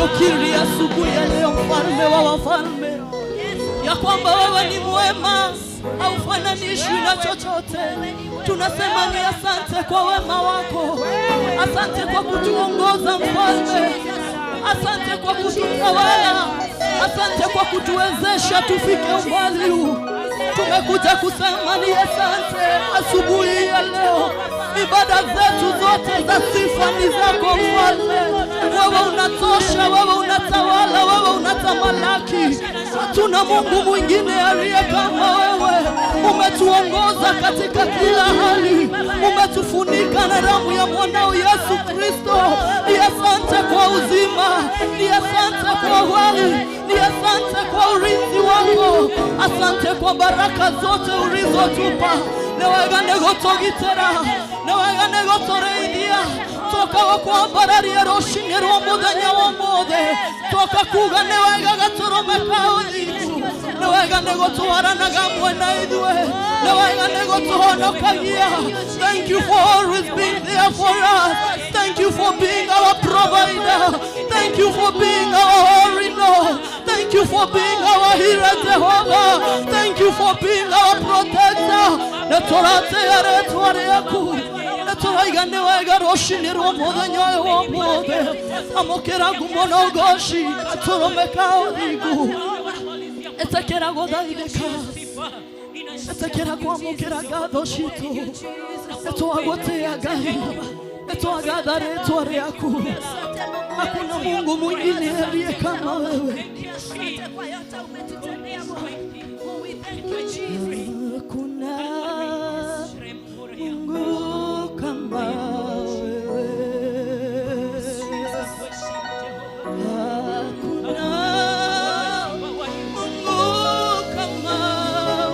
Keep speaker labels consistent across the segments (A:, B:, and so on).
A: Tunavyokiri asubuhi ya leo, mfalme wa wafalme, ya kwamba wewe ni mwema, haufananishwi na chochote. Tunasema ni asante kwa wema wako, asante kwa kutuongoza mfalme, asante kwa kututawala, asante kwa kutuwezesha tufike umbali huu. Tumekuja kusema ni asante asubuhi ya leo. Ibada zetu zote za sifa ni zako mfalme. Wewe unatosha, wewe unatawala, wewe unatamalaki. Hatuna Mungu mwingine aliye kama wewe. Umetuongoza katika kila hali, umetufunika na damu ya mwanao Yesu Kristo. Ni asante kwa uzima, ni asante kwa uhai, ni asante kwa ulinzi wako, asante kwa baraka zote ulizotupa. Nĩwega nĩ gũtũgitĩra, nĩwega nĩ gũtũrĩithia, tũkaga kwambararia rũcinĩ rwa mũthenya wa ũmũthĩ, tũka kuga nĩ wega gatũrũme ka ũthingu, nĩ wega nĩ gũtwaranaga mwena ithuĩ, nĩ wega nĩ gũtũhonokagia. Thank you for always being there for us. Thank you for being our provider. Thank you for being our all in all. Thank you for being our healer, Jehovah. Thank you for being our protector. Nĩtũratĩĩa rĩtwa rĩaku, nĩtũraiga nĩ wega rũcinĩ rwa mũthenya ũyũ wa ũmũthĩ. Amũkĩra ngumo na ũgoci, gatũrũme ka ũthingu. Ĩtĩkĩra gũthaithĩka, ĩtĩkĩra kwamũkĩra ngatho citũ. Nĩtwagũtĩĩa Ngai, nĩtwagatha rĩtwa rĩaku. Hakuna Mungu mwingine aliye kama wewe.
B: Asante kwa yote umetutendea Bwana. Oh, we thank you, Jesus.
A: Hakuna Mungu kama wewe. Hakuna Mungu kama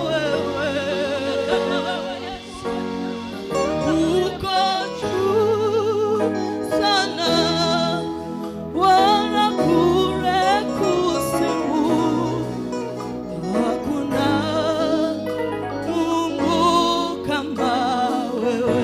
A: wewe. Uko juu sana, wala kule kuzimu. Hakuna Mungu kama wewe.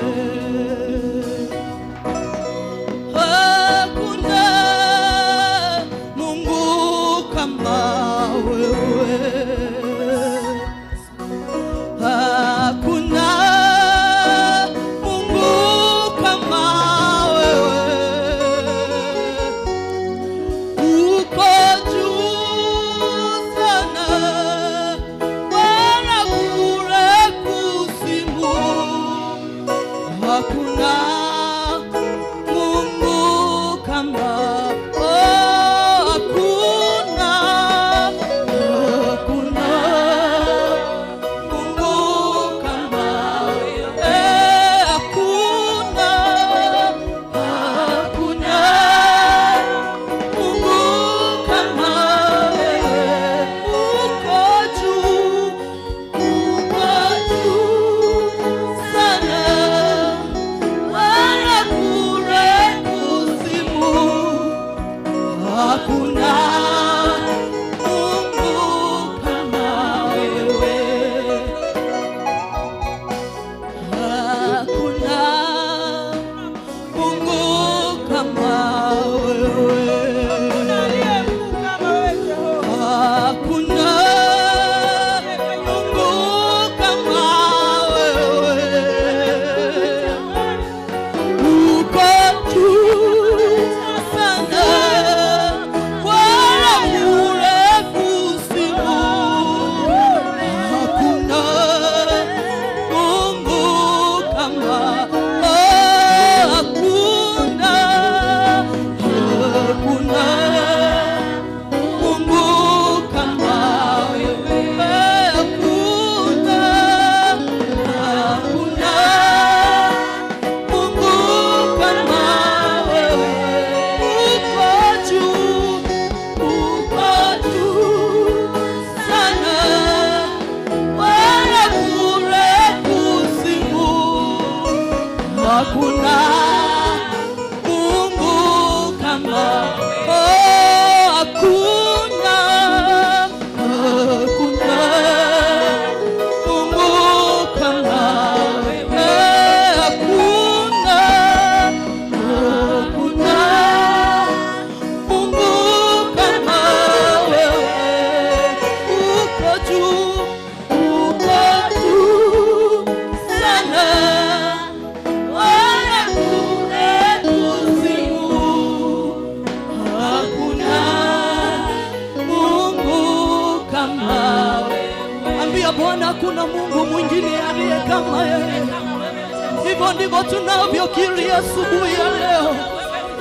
A: Hivyo ndivyo tunavyokiri asubuhi ya leo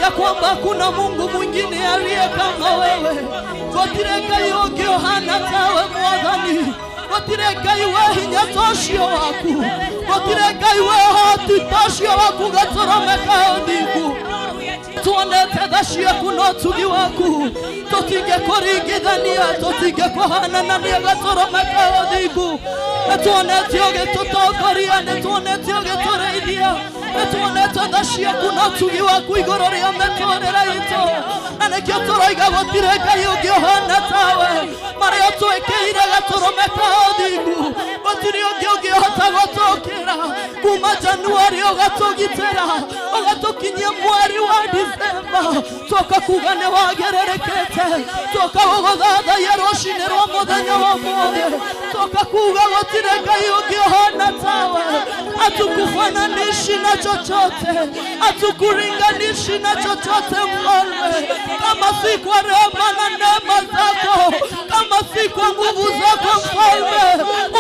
A: ya kwamba kuna Mungu mwingine aliye kama wewe. Gũtirĩ Ngai ũngĩ ũhana tawe Mwathani, gũtirĩ Ngai wĩ hinya ta ũcio waku, gũtirĩ Ngai wĩ ũhoti ta ũcio waku gatũrũme ka ũthingu. Tuonete tha ciaku na ũtugi waku, tũtingĩkũringithania, tũtingĩkũhananania gatũrũme ka ũthingu. Nĩtuonete ũgĩtũtongoria, nĩtuonete ũgĩtũrĩithia, nĩtuonete tha ciaku na ũtugi waku igũrũ rĩa mĩtũrĩre itũ, na nĩkĩo tũroiga gũtirĩ Ngai ũngĩ ũhana tawe. Marĩa twĩkĩire gatũrũme ka ũthingu, gũtirĩ ũngĩ ũngĩhota gũtũkĩra. Kuma Januari ũgatũgitĩra, ũgatũkinyia mweri wa Disemba, tũka kuga nĩ wagĩrĩrĩkĩte, tũka gũgũthathaiya rũcinĩ rwa mũthenya wa ũmũthĩ, tũka kuga gũtirĩ Ngai ũngĩ ũhana tawe. Hatukufananishi na chochote, hatukuringanishi na chochote Mfalme, kama si kwa rehema na neema zako, kama si kwa nguvu zako Mfalme,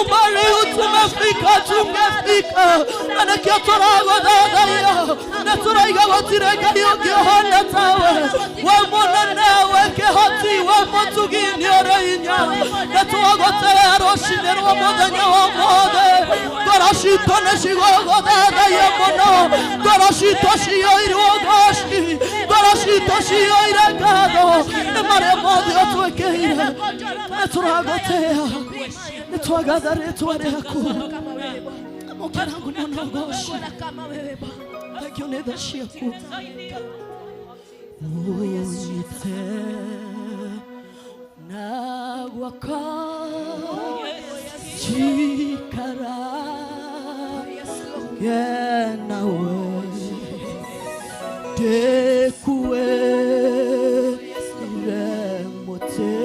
A: umbali huu tumefika, tungefika. Na nĩkĩo tũragũthathaiya, na tũraiga gũtirĩ Ngai ũngĩ ũhana tawe. We mũnene, we kĩhoti, we mũtugi nĩ ũrĩ hinya, na twagũtĩĩa rũcinĩ rwa mũthenya wa ũmũthĩ. Ngoro citũ nĩ cigũgũthathaiya mũno, ngoro citũ ciyũirwo ũgoci, ngoro citũ ciyũire ngatho nĩ marĩa mothe ũtwĩkĩire. Nĩ tũragũtĩĩa, nĩ twagatha rĩtwa rĩaku. Amũkĩra ngumo na ũgoci, thengio nĩ tha ciaku. Ũnyite na guoko njikarage nawe, ndĩkuĩre mũtĩ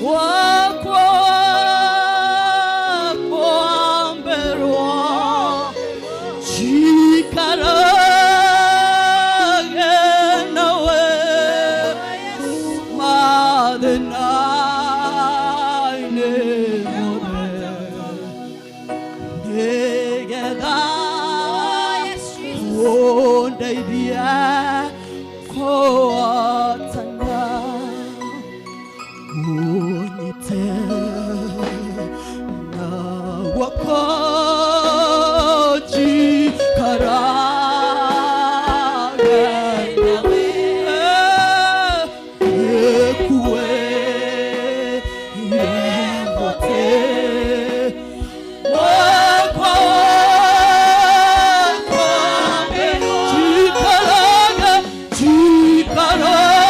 A: wakwa kwamberwo, njikarage nawe mathĩna-inĩ mothe, nĩgetha ũndeithie kũhotana. Ũnyite na guoko njikarage nawe, ndĩkuĩire mũtĩ wakwa njikarage, njikarage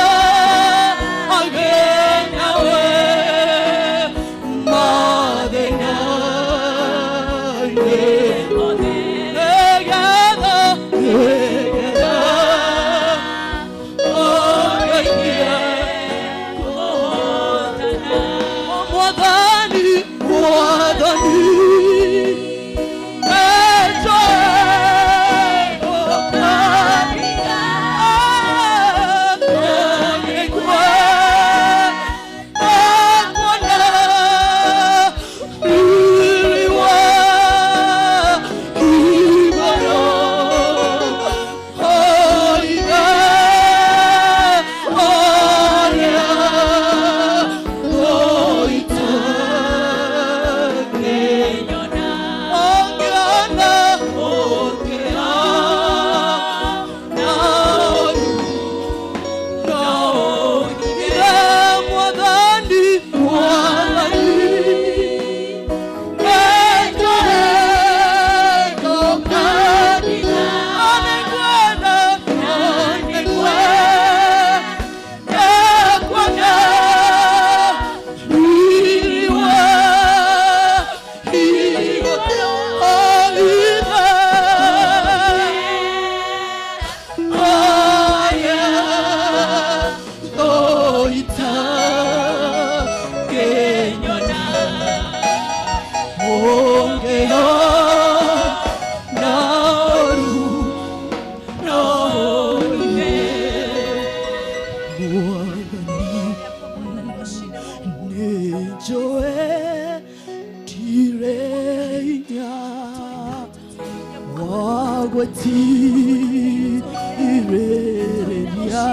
A: Irĩrĩria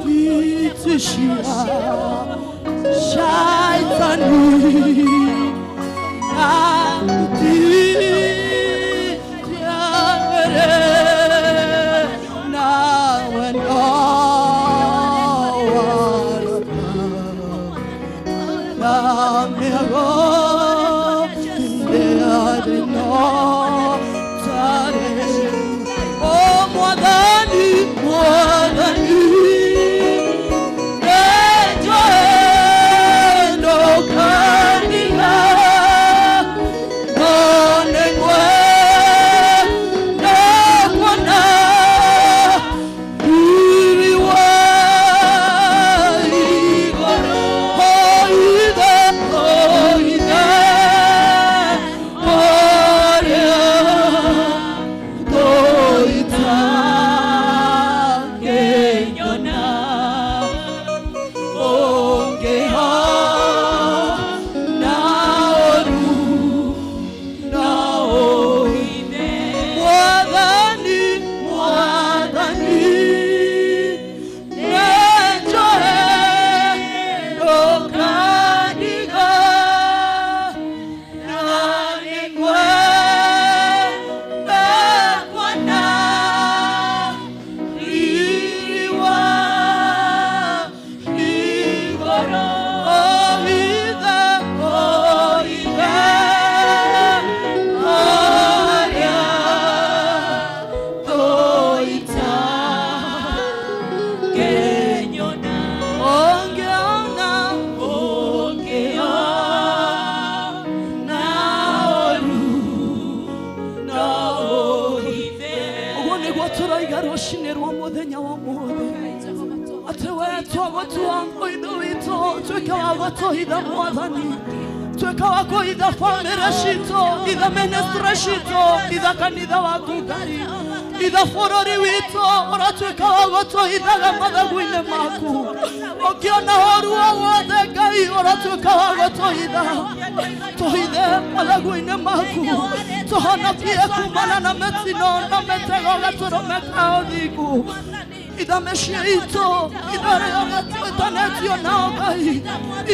A: Titishia Shaitani Oh, Mwadani, Mwadani,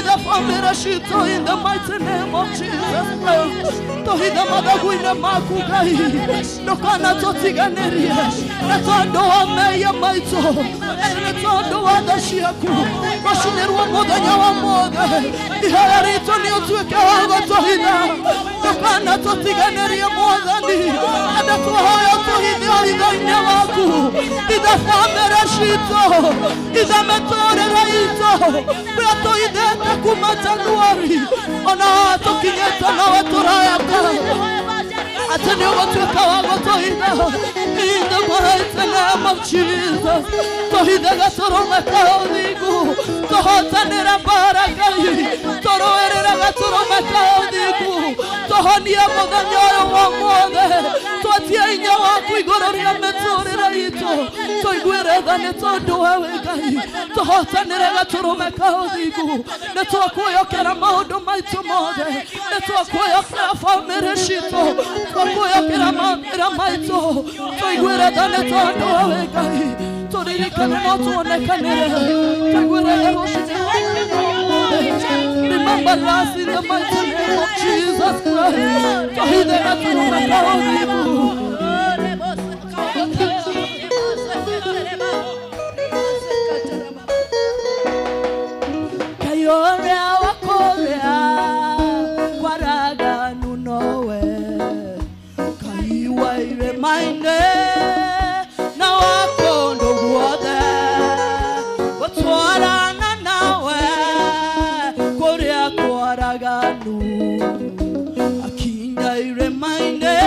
A: In the mighty name of Jesus Christ. Tohida mathagu-inĩ maku Ngai ndũkanatũtiganĩrie nĩ tondũ wa mehia maitũ nĩ tondũ wa tha ciaku rũcinĩ rwa mũthenya wa mothe ihoya ritũ nĩ ũtuĩke wa gũtũhitha ndũkanatũtiganĩrie Mwathani na twahoya ũtũhithe ũhitho-inĩ waku itha bamĩrĩ citũ itha mĩtũrĩre itũ ũrĩa tũhithĩte kuma Januari ona tũkinyĩte nawe tũrayaka atĩ nĩ ũgũtuĩka wa gũtũhitha in the mighty name of Jesus tũhithe gatũrũme ka ũthingu tũhotanĩre mbara Ngai tũrũĩrĩre gatũrũme ka ũthingu tũhonie mũthenya ũyũ wa mothe twatie hinya waku igũrũ rĩa mĩtũrĩre itũ tũiguĩre tha nĩ tondũ wewe Ngai tũhotanĩre gatũrũme ka ũthingu nĩ twakwĩhokera maũndũ maitũ mothe nĩ twakwĩhokera bamĩrĩ citũ twakwĩhokera mawĩra maitũ tũiguĩre tha nĩ tondũ wewe Ngai tũririkane no tuonekanĩre tũiguĩre tha rũcinĩ. Remember us in the mighty name of Jesus Christ. Tũhithe gatũrũme ka ũthingu. Kayorea wakorea kwaraganu nowe kaiwaire maine na wakondo guothe gũtwarana nawe kũrĩa kwaraganu akinyaire maine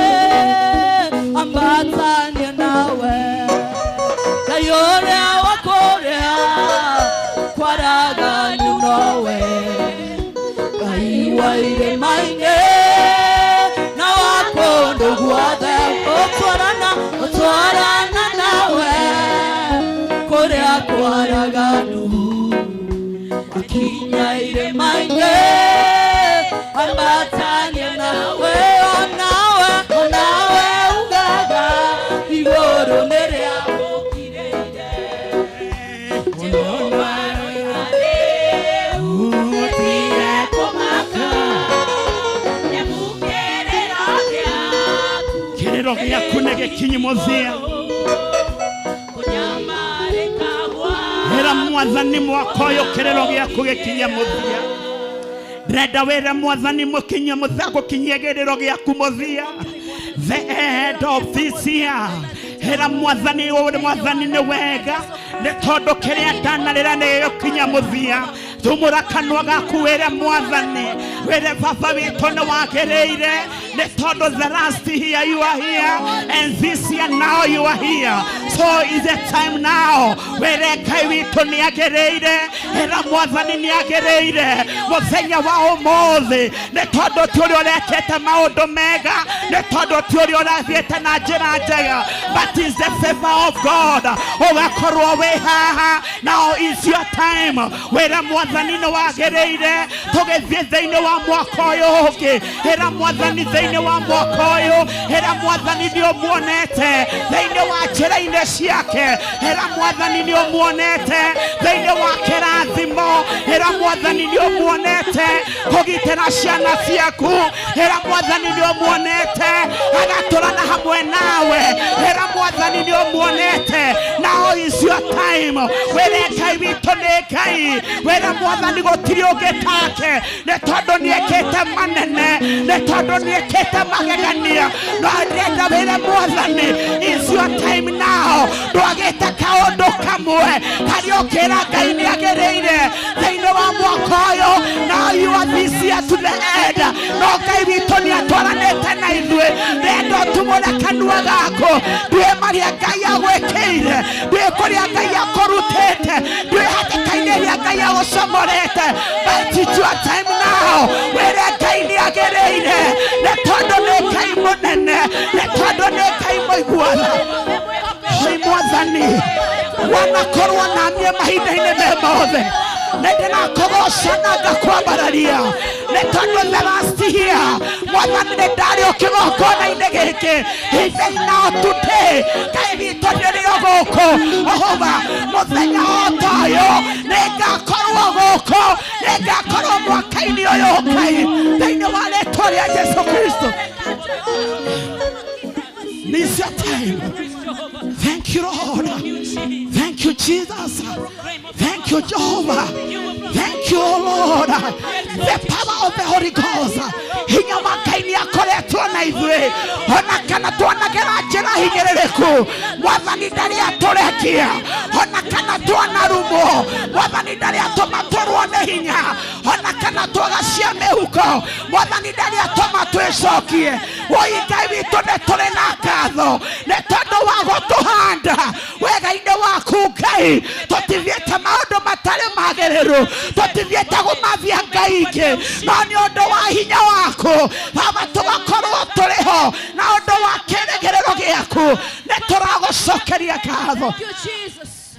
C: Gĩkinyi mũthia. Ĩra Mwathani mwaka ũyũ kĩrĩro gĩaku gĩkinye mũthia. Ndĩrenda wĩre Mwathani mũkinye mũthia, gũkinyie kĩrĩro gĩaku mũthia. The end of this year. Ĩra Mwathani ũyũ, Mwathani nĩ wega, nĩ tondũ kĩrĩa ndanarĩra nĩ gĩgũkinya mũthia. Tumũra kanua gaku wĩre Mwathani, wĩre Baba witũ nĩ wagĩrĩire, nĩ tondũ the last year you are here and this year now you are here, so is the time now. Wĩre Ngai witũ nĩ agĩrĩire. Ĩra Mwathani nĩ agĩrĩire mũthenya wa ũmũthĩ, nĩ tondũ ti ũrĩa ũrekĩte maũndũ mega, nĩ tondũ ti ũrĩa ũrathiĩte na njĩra njega, but is the favor of God ũgakorwo wĩ haha. Now is your time. Wĩra Mwathani nĩ wagĩrĩire tũgĩthiĩ thĩinĩ wa mwaka ũyũ ũngĩ. Ĩra Mwathani thĩinĩ wa mwaka ũyũ, ĩra Mwathani nĩ ũmuonete thĩinĩ wa njĩra-inĩ ciake. Ĩra Mwathani nĩ ũmuonete thĩinĩ wa kĩrathimo. Ĩra Mwathani nĩ ũmuonete kũgitĩra ciana ciaku. Ĩra Mwathani nĩ ũmuonete agatũrana hamwe nawe. Ĩra Mwathani nĩ ũmuonete. Now is your time. Wĩre Ngai witũ nĩ Ngai. Wĩre Mwathani gũtirĩ ũngĩ take, nĩ tondũ nĩ ekĩte manene, nĩ tondũ nĩ ekĩte magegania. No ndĩrenda wĩre Mwathani is your time now. Ndwagĩte kaũndũ kamwe karĩa ũkĩra Ngai nĩ agĩrĩire thĩinĩ wa mwaka ũyũ. Now you are this year to the end. No Ngai witũ nĩ atwaranĩte na ithuĩ. Ndĩrenda ũtumũre kanua gaku, ndwĩ marĩa Ngai agwĩkĩire, ndwĩ kũrĩa Ngai akũrutĩte, ndwĩ hatĩka-inĩ ĩrĩa Ngai agũcomorete, but it's your time now. Wĩre Ngai nĩ agĩrĩire, nĩ tondũ nĩ Ngai mũnene, nĩ tondũ nĩ Ngai mũiguana. Oi Mwathani, wanakorwo naniĩ mahinda-inĩ me mothe, nĩ ndĩrakũgoca na ngakwambararia, nĩ tondũ the last year, Mwathani, nĩ ndarĩ o kĩgongona-inĩ gĩkĩ. Even now today, Ngai witũ, ndĩrĩ o gũkũ Jehova. Mũthenya o ta ũyũ nĩ ngakorwo gũkũ, nĩ ngakorwo mwaka-inĩ ũyũ, Ngai, thĩinĩ wa rĩtwa rĩa Jesu Kristo. This is your time. Thank you, Lord. Thank you, Jesus. Thank you, Jehovah. Thank you, Lord. The power of the Holy Ghost. Hinya wa Ngai nĩ akoretwo na ithuĩ, ona kana twanagera njĩra hinyĩrĩrĩku, Mwathani ndarĩ atũrekia. Ona kana twanarumwo, Mwathani ndarĩ atũma tũrwo nĩ hinya. Ona kana twaga cia mĩhuko, Mwathani ndarĩ atũma twĩcokie. Woi Ngai witũ, nĩ tũrĩ na ngatho nĩ tondũ wa gũtũhanda wega-inĩ waku. Ngai, tũtithiĩte maũndũ matarĩ magĩrĩru, tũtithiĩte gũmathia Ngai ingĩ, no nĩ ũndũ wa hinya waku, Baba, tũgakorwo tũrĩ ho na ũndũ wa kĩrĩgĩrĩro gĩaku. Nĩ tũragũcokeria ngatho.
B: Thank you, Jesus.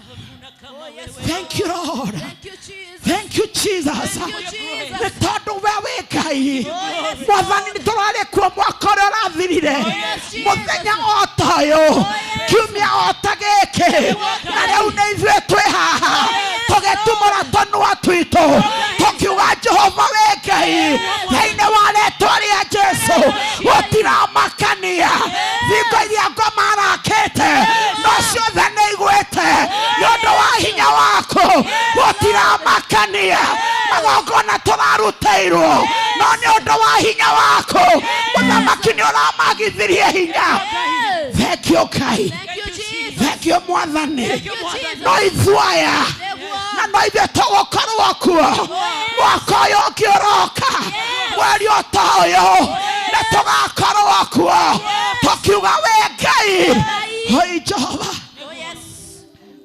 B: Oh, yes.
C: Thank you, Lord.
B: Thank you, Jesus.
C: Thank you, Jesus.
B: Thank you, Jesus.
C: Nĩ tondũ we wĩ Ngai. Mwathani, nĩ tũrarĩ kuo mwaka ũrĩa ũrathirire, mũthenya o ta ũyũ, kiumia o ta gĩkĩ, na rĩu nĩ ithuĩ twĩ haha tũgĩtumũra tũnua twitũ tũkiuga Jehova wĩ Ngai thĩinĩ wa rĩtwa rĩa Jesu. Gũtiramakania thingo iria ngoma arakĩte, no ciothe nĩ igwĩte nĩ ũndũ wa hinya waku. Gũtiramakania magongona tũrarutĩirwo, no nĩ ũndũ wa hinya waku, Mũthamaki, nĩ ũramagithirie hinya. Thank you, Ngai.
B: Thank you, Jesus.
C: Thank you, Mwathani.
B: Thank you, Jesus.
C: No ithuaya na no ithuĩ tũgũkorwo kuo mwaka ũyũ ũngĩ ũroka, mweri o ta ũyũ, nĩ tũgakorwo kuo tũkiuga wĩ Ngai. Hoi Jehova.
B: Oh, yes.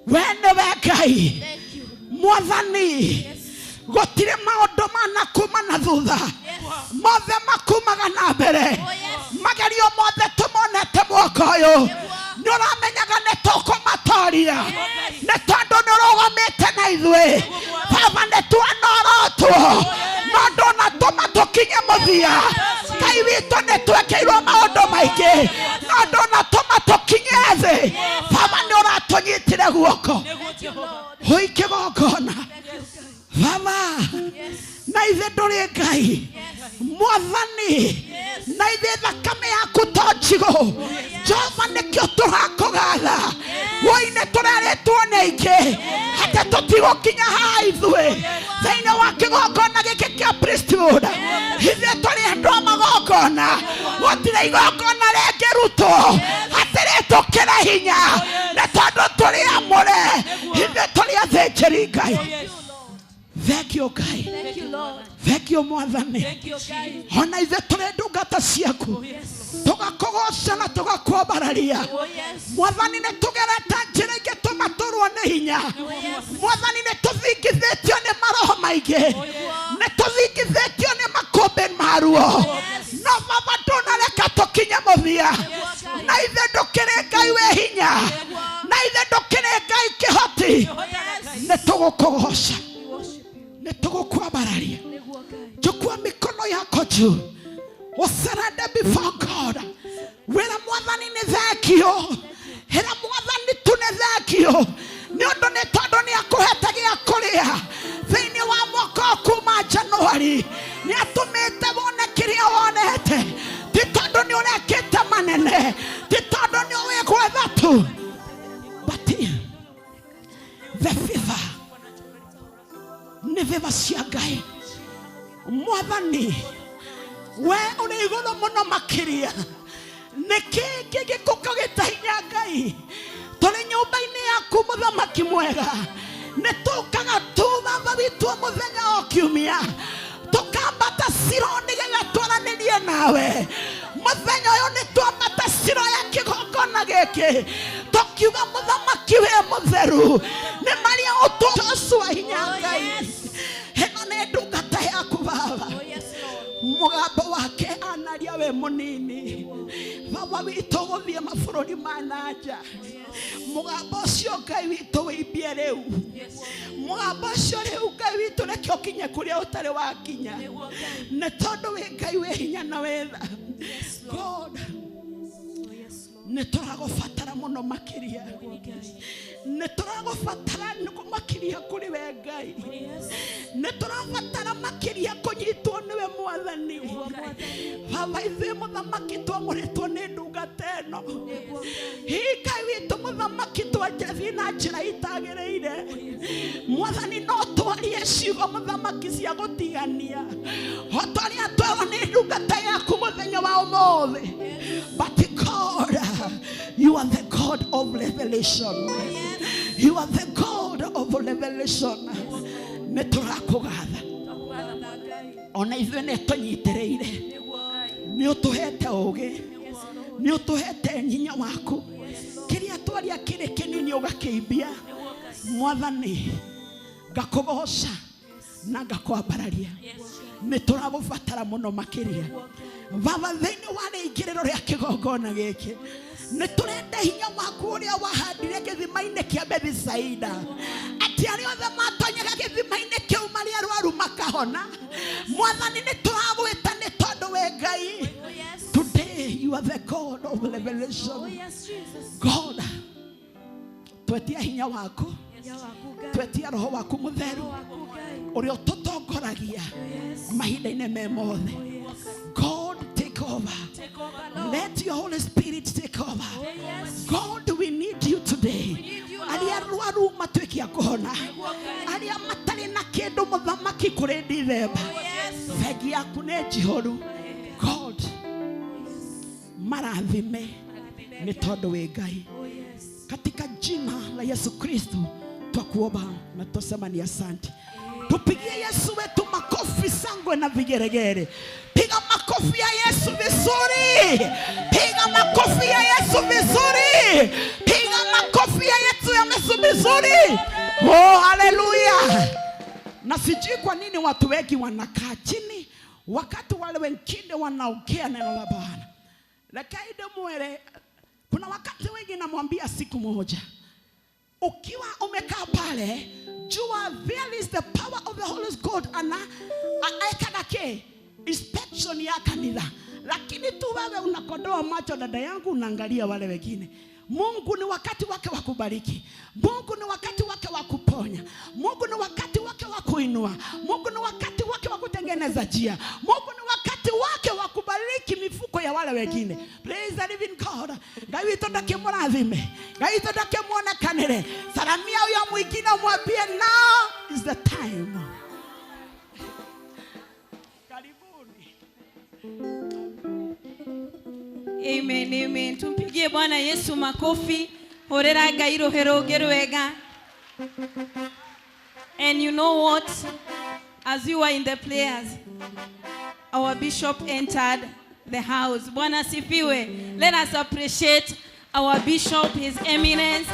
C: We nĩwe Ngai.
B: Thank you.
C: Mwathani, gũtirĩ maũndũ manakuma na thutha, mothe makumaga na mbere.
B: Oh, yes.
C: Magerio mothe tũmonete mwaka ũyũ, nĩ ũramenyaga nĩ tũkũmatoria, nĩ tondũ nĩ ũrũgamĩte na ithuĩ. Baba, nĩ tuanorotwo, no ndũnatũma tũkinye mũthia. Ngai witũ, nĩ twekĩirwo maũndũ maingĩ, no ndũnatũma tũkinye thĩ. Baba, nĩ ũratũnyitire guoko. Hoi kĩgongona, Baba, na ithe ndũrĩ Ngai. Mwathani, na ithe thakame yaku to njigũ, Jehova. Nĩkĩo Nĩkĩo tũrakũgatha. Woi nĩ tũrerĩtwo nĩ aingĩ atĩ tũtigũkinya haha ithuĩ thĩinĩ wa kĩgongona gĩkĩ kĩa priesthood. Ithuĩ tũrĩ andũ a magongona, gũtirĩ igongona rĩngĩrutwo atĩ rĩtũkĩre hinya, nĩ tondũ tũrĩ amũre, ithuĩ tũrĩ athĩnjĩri Ngai. Thengio Ngai.
B: Thank you, Lord.
C: Thengio Mwathani.
B: Thank you, Ngai.
C: Ona ithuĩ tũrĩ ndungata ciaku, tũgakũgoca na tũgakwambararia.
B: Oh, yes.
C: Mwathani, nĩ tũgerete njĩra ingĩtũma tũrwo nĩ hinya.
B: Yes.
C: Mwathani, nĩ tũthingithĩtio nĩ maroho maingĩ, nĩ tũthingithĩtio nĩ makũmbĩ maruo, no Baba ndũnareka tũkinye mũthia. Na ithe ndũkĩrĩ Ngai wĩ hinya, na ithe ndũkĩrĩ Ngai kĩhoti.
B: Yes.
C: Nĩ tũgũkũgoca,
B: We worship you.
C: nĩ tũgũkwambararia.
B: Nĩguo Ngai.
C: Chukua mikono yako juu, usurrender before God. Wĩra Mwathani nĩ thengio, ĩra Mwathani tu nĩ thengio, nĩ ũndũ nĩ tondũ nĩ akũhete gĩa kũrĩa thĩinĩ wa mwaka ũyũ kuma Januari, nĩ atũmĩte wone kĩrĩa wonete, ti tondũ nĩ ũrekĩte manene, ti tondũ nĩ ũĩ gwetha tu, but the favor, nĩ favor cia Ngai. Mwathani, we ũrĩ igũrũ mũno makĩria, nĩ kĩĩ kĩngĩkũka gĩta hinya Ngai? Tũrĩ nyũmba-inĩ yaku mũthamaki mwega, nĩ tũkaga tu Baba witũ o mũthenya o kiumia, tũkambata Ciro nĩgetha twaranĩrie nawe. Mũthenya ũyũ nĩ twambata Ciro ya kĩgongona gĩkĩ, tũkiuga mũthamaki wĩ mũtheru, nĩ marĩa ũtũcua hinya. Ngai, ĩno nĩ ndungata yaku Baba.
B: Oh, yes, Lord.
C: Mũgambo wake anaria we mũnini, Baba witũ, gũthiĩ mabũrũri ma nanja, mũgambo ũcio Ngai witũ wĩimbie rĩu, mũgambo ũcio rĩu Ngai witũ reke ũkinye kũrĩa ũtarĩ wakinya, nĩ tondũ wĩ Ngai wĩ hinya na wĩ tha. God,
B: Oh, yes, Lord.
C: nĩ tũragũbatara mũno makĩria, nĩ tũragũbatara makĩria kũrĩ we Ngai, nĩ tũrabatara makĩria kũnyitwo nĩwe Mwathani Baba. Ithuĩ mũthamaki twamũrĩtwo nĩ ndungata ĩno, hihi Ngai witũ mũthamaki twanjathiĩ na njĩra itagĩrĩire. Mwathani, no twarie ciugo mũthamaki cia gũtigania o ta ũrĩa twerwo nĩ ndungata yaku mũthenya wa ũmũthĩ, but God, you are the God of revelation. You are the God of revelation. Nĩ tũrakũgatha, ona ithuĩ nĩ tũnyitĩrĩire, nĩ ũtũhete ũgĩ, nĩ ũtũhete hinya waku, kĩrĩa twaria kĩrĩ kĩnini ũgakĩimbia. Mwathani, ngakũgoca na ngakwambararia, nĩ tũragũbatara mũno makĩria Baba thĩinĩ wa rĩingĩrĩro rĩa kĩgongona gĩkĩ. Nĩ tũrenda hinya waku ũrĩa wahandire gĩthima-inĩ kĩa Bethisaida, atĩ arĩa othe matonyaga gĩthima-inĩ kĩu marĩ arwaru makahona. Mwathani, nĩ tũragwĩta nĩ tondũ wĩ Ngai.
B: Oh, yes.
C: Today you are the God of revelation.
B: Oh, yes, Jesus.
C: God, twetia hinya waku,
B: Hinya waku Ngai.
C: twetia roho waku mũtheru
B: Waku Ngai.
C: ũrĩa ũtũtongoragia mahinda-inĩ me mothe. God, take over.
B: Take over, Lord.
C: Let your Holy Spirit take over.
B: Oh, yes.
C: God, we need you today.
B: Need you,
C: Arĩa arwaru matuĩke a kũhona, arĩa matarĩ na kĩndũ mũthamaki kũrĩ Dithemba,
B: Oh, yes.
C: bengi yaku nĩ njihũru. God, marathime nĩ tondũ wĩ Ngai.
B: Oh, yes.
C: Katika jina la Yesu Kristo twakuomba na tusema ni asante. Tupigie Yesu wetu makofi, sangwe na vigeregere. Piga makofi ya Yesu vizuri, piga makofi ya Yesu vizuri, piga makofi ya Yesu ya Yesu vizuri. Oh, haleluya! Na sijui kwa nini watu wengi wanakaa chini wakati wale wengine wanaongea neno la Bwana. Lakini mwere, kuna wakati wengi namwambia siku moja, ukiwa umekaa pale, jua there is the power of the Holy God ana aekaga ke inspection ya kanitha, lakini tu wewe unakodoa macho, dada yangu, unaangalia wale wengine. Mungu ni wakati wake wa kubariki. Mungu ni wakati wake wa kuponya. Mungu ni wakati wake wa kuinua. Mungu ni wakati wake wa kutengeneza njia. Mungu ni wakati wake wa kubariki mifuko. Kwa wale wengine. Praise the living God. Ngai witũ ndakĩmũrathime. Ngai witũ ndakĩmuonekanĩre. Salamia huyo mwingine umwambie now is the time. Karibuni.
D: Amen, amen. Tumpigie Bwana Yesu makofi. Horera Ngai rũhĩ rũngĩ rwega. And you know what? As you were in the prayers, our bishop entered the house. Bwana asifiwe. Let us appreciate our bishop, His Eminence,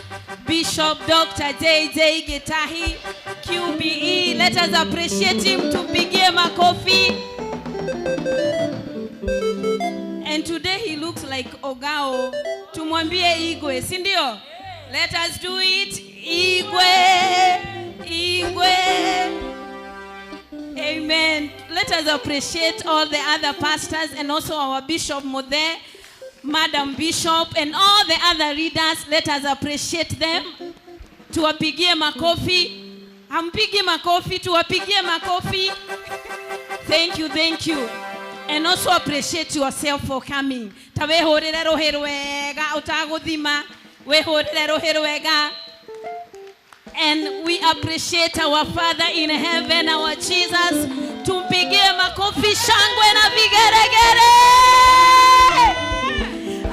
D: Bishop Dr. J.J. Gitahi, QBE. Let us appreciate him. Tumpigie makofi. And today he looks like Ogao. Tumwambie Igwe, si ndio? Let us do it. Igwe, Igwe. Amen. Let us appreciate all the other pastors and also our Bishop Mothe, Madam Bishop, and all the other leaders. Let us appreciate them. Tuwapigie makofi. Hampigi makofi, tuwapigie makofi. Thank you, thank you. And also appreciate yourself for coming. Ta wĩhũrĩre rũhĩ rwega ũtagũthima. Wĩhũrĩre rũhĩ rwega. And we appreciate our Father in heaven, our Jesus. Tumpigie makofi, shangwe na vigeregere.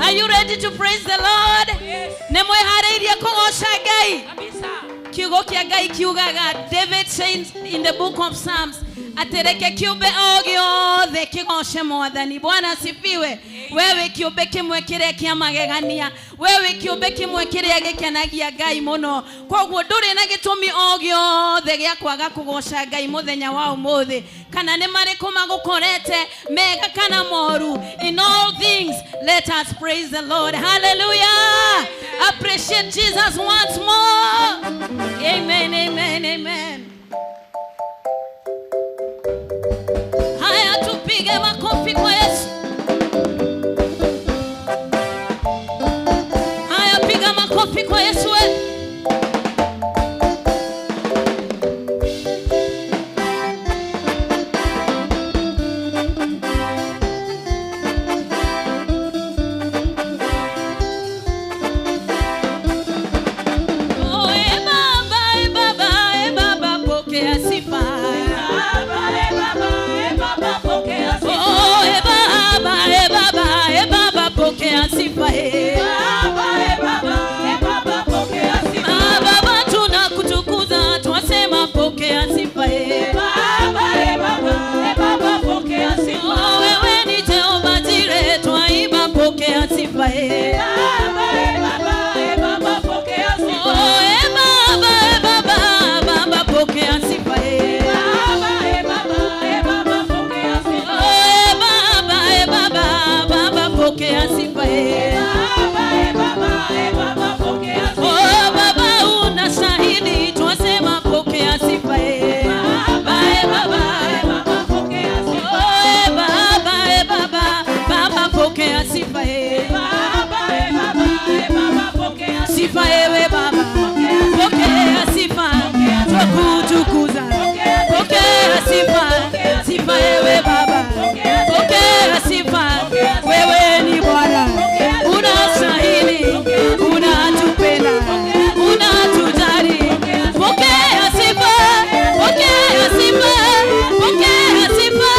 D: Are you ready to praise the Lord?
B: Yes.
D: Nĩ mwĩharĩirie kũgoca Ngai?
B: Kabisa.
D: Kiugo kĩa Ngai kiugaga, David says in the book of Psalms, atĩ reke kĩũmbe o gĩothe kĩgoce Mwathani. Bwana asifiwe. Wewe kĩũmbe kĩmwe kĩrĩa kĩa magegania, wewe kĩũmbe kĩmwe kĩrĩa gĩkenagia Ngai mũno. Koguo ndũrĩ na gĩtũmi o gĩothe gĩa kwaga kũgoca Ngai mũthenya wa ũmũthĩ. Kana nĩ marĩkũ magũkorete mega kana moru. In all things, let us praise the Lord. Hallelujah. Appreciate Jesus once more. Amen, amen, amen. Haya, tupige makofi kwa Yesu. Haya, piga makofi kwa Yesu we. Oh, e Baba, e Baba, e Baba, pokea sifa.
B: Baba, e Baba, e Baba, pokea sifa.
D: Oh, e Baba, e Baba, e Baba, pokea sifa. Eh.
B: Baba, e Baba, e Baba, pokea sifa.
D: Ah, Baba, tunakutukuza, twasema pokea sifa. Eh.
B: Baba, e Baba, e Baba, pokea sifa.
D: Oh, wewe ni Jehova Jireh, twaimba pokea sifa. Eh.
B: Baba, e Baba, e Baba, pokea sifa.
D: Oh, e Baba, e Baba, Baba, pokea sifa. Eh.
B: Baba, e Baba, e Baba, pokea sifa.
D: Oh, e Baba, e Baba, Baba, pokea sifa. Eh.
B: Baba, e Baba, e Baba, pokea sifa.
D: Oh, Baba unastahili, twasema pokea sifa. Eh.
B: Baba, e Baba, e Baba, pokea sifa.
D: Oh, e Baba, e Baba, Baba, pokea sifa. Eh.
B: Baba, e Baba, e Baba, pokea sifa.
D: Sifa ewe Baba, pokea sifa, twakutukuza. Pokea sifa, sifa ewe Baba, pokea sifa, wewe ni Bwana, unastahili, unatupenda, unatujali. Pokea sifa, pokea sifa, pokea sifa,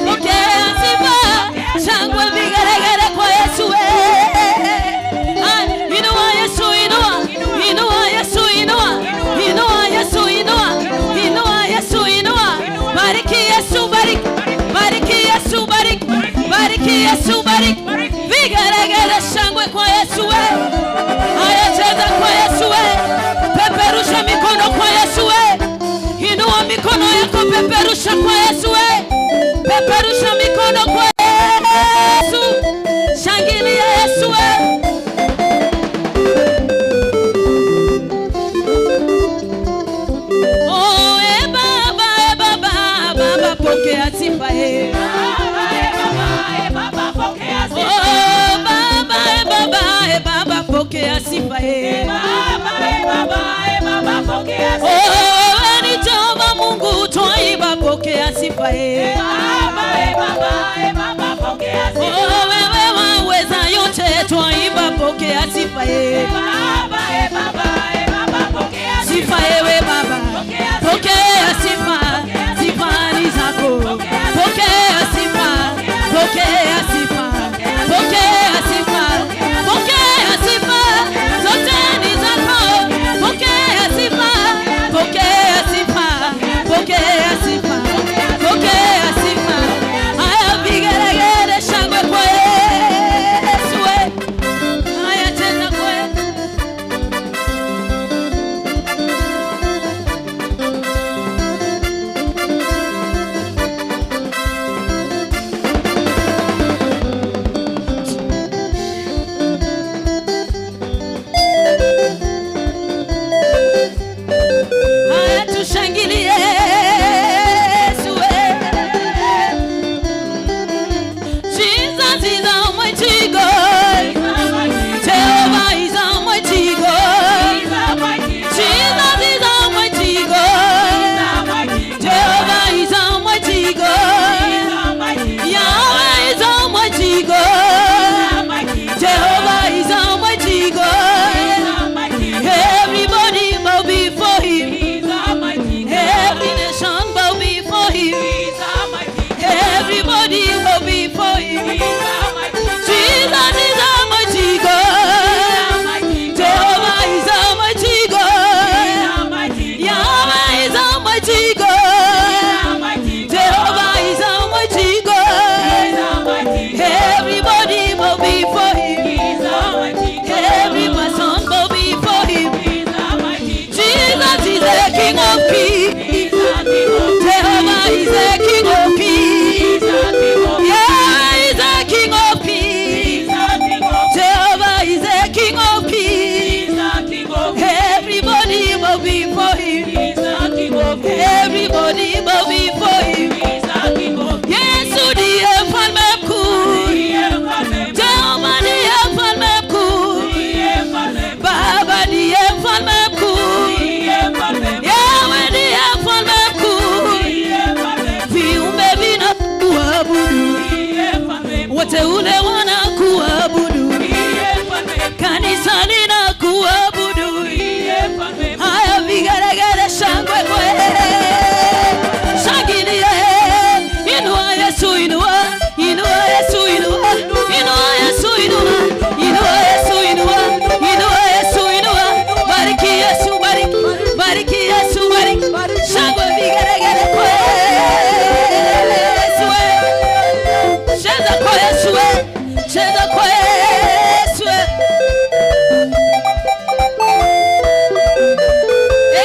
D: pokea sifa. Shangwe vigeregere kwa Yesu we. Inua Yesu, inua. Inua Yesu, inua. Inua Yesu, inua. Inua Yesu, inua. Bariki Yesu, bariki. Bariki Yesu, bariki. Bariki Yesu, bariki. Vigeregere shangwe kwa Yesu we. Haya, cheza kwa Yesu we. Peperusha mikono kwa Yesu we. Inua mikono yako, peperusha kwa Yesu we. Peperusha mikono kwa Yesu. Shangilia Yesu we. Oh, e Baba, e Baba, Baba, pokea sifa e.
B: Baba, e Baba, e Baba, pokea sifa.
D: Oh, Baba, e Baba, e Baba, pokea sifa e.
B: Baba, e Baba, e Baba, pokea sifa.
D: Oh, ni Jehova Baba Mungu twaiba, pokea sifa eh.
B: Baba, e Baba, e Baba, pokea sifa.
D: Oh, wewe waweza yote, twaiba, pokea sifa eh.
B: Baba, e Baba, e Baba, pokea
D: Sifa ewe Baba, pokea sifa, sifa ni zako. Pokea sifa, pokea sifa, pokea sifa, pokea sifa, zote ni zako. Pokea sifa, pokea sifa, pokea sifa, pokea sifa. Haya vigelegele, shangwe kwa Yesu we. Haya cheza kwa Yesu. Haya tushangilie Yesu we. Jesus is almighty God. Jehovah is almighty God. Jesus is almighty God. Jehovah is almighty God. Yahweh is almighty God. Jehovah is almighty God. Everybody bow before him. Every nation bow before him. Everybody bow before him. Jesus is almighty God. Jehovah is almighty God. Yahweh is almighty God. Jehovah is almighty God. Everybody bow before him. Every person bow before him. Jesus is the King of Kings. Jehovah is the King of Kings. Yahweh is the King of Kings. Jehovah is the King of Kings. Everybody bow before him. Everybody bow before him. Yesu ndiye mfalme mkuu. Jehova ndiye mfalme mkuu. Baba ndiye mfalme mkuu. Yahweh ndiye mfalme mkuu. Viumbe vinakuabudu, wateule wanakuabudu, kanisa linakuabudu. Haya vigelegele, shangwe kwe, shangilie, inua Yesu, inua, inua Yesu, inua, inua Yesu, inua, inua Yesu, inua, inua Yesu, inua, bariki Yesu, bariki, bariki Yesu, bariki, shangwe vigelegele kwa Yesu we, cheza kwa Yesu we, cheza kwa Yesu we.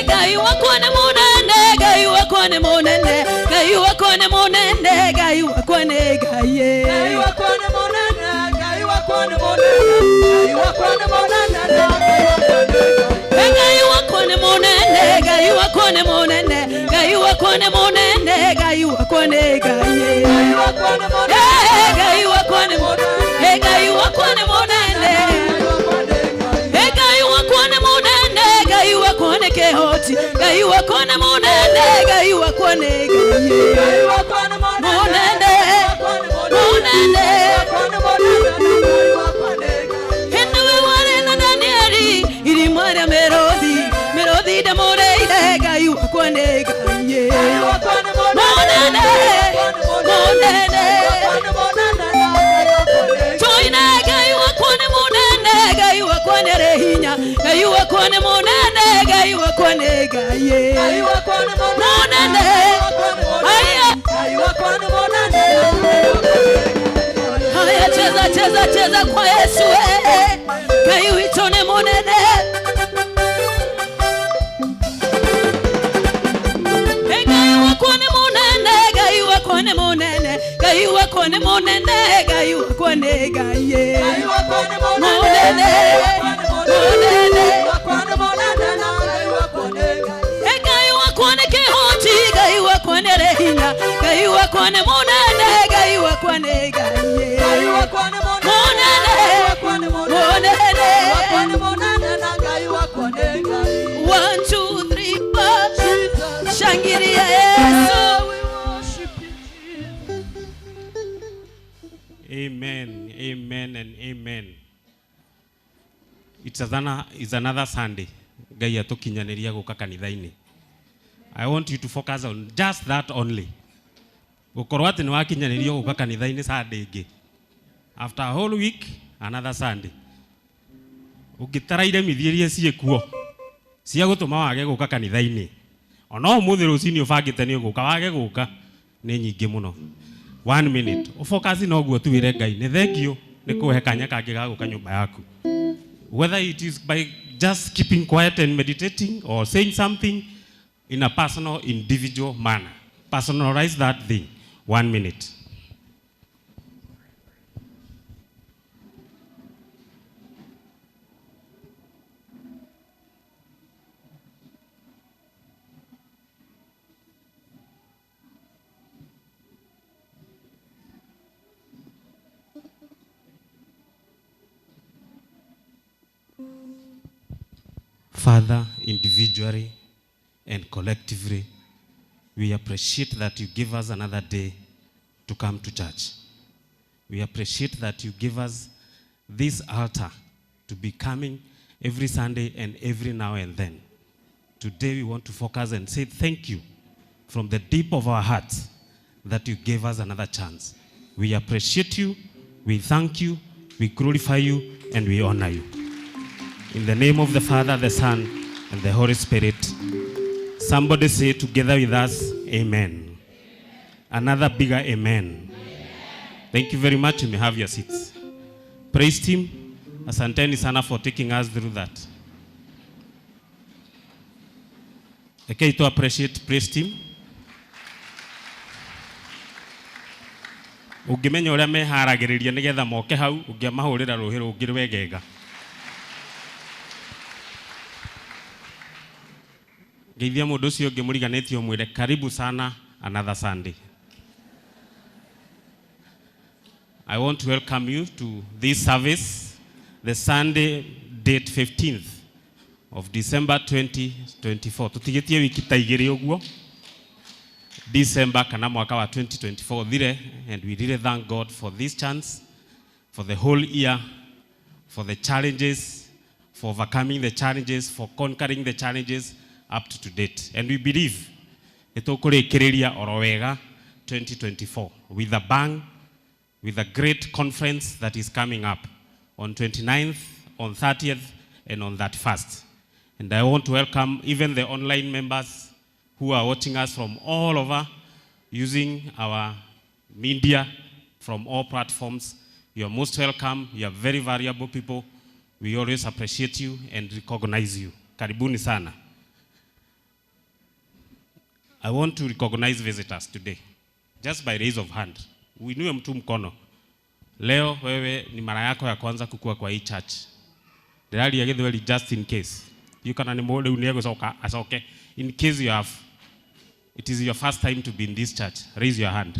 D: Ngai wakwa nĩ mũnene, Ngai wakwa nĩ mũnene, Ngai wakwa nĩ mũnene, Ngai wakwa nĩ Ngai ĩ.
A: Ngai wakwa nĩ mũnene, Ngai wakwa nĩ mũnene, Ngai wakwa nĩ mũnene, Ngai wakwa nĩ Ngai.
D: Ngai wakwa nĩ mũnene, Ngai wakwa nĩ mũnene, Ngai wakwa nĩ mũnene, Ngai wakwa nĩ Ngai ĩ.
A: Ngai wakwa nĩ mũnene,
D: Eh, Ngai wakwa nĩ mũnene, Ngai wakwa nĩ mũnene.
A: Ngai wakwa nĩ Ngai.
D: Ngai wakwa nĩ mũnene, Ngai wakwa nĩ kĩhoti, Ngai wakwa nĩ mũnene, Ngai wakwa nĩ Ngai ĩ.
A: Ngai wakwa nĩ mũnene,
D: Mũnene,
A: Ngai wakwa nĩ
D: mũnene.
A: Ngai wakwa nĩ mũnene, Ngai wakwa nĩ Ngai.
D: Niwe warĩ na Danieli irima rĩa mĩrũthi, mĩrũthi ndĩmũrĩire, Ngai wakwa nĩ Ngai ĩ.
A: Ngai wakwa nĩ mũnene,
D: Mũnene,
A: Ngai wakwa nĩ mũnene,
D: mũnene.
A: Ngai wakwa nĩ mũnene, Ngai wakwa nĩ Ngai.
D: Tũine Ngai wakwa nĩ mũnene, Ngai wakwa nĩ arĩ hinya, Ngai wakwa nĩ mũnene, Ngai wakwa nĩ Ngai ĩ.
A: Ngai wakwa nĩ mũnene,
D: Mũnene.
A: Ngai wakwa nĩ mũnene,
D: Haya.
A: Ngai wakwa nĩ mũnene, Ngai wakwa nĩ Ngai.
D: Haya, cheza cheza cheza kwa Yesu eh. Ngai witũ nĩ mũnene. Eh, Ngai wakwa nĩ mũnene, Ngai wakwa nĩ mũnene, Ngai wakwa nĩ mũnene, Ngai wakwa nĩ Ngai ĩ.
A: Ngai wakwa nĩ mũnene,
D: Mũnene,
A: Ngai wakwa nĩ mũnene,
D: mũnene.
A: Ngai wakwa nĩ mũnene, Ngai wakwa nĩ Ngai.
D: Eh, Ngai wakwa nĩ kĩhoti, Ngai wakwa nĩ arĩ hinya, Ngai wakwa nĩ mũnene, Ngai wakwa nĩ Ngai ĩ.
A: Ngai wakwa nĩ mũnene,
D: Mũnene,
A: Ngai wakwa nĩ mũnene,
D: mũnene.
A: Ngai wakwa nĩ mũnene, Ngai wakwa nĩ Ngai.
D: 1, 2, 3, 4.
A: Jesus.
D: Shangilia.
E: Amen, amen and amen. It's another Sunday. Ngai atukinyaniria guka kanitha-ini. I want you to focus on just that only. Gukorwo ati ni wakinyanirio guka kanitha-ini Sunday ingi. After a whole week, another Sunday. Ungitara iremithia iria ciĩkuo cia gũtũma wage gũka kanitha-inĩ, ona ũmũthĩ rũcinĩ ũbangĩte nĩ ũgũka, wage gũka nĩ nyingĩ mũno. 1 minute ũfocus noguo tu wĩre Ngai nĩ thank you nĩ kũhe kanya kangĩ ga gũka nyũmba yaku. Whether it is by just keeping quiet and meditating or saying something in a personal, individual manner. Personalize that thing. 1 minute. Father, individually and collectively, we appreciate that you give us another day to come to church. We appreciate that you give us this altar to be coming every Sunday and every now and then. Today we want to focus and say thank you from the deep of our hearts that you gave us another chance. We appreciate you, we thank you, we glorify you, and we honor you. In the name of the Father, the Son, and the Holy Spirit, somebody say together with us, amen. Another bigger amen. Amen. Thank you very much. You may have your seats. Praise team, asanteni sana for taking us through that. Okay, to appreciate praise team. Ũngĩmenya ũrĩa meharagĩrĩria nĩgetha moke hau, ũngĩamahũrĩra rũhĩ rũngĩ rwegega. Geithia mũndũ ũcio ũngĩ mũriganĩtie ũmwĩre karibu sana another Sunday. I want to welcome you to this service, the Sunday date 15th of December 2024. Tutigetie wiki ta igĩrĩ ũguo December kana mwaka wa 2024 thire, and we really thank God for this chance, for the whole year, for the challenges, for overcoming the challenges, for conquering the challenges up to date. And we believe nĩtũkũrĩkĩrĩria oro wega 2024 with a bang, with a great conference that is coming up on 29th, on 30th, and on 31st. And I want to welcome even the online members who are watching us from all over using our media from all platforms. You are most welcome. You are very valuable people. We always appreciate you and recognize you. Karibuni sana. I want to recognize visitors today, just by raise of hand. Uinue mtu mkono. Leo wewe ni mara yako ya kwanza kukua kwa hii church. Ndĩraria gĩthweri just in case. You kana nĩ mũndũ rĩu nĩegũcoka acoke. In case you have, it is your first time to be in this church, raise your hand.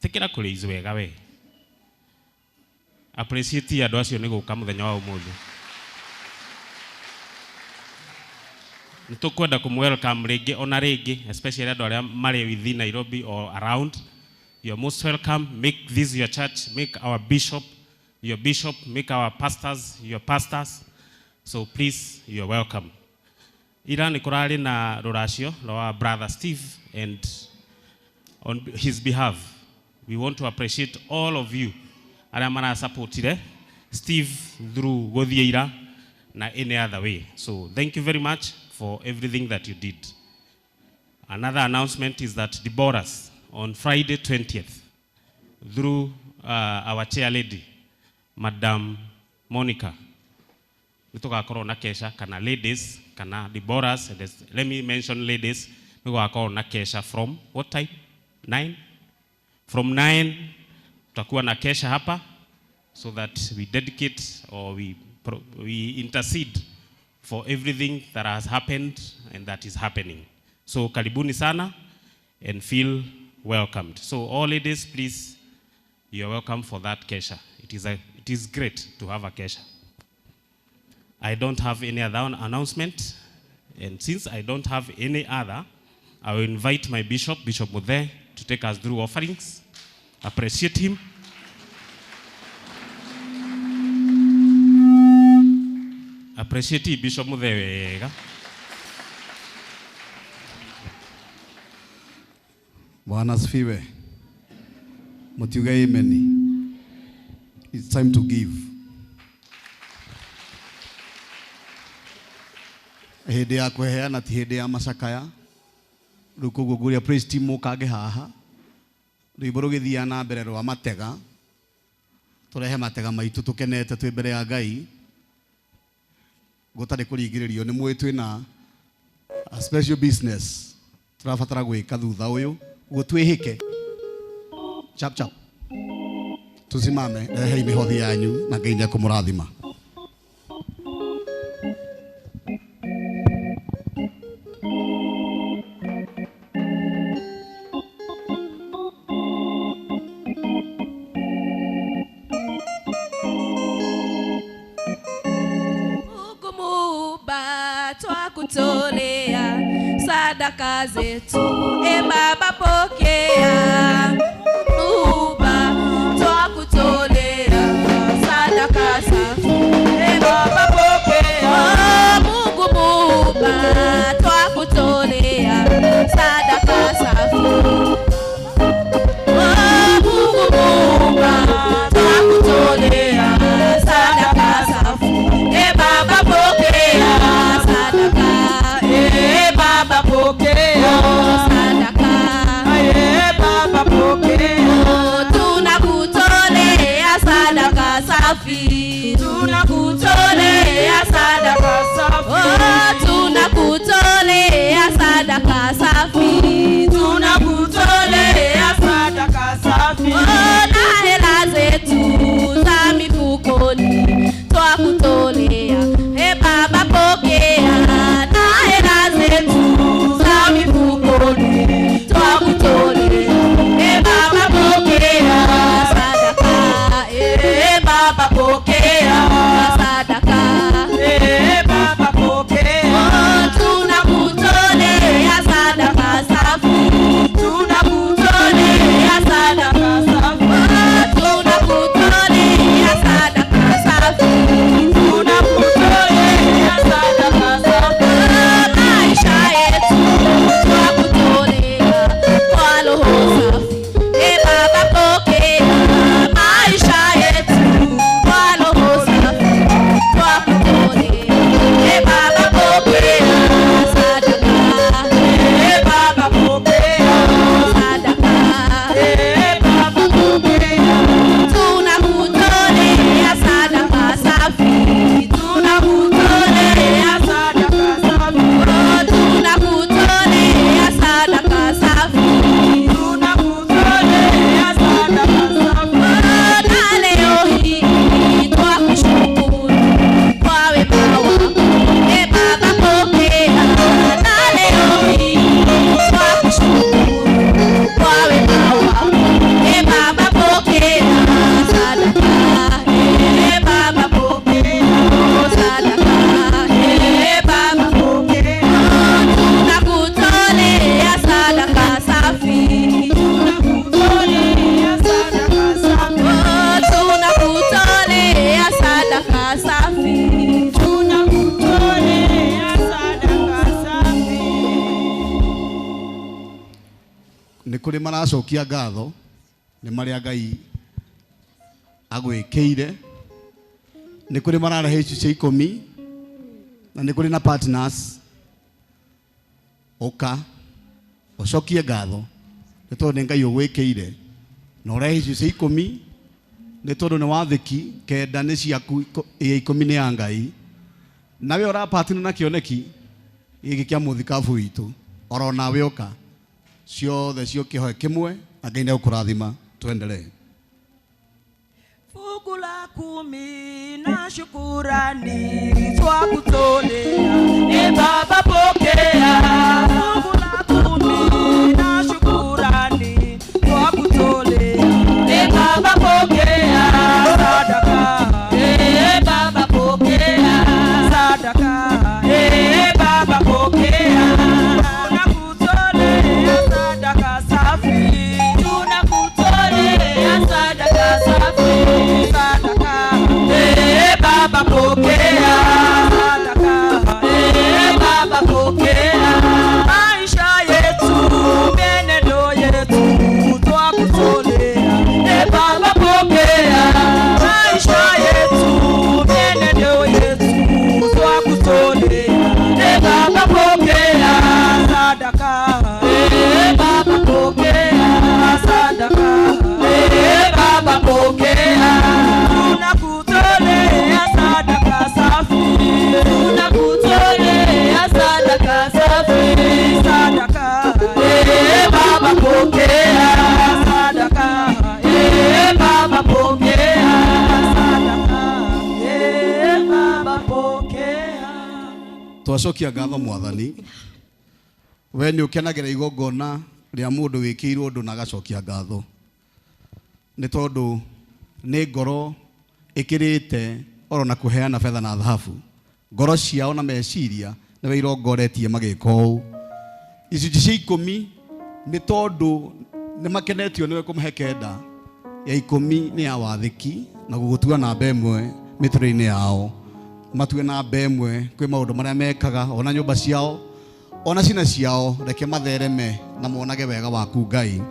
E: Tĩkĩra kũraise wega we. Appreciate andũ acio nĩ gũka mũthenya wa ũmũthĩ. Nĩtũkwenda kũmwelcome rĩngĩ ona rĩngĩ, especially andũ arĩa marĩ within Nairobi or around. You are most welcome. Make this your church. Make our bishop your bishop. Make our pastors your pastors. So please, you are welcome. Ira nĩ kũrarĩ na rũracio rwa brother Steve, and on his behalf, we want to appreciate all of you arĩa marasupportire Steve through gũthiĩ ira na any other way. So thank you very much for everything that you did. Another announcement is that Deborah's on Friday 20th, through our chair lady, Madam Monica, nĩtũgakorwo na kesha kana ladies kana Deborah's. Let me mention ladies. Nĩgũgakorwo na kesha from what time? 9? From 9 tutakuwa na kesha hapa so that we dedicate or we intercede for everything that has happened and that is happening. So karibuni sana and feel welcomed. So all ladies, please, you are welcome for that kesha. It is great to have a kesha. I don't have any other announcement, and since I don't have any other, I will invite my bishop, Bishop Muthe, to take us through offerings. Appreciate him. Appreciate Bishop Muthee wega.
F: Bwana asifiwe. Mutiuge amen. It's time to give. Hĩndĩ ya kũheana ti hĩndĩ ya macakaya. Rĩu koguo ngũria praise team mũkange haha. Rwĩmbo rũgĩthiaga na mbere rwa matega. Tũrehe matega maitũ tũkenete twĩ mbere ya Ngai. Gũtarĩ kũringĩrĩrio nĩ mũĩ twĩna a special business tũrabatara gwĩka thutha ũyũ. Ũguo twĩhĩke. Chap chap. Tusimame, rehei mĩhothi yanyu na Ngai nĩekũmũrathima.
B: Mungu Muumba, twakutolea sadaka zetu, e Baba pokea. Muumba, twakutolea sadaka safi, e Baba pokea. Oh, Mungu Muumba, twakutolea sadaka safi. Oh, Mungu Muumba, twakutolea sadaka safi, e Baba pokea sadaka, e Baba pokea sadaka, e Baba pokea. Tunakutolea sadaka safi, tunakutolea sadaka safi, oh, tunakutolea sadaka safi, tunakutolea sadaka safi. Oh, na hela zetu za mifukoni twakutolea, e Baba pokea. Na hela zetu za mifukoni twakutolea, e Baba pokea sadaka, e Baba pokea sadaka, e Baba pokea. Oh, tunakutolea sadaka safi, tunakutolea sadaka safi, oh, tunakutolea sadaka safi, tunakutolea sadaka safi. Maisha yetu twakutolea kwa roho safi, e Baba pokea. Maisha yetu kwa roho safi twakutolea, e Baba pokea sadaka, e Baba pokea sadaka, e Baba pokea. Tunakutolea sadaka safi, tunakutolea sadaka safi, oh, tunakutolea sadaka safi, tunakutolea sadaka safi. Oh, na leo hii twakushukuru kwa wema wako, e Baba pokea. Na leo hii twakushukuru kwa wema wako, e Baba pokea sadaka, e Baba pokea sadaka, e Baba pokea. Tunakutolea sadaka safi, tunakutolea sadaka safi, oh, tunakutolea sadaka safi, tunakutolea sadaka safi.
F: Nĩ kũrĩ maracokia ngatho nĩ marĩa Ngai agwĩkĩire. Nĩ kũrĩ mararehe icunjĩ ikũmi na nĩ kũrĩ na partners. Ũka ũcokie ngatho nĩ tondũ nĩ Ngai ũgwĩkĩire, na ũrehe icunjĩ ikũmi nĩ tondũ nĩ wathĩki. Kenda nĩ ciaku, ĩ ikũmi nĩ ya Ngai. Nawe ũrapatina na kĩoneki gĩkĩ kĩa mũthikabu witũ, oro nawe ũka ciothe ciũkĩhoe kĩmwe na Ngai nĩegũkũrathima. Tuendelee.
A: Fungu la kumi na shukurani twakutolea, e Baba pokea. Fungu la kumi na shukurani twakutolea, e Baba pokea sadaka, e Baba pokea sadaka, e Baba pokea. Tunakutolea sadaka safi, tunakutolea sadaka safi, sadaka, e Baba pokea.
F: Twacokia ngatho Mwathani. We nĩ ũkenagĩra igongona rĩa mũndũ wĩkĩirwo ũndũ na agacokia ngatho. Nĩ tondũ nĩ ngoro ĩkĩrĩte oro na kũheana betha na thahabu. Ngoro ciao na meciria nĩwe irongoretie magĩka ũũ. Icunjĩ cia 10 nĩ tondũ nĩ makenetio nĩwe kũmahe 9 ya 10 nĩ ya wathĩki na gũgũtua namba 1 mĩtũrĩre-inĩ yao. Matue namba 1 kwĩ maũndũ marĩa mekaga ona nyũmba ciao ona ciana ciao, reke mathereme na monage wega waku Ngai.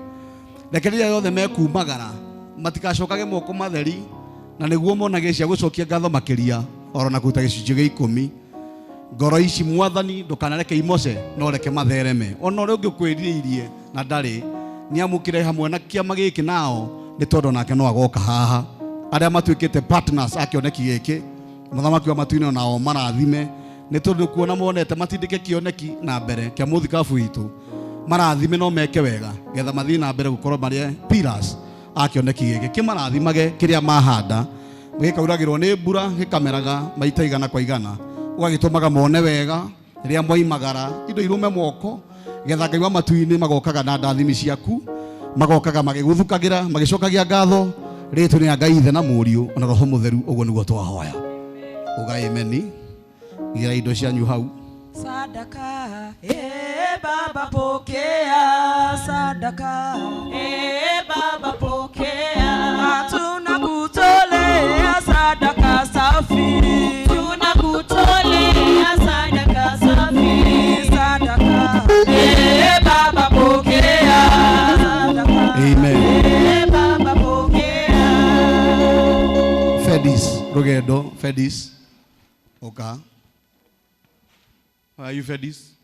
F: Reke rĩrĩa yothe mekumagara matikacokage moko matheri na nĩguo monage cia gũcokia ngatho makĩria oro na kũruta gĩcunjĩ gĩa 10. Ngoro ici Mwathani ndũkanareke imoce no reke mathereme ona ũrĩa ũngĩ ũkwĩrirĩirie na ndarĩ nĩamũkĩre hamwe na kĩama gĩkĩ nao nĩ tondũ nake no agoka haha. Arĩa matuĩkĩte partners a kĩoneki gĩkĩ mũthamaki wa matu-inĩ nao marathime nĩ tondũ kuona monete matindĩke kĩoneki na mbere kĩa mũthikabu witũ marathime no meke wega getha mathiĩ na mbere gũkorwo marĩ pillars a kĩoneki gĩkĩ kĩmarathimage kĩrĩa mahanda gĩkauragĩrwo nĩ mbura gĩkameraga maita igana kwa igana ũgagĩtũmaga mone wega rĩrĩa moimagara indo irume moko getha Ngai wa matu-inĩ magokaga na ndathimi ciaku magokaga magĩgũthukagĩra magĩcokagia ngatho rĩtwa nĩ ya Ngai Ithe na Mũriũ na Roho Mũtheru. Ũguo nĩguo twahoya. Ugai ameni. Igira indo cianyu hau.
A: Sadaka, Baba pokea sadaka, Baba pokea, tunakutolea sadaka safi, tunakutolea sadaka safi, sadaka, Baba pokea sadaka,
F: amen,
A: Baba pokea.
F: Fedis Rugendo, Fedis, okay. Are you Fedis?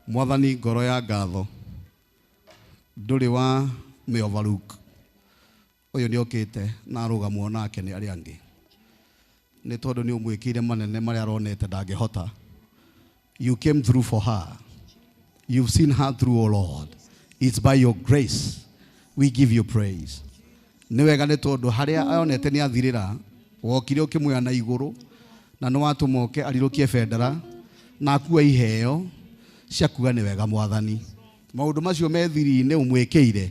F: Mwathani ngoro ya ngatho ndũrĩ wa mĩ overlook ũyũ nĩokĩte na arũgamwo nake nĩ arĩa angĩ nĩ tondũ nĩ ũmwĩkĩire manene marĩa aronete ndangĩhota. You came through for her. You've seen her through, O Lord. It's by your grace we give you praise. Nĩ wega nĩ tondũ harĩa onete nĩ athirĩra wokire ũkĩmuoya na igũrũ na nĩ watũma oke arirũkie bendera na akue iheo cia kuga nĩ wega Mwathani. Maũndũ macio me thiri-inĩ ũmwĩkĩire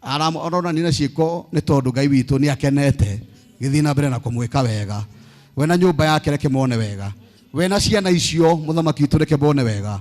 F: aronania na ciĩko nĩ tondũ Ngai witũ nĩ akenete gĩthiĩ na mbere na kũmwĩka wega. We na nyũmba yake reke mone wega, we na ciana icio mũthamaki witũ reke mone wega.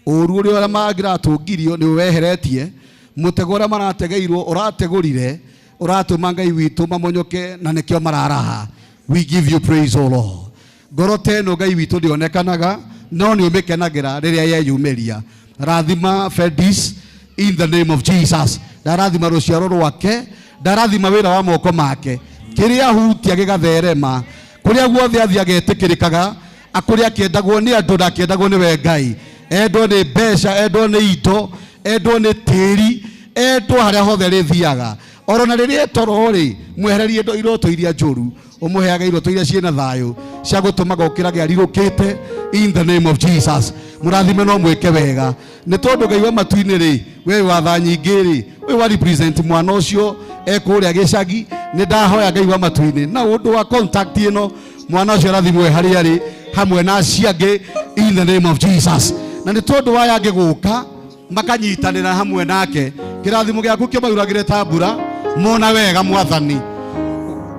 F: Ũru ũrĩa mangĩratũngirio nĩ weheretie, mũtego ũrĩa marategeirwo ũrategũrire ũratũma Ngai witũ mamonyoke na nĩkĩo mararaha. We give you praise, O Lord. Ngoro ta ĩno Ngai witũ ndĩonekanaga no nĩ ũmĩkenagĩra rĩrĩa yeyumĩria. Rathima Fedis in the name of Jesus. Ndarathima rũciaro rwake, ndarathima wĩra wa moko make, kĩrĩa ahutia gĩgatherema, kũrĩa guothe athiĩ agetĩkĩrĩkaga, akũrĩa akĩendagwo nĩ andũ na akĩendagwo nĩwe Ngai. Endwo nĩ mbeca, endwo nĩ indo, endwo nĩ tĩri, endwo harĩa hothe rĩthiaga. Oro na rĩrĩa etoro rĩ, mwehererie iroto iria njũru, ũmũheage iroto iria ciĩna thayũ cia gũtũmaga ũkĩrage arirũkĩte in the name of Jesus. Mũrathime no mwĩke wega nĩ tondũ Ngai wa matu-inĩ rĩ, we wa tha nyingĩ rĩ, we wa represent mwana ũcio ekũrĩa gĩcagi. Nĩ ndahoya Ngai wa matu-inĩ na ũndũ wa contact ĩno mwana ũcio arathimwe harĩa arĩ hamwe na acio angĩ in the name of Jesus. Na nĩ tondũ wa aya angĩ gũka makanyitanĩra hamwe nake, kĩrathimo gĩaku kĩmauragĩre ta mbura, mona wega Mwathani,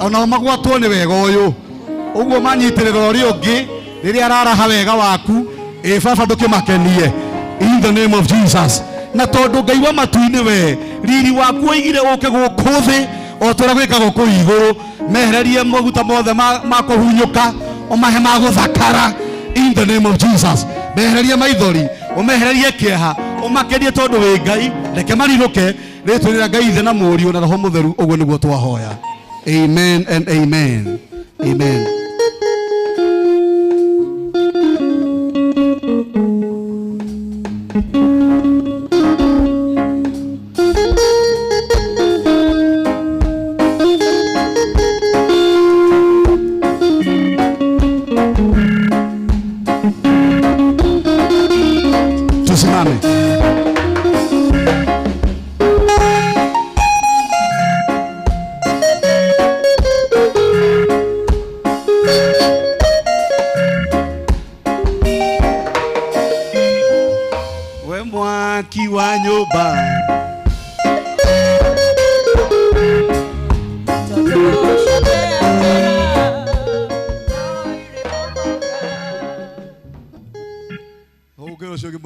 F: onao magwatwo nĩ wega ũyũ ũguo manyitĩrĩra ũrĩa ũngĩ Rĩrĩa araraha wega waku, ĩ baba ndũkĩmakenie. In the name of Jesus. Na tondũ Ngai wa matu-inĩ we, riri waku oigire ũke gũkũ thĩ o ta ũrĩa gwĩkagwo kũu igũrũ. Mehererie maguta mothe ma kũhunyũka, ũmahe ma gũthakara. In the name of Jesus. Mehererie maithori, ũmehererie kĩeha, ũmakenie tondũ wĩ Ngai. Reke marirũke rĩtwa rĩa Ngai Ithe na Mũriũ na Roho Mũtheru. Ũguo nĩguo twahoya. Amen and amen. Amen. Tusimame. We mwaki wa nyũmba. Ũngĩ ũcio ũngĩ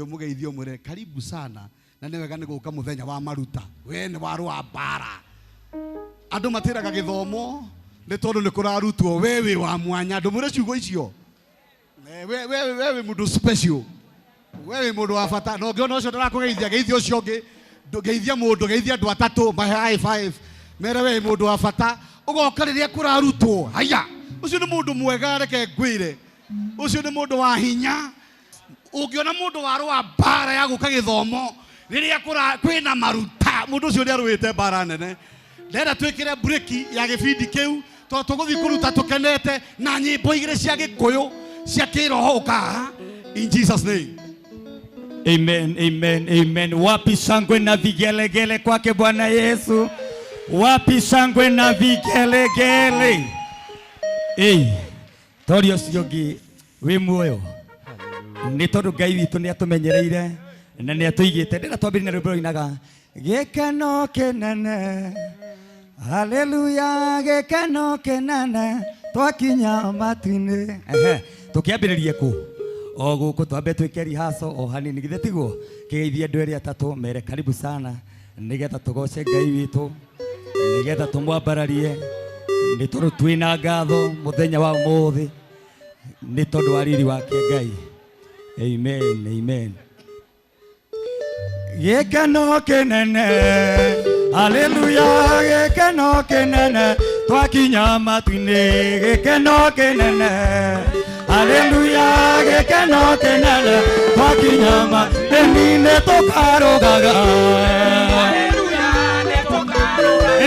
F: mũgeithio mwĩre karibu sana, na nĩ wega nĩ gũka mũthenya wa maruta. We nĩ warũa mbara. Andũ matĩraga gĩthomo nĩ tondũ nĩ kũrarutwo. We wĩ wa mwanya. Ndũmwĩre ciugo icio. We wĩ mũndũ special. We wĩ mũndũ wa bata. Na ũngĩona ũcio ndarakũgeithia, geithia ũcio ũngĩ. Geithia mũndũ, geithia andũ atatũ, mahe high five. Mere we wĩ mũndũ wa bata. Ũgoka rĩrĩa kũrarutwo. Haya, ũcio nĩ mũndũ mwega, reke ngwĩre. Ũcio nĩ mũndũ wa hinya. Ũngĩona mũndũ warũa mbara ya gũka gĩthomo rĩrĩa kwĩna maruta, mũndũ ũcio nĩarũĩte mbara nene. Ndĩrenda twĩkĩre breki ya gĩbindi kĩu tondũ tũgũthiĩ kũruta tũkenete na nyĩmbo igĩrĩ cia Gĩkũyũ cia kĩroho ũkaha. In Jesus name.
G: Amen, amen, amen. Wapi shangwe na vigelegele kwake Bwana Yesu? Wapi shangwe na vigelegele? Ei, tori ũcio ũngĩ wĩ muoyo. Nĩ tondũ Ngai witũ nĩ atũmenyereire na nĩ atũigĩte. Ndĩrenda twambĩrĩrie na rwĩmbo rũinaga gĩkeno kĩnene, haleluya, gĩkeno kĩnene twakinya matu-inĩ. Ehe, tũkĩambĩrĩrie kũ? O gũkũ twambe twĩke rehearsal o hanini, githĩ tiguo? Kĩgeithie andũ erĩ atatũ, mere karibu sana, nĩgetha tũgoce Ngai witũ, nĩgetha tũmwambararie, nĩ tondũ twĩna ngatho mũthenya wa ũmũthĩ, nĩ tondũ wa riri wake Ngai. Amen, amen. Gĩkeno kĩnene, haleluya, gĩkeno kĩnene twakinya matu-inĩ. Gĩkeno kĩnene, haleluya, gĩkeno kĩnene twakinya matu-inĩ. Nĩ tũkarũgaga,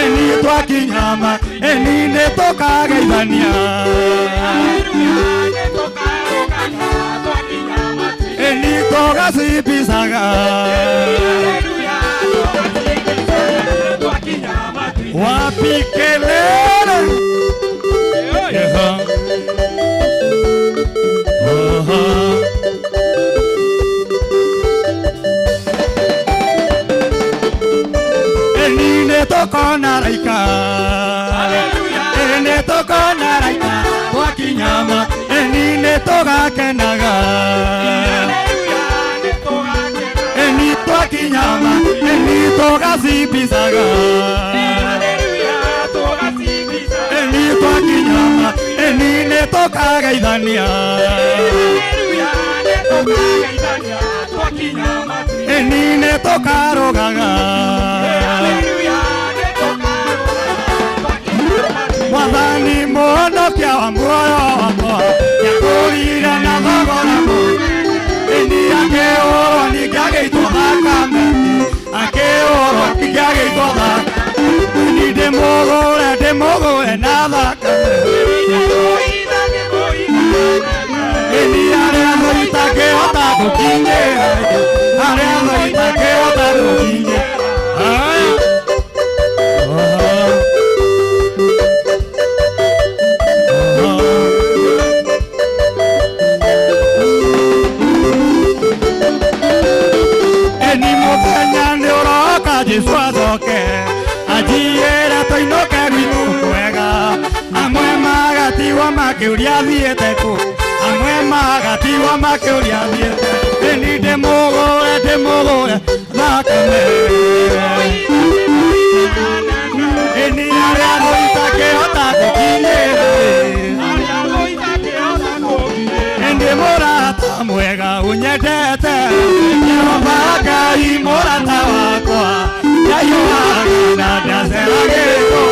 G: ĩni twakinya matu-inĩ, nĩ tũkageithania, ĩni tũgacibicaga. Wapi kelele? Aha. Aha. Eni nĩ tũkona raika, ĩ nĩ tũkona raika twakinya eni nĩ tũgakenaga, eni twakinya eni tũgacibicaga, eni twakinya eni nĩ tũkageithania, eni nĩ tũkarũgaga. Mwathani mũhonokia wa muoyo wakwa nĩakũrire na thogora mũnene, ĩni akĩhũrwo ningĩ agĩitwo thakame, akĩhũrwo ningĩ agĩitwo thakame, ĩni ndĩmũgũre, ndĩmũgũre na thakame, ĩni arĩa thũ itangĩhota gũkinyĩra, arĩa thũ itangĩhota gũkinyĩra. Haya. Eni mũthenya nĩ ũroka Jesũ acoke, anjiyĩre tũinũke gwitũ kwega. Amwe magatigwo makĩũria thiĩte kũ, Amwe magatigwo makĩũria thiĩte ĩni ndĩmũgũre ndĩmũgũre thakame ĩni arĩa mũitakĩhota gũkinyĩra ĩndĩ mũrata mwega ũnyendete Jehova Ngai mũrata wakwa ndaiyoaga na ndaceragĩrwo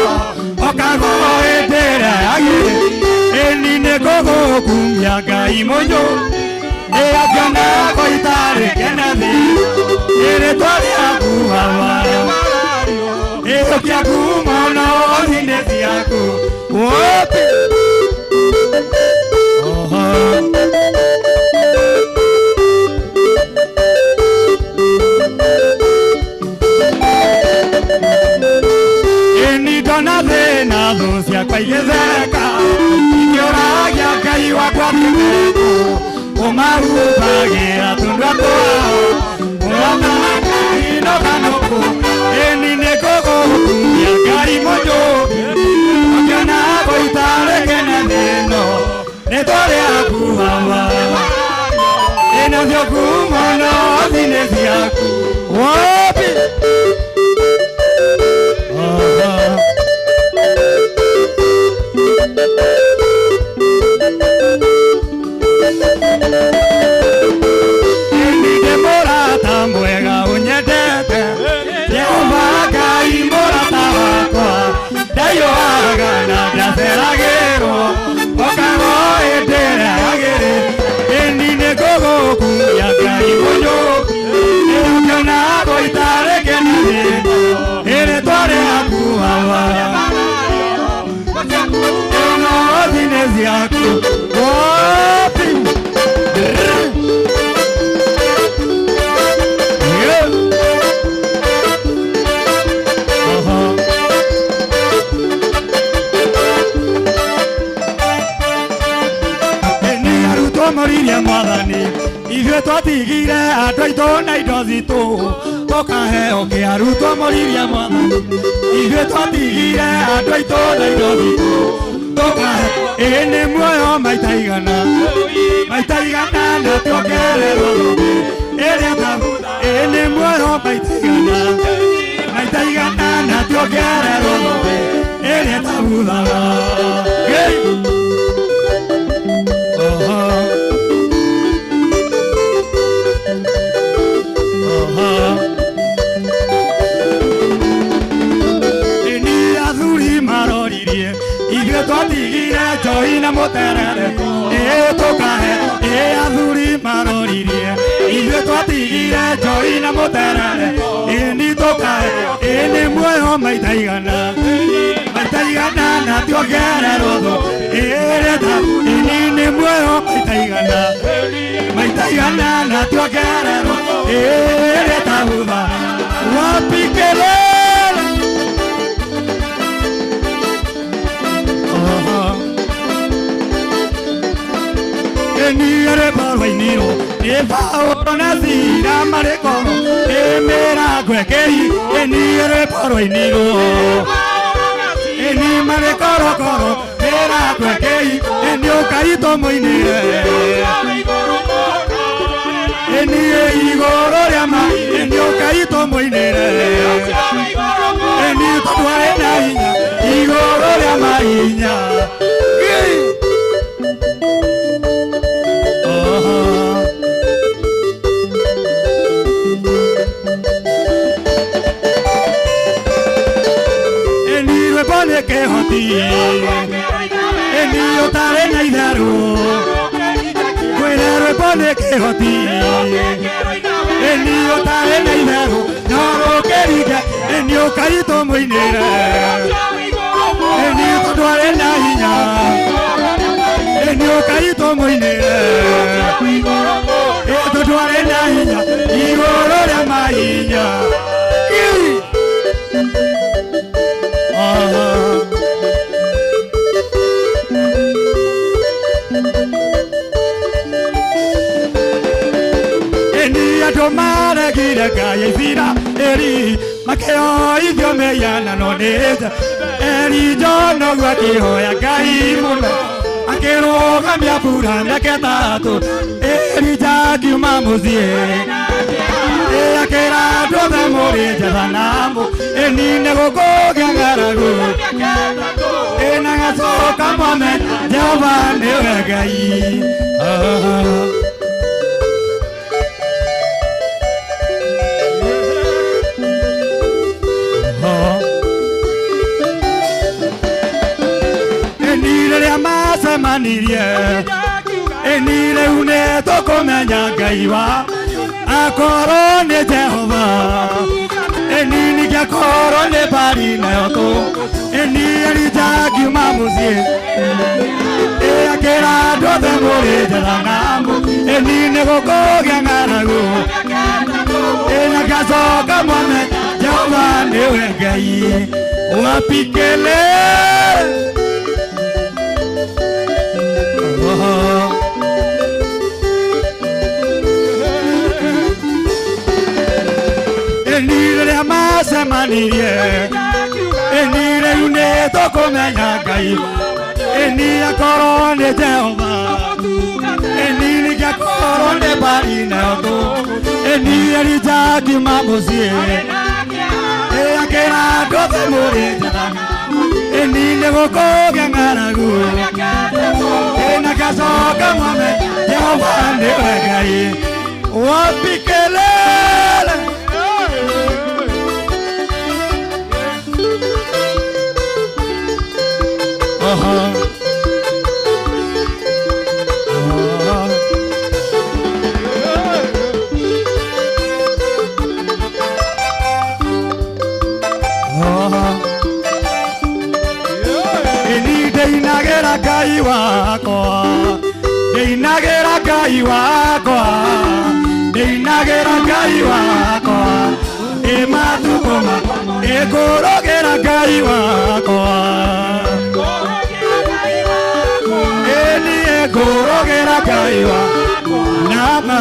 G: okagwo hĩndĩ ĩrĩa yagĩrĩire ĩni nĩngũgũkumia Ngai mũnyũ ĩakĩonagwo itarĩ kĩnathi ĩrĩtwa rĩaku Baba ĩũkia mũno thine ciaku wote. Oho. Ĩni ndona thĩna thũ ciakwa igĩtheka ikĩũragia Ngai wakwa kĩmeko ũmahumbagĩra tũnua twao ũrona Ngai nokanũkũ ĩni nĩngũgũkumia Ngai mũnjũki ũkĩonagwo itarĩ kĩnene ĩno rĩtwa rĩaku Baba ĩnacio mũno thine ciaku wapi. Oho. Ĩni mũrata mwega ũnyendete Jehova Ngai mũrata wakwa ndaiyoaga na ndaceragĩrwo okagwo hĩndĩ ĩrĩa yagĩrĩire ĩni nĩngũgũkumia Ngai mũnyũki ĩũkĩonagwo itarĩ kĩnene ĩrĩtwa rĩaku Baba ĩno thine ciaku wapi. Yeah. Oho. Ĩni arutwo moririe mwathani ithuĩ twatigire andũ aitũ na indo citũ tũkaheo kĩ arutwo moririe mwathani ithuĩ twatigire andũ aitũ na indo citũ tũkahe ĩ nĩ muoyo maita igana na tuongererwo thũmbĩ ĩrĩa ĩ nĩ muoyo maita igana na tuongererwo thũmbĩ ĩrĩa ĩtabuthaga. Oho. Oho. Ĩni athuri maroririe ithuĩ twatigire njohi na mũterere ĩ tũkahe ĩ athuri maroririe ithuĩ twatigire njohi na mũterere ĩni tũkahe ĩ nĩ muoyo maita igana na tuongererwo thũ ĩrĩa ĩni nĩ muoyo maita igana na tuongererwo ĩrĩa tabutha wapi kelele. Oho. Ĩni rwĩmbo rwainirwo nĩ Paũlũ na Sila marĩ koro ĩ mĩrango ĩkĩhi ĩni rwĩmbo rwainirwo ĩni marĩ korokoro mĩrango ĩkĩhi ĩni ũkai tũmũinĩre ĩni igũrũ rĩa ma ĩni ũkai tũmũinĩre ĩni tondũ arĩ na hinya igũrũ rĩa mahinya. Oho. Ĩni rwĩmbo nĩ kĩhoti ĩni ũtarĩ na itherũ kwĩre rwĩmbo nĩ kĩhoti ĩni ũtarĩ na itherũ no rũkĩringe ĩni ũkai tũmũinĩre ĩni tondũ arĩ na hinya ĩni ũkai tũmũinĩre ĩ tondũ arĩ na hinya igũrũ rĩa mahinya. Oho. Ĩni andũ maregire Ngai a Isiraeli makĩoithio mĩhianano nĩ Elijah noguo akĩhoya Ngai mũno Akĩrũgamia mbura mĩaka ĩtatũ Elija akiuma mũciĩ Ĩ akĩra andũ othe mũrĩ njetha na mũ Ĩni nĩ gũkũgĩa ng'aragu Ĩ na gacoka mwamenya Jehova nĩwe Ngai. Ah. Ĩni rĩrĩa macemanirie ĩni rĩu nĩ tũkũmenya Ngai wa akorwo nĩ Jehova ĩni ningĩ akorwo nĩ Bali nayo tũ ĩni Elija akiuma mũciĩ ĩ akĩra andũ othe mũrĩ njetha na mũ ĩni nĩ gũkũgĩa ng'aragu ĩ na ngacoka mwamenya Jehova nĩwe Ngai wapikele. Ĩni rĩrĩa macemanirie ĩni rĩu nĩ tũkũmenya Ngai ĩni akorwo nĩ Jehova ĩni ningĩ akorwo nĩ Bali nayo tũ ĩni Elija akiuma mũciĩ ĩ akĩra andũ othe mũrĩ njetha ĩni nĩ gũkũgĩa ng'aragu ĩ na ngacoka mwamenya Jehova nĩwe Ngai wapikelele. Aha. Aha. Aha. Ĩni ndĩinagĩra Ngai wakwa ndĩinagĩra Ngai wakwa ndĩinagĩra Ngai wakwa ĩ matukũ makwa ĩngũrũgĩra Ngai wakwa ĩni ĩngũrũgĩra Ngai wakwa nama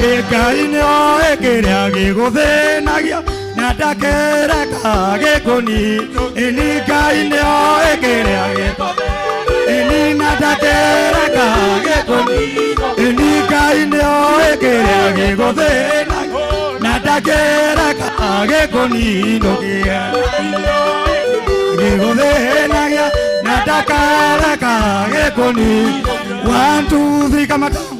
G: ĩ Ngai nĩoĩ kĩrĩa gĩgũthĩnagia na ndakereka gĩkũni ĩni Ngai nĩoĩ kĩrĩa gĩkũni ĩni na ndakereka gĩkũni ĩni Ngai nĩoĩ kĩrĩa gĩgũthĩnagia na ndakereka gĩkũninũkia gĩgũthĩnagia na ndakereka gĩkũni. 1 2 3 kama down.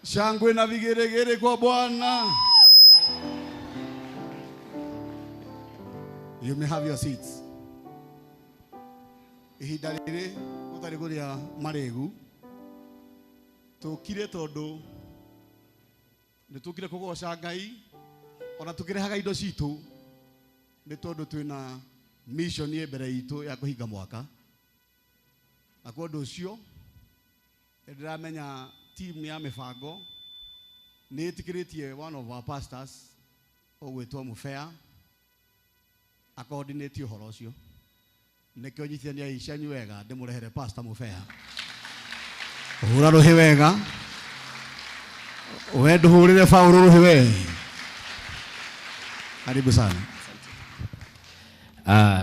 F: Shangwe na vigeregere kwa Bwana. You may have your seats. Ihinda rĩrĩ gũtarĩ kũrĩa marĩgu tũkire tondũ nĩ tũkire kũgoca Ngai ona tũkĩrehaga indo citũ nĩ tondũ twĩna mission ĩ mbere itũ ya kũhinga mwaka na kwa ũndũ ũcio nĩndĩramenya team ya mĩbango nĩ ĩtĩkĩrĩtie one of our pastors ũgwĩtwo Mũbea acoordinate ũhoro ũcio nĩkĩo nyitithania cianyu wega ndĩmũrehere pastor Mũbea hũra rũhĩ wega we ndũhũrĩre Paũlũ rũhĩ we. Karibu sana.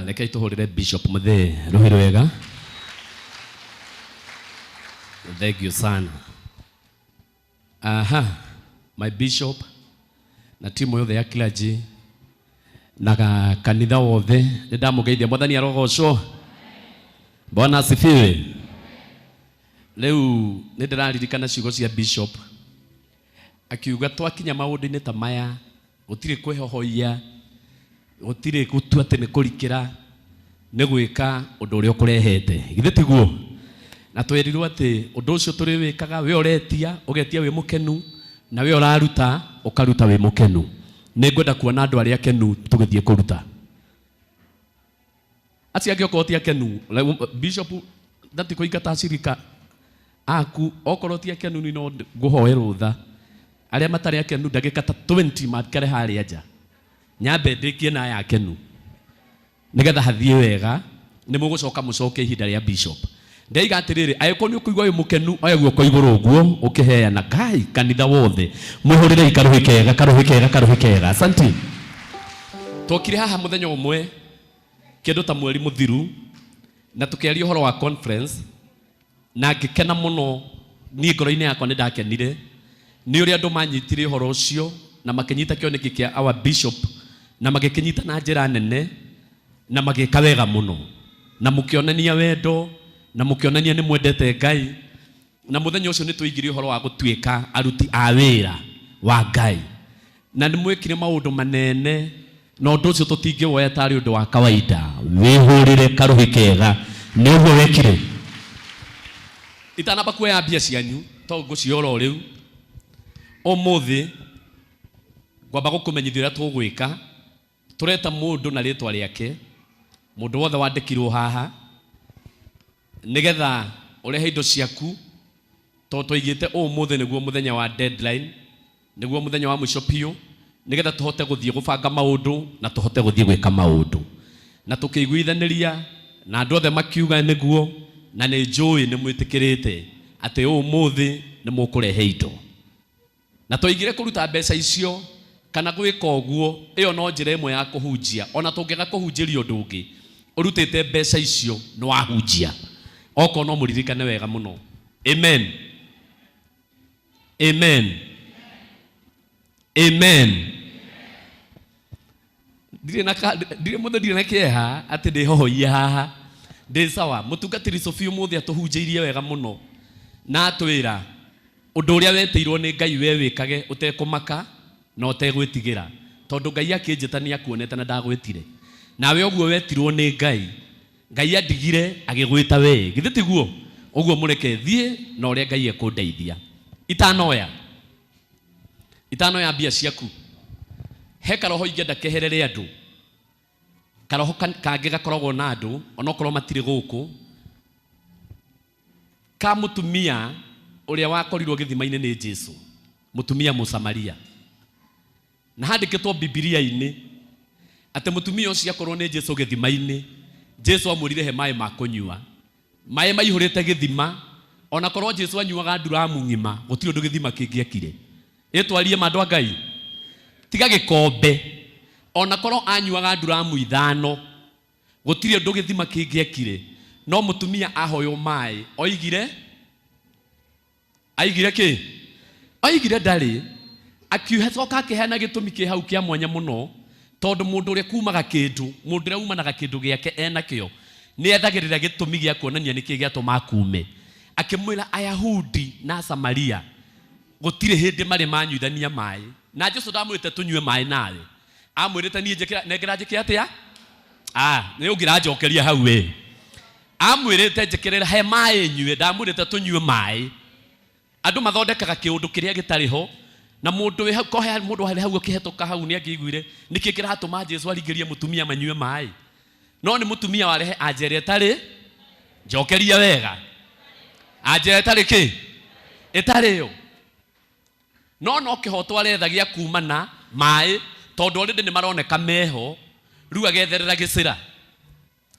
H: Rekei tũhũrĩre Bishop Muthee rũhĩ rwega. Thank you sana. Aha, my bishop na timu yothe ya clergy na kanitha wothe nĩndamũgeithia. Mwathani arogocwo. Bwana asifiwe. Rĩu nĩndĩraririkana ciugo cia bishop akiuga twakinya maũndũ-inĩ ta maya gũtirĩ kwĩhohoia gũtirĩ gũtua atĩ nĩ kũrikĩra nĩ gwĩka ũndũ ũrĩa ũkũrehete githĩ tiguo na twerirwo atĩ ũndũ ũcio tũrĩwĩkaga we ũretia ũgetia wĩ mũkenu na we ũraruta ũkaruta wĩ mũkenu. Nĩngwenda kuona andũ arĩa akenu tũgĩthiĩ kũruta acio angĩ okorwo ti akenu bishop ndati kũingata acirika aku okorwo ti akenu ni no ngũhoe rũtha arĩa matarĩ akenu ndagĩka ta 20 makare harĩa nja nyambe ndĩkie na aya akenu nĩgetha hathiĩ wega nĩ mũgũcoka mũcoke ihinda rĩa bishop. Ndaiga atĩrĩrĩ angĩkorwo nĩ ũkũigua wĩ mũkenu oya guoko igũrũ ũguo ũkĩheana Ngai kanitha wothe mwĩhũrĩrei karũhĩ kega karũhĩ kega karũhĩ kega. Asante. Twokire haha mũthenya ũmwe Kĩndũ ta mweri mũthiru na tũkĩaria ũhoro wa conference na ngĩkena mũno niĩ ngoro-inĩ yakwa nĩ ndakenire nĩ ũrĩa andũ manyitire ũhoro ũcio na makĩnyita kĩoneki kĩa our bishop na magĩkĩnyita na njĩra nene na magĩka wega mũno na mũkĩonania wendo na mũkĩonania nĩ mwendete Ngai na mũthenya ũcio nĩ tũigire ũhoro wa gũtuĩka aruti a wĩra wa Ngai na nĩ mwĩkire maũndũ manene na ũndũ ũcio tũtingĩwoya tarĩ ũndũ wa kawaida. Wĩhũrĩre karũhĩ kega nĩ ũguo wekire. Itanamba kuoya mbia cianyu to ngũciora o rĩu ũmũthĩ ngwamba gũkũmenyithia ũrĩa tũgwĩka. Tũreta mũndũ na rĩtwa rĩake, mũndũ wothe wandĩkirwo haha nĩgetha ũrehe indo ciaku tondũ twaigĩte ũmũthĩ nĩguo mũthenya wa deadline, nĩguo mũthenya wa mũico biũ, nĩgetha tũhote gũthiĩ gũbanga maũndũ na tũhote gũthiĩ gwĩka maũndũ. Na tũkĩiguithanĩria na andũ othe makiuga nĩguo, na nĩ njũĩ nĩ mwĩtĩkĩrĩte atĩ ũmũthĩ nĩ mũkũrehe indo. Na twaigire kũruta mbeca icio kana gwĩka ũguo, ĩyo no njĩra ĩmwe ya kũhunjia. Ona tũngĩaga kũhunjĩria ũndũ ũngĩ, ũrutĩte mbeca icio nĩ wahunjia. Okorwo no mũririkane wega mũno. Amen. Amen. Amen. Ndirĩ na ndirĩ mũthĩ ndirĩ na kĩeha atĩ ndĩhohoie haha. Ndĩ sawa. Mũtungatĩri Sophie ũmũthĩ atũhunjĩirie wega mũno na atwĩra ũndũ ũrĩa wetĩirwo nĩ Ngai we wĩkage ũtekũmaka na ũtegwĩtigĩra, tondũ Ngai akĩnjĩta nĩ akuonete na ndagwĩtire. Nawe ũguo wetirwo nĩ Ngai, Ngai andigire agĩgwĩta we. Githĩ tiguo? Ũguo mũreke thiĩ na ũrĩa Ngai ekũndeithia. Itanoya mbia ciaku, he karoho ingĩenda keherere andũ. Karoho kangĩ gakoragwo na andũ onokorwo matirĩ gũkũ, ka mũtumia ũrĩa wakorirwo gĩthima-inĩ nĩ Jesu, mũtumia Mũsamaria. Na handĩkĩtwo Bibilia-inĩ atĩ mũtumia ũcio akorwo nĩ Jesu gĩthima-inĩ, Jesu amwĩrire he maĩ ma kũnyua. Maĩ maihũrĩte gĩthima, ona korwo Jesu anyuaga nduramu ng'ima, gũtirĩ ũndũ gĩthima kĩngĩekire. Ĩtwarie ma andũ a Ngai, tiga gĩkombe, ona korwo anyuaga nduramu 5, gũtirĩ ũndũ gĩthima kĩngĩekire. No mũtumia ahoywo maĩ, oigire, aigire kĩ? Oigire ndarĩ. Akicoka akĩheana gĩtũmi kĩ hau kĩa mwanya mũno, tondũ mũndũ ũrĩa kumaga kĩndũ, mũndũ ũrĩa umanaga kĩndũ gĩake enakĩo, nĩ ethagĩrĩra gĩtũmi gĩa kuonania nĩkĩ gĩatũma akume. Akĩmwĩra Ayahudi na Samaria gũtirĩ hĩndĩ marĩ manyuithania maĩ. Na Jesu ndamwĩrĩte tũnyue maĩ nawe, amwĩrĩte niĩ njĩkĩra, nengera njĩke atĩa? Nĩ ũngĩranjokeria hau we. Amwĩrĩte njĩkĩrĩra he maĩ nyue, ndamwĩrĩte tũnyue maĩ. Andũ mathondekaga kĩũndũ kĩrĩa gĩtarĩ ho, na mũndũ wĩ hau, kohe mũndũ harĩ hau akĩhetũka hau nĩ angĩaiguire nĩkĩ kĩratũma Jesu aringĩrie mũtumia manyue maĩ. No nĩ mũtumia warehe anja ĩrĩa ĩtarĩ, njokeria wega, anja ĩrĩa ĩtarĩ kĩ? Ĩtarĩ yo. No no kĩhoto aretha gĩa kuma na maĩ, tondũ already nĩ maroneka meho, rĩu agetherera gĩcĩra.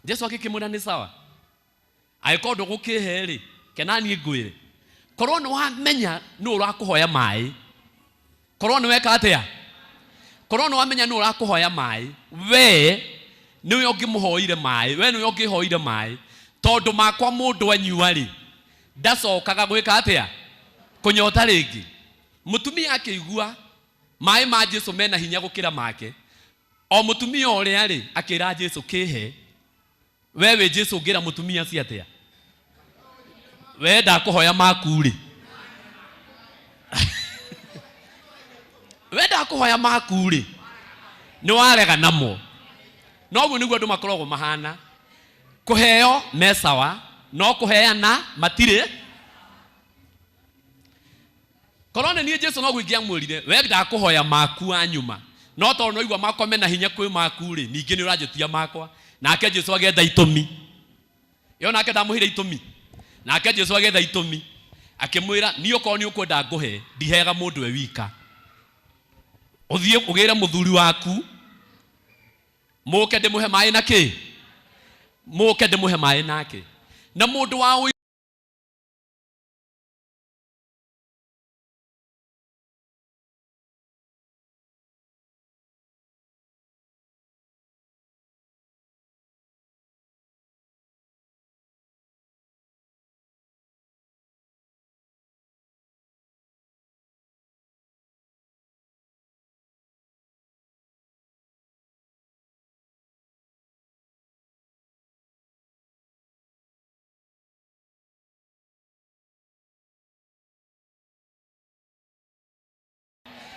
H: Jesu agĩkĩmwĩra nĩ sawa, angĩkorwo ndũgũkĩhe rĩ, kena niĩ ngwĩre, korwo nĩ wamenya nũ ũrakũhoya maĩ, korwo nĩ weka atĩa? Korwo nĩ wamenya nũ ũrakũhoya maĩ, we nĩwe ũngĩmũhoire maĩ, we nĩwe ũngĩhoire maĩ, tondũ makwa mũndũ anyua rĩ, ndacokaga gwĩka atĩa? Kũnyota rĩngĩ. Mũtumia akĩigua maĩ ma Jesu mena hinya gũkĩra make, o mũtumia ũrĩa rĩ, akĩra Jesu kĩhe. We wĩ Jesu ũngĩra mũtumia ũcio atĩa? We ndakũhoya maku rĩ. We ndakũhoya maku rĩ. Nĩ warega namo. No ũguo nĩguo andũ makoragwo mahana. Kũheo me sawa, no kũheana matirĩ. Korwo nĩ niĩ Jesu noguo ingĩamwĩrire, we ndakũhoya maku anyuma. No tondũ no igua makwa mena hinya kwĩ maku rĩ, ningĩ nĩ ũranjĩtia makwa. Nake Jesu agĩetha itũmi. Yo nake ndamũheire itũmi. Nake Jesu agĩetha itũmi. Akĩmwĩra, niĩ okorwo nĩ ũkwenda ngũhe, ndiheaga mũndũ e wika. Ũthiĩ ũgĩre mũthuri waku, mũke ndĩmũhe maĩ na kĩ? Mũke ndĩmũhe maĩ nake. Na mũndũ wa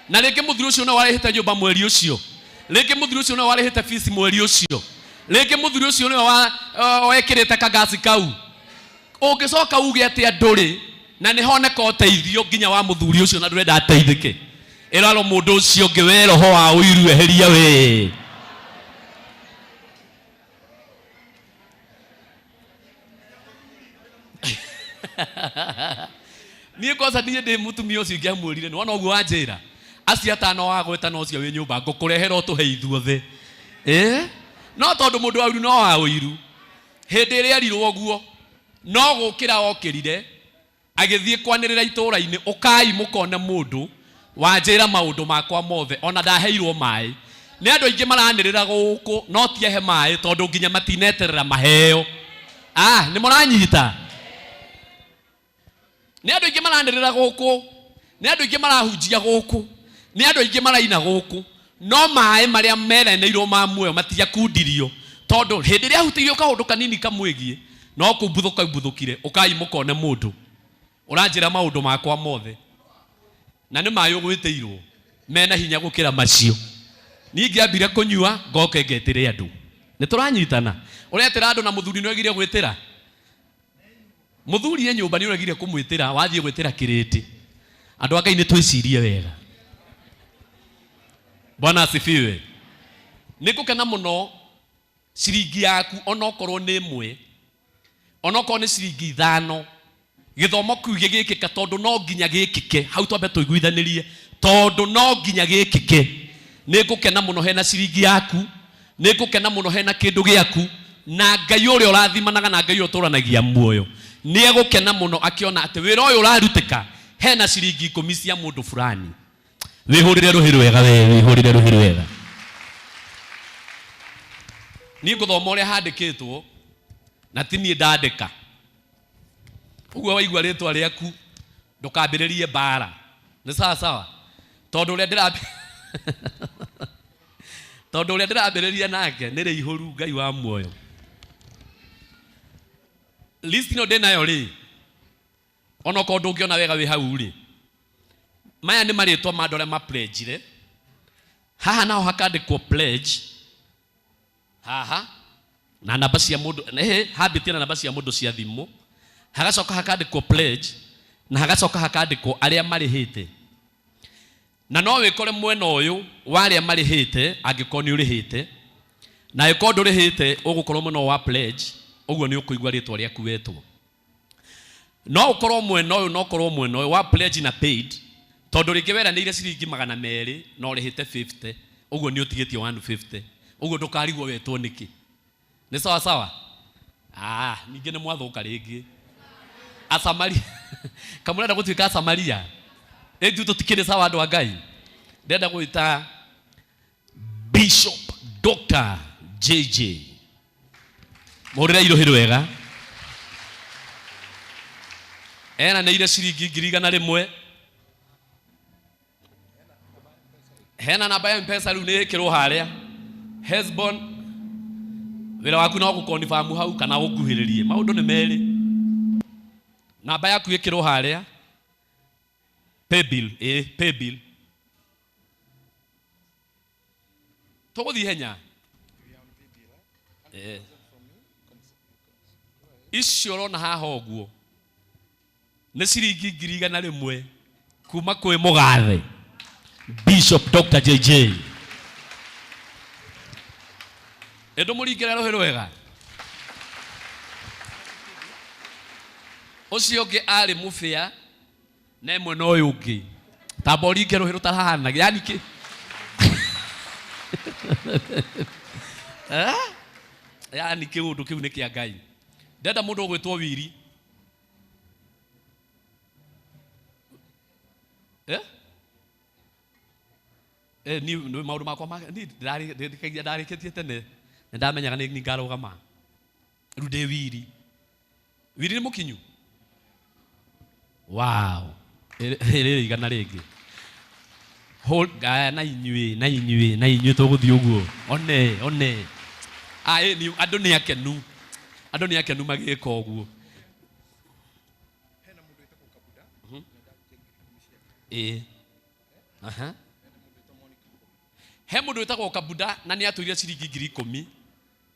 H: Na rĩngĩ mũthuri ũcio no warĩhĩte nyũmba mweri ũcio, rĩngĩ mũthuri ũcio no warĩhĩte fees mweri ũcio, rĩngĩ mũthuri ũcio nĩwe wekĩrĩte kagasi kau. Ũngĩcoka uge atĩ ndũrĩ na nĩ honeka ũteithio nginya wa mũthuri ũcio na ndũrenda ateithĩke, ĩrarwo mũndũ ũcio ũngĩ, we roho wa ũiru eheria we. Niĩ kwanza niĩ ndĩ mũtumia ũcio ingĩamwĩrire nĩ wona ũguo wanjĩra acio atano wagweta no ũcio wĩ nyũmba ngũkũrehera ũtũhe ithuothe. No tondũ mũndũ wa ũiru no wa ũiru, hĩndĩ ĩrĩa erirwo ũguo no gũkĩra okĩrire agĩthiĩ kwanĩrĩra itũũra-inĩ, ũkai mũkone mũndũ wanjĩra maũndũ makwa mothe, ona ndaheirwo maĩ. Nĩ andũ aingĩ maranĩrĩra gũkũ no ti ahe maĩ tondũ nginya matineterera maheo. Nĩ mũranyita? Nĩ andũ aingĩ maranĩrĩra gũkũ, nĩ andũ aingĩ marahunjia gũkũ, nĩ andũ aingĩ maraina gũkũ, no maĩ marĩa meranĩirwo ma muoyo matiakundirio tondũ hĩndĩ ĩrĩa ahutĩirio kaũndũ kanini kamwĩgiĩ no kũmbuthũka mbuthũkire, ũkai mũkone mũndũ ũranjĩra maũndũ makwa mothe, na nĩ maĩ ũgwĩtĩirwo mena hinya gũkĩra macio. Niĩ ngĩambire kũnyua ngoke ngetĩre andũ. Nĩ tũranyitana? Ũretĩra andũ na mũthuri nĩ oigire gwĩtĩra mũthuri e nyũmba nĩ ũregire kũmwĩtĩra, wathiĩ gwĩtĩra kĩrĩndĩ. Andũ a Ngai nĩ twĩcirie wega. Bwana asifiwe. Nĩ ngũkena mũno ciringi yaku onokorwo nĩ ĩmwe, onokorwo nĩ ciringi 5, gĩthomo kĩu gĩgĩkĩka tondũ no nginya gĩkĩke. Hau twambe tũiguithanĩrie tondũ no nginya gĩkĩke. Nĩ ngũkena mũno hena ciringi yaku, nĩ ngũkena mũno hena kĩndũ gĩaku, na Ngai ũrĩa ũrathimanaga na Ngai ũrĩa ũtũranagia muoyo nĩ egũkena mũno akĩona atĩ wĩra ũyũ ũrarutĩka hena ciringi 10 cia mũndũ fulani. Wĩhũrĩre rũhĩ rwega we, wĩhũrĩre rũhĩ rwega. Niĩ ngũthoma ũrĩa handĩkĩtwo na ti niĩ ndandĩka. Ũguo waigua rĩtwa rĩaku ndũkambĩrĩrie mbara. Nĩ sawa sawa? Tondũ ũrĩa ndĩrambĩrĩria nake nĩ rĩihũru Ngai wa muoyo. List ĩno ndĩnayo rĩ, onokorwo ndũngĩona wega wĩ hau rĩ, maya nĩ marĩtwa ma andũ arĩa mapledgire. Haha naho hakandĩkwo pledge haha na namba cia mũndũ, hambĩtie na namba cia mũndũ cia thimũ, hagacoka hakandĩkwo pledge na hagacoka hakandĩkwo arĩa marĩhĩte. Na no wĩkore mwena ũyũ wa arĩa marĩhĩte angĩkorwo nĩ ũrĩhĩte, na angĩkorwo ndũrĩhĩte ũgũkorwo mwena wa pledge, ũguo nĩ ũkũigua rĩtwa rĩaku wetwo. No ũkorwo mwena ũyũ, no ũkorwo mwena ũyũ wa pledge na paid, tondũ rĩngĩ weranĩire ciringi 200 na ũrĩhĩte 50, ũguo nĩ ũtigĩtie 150, ũguo ndũkarigwo wetwo nĩkĩ. Nĩ sawa sawa? Ningĩ nĩ mwathũka rĩngĩ. Asamaria. Kamũrenda gũtuĩka Asamaria. Ĩthuĩ tũtikĩrĩ sawa andũ a Ngai. Ndĩrenda gwĩta Bishop Dr. JJ. Mũhũrĩre irũhĩ rwega. Eranĩire ciringi 100,000. Hena namba ya M-Pesa rĩu nĩ ĩkĩrwo harĩa. Hesbon, wĩra waku no gũkonfamu hau kana ũnguhĩrĩrie. Maũndũ nĩ merĩ. Namba yaku ĩkĩrwo harĩa. Paybill, paybill. Tũgũthiĩ henya. Icio ũrona haha ũguo nĩ ciringi 100,000 kuma kwĩ mũgathe Bishop Dr. JJ. Ĩndũ mũringĩre rũhĩ rwega. Ũcio ũngĩ arĩ mũbĩa na ĩmwe na ũyũ ũngĩ. Tamba ũringe rũhĩ rũtarahana. Yani kĩ? Yani kĩũndũ kĩu nĩ kĩa Ngai. Ndenda mũndũ ũgwĩtwo Wiri. Ni maũndũ makwa ma ni ndarĩkĩtie tene nĩ ndamenyaga nĩ ngarũgama. Rĩu ndĩ Wiri. Wiri nĩ mũkinyu? Wow. Ĩrĩ igana rĩngĩ. Hold na inyuĩ, na inyuĩ, na inyuĩ tũgũthiĩ ũguo. One, one. Andũ nĩ akenu. Andũ nĩ akenu magĩka ũguo. Aha. He mundu witagwo Kabuda na ni atwire ciringi 10,000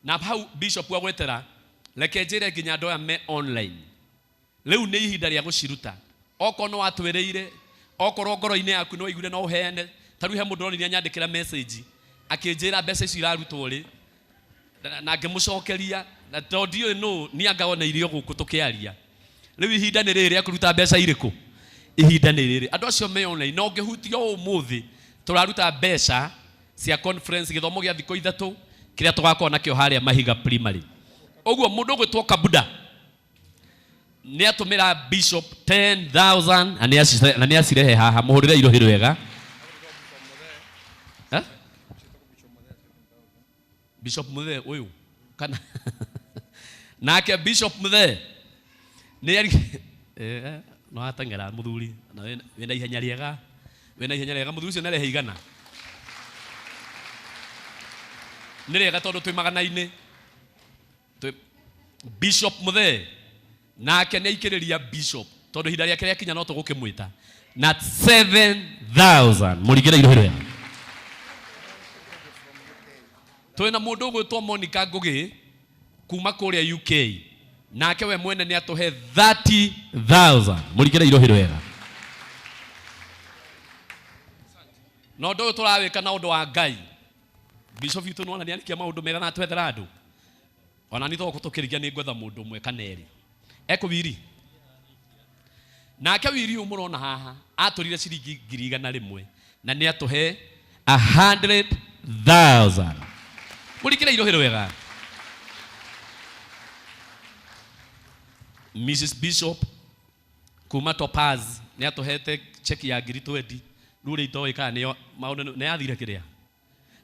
H: na hau bishop wa gwetera reke njire nginya andu aya me online. Riu ni ihinda ria guciruta. Okorwo no watwireire, okorwo ngoro-ini yaku no igure no uheane. Ta riu he mundu ronire anyandikira message akinjira mbeca icio irarutwo ri na ngimucokeria na to ndiũĩ nũ ni anga ona irio gũkũ tũkĩaria. Rĩu ihinda nĩ rĩrĩ rĩa kũruta mbeca irĩkũ? Ihinda nĩ rĩrĩ. Andũ acio me online no ngĩhutio ũmũthĩ tũraruta mbeca cia conference gĩthomo gĩa thikũ 3 kĩrĩa tũgakorwo nakĩo harĩa Mahiga Primary. Ũguo mũndũ ũgwĩtwo Kabuda nĩ atũmĩra bishop 10,000 na nĩ acirehe haha. Mũhũrĩre irohi rwega. Bishop Muthee ũyũ kana nake Bishop Muthee nĩ ari no ateng'era mũthuri na wĩna ihenya rĩega, wĩna ihenya rĩega mũthuri ũcio nĩarehe 100. Nĩ rĩega tondũ twĩ magana-inĩ. Bishop Muthee nake nĩ aikĩrĩria bishop tondũ ihinda rĩake rĩakinya no tũgũkĩmwĩta na 7,000. Mũringĩre irohi rwega. Twĩna mũndũ ũgwĩtwo Monica Ngugi kuma kũrĩa UK nake we mwene nĩ atũhe 30,000. Mũringĩre irohi rwega. Na ũndũ ũyũ tũrawĩka na ũndũ wa Ngai. Bishop witũ nĩwona nĩarikia maũndũ mega na atwethera andũ. Ona nĩ tũgũkũ tũkĩrigia nĩ ngwetha mũndũ ũmwe kana erĩ. Ekũwiri. Nake wiri ũyũ mũrona haha atũrire ciringi 100,000 na nĩ atũhe 100,000. Mũringĩre irohi rwega. Mrs Bishop kuma Topaz nĩ atũhete cheki ya 20,000. Rĩu rĩ itoĩ kana nĩyo maũndũ nĩ yathire kĩrĩa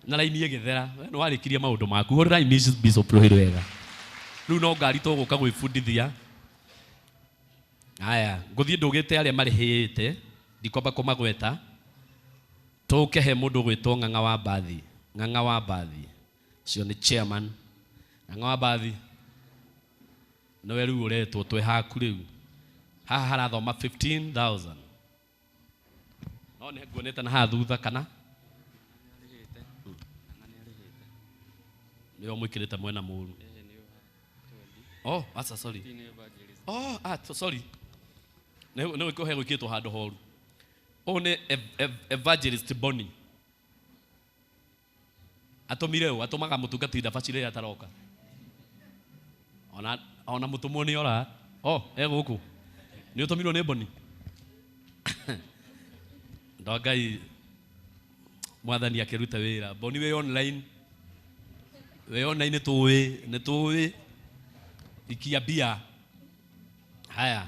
H: na raini ĩgĩthera. We nĩ warĩkirie maũndũ maku. Hũrĩrai Mrs Bishop rũhĩ rwega. Rĩu no ngari tũgũka gwĩbundithia. Aya, ngũthiĩ ndũgĩte arĩa marĩhĩte, ndikwamba kũmagweta. Tũke he mũndũ ũgwĩtwo Ng'ang'a wa Mbathi. Ng'ang'a wa Mbathi ũcio nĩ chairman. Ng'ang'a wa Mbathi nĩwe rĩu ũretwo twĩ haku rĩu. Haha harathoma 15,000. No nĩ nguonete na haha thutha kana nĩwe mwĩkĩrĩte mwena mũru. Oh, aca sorry. Oh, sorry. Nĩ gwĩkwo gwĩkĩtwo handũ horu. Ũyũ nĩ Evangelist Bonnie. Atũmire ũ? Atũmaga mũtungatĩri ndabaci rĩrĩa ataroka. Ona mũtũmwo nĩ ora. Oh, e gũkũ. Nĩ ũtũmirwo nĩ Bonnie. Ndo Ngai mwathani akĩruta wĩra. Bonnie wĩ online. Wĩ online nĩ tũĩ, nĩ tũĩ. Ikia mbia. Haya.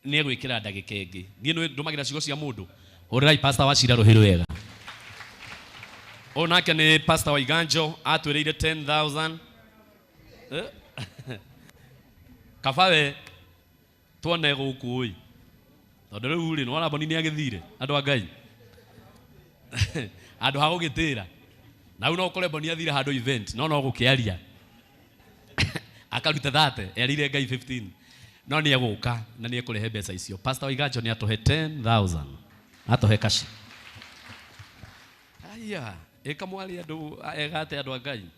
H: Nĩ egwĩkĩra ndagĩka ĩngĩ. Niĩ nĩ ndũmagĩra ciugo cia mũndũ. Hũrĩrai pastor wa Cira rũhĩ rwega. Ũyũ nake nĩ pastor wa Iganjo atwĩrĩire 10,000. Kaba we tuone gũkũ ĩ. Tondũ rĩu rĩ nĩwona Boni nĩ agĩthire andũ a Ngai. Handũ ha gũgĩtĩra. Na rĩu no ũkore Boni athire handũ event no gũkĩaria. Akaruta 30 erire Ngai 15. No nĩ egũka na nĩ ekũrehe mbeca icio. Pastor wa Iganjo nĩ atũhe 10,000. Atũhe kaci. Aya. Ĩka mwarĩ andũ ega atĩa andũ a Ngai.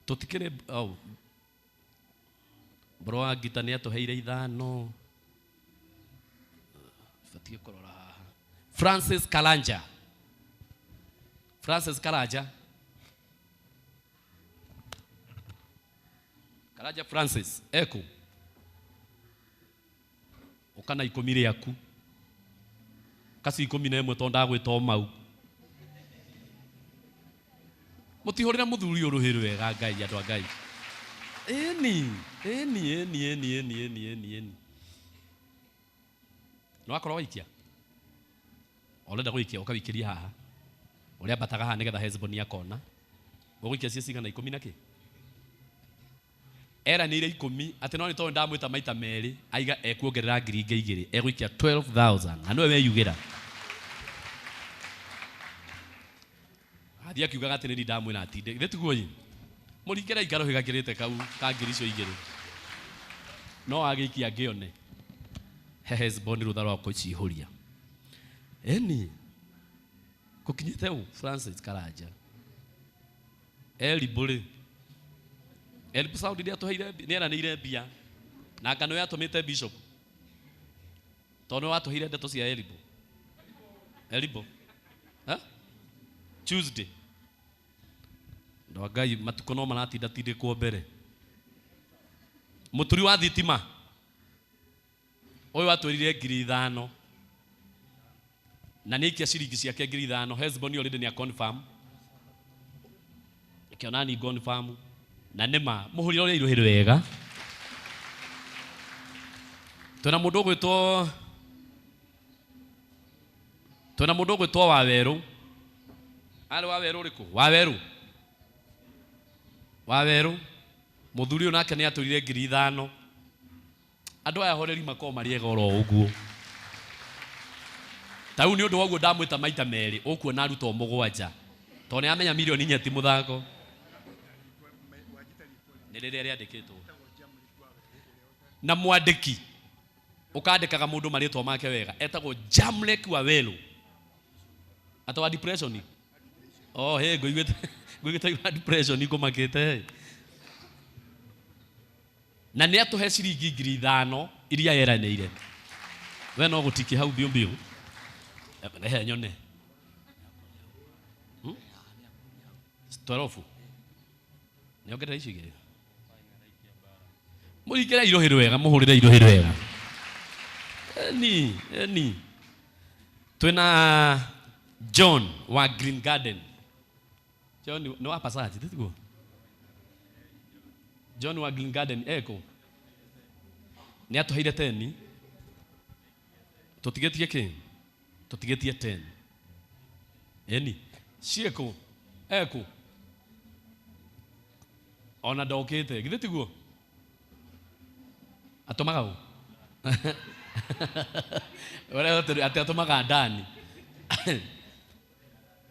H: Tũtikĩrĩ oh. Bro wa ngita nĩ atũheire 5. Batiĩ kũrora haha. Francis Karanja. Francis Karanja. Karanja Francis eku. Ũka na 10 rĩaku. Kaci 11 tondũ ndagwĩta o mau. Mũtihũrĩra mũthuri ũyũ rũhĩ rwega Ngai andũ a Ngai. Ĩni, ĩni, ĩni, ĩni, ĩni, ĩni, ĩni, ĩni. Nĩ wakorwo waikia? Ũrenda gũikia ũkawĩikĩria haha. Ũrĩa ambataga haha nĩgetha Hezboni akona. Ũgũikia cia cigana 10 na kĩ? Eranĩire 10 atĩ no nĩ tondũ ndamwĩta maita 2 aiga ekuongerera ngiri ingĩ 2 egũikia 12,000 na nĩwe weyugĩra. Athiĩ akiugaga atĩ nĩ ndamwĩra atinde. Githĩ tiguo ĩ? Mũringĩre ingarũhĩ gakĩrĩte kau ka ngiri icio 2. No agĩikia ngĩone. He Hezboni rũtha rwa kũcihũria. Ĩni. Gũkinyĩte ũ Francis Karanja. Elibu rĩ. Elibu Saudi nĩ atũheire nĩ eranĩire mbia. Na ngano yatũmĩte bishop. Tondũ nĩ watũheire ndeto cia Elibu. Elibu. Ha? Tuesday. Andũ a Ngai matukũ no maratinda tindĩkwo mbere. Mũturi wa thitima. Ũyũ atwĩrire ngiri 5. Na nĩ aikia ciringi ciake ngiri 5. Hezboni already nĩ confirm. Kĩona ni confirm. Na nĩ ma mũhũrĩre ũrĩa irũhĩ wega. Twĩna mũndũ ũgwĩtwo Twĩna mũndũ ũgwĩtwo Wawerũ. Arĩ Wawerũ ũrĩkũ? Wawerũ. Wawerũ. Mũthuri ũyũ nake nĩ atũrire ngiri 5. Andũ aya horeri makoragwo marĩ ega oro ũguo. Ta rĩu nĩ ũndũ wa ũguo ndamwĩta maita 2 ũkuona arutwo 7. Tondũ nĩ amenya milioni 4 ti mũthako. Nĩ rĩrĩa rĩandĩkĩtwo. Na mwandĩki ũkandĩkaga mũndũ marĩtwa make wega etagwo Jamlek Waweru. Ata wa depression. Oh, hey, ngũiguĩte wa depression ngũmakĩte. Na nĩ atũhe ciringi ngiri 5 iria yeranĩire. We no gũtikia hau mbiũ mbiũ. Rehe nyone. 12. Nĩ ongerera icio igĩrĩ. Mũringĩre irũhĩ rwega, mũhũrĩre irũhĩ rwega. Eni, eni. Twĩna John wa Green Garden. John nĩ wa Pasati, tiguo? John wa Green Garden eko. Nĩ atũheire 10. Tũtigĩtie kĩ? Tũtigĩtie 10. Eni. Ciĩkũ? Eko. Ona ndokĩte, githĩ tiguo? Atũmaga ũ? Ũrĩa atĩ atũmaga ndani.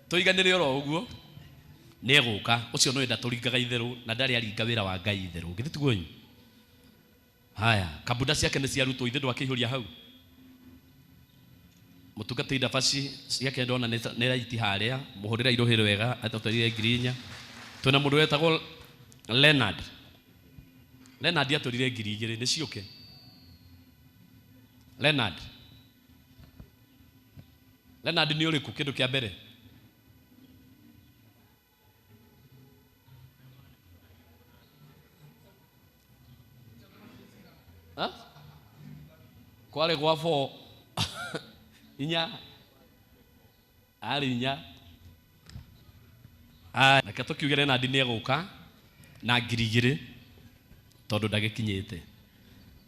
H: Tũiganĩre oro ũguo. Nĩ egũka. Ũcio nĩwe ndatũringaga itherũ na ndarĩ aringa wĩra wa Ngai itherũ. Githĩ tiguo ĩ? Haya, kabunda ciake nĩ ciarutwo ithe ndwakĩihũria hau. Mũtungatĩri ndabaci ciake ndona nĩ raiti harĩa, mũhũrĩre irũhĩ rwega, atũtwarire ngiri 4. Twĩna mũndũ wetagwo Leonard. Leonard atũrire ngiri 2 nĩ ciũke. Leonard. Leonard nĩ ũrĩkũ kĩndũ kĩa mbere? Ha? Kware gwa 4. Inya. Arĩ inya. Reke tũkiuge Leonard nĩ egũka na ngiri 2 tondũ ndagĩkinyĩte.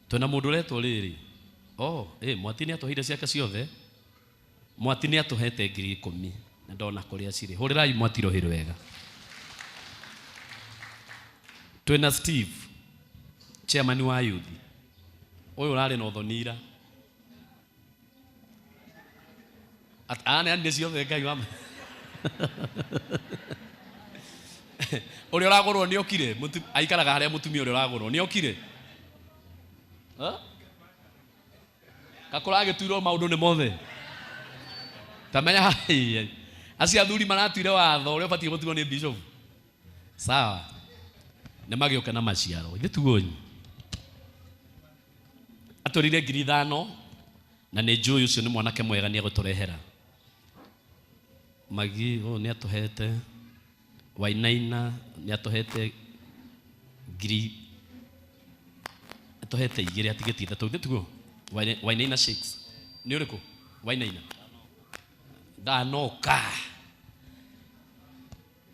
H: Twĩna mũndũ ũretwo rĩrĩ. Oh, Mwati nĩ atũheire ciake ciothe. Mwati nĩ atũhete ngiri 10 na ndona kũrĩa cirĩ. Hũrĩrai Mwati rũhĩ rwega. Twĩna Steve, chairman wa youth. Ũyũ ũrarĩ na ũthoni ira. Aneanire ciothe Ngai wa Ũrĩa ũragũrwo nĩ okire, aikaraga harĩa mũtumia ũrĩa ũragũrwo nĩ okire. Kakũra agĩtuirwo maũndũ nĩ mothe. Ta menya Acio athuri maratuire watho ũrĩa ũbatiĩ gũtuo nĩ bishop. Sawa. Nĩ magĩũke na maciaro. Ithe tugonyi. Atũrire 5,000 na nĩ njũĩ ũcio nĩ mwanake mwega nĩ egũtũrehera. Magi ũyũ nĩ atũhete, Wainaina nĩ atũhete ngiri, atũhete igĩrĩ atigĩtie ithatũ, ithe tiguo? Wainaina 6. Nĩ ũrĩkũ? Wainaina. Ndanoka.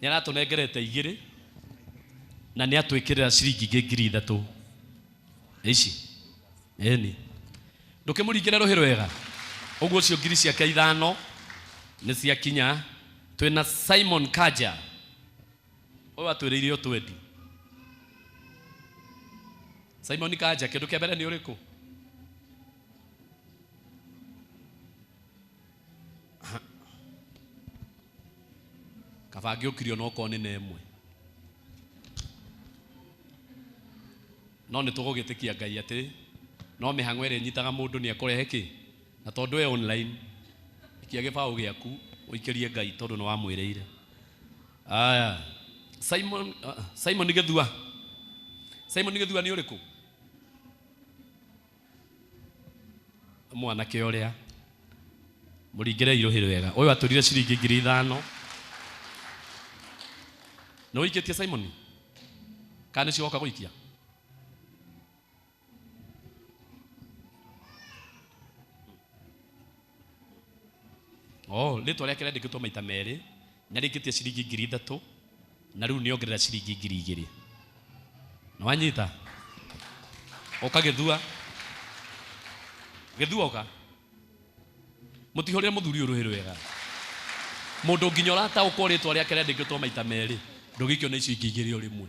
H: Nĩ aratũnengerete igĩrĩ na nĩ atwĩkĩrĩra ciringi ingĩ 3,000. Ici. Ĩni. Ndũkĩmũringĩre rũhĩ rwega. Ũguo ũcio ngiri ciake 5 nĩ ciakinya. Twĩna Simon Kaja. Ũyũ atwĩrĩire ũtwendi. Simon Kaja, kĩndũ kĩa mbere nĩ ũrĩkũ? Kaba ngĩũkirio no korwo nĩ na ĩmwe. No nĩ tũgũgĩtĩkia Ngai atĩ no mĩhang'o ĩrĩa ĩnyitaga mũndũ nĩ ekũrehe kĩ? Na tondũ e online, ikia gĩbaũ gĩaku ũikĩrie Ngai tondũ nĩ wamwĩrĩire. Aya, Simon Gĩthua. Simon Gĩthua nĩ ũrĩkũ? Mwanake ũrĩa mũringĩre irũhĩ rwega. Ũyũ atũrire ciringi 5,000. Nĩ ũikĩtie Simon? Kana nĩcio woka gũikia? Oh, rĩtwa rĩake rĩandĩkĩtwo maita merĩ, nĩ arĩkĩtie ciringi 3,000 na rĩu nĩongerera ciringi 2,000. Nĩ wanyita? Ũka Gĩthua. Gĩthua ũka. Mũtihũrĩre mũthuri ũyũ rũhĩ rwega. Mũndũ nginya ũrataũkwo rĩtwa rĩake rĩandĩkĩtwo maita merĩ, ndũgĩkĩona icio ingĩ igĩrĩ o rĩmwe.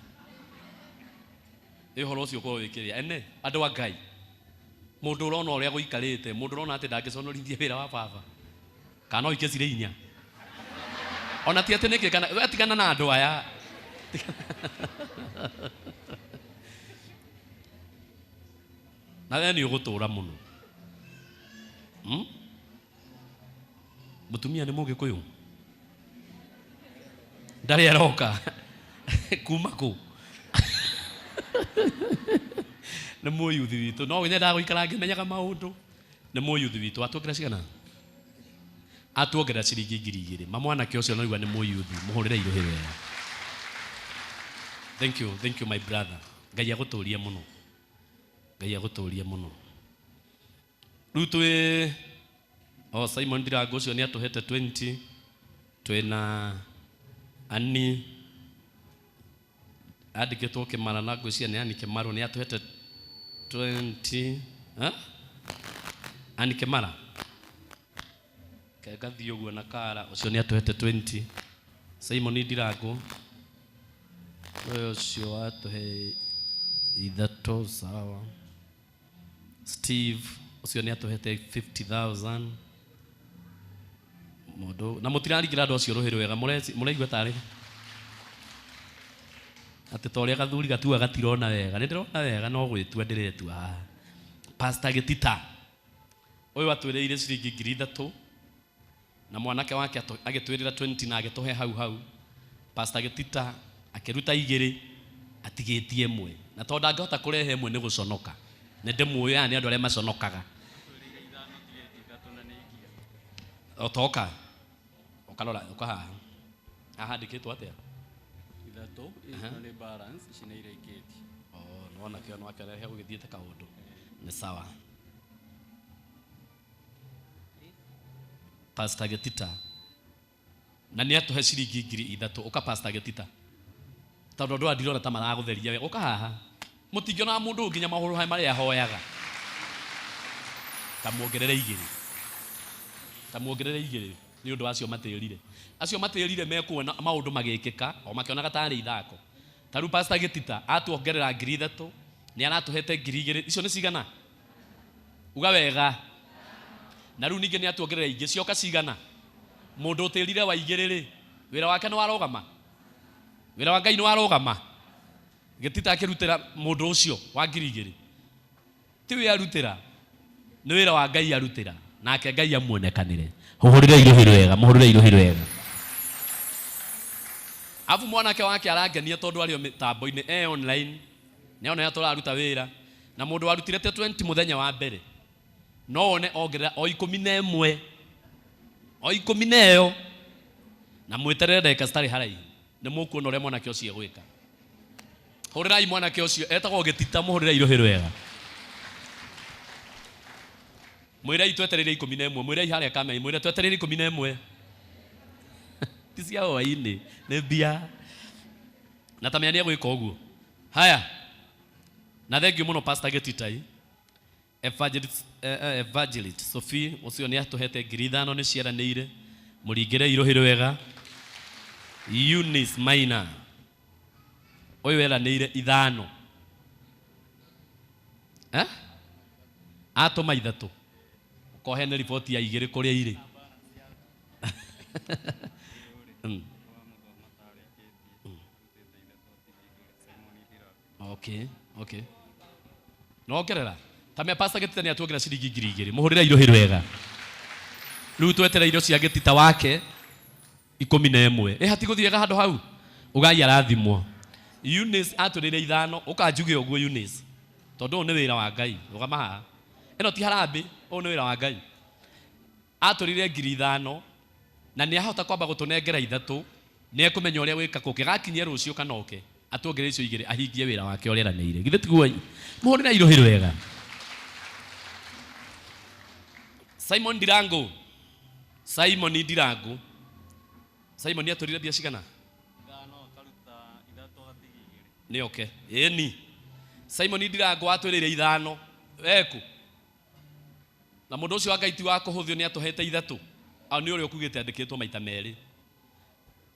H: Ĩ ũhoro ũcio ũkorwo wĩkĩrĩa. Ene, andũ a Ngai. Mũndũ ũrona ũrĩa gũikarĩte, mũndũ ũrona atĩ ndangĩconorithia wĩra wa baba. Kana no ike cirĩ inya. Ona ti atĩ nĩkĩ kana, we tigana na andũ aya. Na we nĩ ũgũtũra mũno. Mũtumia nĩ Mũgĩkũyũ? Ndarĩ aroka. Kuma kũ? Nĩ mũyuthi witũ. No nyendaga gũikara ngĩmenyaga maũndũ. Nĩ mũyuthi witũ. Atuongerera cigana? Atuongerera ciringi 2,000. Ma mwanake ũcio noigua nĩ mũyuthi. Mũhũrĩre irũhĩ wega. Thank you, thank you my brother. Ngai agũtũrie mũno. Ngai agũtũrie mũno. Rĩu twĩ o Simon Ndirango ũcio nĩ atũhete 20. Twĩna Annie andĩkĩtwo Kĩmara na ngwĩciria nĩ Annie Kĩmarũ nĩ atũhete 20. Ha? Annie Kĩmara. Kengathiĩ ũguo na kara ũcio nĩ atũhete 20. Simon Ndirango ũyũ ũcio atũhe ithatũ sawa. Steve ũcio nĩ atũhete 50,000. Mũndũ na mũtiraringĩra andũ acio rũhĩ rwega, mũraigua tarĩ atĩ ta ũrĩa gathuri gatua gatirona wega. Nĩ ndĩrona wega no gwĩtua ndĩretua haha. Pastor Gĩtita ũyũ atwĩrĩire ciringi 3,000 na mwanake wake agĩtwĩrĩra 20 na agĩtũhe hau hau. Pastor Gĩtita akĩruta igĩrĩ atigĩtie ĩmwe, na tondũ ndangĩhota kũrehe ĩmwe nĩ gũconoka. Nĩ ndĩmũĩ aya nĩ andũ arĩa maconokaga. Otoka. Ũkarora, ũka haha. Haha handĩkĩtwo atĩa?
I: Ithatũ, ĩno nĩ balance, ici nĩ iria ikĩtie.
H: Oh, nĩwona kĩo no akĩrehe gũgĩthiĩte kaũndũ. Nĩ sawa. Pastor Gĩtita. Na nĩ atũhe ciringi 3,000. Ũka Pastor Gĩtita. Tondũ andũ aya ndirona ta maragũtheria wega. Ũka haha. Mũtingĩona mũndũ nginya mahũrũ harĩa marĩa ahoyaga. Ta muongerere igĩrĩ. Ta muongerere igĩrĩ. Nĩ ũndũ acio matĩrire. Acio matĩrire mekuona maũndũ magĩkĩka, o makĩonaga tarĩ ithako. Ta rĩu Pastor Gĩtita atuongerera 3,000, nĩ aratũhete 2,000. Icio nĩ cigana? Uga wega. Na rĩu ningĩ nĩ atuongerera ingĩ, cioka cigana? Mũndũ ũtĩrire wa igĩrĩ rĩ, wĩra wake nĩ warũgama? Wĩra wa Ngai nĩ warũgama? Gĩtita akĩrutĩra mũndũ ũcio wa 2,000. Ti we arutĩra, nĩ wĩra wa Ngai arutĩra, nake Ngai amuonekanĩre. Hũhũrĩre irũhĩ rwega, mũhũrĩre irũhĩ rwega. Afu mwanake wake arangenia tondu ario mitambo-inĩ e online nĩ ona tũraruta wĩra na mũndũ warutire 20 mũthenya wa mbere no one ongerera o 11 o 10 na ĩyo na mwĩterere ndagĩka citarĩ haraihu nĩ mũkuona ũrĩa mwanake ũcio egwĩka. Hũrĩrai mwanake ũcio etagwo Gĩtita, mũhũrĩrai rũhĩ rwega. Mwĩrei twetereire 11, mwĩrei harĩa kamera, mwĩre twetereire 11. Ti cia hwaĩ-inĩ, nĩ mbia. Na ta menya nĩ egwĩka ũguo. Haya. Na thengiũ mũno Pastor Gĩtita. Evangelist Sophie ũcio nĩ atũhete 5,000 nĩ ciaranĩire. Mũringĩrei rũhĩ rwega. Eunice Maina ũyũ eranĩire 5. Eh? Atũma 3. Ũkoheane riboti ya 2 kũrĩa irĩ. Okay, okay. No ongerera. Ta mea Pastor Gĩtita nĩ atuongerera ciringi 2,000. Mũhũrĩre irũhĩ rwega. Rĩu twetereire irio cia Gĩtita wake 11. Ĩ hatigũthiaga handũ hau. Ũgai arathimwo. Eunice atũrĩire 5, ũkanjuge ũguo Eunice. Tondũ ũyũ nĩ wĩra wa Ngai. Rũgama haha. Ĩno ti harambĩ, ũyũ nĩ wĩra wa Ngai. Atũrĩire 5,000 na nĩ ahota kwamba gũtũnengera 3, nĩ ekũmenya ũrĩa gwĩka kũngĩ. Gakinyie rũciũ kana oke atuongerere icio 2 ahingie wĩra wake ũrĩa eranĩire. Githĩ tiguo? Mũhũrĩre irũhĩ rwega. Simon Ndirangu. Simon Ndirangu. Simon atũrire mbia cigana? Nĩ oke. Ĩni. Simon Ndirangu atwĩrĩire 5. Weku. Na mũndũ ũcio wa Ngai ti wa kũhũthio nĩ atũhete 3. Au nĩ ũrĩa ũkugĩte andĩkĩtwo maita merĩ.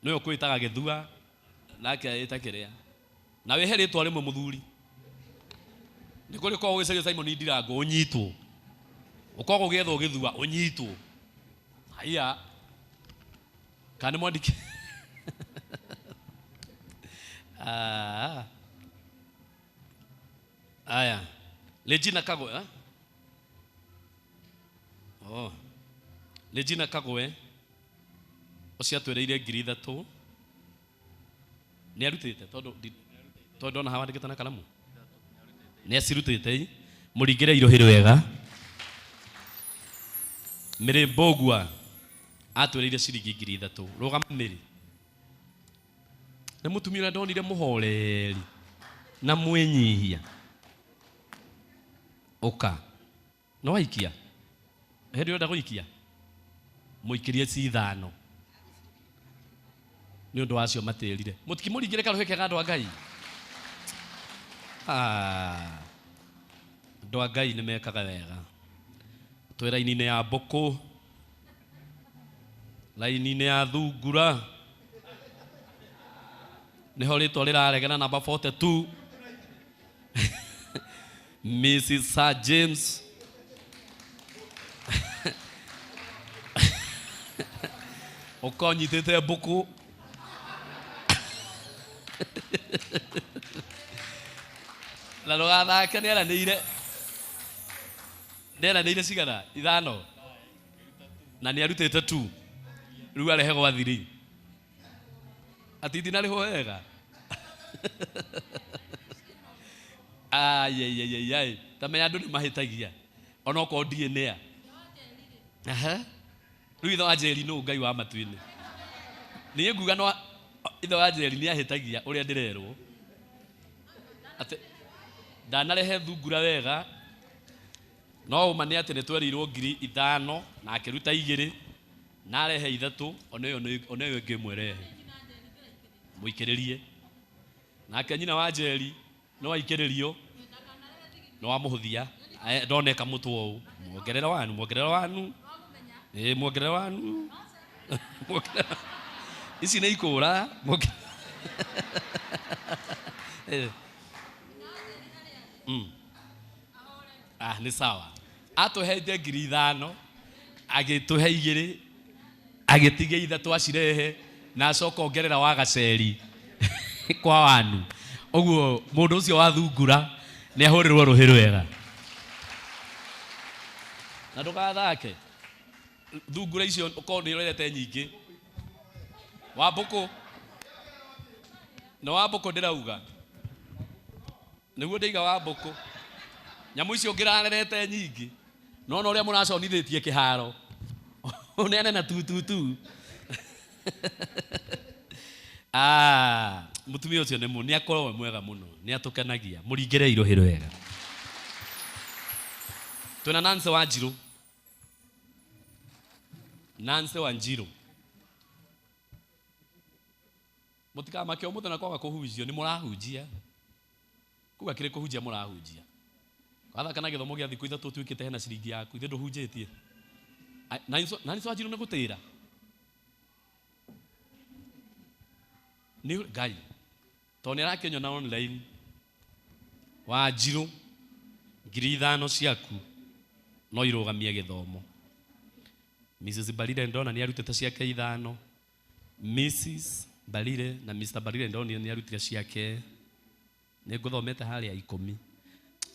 H: Nĩwe ũkwĩtaga Gĩthua nake ĩta kĩrĩa. Na wĩhe rĩtwa rĩmwe mũthuri. Nĩ kũrĩ korwo ũgĩcaria Simon Ndirangu ũnyitwo. Ũkorwo ũgĩethwo Gĩthua ũnyitwo. Haiya. Kana nĩ mwandĩki? Ah. Aya. Regina Kagwe, eh? Oh. Regina Kagwe ũcio atwĩrĩire 3,000. Nĩ arutĩte tondũ tondũ ndona haha wandĩkĩte na karamu. Nĩ acirutĩte. Mũringĩre irũhĩ rwega. Mĩrĩ Mbũgua atwĩrĩire ciringi 3,000. Rũgama Mĩrĩ. Nĩ mũtumia ũrĩa ndonire mũhoreri na mwĩnyihia. Ũka. No waikia? Hĩndĩ ũrenda gũikia? Mũikĩrie ci 5. Nĩ ũndũ wacio matĩrire. Mũtikĩmũringĩre karũhĩ kega andũ a Ngai. Andũ a Ngai nĩ mekaga wega. Twĩ raini-inĩ ya mbũkũ, raini-inĩ ya thungura. Nĩho rĩtwa rĩraregera namba 42. Mrs. Sir James. Ũka ũnyitĩte mbũkũ. Na ndũgathake nĩ eranĩire. Nĩ eranĩire cigana? 5. Na nĩ arutĩte 2. Rĩu arehe gwa 3. Atiti narĩhwo wega. Ai ai ai ai. Ta menya andũ nĩ mahĩtagia. Ona okorwo ndiĩ nĩa. Aha. Rĩu ithe wa Njeri nũ Ngai wa matu-inĩ? Niĩ nguga no ithe wa Njeri nĩ ahĩtagia ũrĩa ndĩrerwo. Atĩ ndanarehe thungura wega. No ũma nĩ atĩ nĩ twerirwo 5,000 na akĩruta 2 na arehe 3 ona ĩyo ĩngĩ ĩmwe rehe. Mũikĩrĩrie. Nake nyina wa Njeri no aikĩrĩrio. No amũhũthia. Ndoneka mũtwe ũũ. Muongerera wanu, muongerera wanu. Ĩ muongerera wanu. Ici nĩ ikũra. Ah, nĩ sawa. Atũheire 5,000, agĩtũhe 2, agĩtigia 3 acirehe na acoka ongerera wa gaceri kwa wanu. Ũguo mũndũ ũcio wa thungura nĩ ahũrĩrwo rũhĩ rwega. Na ndũgathake. Thungura icio ũkorwo nĩ ũrerete nyingĩ. Wa mbũkũ. Na Wambũkũ ndĩrauga nĩguo ndĩiga Wambũkũ nyamũ icio ngĩrarerete nyingĩ nona ũrĩa mũraconithĩtie kĩharo ũneane na tututu. Ah, mũtumia ũcio nĩ nĩ akoragwo e mwega mũno, nĩ atũkenagia. Mũringĩre irũhĩ wega. Twĩna Nancy Wanjirũ. Nancy Wanjirũ. Mũtikamake ũmũthĩ na kwaga kũhunjio, nĩ mũrahunjia. Kuga kĩrĩ kũhunjia mũrahunjia. Wathaka na gĩthomo gĩa thikũ 3 ũtuĩkĩte hena ciringi yaku, ithe ndũhunjĩtie. Nancy Wanjirũ nĩ gũtĩra. Nĩ Ngai. Tondũ nĩ arakĩnyona online. Wanjirũ, 5,000 ciaku no irũgamie gĩthomo. Mrs. Barire ndona nĩ arutĩte ciake 5. Mrs. Barire na Mr. Barire ndona nĩ arutire ciake. Nĩ ngũthomete harĩa 10.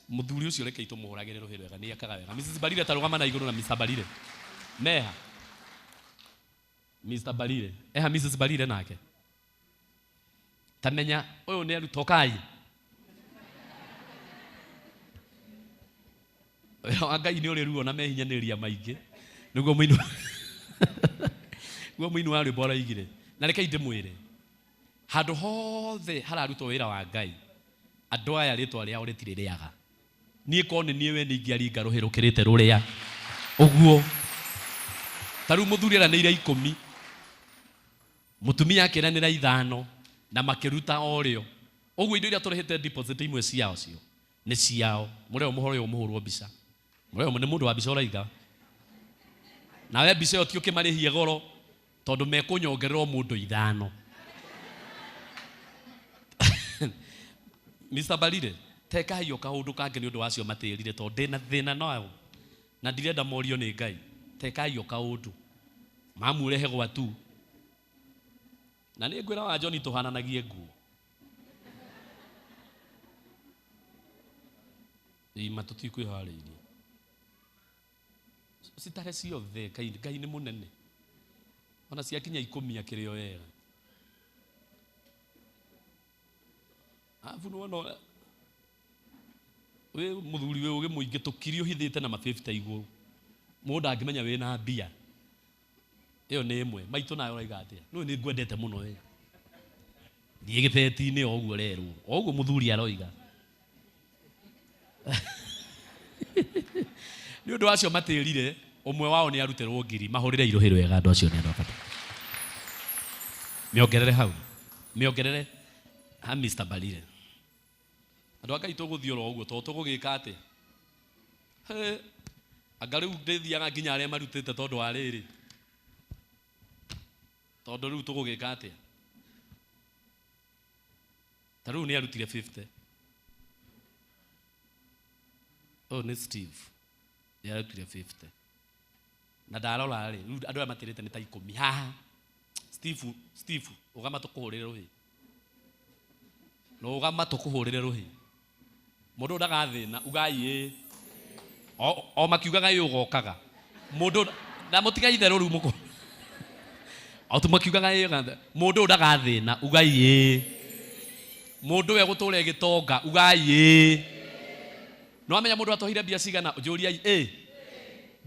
H: Mũthuri ũcio reke itũmũhũragĩre rũhĩ rwega, nĩ ekaga wega. Mrs. Barire ta rũgama na igũrũ na Mr. Barire. Meha. Mr. Barire. Eha Mrs. Barire nake. Tamenya ũyũ nĩ arutwo kai. Wĩra wa Ngai nĩ ũrĩ ruo na mehinyanĩrĩria maingĩ. Nĩguo mũini nĩguo mũini wa rwĩmbo aroigire. Na reke ndĩmwĩre, handũ hothe hararutwo wĩra wa Ngai, andũ aya rĩtwa rĩao rĩtirĩ rĩaga. Niĩ korwo nĩ niĩ we nĩ ingĩaringa rũhĩ rũkĩrĩte rũrĩa ũguo. Ta rĩu mũthuri eranĩire 10, mũtumia akĩranĩra 5 na makĩruta o rĩo. Ũguo indo iria tũrĩhĩte deposit imwe ciao cio nĩ ciao. Mũrĩo mũhoro ũyũ mũhũrwo mbica. Mũrĩo nĩ mũndũ wa mbica ũraiga. Nawe mbica ĩyo ti ũkĩmarĩhie goro tondũ mekũnyongerera o mũndũ 5. Mr. Barire, tekai o kaũndũ kangĩ nĩ ũndũ wa acio matĩrire tondũ ndĩna thĩna nao na ndirenda morio nĩ Ngai. Tekai o kaũndũ. Mamu ũrehe gwatu. Na nĩ ngwĩra wa John tũhananagie nguo. Ima tũtikwĩharĩirie. Citare ciothe, Ngai nĩ mũnene. Ona ciakinya 10 akĩrĩ o wega. Arabu nĩwona wĩ mũthuri wĩ ũgĩ mũingĩ tũkiri ũhithĩte na mabĩbita igũrũ. Mũndũ angĩmenya wĩna mbia. Ĩyo nĩ ĩmwe. Maitũ nayo ũraiga atĩa? Nĩũĩ nĩ ngwendete mũno we. Thiĩ gĩbeti-inĩ o ũguo ũrerwo. O ũguo mũthuri aroiga. Nĩ ũndũ acio matĩrire, ũmwe wao nĩ arutĩrwo 1,000. Mahũrĩre irũhĩ rwega andũ acio nĩ andũ a bata. Mĩongerere hau. Mĩongerere ha Mr. Barire. Andũ a Ngai tũgũthiĩ oro ũguo tondũ tũgũgĩka atĩa? He, anga rĩu ndĩthiaga nginya arĩa marutĩte tondũ wa rĩrĩ. Tondũ rĩu tũgũgĩka atĩa? Ta rĩu nĩ arutire 50. Ũyũ nĩ Steve. Nĩ arutire 50. Na ndarora rĩ, rĩu andũ aya matĩrĩte nĩ ta 10 haha. Steve, Steve, ũgama tũkũhũrĩre rũhĩ. Rũgama tũkũhũrĩre rũhĩ. Mũndũ ndagathĩna, ugai ĩ. O makiugaga ĩ ũgokaga. Mũndũ na mũtiga itherũ rĩu mũkũ. O tu makiugaga ĩ ũgathe. Mũndũ ndagathĩna, ugai ĩ. Mũndũ we gũtũra gĩtonga, ugai ĩ. No amenya mũndũ atohire mbia cigana, njũriai ĩ.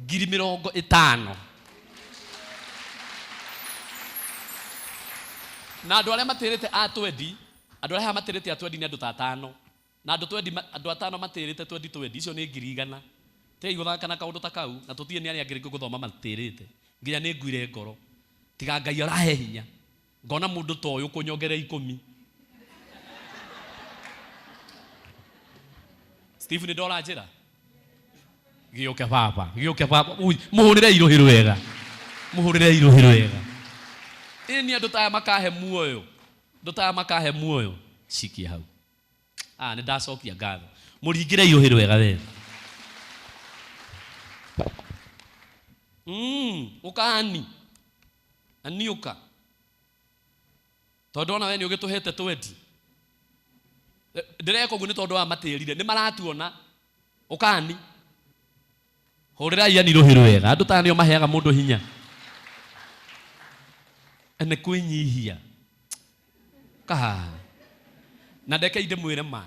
H: 50,000. Na andũ arĩa matĩrĩte a twendi, andũ arĩa matĩrĩte a twendi nĩ andũ ta 5. Na andũ twendi andũ 5 matĩrĩte twendi twendi, icio nĩ 100,000. Tigai gũthaka na kaũndũ ta kau, na tũtirĩ nĩ arĩa angĩ rĩngĩ gũthoma matĩrĩte. Nginya nĩ nguire ngoro. Tiga Ngai arahe hinya. Ngona mũndũ ta ũyũ kũnyongerera 10. Steve nĩ ndora njĩra. Gĩũke baba, gĩũke baba. Ui, mũhũrĩre irũhĩ rwega. Mũhũrĩre irũhĩ rwega. Ĩ nĩ andũ ta aya makahe muoyo. Andũ ta aya makahe muoyo. Cikie hau. Ah, nĩ ndacokia ngatho. Mũringĩre irũhĩ rwega we. Ũka ani. Ani ũka. Tondũ ona we nĩ ũgĩtũhete twendi. Ndĩreka ũguo nĩ tondũ wa matĩrire. Nĩ maratuona. Ũkani. Hũrĩrai ani rũhĩ rwega. Andũ ta aya nĩo maheaga mũndũ hinya. Nĩ kwĩnyihia. Kahaha. Na ndeke ndĩmwĩre ma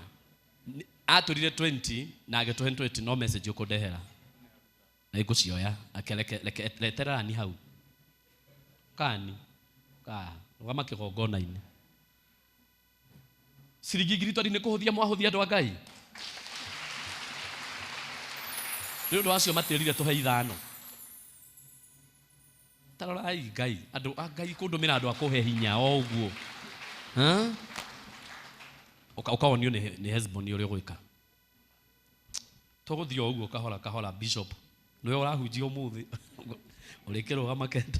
H: atũrire 20 na agĩtũhe 20 no message ũkũndehera na ngũcioya reterera ni hau kani ka rũgama kĩgongona-inĩ ciringi ngiri twari nĩ kũhũthia mwahũthia andũ a Ngai nĩ ũndũ wacio matĩrire tũhe ithano tarorai Ngai andũ a Ngai kũndũmĩra andũ a kũhe hinya o ũguo ũkawonio nĩ Hezbon ũrĩa ũgwĩka tũgũthiĩ o ũguo kahora kahora bishop nĩwe ũrahunjia ũmũthĩ ũrĩkĩrũgama kenda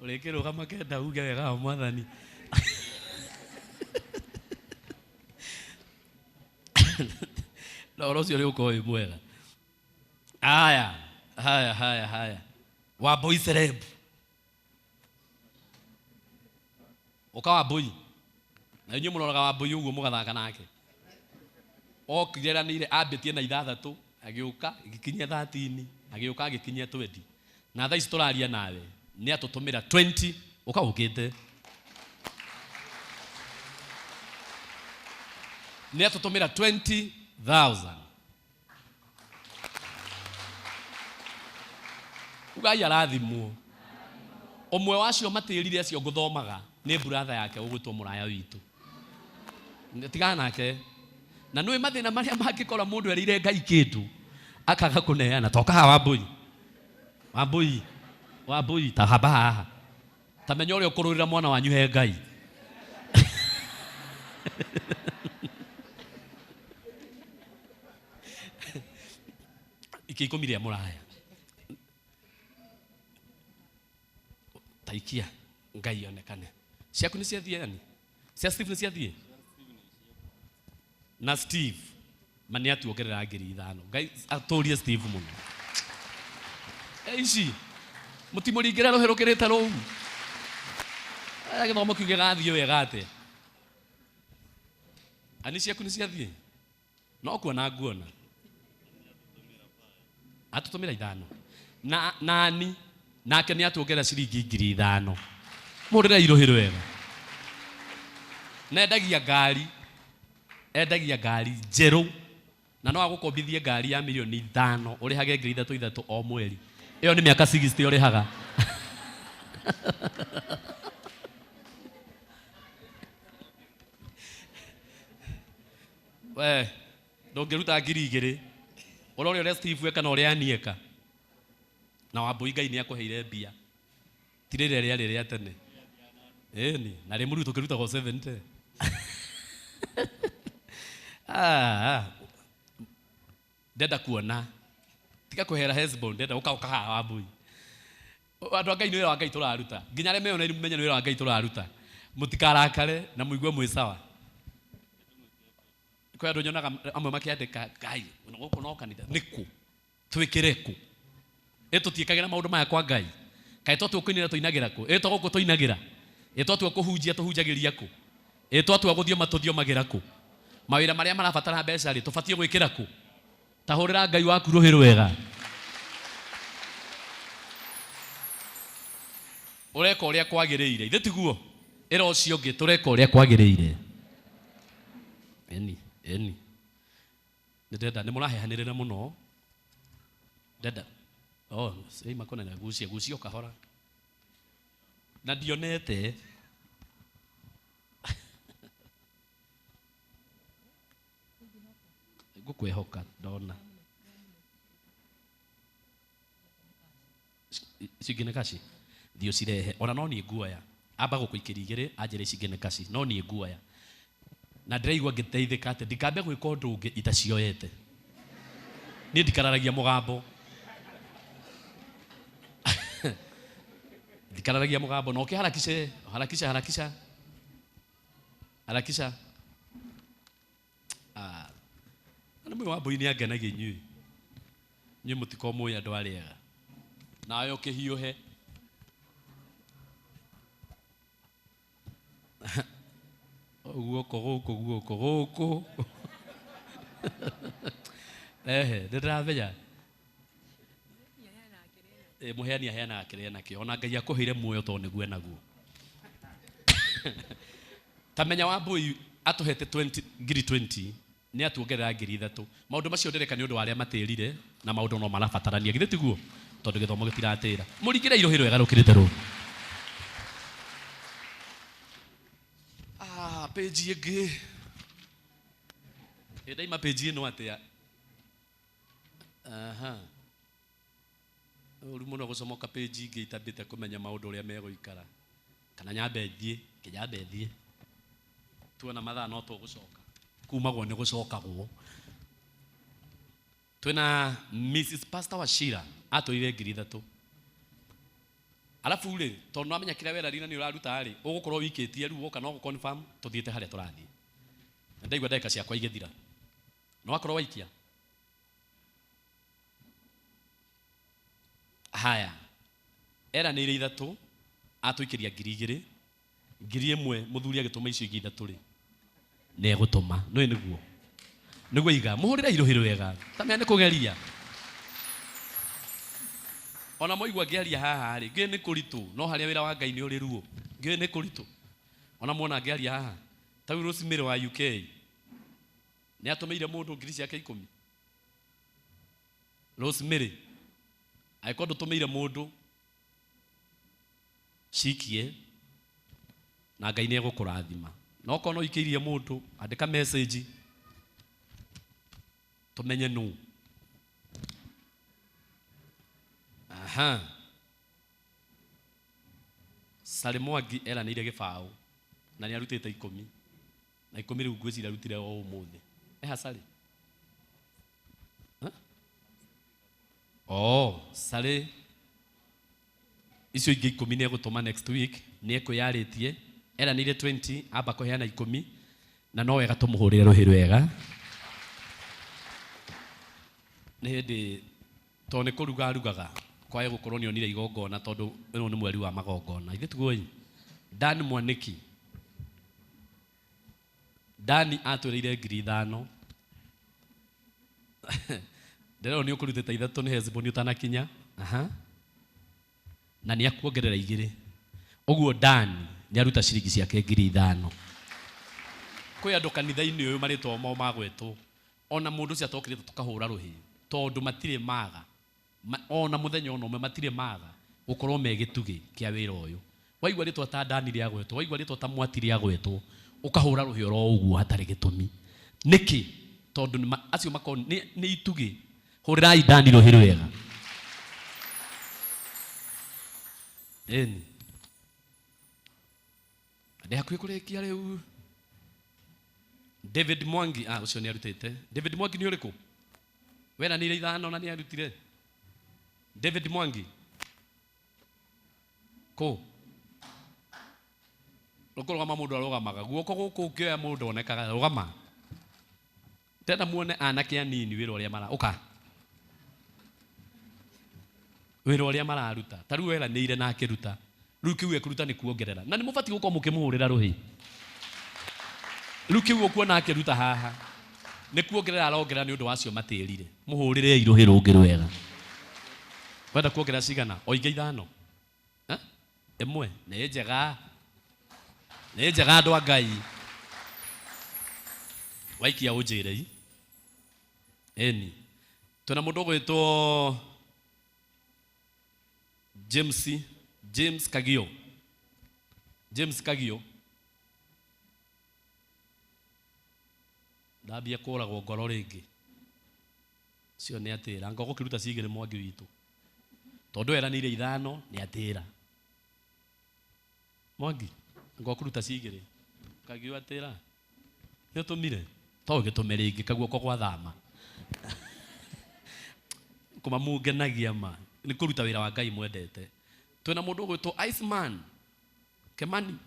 H: ũrĩkĩrũgama kenda uge wega wa mwathani na ũhoro ũcio nĩ ũkorwo wĩ mwega haya haya haya haya Wambui celeb ũka Wambui na inyuĩ mũroraga Wambui ũguo mũgathaka nake okire eranĩire ambĩtie na ithathatũ agĩũka agĩkinyia 13 agĩũka agĩkinyia 20 na thaa ici tũraria nawe nĩ atũtũmĩra 20 ũka ũkĩte nĩ atũtũmĩra 20,000 ugai arathimwo ũmwe wacio matĩrire acio ngũthomaga nĩ buratha yake ũgwĩtwo mũraya witũ tigana nake na nĩũĩ mathĩna marĩa mangĩkora mũndũ erĩire Ngai kĩndũ akaga kũneana toka haha Wambui Wambui Wambui ta hamba haha ta menya ũrĩa ũkũrũrĩra mwana wanyu he Ngai ikĩ ikũmi rĩa mũraya taikia Ngai onekane ciaku nĩ ciathiĩ yani cia Steve nĩ ciathiĩ na Steve ma nĩ atuongerera ngiri ithano Ngai atũrie Steve mũno ici mũtimũringĩre rũhĩ rũkĩrĩte rũu aya gĩthomo kĩu gĩgathiĩ wega atĩa ani ciaku nĩ ciathiĩ no kuona nguona atũtũmĩra ithano na nani nake nĩ atuongerera ciringi ngiri ithano mũrĩre irũhĩ rwega na endagia ngari endagia ngari njerũ na no agũkombithie ngari ya milioni ithano ũrĩhage ngiri ithatũ ithatũ o mweri ĩyo nĩ mĩaka 60 ũrĩhaga we ndũngĩruta ngiri igĩrĩ ũrore ũrĩa Steve eka na ũrĩa Annie eka na Wambui Ngai nĩ akũheire mbia ti rĩrĩa rĩarĩ rĩa tene ĩni na rĩmũru tũkĩrutagwo 70 ndenda kuona tiga kũhera Hezbon ndenda ũka ũka haha Wambui andũ a Ngai nĩ wĩra wa Ngai tũraruta nginya arĩa meyoneire mũmenye nĩ wĩra wa Ngai tũraruta mũtikarakare na mũigue mwĩ sawa kwĩ andũ nyonaga amwe makĩandĩka Ngai gũkũ no kanitha nĩkũ twĩkĩre kũ ĩ tũtiĩkagĩra maũndũ maya kwa Ngai kaĩ twatua kũinĩra tũinagĩra kũ ĩ twa gũkũ tũinagĩra ĩ twatua kũhunjia tũhunjagĩria kũ ĩ twatua gũthioma tũthiomagĩra kũ mawĩra marĩa marabatara mbeca rĩ tũbatiĩ gwĩkĩra kũ ta hũrĩra Ngai waku rũhĩ rwega ũreka ũrĩa kwagĩrĩire ithe tiguo ĩra ũcio ũngĩ tũreka ũrĩa kwagĩrĩire ĩni ĩni nĩ ndenda nĩ mũrahehanĩrĩra mũno ndenda oh ĩ makona gucia gucia kahora na ndionete ngũkwĩhoka ndona icio ingĩ nĩ kaci thiĩ ũcirehe ona no niĩ nguoya amba gũkũikĩria igĩrĩ anjĩre ici ingĩ nĩ kaci no niĩ nguoya na ndĩraigua ngĩteithĩka atĩ ndikambe gwĩka ũndũ ũngĩ itacioete niĩ ndikararagia mũgambo ndikararagia mũgambo na ũkĩharakishe harakisha harakisha harakisha na mũĩ Wambui nĩ angenagia inyuĩ inyuĩ mũtikorwo mũĩ andũ arĩega nawe ũkĩhiũhe guoko gũkũ guoko gũkũ ehe nĩndĩramenya mũheani aheanaga kĩrĩa nakĩo ona Ngai akũheire muoyo tondũ nĩguo enaguo Ta menya wa mbui atũhete 20 ngiri 20 nĩ atuongerera ngiri ithatũ. Maũndũ macio ndĩreka nĩ ũndũ wa arĩa matĩrire na maũndũ no marabatarania, githĩ tiguo? Tondũ gĩthomo gĩtiratĩra. Mũringĩre irũhĩ rwega rũkĩrĩte rũrũ. Ah, page ĩngĩ. Ĩ ndaima page ĩno atĩa? Aha. Ũru mũno gũcomoka page ingĩ itambĩte kũmenya maũndũ ũrĩa megũikara. Kana nyambe thiĩ, kĩnyambe thiĩ. Tuona mathaa no tũgũcoka. Kumagwo nĩ gũcokagwo. Twĩna Mrs. Pastor Wachira atũrire ngiri ithatũ. Alafu rĩ, tondũ nĩwamenya kĩrĩa werarire nĩ ũraruta rĩ, ũgũkorwo wikĩtie rĩu woka no gũ confirm tũthiĩte harĩa tũrathiĩ. Na ndaigua ndagĩka ciakwa igĩthira. Nĩ wakorwo waikia? Haya. Eranĩire ithatũ, atũikĩria ngiri igĩrĩ, ngiri ĩmwe mũthuri agĩtũma icio ingĩ ithatũ rĩ, nĩ egũtũma. Nĩũĩ nĩguo? Nĩguo iga, mũhũrĩre irũhĩ rwega. Tamenya nĩ kũgeria. Ona mwaigua ngĩaria haha rĩ, ngĩũĩ nĩ kũritũ, no harĩa wĩra wa Ngai nĩ ũrĩ ruo. Ngĩũĩ nĩ kũritũ. Ona muona ngĩaria haha, ta rĩu Rosemary wa UK, nĩ atũmĩire mũndũ ngiri ciake ikũmi. Rosemary, angĩkorwo ndũtũmĩire mũndũ, cikie, na Ngai nĩ egũkũrathima. Na okorwo no ũikĩirie mũndũ, andĩka message, tũmenye nũ. Aha. Sally Mwangi eranĩire gĩbaũ na nĩ arutĩte ikũmi na ikũmi rĩu ngwĩciria arutire o ũmũthĩ. Eha Sally? Huh? Oh, Sally icio ingĩ ikũmi nĩ egũtũma next week, nĩ ekwĩyarĩtie, eranĩire 20 amba kũheana ikũmi na no wega tũmũhũrĩre rũhĩ rwega. Nĩ hĩndĩ tondũ nĩ kũruga arugaga kwae gũkorwo nĩ onire igongona tondũ ĩno nĩ mweri wa magongona. Ithuĩ tiguo ĩ? Dan Mwaniki. Dani atwĩrĩire ngiri ithano. Ndĩrerwo nĩ ũkũrutĩte ithatũ nĩ Heziboni ũtanakinya. Aha. Na nĩ akuongerera igĩrĩ. Ũguo Dani nĩ aruta ciringi ciake ngiri ithano. Kwĩ andũ kanitha-inĩ ũyũ marĩtwa mao magwetwo. Ona mũndũ ũcio atokĩrĩte tũkahũra rũhĩ. Tondũ matirĩ maga. Ona mũthenya ona ũmwe matirĩ maga gũkorwo me gĩtugĩ kĩa wĩra ũyũ. Waigua rĩtwa ta Dani rĩagwetwo, waigua rĩtwa ta Mwati rĩagwetwo, ũkahũra rũhĩ oro ũguo hatarĩ gĩtũmi. Nĩkĩ? Tondũ nĩ acio makoragwo nĩ itugĩ. Hũrĩrai Dani rũhĩ rwega. Ĩni. Ndĩ hakuhĩ kũrĩkia rĩu. David Mwangi, ũcio nĩ arutĩte. David Mwangi nĩ ũrĩkũ? Weranĩire ithano na nĩ arutire. David Mwangi. Kũ? Rũkũrũgama mũndũ arũgamaga. Guoko gũkũ ũngĩoya mũndũ onekaga, rũgama. Tena muone anake anini wĩra ũrĩa mara, ũka. Wĩra ũrĩa mararuta. Ta rĩu weranĩire na akĩruta. Rĩu kĩu ekũruta nĩ kuongerera. Na nĩ mũbatiĩ gũkorwo mũkĩmũhũrĩra rũhĩ. Rĩu kĩu ũkuona akĩruta haha. Nĩ kuongerera arongerera nĩ ũndũ wa acio matĩrire. Mũhũrĩrei rũhĩ rũngĩ rwega. Wenda kuongerera cigana? O ingĩ ithano? Ha? Ĩmwe? Nĩ njega. Nĩ njega andũ a Ngai. Waikia ũnjĩre. Ĩni. Twĩna mũndũ ũgwĩtwo James, James Kagio. James Kagio. Ndambia kũragwo ngoro rĩngĩ. Cio nĩ atĩra. Anga ũgũkĩruta cigĩrĩ Mwangi witũ. Tondũ eranĩire ithano nĩ atĩra. Mwangi, anga ũkũruta cigĩrĩ. Kagio atĩra. Nĩ ũtũmire? To ũgĩtũme rĩngĩ kaguoko gwathama. Kũmamungenagia ma. Nĩ kũruta wĩra wa Ngai mwendete. Twĩna mũndũ ũgwĩtwo Iceman Kemani.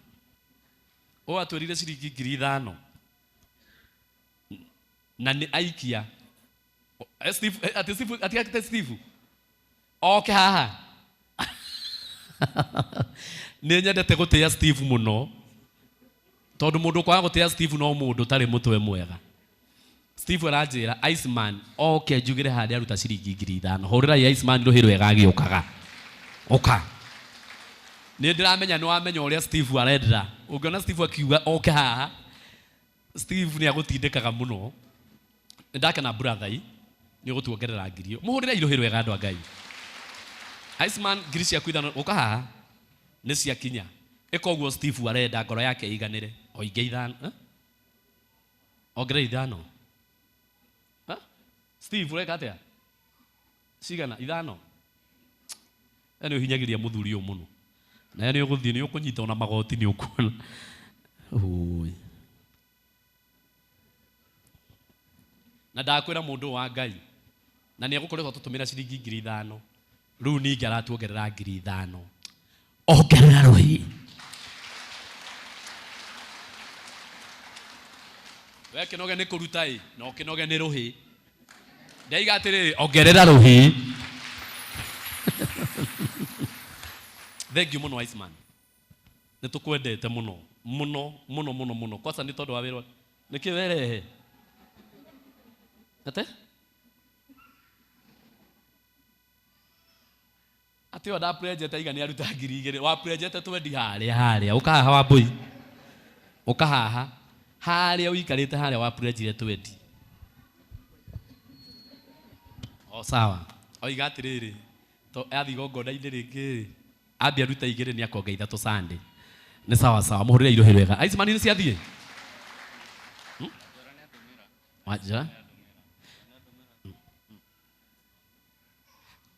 H: Ũyũ atwĩrire ciringi ngiri ithano. Na nĩ aikia. Steve, ati Steve, ati ati Steve. Oke haha. Nĩ nyendete gũtĩa Steve mũno. Tondũ mũndũ ũkwaga gũtĩa Steve no mũndũ ũtarĩ mũtwe mwega. Steve aranjĩra Iceman oke njugĩre harĩa aruta ciringi ngiri ithano. Hũrĩrai Iceman rũhĩ rwega agĩũkaga. Ũka. Nĩ ndĩramenya nĩ wamenya ũrĩa Steve arenda. Ũngĩona Steve akiuga oke haha, Steve nĩ agũtindĩkaga mũno. Nĩ ndakena brother i, nĩ ũgũtuongerera ngiri. Mũhũrĩre irũhĩ rwega andũ a Ngai. Iceman ngiri ciaku ithano ũka haha nĩ ciakinya. Ĩka ũguo Steve arenda ngoro yake ĩiganĩre. O ingĩ ithano. Eh? Ongerera ithano. Eh? Steve ũreka atĩa? Cigana? Ithano? We nĩ ũhinyagĩria mũthuri ũyũ mũno. Nawe nĩ ũgũthiĩ nĩ ũkũnyita ona magoti nĩ ũkuona. Ũi. Na ndakwĩra mũndũ ũyũ wa Ngai na nĩ egũkoretwo atũtũmĩra ciringi 5,000 rĩu ningĩ aratuongerera 5,000. Ongerera rũhĩ. We kĩnoge nĩ kũruta ĩ na ũkĩnoge nĩ rũhĩ. Ndaiga atĩrĩrĩ ongerera rũhĩ. Thank you mũno Iceman. Nĩ tũkwendete mũno mũno mũno mũno mũno kwanza nĩ tondũ wa wĩra nĩkĩ werehe ate atĩ o ndapurejete iga nĩ aruta 2,000 wapurejete twendi harĩa harĩa ũka haha Wambũi ũka haha harĩa ũikarĩte harĩa wapurejire twendi o sawa oiga atĩrĩrĩ to athiĩ igongona-inĩ rĩngĩ rĩ ambia aruta igĩrĩ nĩ akonga ithatũ Sunday nĩ sawa sawa mũhũrĩre irũhĩ rwega Iceman nĩ ciathiĩ Wanjara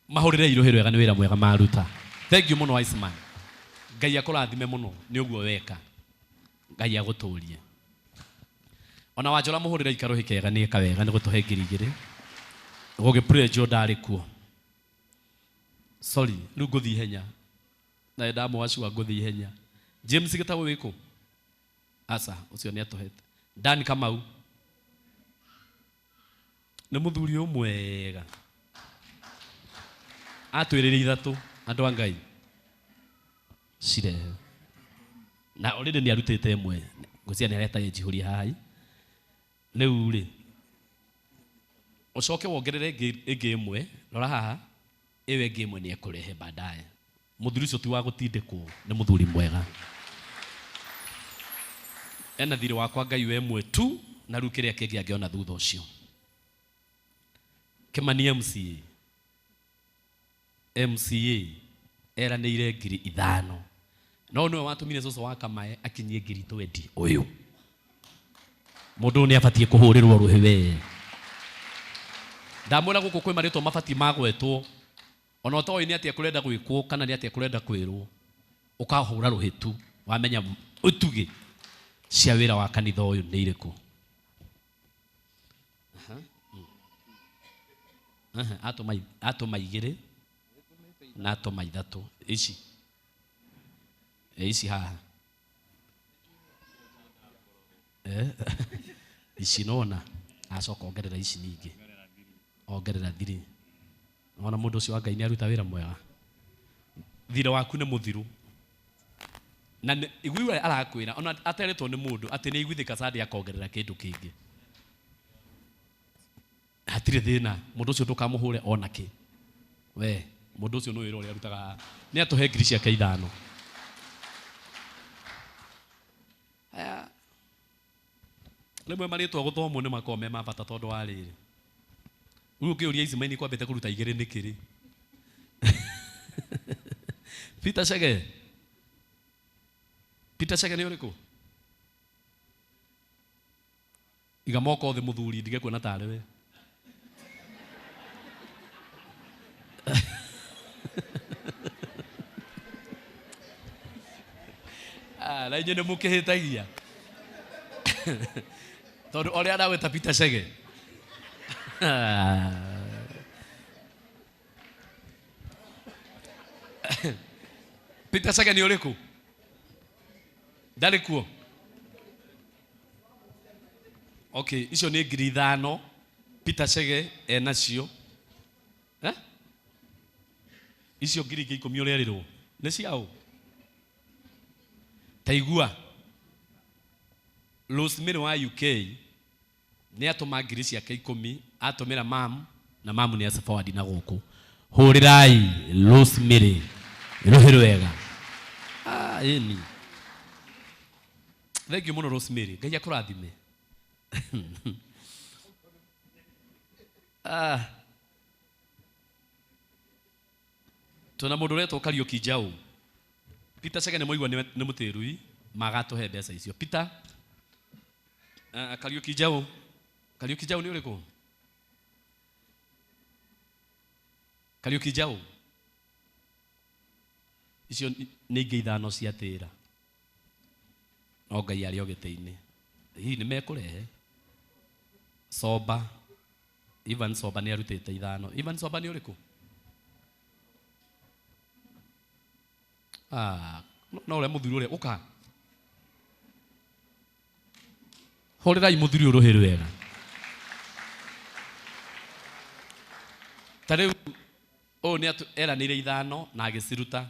H: mahũrĩre irũhĩ rwega nĩ wĩra mwega maruta. Thank you mũno Iceman. Ngai akũrathime mũno nĩ ũguo weka. Ngai agũtũrie. Ona Wanjora mũhũrĩre ikarũhĩ kega nĩ eka wega nĩ gũtũhe 2,000. Gũgĩpurĩnjwo ndarĩ kuo. Sorry, rĩu ngũthiĩ ihenya. Na ndamwacua ngũthiĩ ihenya. James Gĩtaũ wĩkũ? Aca, ũcio nĩ atũhete. Dan Kamau. Nĩ mũthuri ũyũ mwega. Atwĩrĩire ithatũ andũ a Ngai. Cirehe. Na already nĩ arutĩte ĩmwe. Ngwĩciria nĩ areta ĩnjihũrie haha. Rĩu rĩ, ũcoke wongerere ĩngĩ ĩmwe, rora haha, ĩyo ĩngĩ ĩmwe nĩ ekũrehe baadaye. Mũthuri ũcio ti wa gũtindĩkwo, nĩ mũthuri mwega. Ena thirĩ wakwa Ngai we ĩmwe tu, na rĩu kĩrĩa kĩngĩ angĩona thutha ũcio. Kĩmani MCA. MCA eranĩire 5,000. No nĩwe watũmire cũcũ wa Kamae akinyie 20,000 ũyũ. Mũndũ ũyũ nĩ abatiĩ kũhũrĩrwo rũhĩ we. Ndamwĩra gũkũ kwĩ marĩtwa mabatiĩ magwetwo. Ona ũtoĩ nĩ atĩa kũrenda gwĩkwo kana nĩ atĩa kũrenda kwĩrwo. Ũkahũra rũhĩ tu wamenya ũtugĩ cia wĩra wa kanitha ũyũ nĩ irĩkũ. Atũma igĩrĩ na atũma ithatũ ici. Ici haha. Ici nona acoka ongerera ici ningĩ. Ongerera thiri. Ona mũndũ ũcio wa Ngai nĩ aruta wĩra mwega. Thirĩ waku nĩ mũthiru. Na iguiwe arakwĩra ona ateretwo nĩ mũndũ atĩ nĩ aiguithĩka Sunday akongerera kĩndũ kĩngĩ. Hatirĩ thĩna, mũndũ ũcio ndũkamũhũre ona kĩ. We, mũndũ ũcio nĩ wĩra ũrĩa arutaga haha. Nĩ atũhe 5,000. Aya. Rĩmwe marĩtwa gũthomwo nĩ makoragwo me ma bata tondũ wa rĩrĩ. Rĩu ũngĩũria Iceman kwambĩte kũruta igĩrĩ nĩkĩ rĩ? Peter Chege. Peter Chege nĩ ũrĩkũ? Iga moko thĩ mũthuri ndige kuona tarĩ we. Na inyuĩ nĩ mũkĩhĩtagia. Tondũ ũrĩa aragwĩta Peter Chege. Peter Chege nĩ ũrĩkũ? Ndarĩ kuo? Okay, icio nĩ 5,000 Peter Chege enacio. Icio ngiri ingĩ ikũmi ũrerirwo nĩ ciaũ? Ta igua. Rosemary wa UK nĩ atũma 10,000 atũmĩra mam na mamu nĩ aci forward na gũkũ. Hũrĩrai Rosemary rũhĩ rwega. Ĩni thengiũ mũno Rosemary, Ngai akũrathime. Twĩna mũndũ ũretwo Kariũki Njaũ. Peter Chege nĩ mũigua nĩ mũtĩrui magatũhe mbeca icio. Peter Kariũki Njaũ, Kariũki Njaũ nĩ ũrĩkũ? Kariũki Njaũ icio nĩ ingĩ ithano cia tĩra no Ngai arĩ o gĩtĩ-inĩ, hihi nĩ mekũrehe Soba. Ivan Soba nĩ arutĩte ithano. Ivan Soba nĩ ũrĩkũ? No ũrĩa mũthuri ũrĩa ũka hũrĩrai mũthuri ũyũ rũhĩ rwega. Ta rĩu ũyũ nĩ eranĩire ithano na agĩciruta,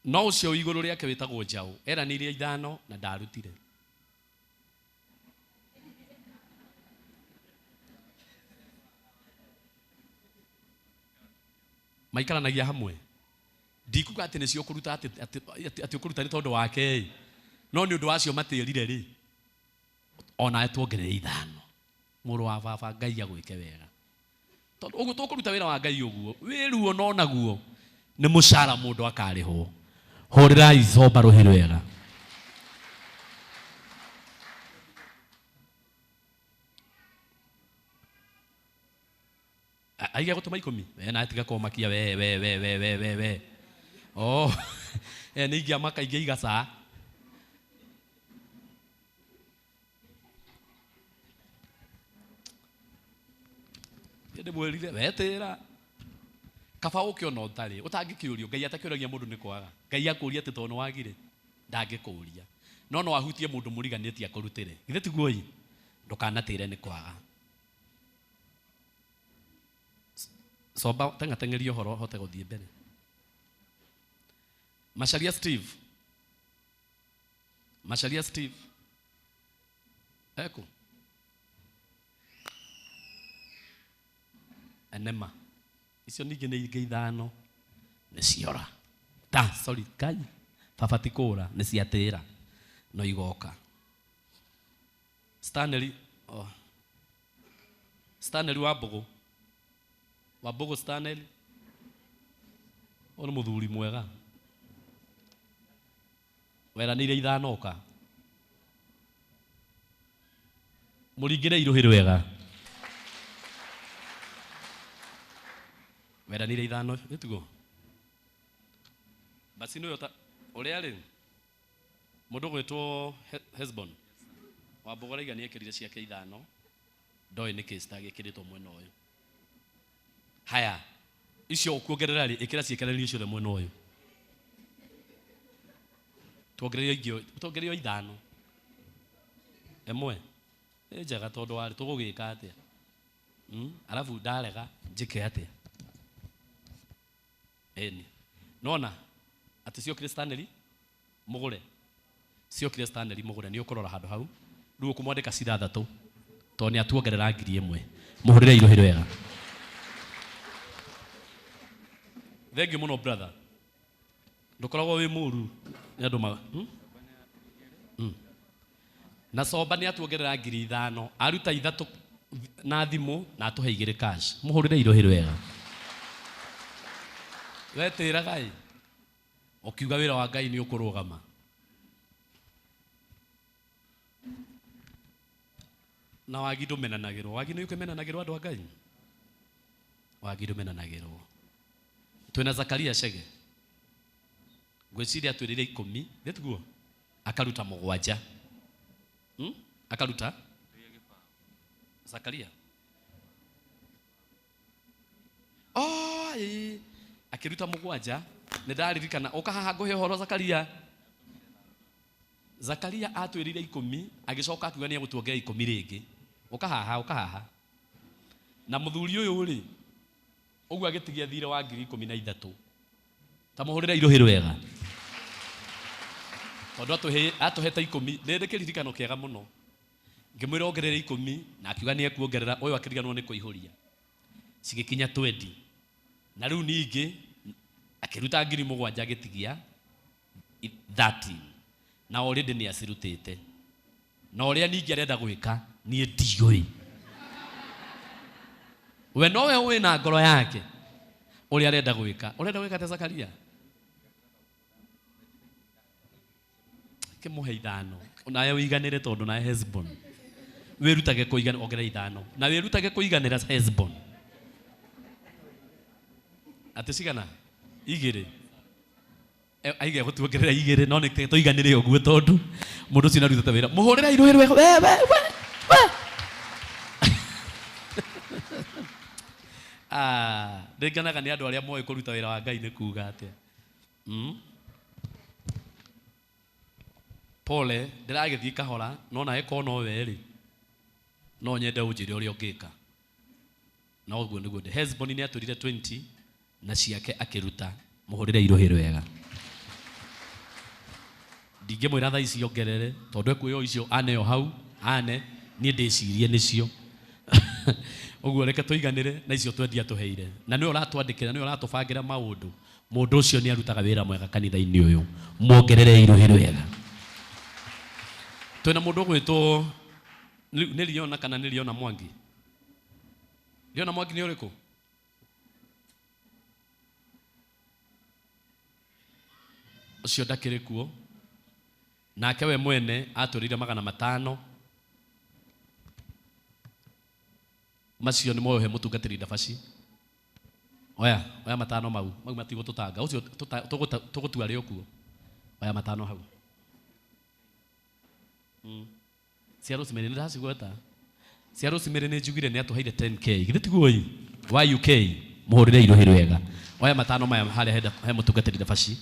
H: no ũcio wĩ igũrũ rĩake wĩtagwo Njaũ eranĩire ithano na ndarutire. Maikaranagia hamwe, ndikuga atĩ nĩcio ũkũruta atĩ ũkũruta nĩ tondũ wake ĩ, no nĩ ũndũ wacio matĩrire rĩ, onawe tuongerere ithano. Mũrũ wa baba, Ngai agwĩke wega, tondũ ũguo tũkũruta wĩra wa Ngai ũguo wĩruo no naguo nĩ mũcara mũndũ akarĩhwo. Hũrĩrai Soba rũhĩ rwega. Aiga gũtũma ikũmi we nawe tiga kũmakia we we we we we we we oh nĩ ingĩamaka ingĩiga saa ndĩmwĩrire wetĩra kaba ũke ona ũtarĩ ũtangĩkĩũrio. Ngai atakĩũragia mũndũ nĩ kwaga. Ngai akũria atĩ tondũ nĩ wagire ndangĩkũria, no no ahutie mũndũ mũriganĩtie akũrutĩre. Githĩ tiguo ĩ? Ndũkanatĩre nĩ kwaga. Soba teng'ateng'eria ũhoro hote gũthiĩ mbere. Macharia Steve, Macharia Steve eko enema icio ningĩ nĩ ingĩ ithano nĩ ciora ta sorry Ngai baba ti kũra nĩ ciatĩra no igoka. Stanley oh. Stanley Wambũgũ, Wambũgũ Stanley ũyũ nĩ mũthuri mwega weranĩire ithano ũka mũringĩre irũhĩ rwega weranĩire ithano nĩtiguo basi nĩwe ũrĩa rĩ mũndũ gwĩtwo Hesbon Wambũgũ araiga nĩekĩrire ciake ithano ndoĩ nĩkĩ citagĩkĩrĩtwo mwena ũyũ. Haya icio ũkuongerera rĩ ĩkĩra ciĩkĩranĩrio ciothe mwena ũyũ tuongererio ingĩ tuongererio ithano ĩmwe nĩ njega tondũ warĩ tũgũgĩka atĩa alafu ndarega njĩke atĩa ĩni nona atĩ ciokire Stanley mũgũre ciokire Stanley mũgũre nĩ ũkũrora handũ hau rĩu ũkũmwandĩka cithathatũ tondũ nĩ atuongerera ngiri ĩmwe mũhũrĩre irũhĩ rwega. Thengiũ mũno brother, ndũkoragwo wĩ mũru nĩ andũ ma Na Soba nĩ atuongerera ngiri ithano aruta ithatũ na thimũ na atũhe igĩrĩ cash mũhũrĩre irũhĩ rwega. Wetĩraga ĩ ũkiuga wĩra wa Ngai nĩ ũkũrũgama. Na wagi ndũmenanagĩrwo, wagi nĩ ũkĩmenanagĩrwo andũ a Ngai, wagi ndũmenanagĩrwo. Twĩna Zakaria Chege ngwĩciria atwĩrĩire ikũmi nĩtiguo akaruta mũgwanja akaruta Zakaria oh ĩĩ akĩruta mũgwanja nĩ ndaririkana ũka haha ngũhe ũhoro Zakaria. Zakaria atwĩrĩire ikũmi agĩcoka akiuga nĩ egũtuongerera ikũmi rĩngĩ ũka haha ũka haha na mũthuri ũyũ rĩ ũguo agĩtigia thirĩ wa ngiri ikũmi na ithatũ ta mũhũrĩre irũhĩ rwega tondũ atũhete ikũmi nĩ ndĩ kĩririkano kĩega mũno ngĩmwĩra ongerere ikũmi na akiuga nĩ ekuongerera ũyũ akĩriganwo nĩ kũihũria cigĩkinya 20 na rĩu ningĩ akĩruta ngiri mũgwanja agĩtigia 13 na already nĩ acirutĩte na ũrĩa ningĩ arenda gwĩka niĩ ndiũĩ we nowe ũĩ na ngoro yake ũrĩa arenda gwĩka. Ũrenda gwĩka ta Zakaria kĩmũhe ithano nawe ũiganĩre tondũ nawe Hesbon wĩrutage kũigana ongerera ithano na wĩrutage kũiganĩra Hesbon atĩ cigana igĩrĩ. Aige gũtuongerera igĩrĩ no nĩ tũiganĩre ũguo tondũ mũndũ ũcio nĩarutĩte wĩra. Mũhũrĩre irũĩ rwega we we we we. Ah, ndĩngenaga nĩ andũ arĩa moĩ kũruta wĩra wa Ngai nĩ kuga atĩa. Pole ndĩragĩthiĩ kahora no nawe korwo no we rĩ no nyende ũnjĩre ũrĩa ũngĩka. Na ũguo nĩguo ndĩ. Hesbon nĩ atũrire 20 na ciake akĩruta. Mũhũrĩre irũhĩ rwega. Ndingĩmwĩra thaa ici ongerere tondũ ekuoya icio aneo hau ane niĩ ndĩcirie nĩcio. Ũguo reke tũiganĩre na icio twendia tũheire. Na nĩwe ũratwandĩkĩra nĩwe ũratũbangĩra maũndũ. Mũndũ ũcio nĩ arutaga wĩra mwega kanitha-inĩ ũyũ. Muongerere irũhĩ rwega. Twĩna mũndũ ũgwĩtwo nĩ Liona kana nĩ Liona Mwangi? Liona Mwangi nĩ ũrĩkũ? Ũcio ndakĩrĩ kuo. Nake we mwene atũrire 500. Macio nĩ moyo he mũtungatĩri ndabaci. Oya, oya matano mau, mau matigũtũtanga. Ũcio tũgũtua rĩ okuo. Oya matano hau. Cia Rosemary nĩ ndacigweta. Cia Rosemary nĩ njugire nĩ atũheire 10K. Githĩ tiguo ĩ? Wa UK mũhũrĩre irũhĩ rwega. Oya matano maya harĩa he mũtungatĩri ndabaci.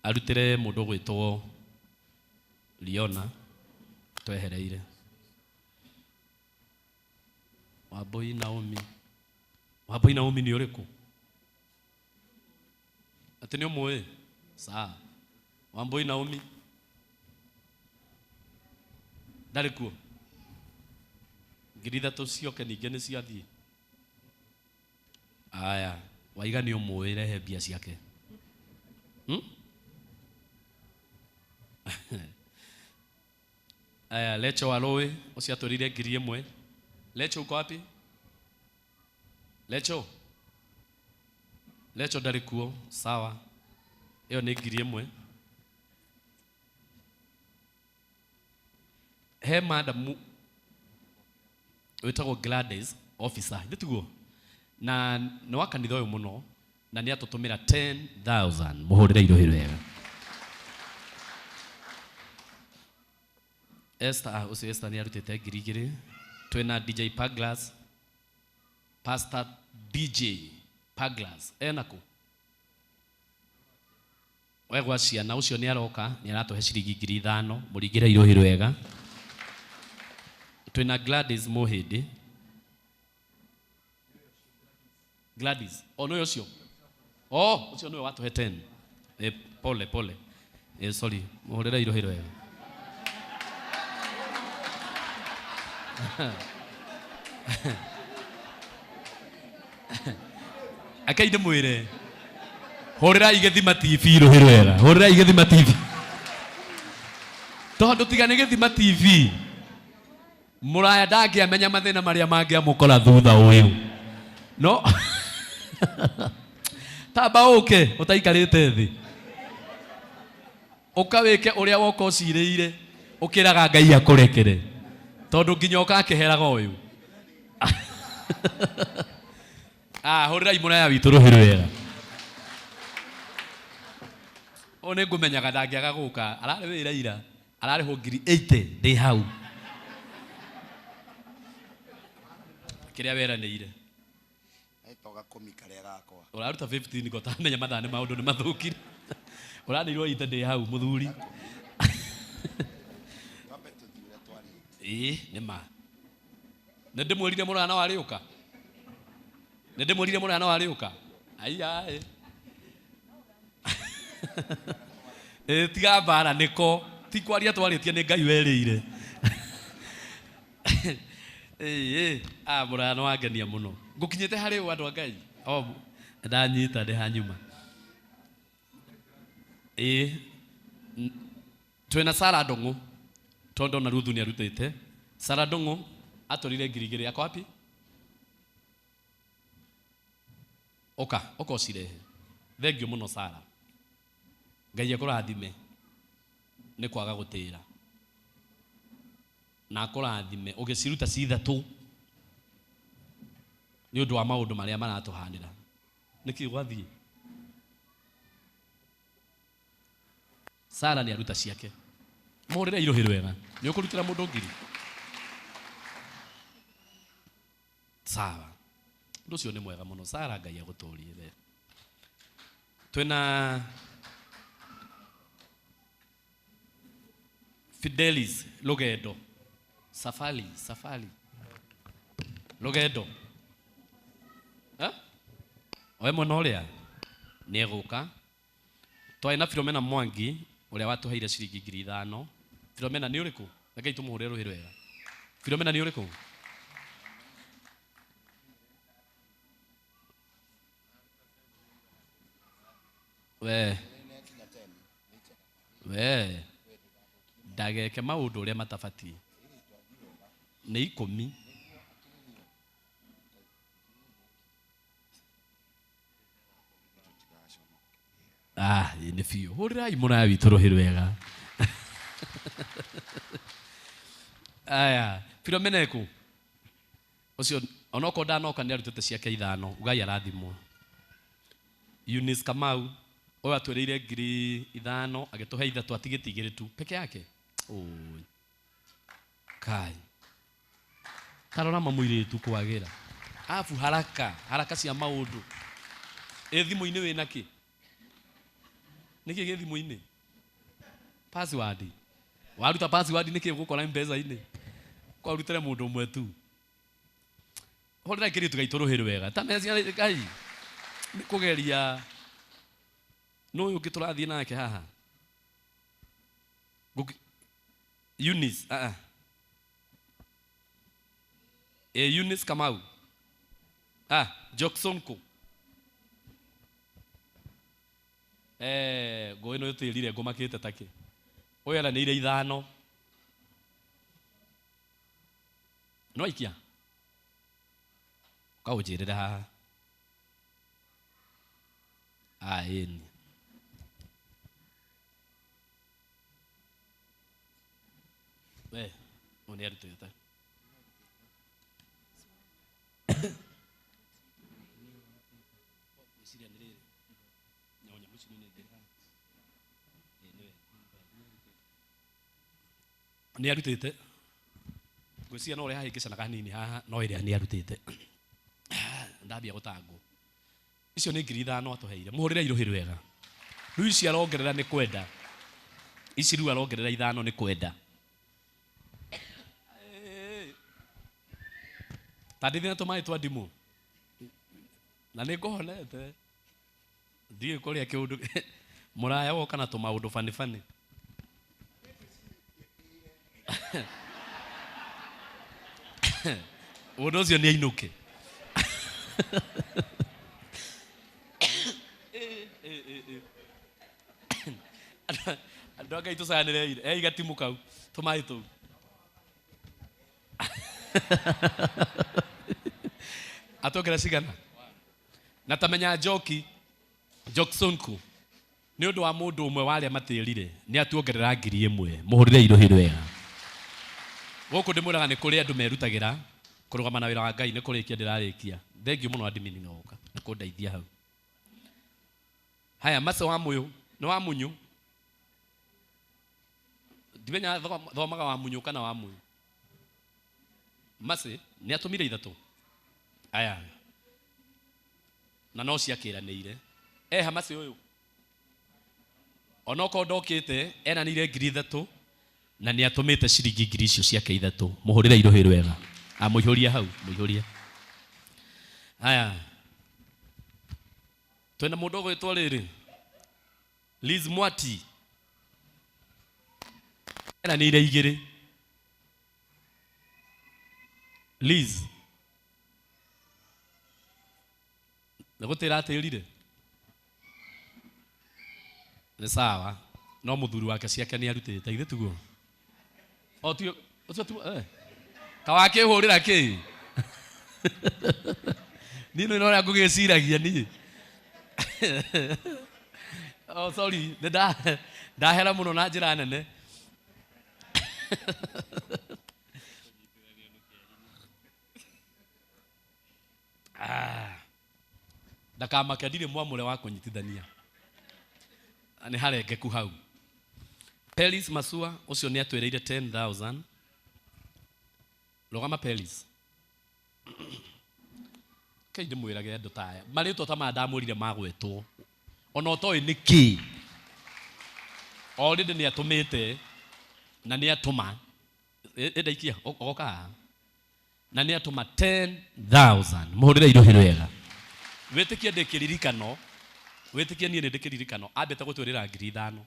H: Arutĩre mũndũ ũgwĩtwo Liona twehereire. Wambui Naomi. Wambui Naomi nĩ ũrĩkũ? Atĩ nĩ ũmũĩ? Sawa. Wambui Naomi ndarĩ kuo. 3,000 cioke ningĩ nĩ ciathiĩ. Aya, waiga nĩ ũmũĩ rehe mbia ciake. Aya, Lecho wa Rũĩ ũcio atũrire 1,000. Lecho uko wapi? Lecho? Lecho ndarĩ kuo, sawa. Ĩyo nĩ 1,000. He madamu wĩtagwo Gladys officer, nĩ tiguo? Na nĩ wa kanitha ũyũ mũno na nĩ atũtũmĩra 10,000. Mũhũrĩre irũhĩ rwega. Esther, ũcio Esther nĩ arutĩte 2,000. Twĩna DJ Paglas, Pastor DJ Paglas, ena kũ? We gwa ciana ũcio nĩ aroka, nĩ aratũhe ciringi 5,000, mũringĩre irũhĩ rwega. Twĩna Gladys Mũhĩndĩ. Gladys, o nĩwe ũcio? Oh, ũcio nĩwe watũhe 10. Pole pole. Sorry, mũhũrĩre irũhĩ rwega. Akei ndĩmwĩre hũrĩrai Gĩthima TV rũhĩ rwega. Hũrĩrai Gĩthima TV. Tondũ tiga nĩ Gĩthima TV mũraya ndangĩamenya mathĩna marĩa mangĩamũkora thutha ũyũ. No tamba ũke ũtaikarĩte thĩ. Ũka wĩke ũrĩa woka ũcirĩire ũkĩraga Ngai akũrekere. Tondũ nginya ũka akĩheraga ũyũ. Ah, hũrĩrai mũraya witũ rũhĩ rwega. Ũyũ nĩ ngũmenyaga ndangĩaga gũka. Ararĩ wĩra ira. Ararĩhwo 80,000 ndĩ hau. Kĩrĩa weranĩire.
F: Etoga kũmi karĩa gakwa.
H: Ũraruta 15 ngo ũtamenya mathaa nĩ maũndũ nĩ mathũkire. Ũranĩirwo ite ndĩ hau mũthuri. Ĩĩ nĩ ma. Nĩ ndĩmwĩrire mũraya no arĩũka. Nĩ ndĩmwĩrire mũraya no arĩũka. Aiya ĩ. Tiga mbara nĩko. Ti kwaria twarĩtie nĩ Ngai werĩire. Ĩĩ, mũraya nĩ wangenia mũno. Ngũkinyĩte harĩ ũ andũ a Ngai? O, ndanyita ndĩ hanyuma. Ĩĩ, twĩna Sara Ndong'ũ, tondũ ona Ruthu nĩ arutĩte. Sara Ndong'ũ atũrire 2000. Ako wapi? Oka, oka ũcirehe. Thengiũ mũno Sara, Ngai akũrathime nĩ kwaga gũtĩra, na akũrathime ũgĩciruta ci ithatũ nĩ ũndũ wa maũndũ marĩa maratũhanĩra. Nĩkĩ gwathiĩ? Sara nĩ aruta ciake. Mũhũrĩre irũhĩ rwega. Nĩ ũkũrutĩra mũndũ ngiri? Sawa, ũndũ ũcio nĩ mwega mũno Sara, Ngai agũtũrie. We twĩna Fidelis Lugendo, Safari, Safari Lugendo. Eh? Oe mwena ũrĩa nĩ egũka. Twarĩ na Filomena Mwangi ũrĩa watũheire ciringi 5000. Filomena nĩ ũrĩkũ? Rekei tũmũhũrĩre rũhĩ rwega. Filomena nĩ ũrĩkũ? We we ndageke maũndũ ũrĩa matabatiĩ. Nĩ 10. Ah, nĩ biũ. Hũrĩrai mũraya witũ rũhĩ rwega. Aya, Filomena ĩkũ? Ũcio onokorwo ndanoka nĩ arutĩte ciake 5, ugai arathimwo. Eunice Kamau ũyũ atwĩrĩire 5000, agĩtũhe 3, atigĩte 2 tu peke yake. Oi. Kai. Tarora mamũirĩtu kwagĩra. Afu haraka, haraka cia maũndũ. Ĩ thimũ-inĩ wĩna kĩ? Nĩkĩ gĩ thimũ-inĩ? Password. Waruta password nĩkĩ ũgũkora M-Pesa-inĩ? Kwa ũrutĩre mũndũ ũmwe tu. Hũrĩra kĩrĩtu gaitũ rũhĩ rwega. Ta mecia Ngai. Nĩ kũgeria. Nũ ũyũ ũngĩ tũrathiĩ nake haha? Eunice, ah ah. Eunice Kamau. Ah, Jackson ko. Ngũ ĩno ĩtĩrire ngũmakĩte take. Ũyũ eranĩire 5. No aikia? Kaũnjĩrĩre haha. Ah, ĩni. We, ũyũ nĩ arutĩte. Nĩ arutĩte. Ngwĩciria no ũrĩa hahĩngĩcanaga hanini haha, no ĩrĩa nĩ arutĩte. Ndambia gũtangwo. Icio nĩ 5000 atũheire. Mũhũrĩre irũhĩ rwega. Rĩu ici arongerera nĩ kwenda. Ici rĩu arongerera 5 nĩ kwenda. Ta ndĩthĩ na tũmaĩ twa ndimũ. Na nĩ ngũhonete. Ndiũĩ kũrĩa kĩũndũ. Mũraya woka na tũmaũndũ bani bani. Mũndũ ũcio nĩ ainũke. Andũ a Ngai tũcayanĩre ire. Ei gatimũ kau, tũmaĩ tũu. Atongera cigana? Na tamenya Njoki, Jackson ku. Nĩ ũndũ wa mũndũ ũmwe warĩa matĩrire, nĩ atuongerera 1000. Mũhũrĩre irũhĩ rwega. Gũkũ ndĩmwĩraga nĩ kũrĩ andũ merutagĩra kũrũgama na wĩra wa Ngai, nĩ kũrĩkia ndĩrarĩkia. Thengiũ mũno admin na gũka na kũndeithia hau. Haya, Mace wa Mũyũ, nĩ wa Mũnyũ. Ndimenya thomaga wa Mũnyũ kana wa Mũyũ. Mace nĩ atũmire 3. Aya. Na no ciakĩranĩire. Eha Mace ũyũ. Onokorwo ndokĩte, eranĩire 3000 na nĩ atũmĩte ciringi ngiri icio ciake 3. Mũhũrĩre irũhĩ rwega. Amũihũrie hau, mũihũrie. Haya. Twĩna mũndũ ũgwĩtwo rĩrĩ. Liz Mwati. Eranĩire 2. Liz. Nĩ gũtĩra atĩrire? Nĩ sawa. No mũthuri wake ciake nĩ arutĩte ithe tiguo. O ti ũcio tu eh. Kawakĩhũrĩra kĩ? Niĩ nĩ ũrĩa ngũgĩciragia niĩ. Oh sorry, nĩ ndahera mũno na njĩra nene. Ndakamake ndirĩ mwamũre wa kũnyitithania. Nĩ harengeku hau. Pelis Masua ũcio nĩ atwĩrĩire 10,000. Rũgama Pelis. Kei ndĩmwĩrage andũ ta aya. Marĩtwa ta maya ndamwĩrire magwetwo. Ona ũtoĩ nĩ kĩ. Already nĩ atũmĩte na nĩ atũma. Ĩndaikia ogoka haha. Na nĩ atũma 10,000. Mũhũrĩre irũhi rwega. Wĩtĩkie ndĩ kĩririkano. Wĩtĩkie niĩ nĩ ndĩ kĩririkano. Ambĩte gũtwĩrĩra 5,000.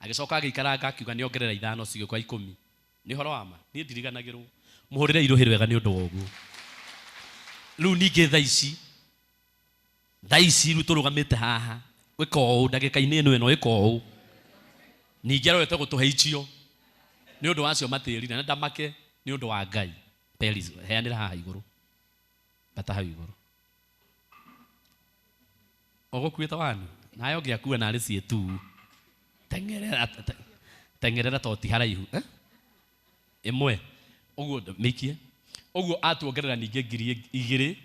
H: Agĩcoka agĩikaranga akiuga nĩ ongerera 5 cigĩũka 10. Nĩ ũhoro wa ma. Niĩ ndiriganagĩrwo. Mũhũrĩre irũhi rwega nĩ ũndũ wa ũguo. Rĩu ningĩ thaa ici rĩu tũrũgamĩte haha. Ĩka ũũ ndagĩka-inĩ ĩno ĩka ũũ. Ningĩ arorete gũtũhe icio. Nĩ ũndũ wa acio matĩrire na ndamake nĩ ũndũ wa Ngai. Pelis, heanĩra haha igũrũ. Bata hau igũrũ. Ũgũkuĩte wani? Nawe ũngĩakua narĩ ciĩ tu. Teng'erera teng'erera to ti haraihu. Ĩmwe. Ũguo mĩikie. Ũguo atuongerera ningĩ 2,000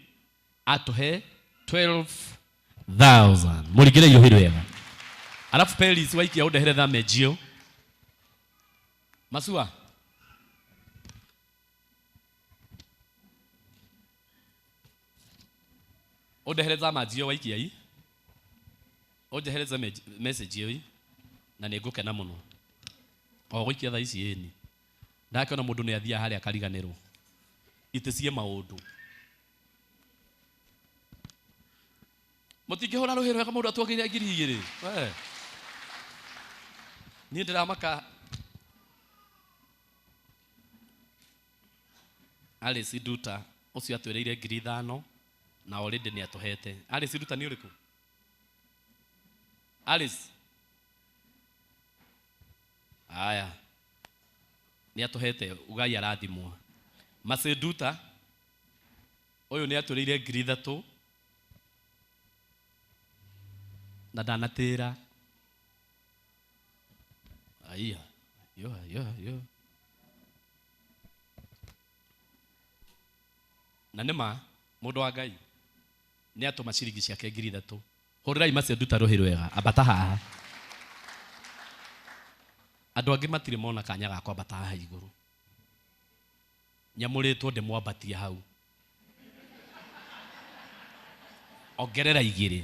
H: atũhe 12,000. Mũringĩre irũhi rwega. Alafu Pelis waikia ũndehere thamejio. Masua. Ũndehere thamejio waikia i. Ũnjehere message ĩyo na nĩ ngũkena mũno. O gũikia thaa ici ĩni. Ndakĩona mũndũ nĩ athiaga harĩa akariganĩrwo. Itĩ ciĩ maũndũ. Mũtingĩhũra rũhĩ rwega mũndũ atuongeire 2,000. We. Niĩ ndĩramaka Alice Nduta ũcio atwĩrĩire 5,000 na already nĩ atũhete. Alice Nduta nĩ ũrĩkũ? Alice. Aya. Nĩ atũhete ugai arathimwo. Mercy Nduta ũyũ nĩ atwĩrĩire 3,000 na ndanatĩra. Aiya. Yo yo yo. Na nĩma mũndũ wa Ngai nĩ atũma ciringi ciake 3,000. Hũrĩrai Mercy Nduta rũhĩ rwega. Ambata haha. Andũ angĩ matirĩ mona kanya ga kwambata haha igũrũ. Nyamũrĩtwo ndĩmwambatie hau. Ongerera 2.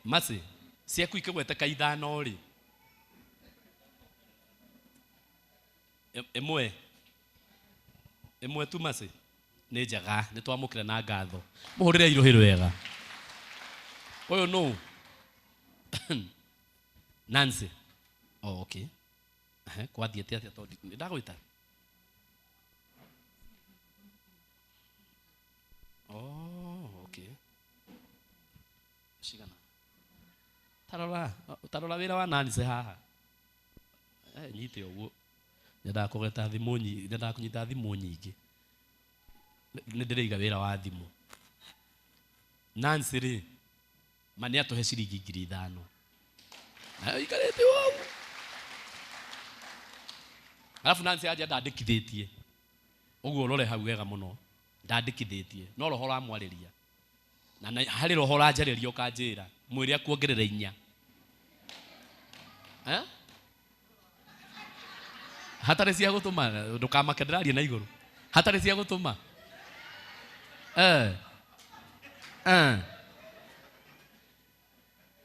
H: Mercy, ciaku ikĩgweteka 5 rĩ. Ĩmwe. Ĩmwe tu Mercy. Nĩ njega, nĩ twamũkĩra na ngatho. Mũhũrĩre irũhĩ rwega. Ũyũ nũ? Nancy. Oh, okay. Kwathiĩte atĩa tondũ nĩ ndagwĩta? Oh, okay. Cigana? Tarora wĩra wa Nancy haha. Nyite ũguo. Nyendaga kũgeta thimũ nyingĩ, nyendaga kũnyita thimũ nyingĩ. Nĩ ndĩraiga wĩra wa thimũ. Nancy rĩ, ma nĩ atũhe ciringi 5,000. Na ikarĩte ũguo. Alafu Nancy aja ndandĩkithĩtie. Ũguo ũrore hau wega mũno. Ndandĩkithĩtie. No roho ũramwarĩria. Na harĩ roho ũranjarĩria ũkanjĩra, mwĩre akuongerere 4. Hatarĩ cia gũtũma, ndũkamake ndĩraria na igũrũ. Hatarĩ cia gũtũma.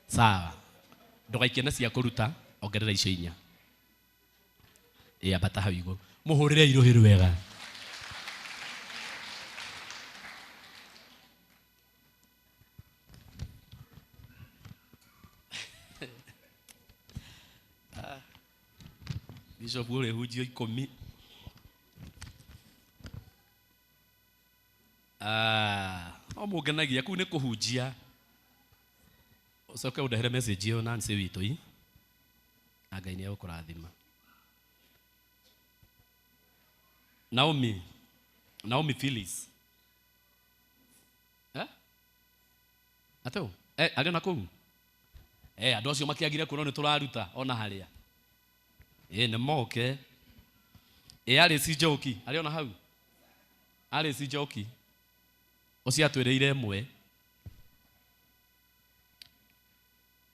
H: Sawa. Ndũgaikie na cia kũruta, ongerera icio 4. Ĩ ambata hau igũrũ. Mũhũrĩre irũhĩ rwega. Bishop ũrĩ hunjio 10. No mũngenagia kũu nĩ kũhunjia. Ũcoke ũndehere message ĩyo Nancy witũ i. Na Ngai nĩ egũkũrathima. Naomi, Naomi Phyllis. Eh? Ateo? Eh, arĩ ona kũu? Eh, andũ acio makĩagire kuona nĩ tũraruta ona harĩa. Ĩ nĩ moke. Ĩ Alice Njoki, arĩ ona hau? Alice Njoki. Ũcio atwĩrĩire ĩmwe.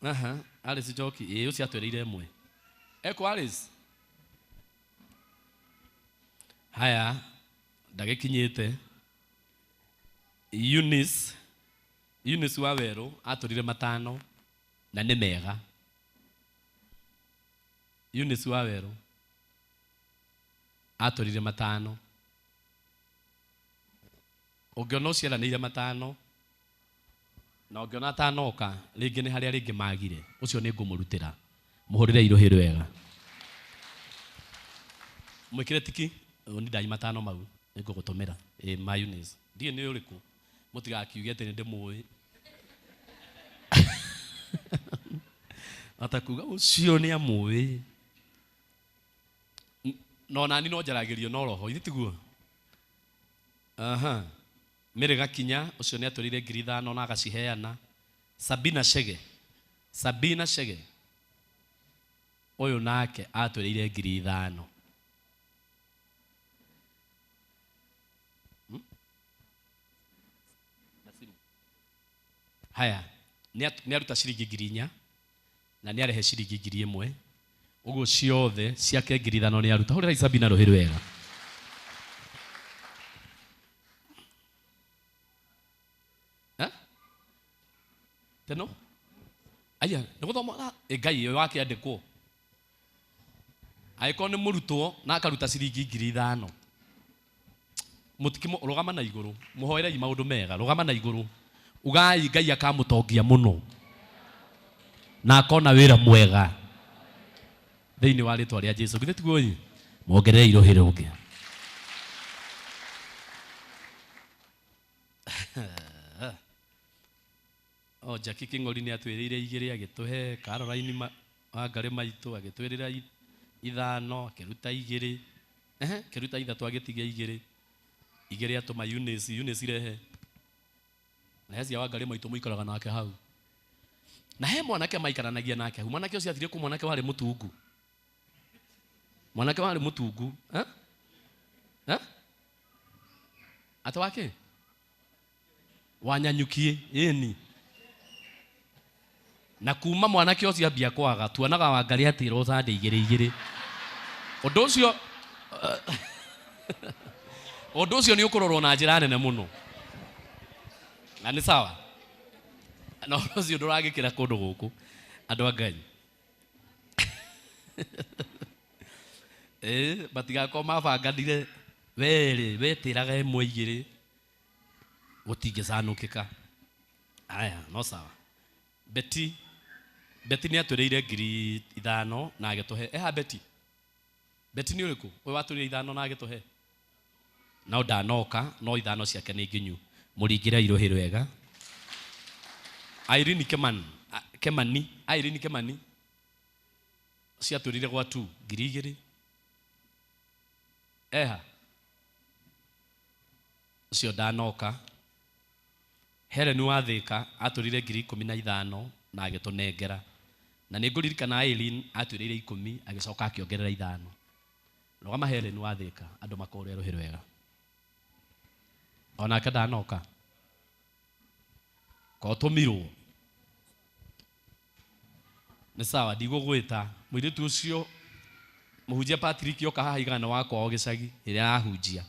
H: Aha, Alice Njoki, ĩ ũcio atwĩrĩire ĩmwe. Eko Alice? Haya, ndagĩkinyĩte. Eunice, Eunice wa Werũ atũrire matano na nĩ mega. Eunice wa Werũ atũrire matano. Ũngĩona ũciaranĩire matano na ũngĩona atanoka rĩngĩ nĩ harĩa rĩngĩ magire, ũcio nĩ ngũmũrutĩra. Mũhũrĩre irũhĩ rwega. Mwĩkĩre tiki, nĩ ndai matano mau nĩ ngũgũtũmĩra. Ĩ ma Eunice. Ndiĩ nĩ ũrĩkũ. Mũtigakiuge atĩ nĩ ndĩmũĩ. Ata kuga ũcio nĩ amũĩ. No nani no njaragĩrio no roho, ithe tiguo? Aha. Mary Gakinya ũcio nĩ atũrire 5,000 na agaciheana. Sabina Chege. Sabina Chege. Ũyũ nake atũrĩire 5,000. Haya, nĩ aruta ciringi 4,000 na nĩ arehe ciringi 1,000. Ũguo ciothe ciake 5,000 nĩ aruta. Hũrĩrai Sabina rũhĩ rwega. Eh? Teno? Aya, nĩ gũthoma Ngai ĩyo wakĩandĩkwo. Angĩkorwo nĩ mũrutwo na akaruta ciringi 5,000. Mũtikimo rũgama na igũrũ, mũhoerei maũndũ mega, rũgama na igũrũ. Ugai Ngai akamũtongia mũno. Na akona wĩra mwega. Thĩinĩ wa rĩtwa rĩa Jesu. Githĩ tiguo ĩ? Mwongererei rũhĩ rũngĩ. O Jackie King'ori nĩ atwĩrĩire igĩrĩ agĩtũhe, Caroline Wangari maitũ agĩtwĩrĩra ithano, akĩruta igĩrĩ. Ehe, akĩruta ithatũ agĩtigia igĩrĩ. Igĩrĩ atũma Eunice, Eunice rehe. Na he cia Wangari maitũ mũikaraga nake hau. Na he mwanake maikaranagia nake hau. Mwanake ũcio athire kũ mwanake warĩ mũtungu. Mwanake warĩ mũtungu. Eh? Eh? Ate wake? Wanyanyukie, ĩni. Na kuma mwanake ũcio ambia kwaga, tuonaga Wangari atĩrwo Sunday igĩrĩ igĩrĩ. Ũndũ ũcio ũndũ ũcio nĩ ũkũrorwo na njĩra nene mũno. Na nĩ sawa. Na ũndũ ũcio ndũragĩkĩra kũndũ gũkũ andũ a Ngai. Matigakorwo mabanganire werĩ, wetĩraga ĩmwe igĩrĩ, gũtingĩcanũkĩka. Aya, no sawa. Betty, Betty nĩ atwĩrĩire 5,000 na agĩtũhe. Eha Betty? Betty nĩ ũrĩkũ? Ũyũ watwĩrĩire ithano na agĩtũhe. No ndanoka, no ithano ciake nĩ nginyu. Mũringĩre irũhĩ rwega. Irene Kemani, Kemani, Irene Kemani. Ciatwĩrire gwa tu 2,000. Eha. Ũcio ndanoka. Helen Wathĩka atwĩrire 15,000 na agĩtũnengera. Na nĩ ngũririkana Irene atwĩrĩire 10 agĩcoka akĩongerera ithano. Rũgama Helen Wathĩka andũ makũrĩa rũhĩ rwega. Onake ndanoka. Kotũmirwo. Nĩ sawa ndigũgwĩta mũirĩtu ũcio mũhunjia Patrick oka haha igana wa kwao gĩcagi ĩrĩa arahunjia.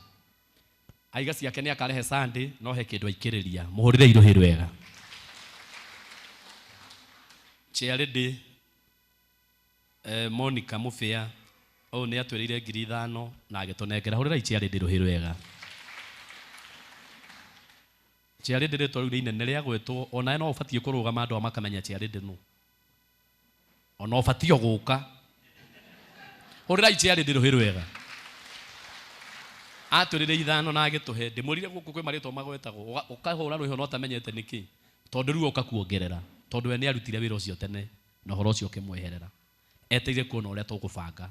H: Aiga ciake nĩ akarehe Sunday no he kĩndũ aikĩrĩria. Mũhũrĩre irũhĩ rwega. Chairlady Monica Mũbĩa ũyũ nĩ atwĩrĩire 5,000 na agĩtũnengera. Hũrĩrai chairlady rũhĩ rwega. Chairlady rĩtwa rĩu nĩ inene rĩa gwĩtwo, onawe no ũbatiĩ kũrũgama andũ aya makamenya chairlady nũ. Ona ũbatiĩ gũka. Hũrĩrai chairlady rũhĩ rwega. Atwĩrĩire ithano na agĩtũhe. Ndĩmwĩrire gũkũ kwĩ marĩtwa magwetagwo, ũkahũra rwĩho no ũtamenyete nĩkĩ. Tondũ rĩu oka kuongerera. Tondũ we nĩ arutire wĩra ũcio tene na ũhoro ũcio ũkĩmweherera. Eteire kuona ũrĩa tũgũbanga.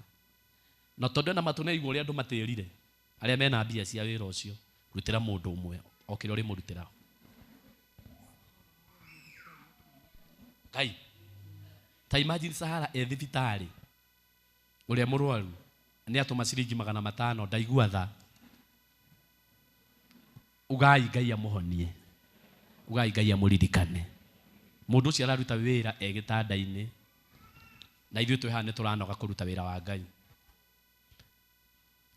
H: Na tondũ ena matũ nĩ aigua ũrĩa andũ matĩrire, arĩa mena mbia cia wĩra ũcio, rutĩra mũndũ ũmwe o kĩrĩa ũrĩmũrutĩra. Ngai, ta imagine Sahara e thibitarĩ ũrĩa mũrwaru nĩ atũma ciringi 500 ndaigua tha. Ugai Ngai amũhonie, ugai Ngai amũririkane. Mũndũ ũcio araruta wĩra e gĩtanda-inĩ na ithuĩ twĩ haha nĩ tũranoga kũruta wĩra wa Ngai.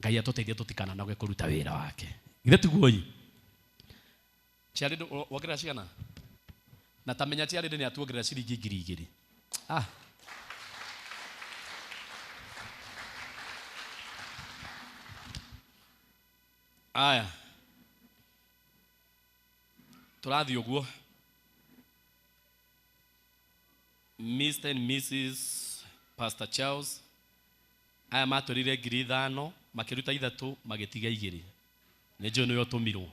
H: Ngai atũteithie tũtikananoge kũruta wĩra wake. Githĩ tiguo ĩ? Charity wongerera cigana? Na ta menya Charity nĩ atuongerera ciringi 2000. Ah. Aya. Tũrathiĩ ũguo. Mr and Mrs Pastor Charles aya matwĩrire 5000 makĩruta 3 magĩtiga 2. Nĩ njũĩ nĩwe ũtũmirwo.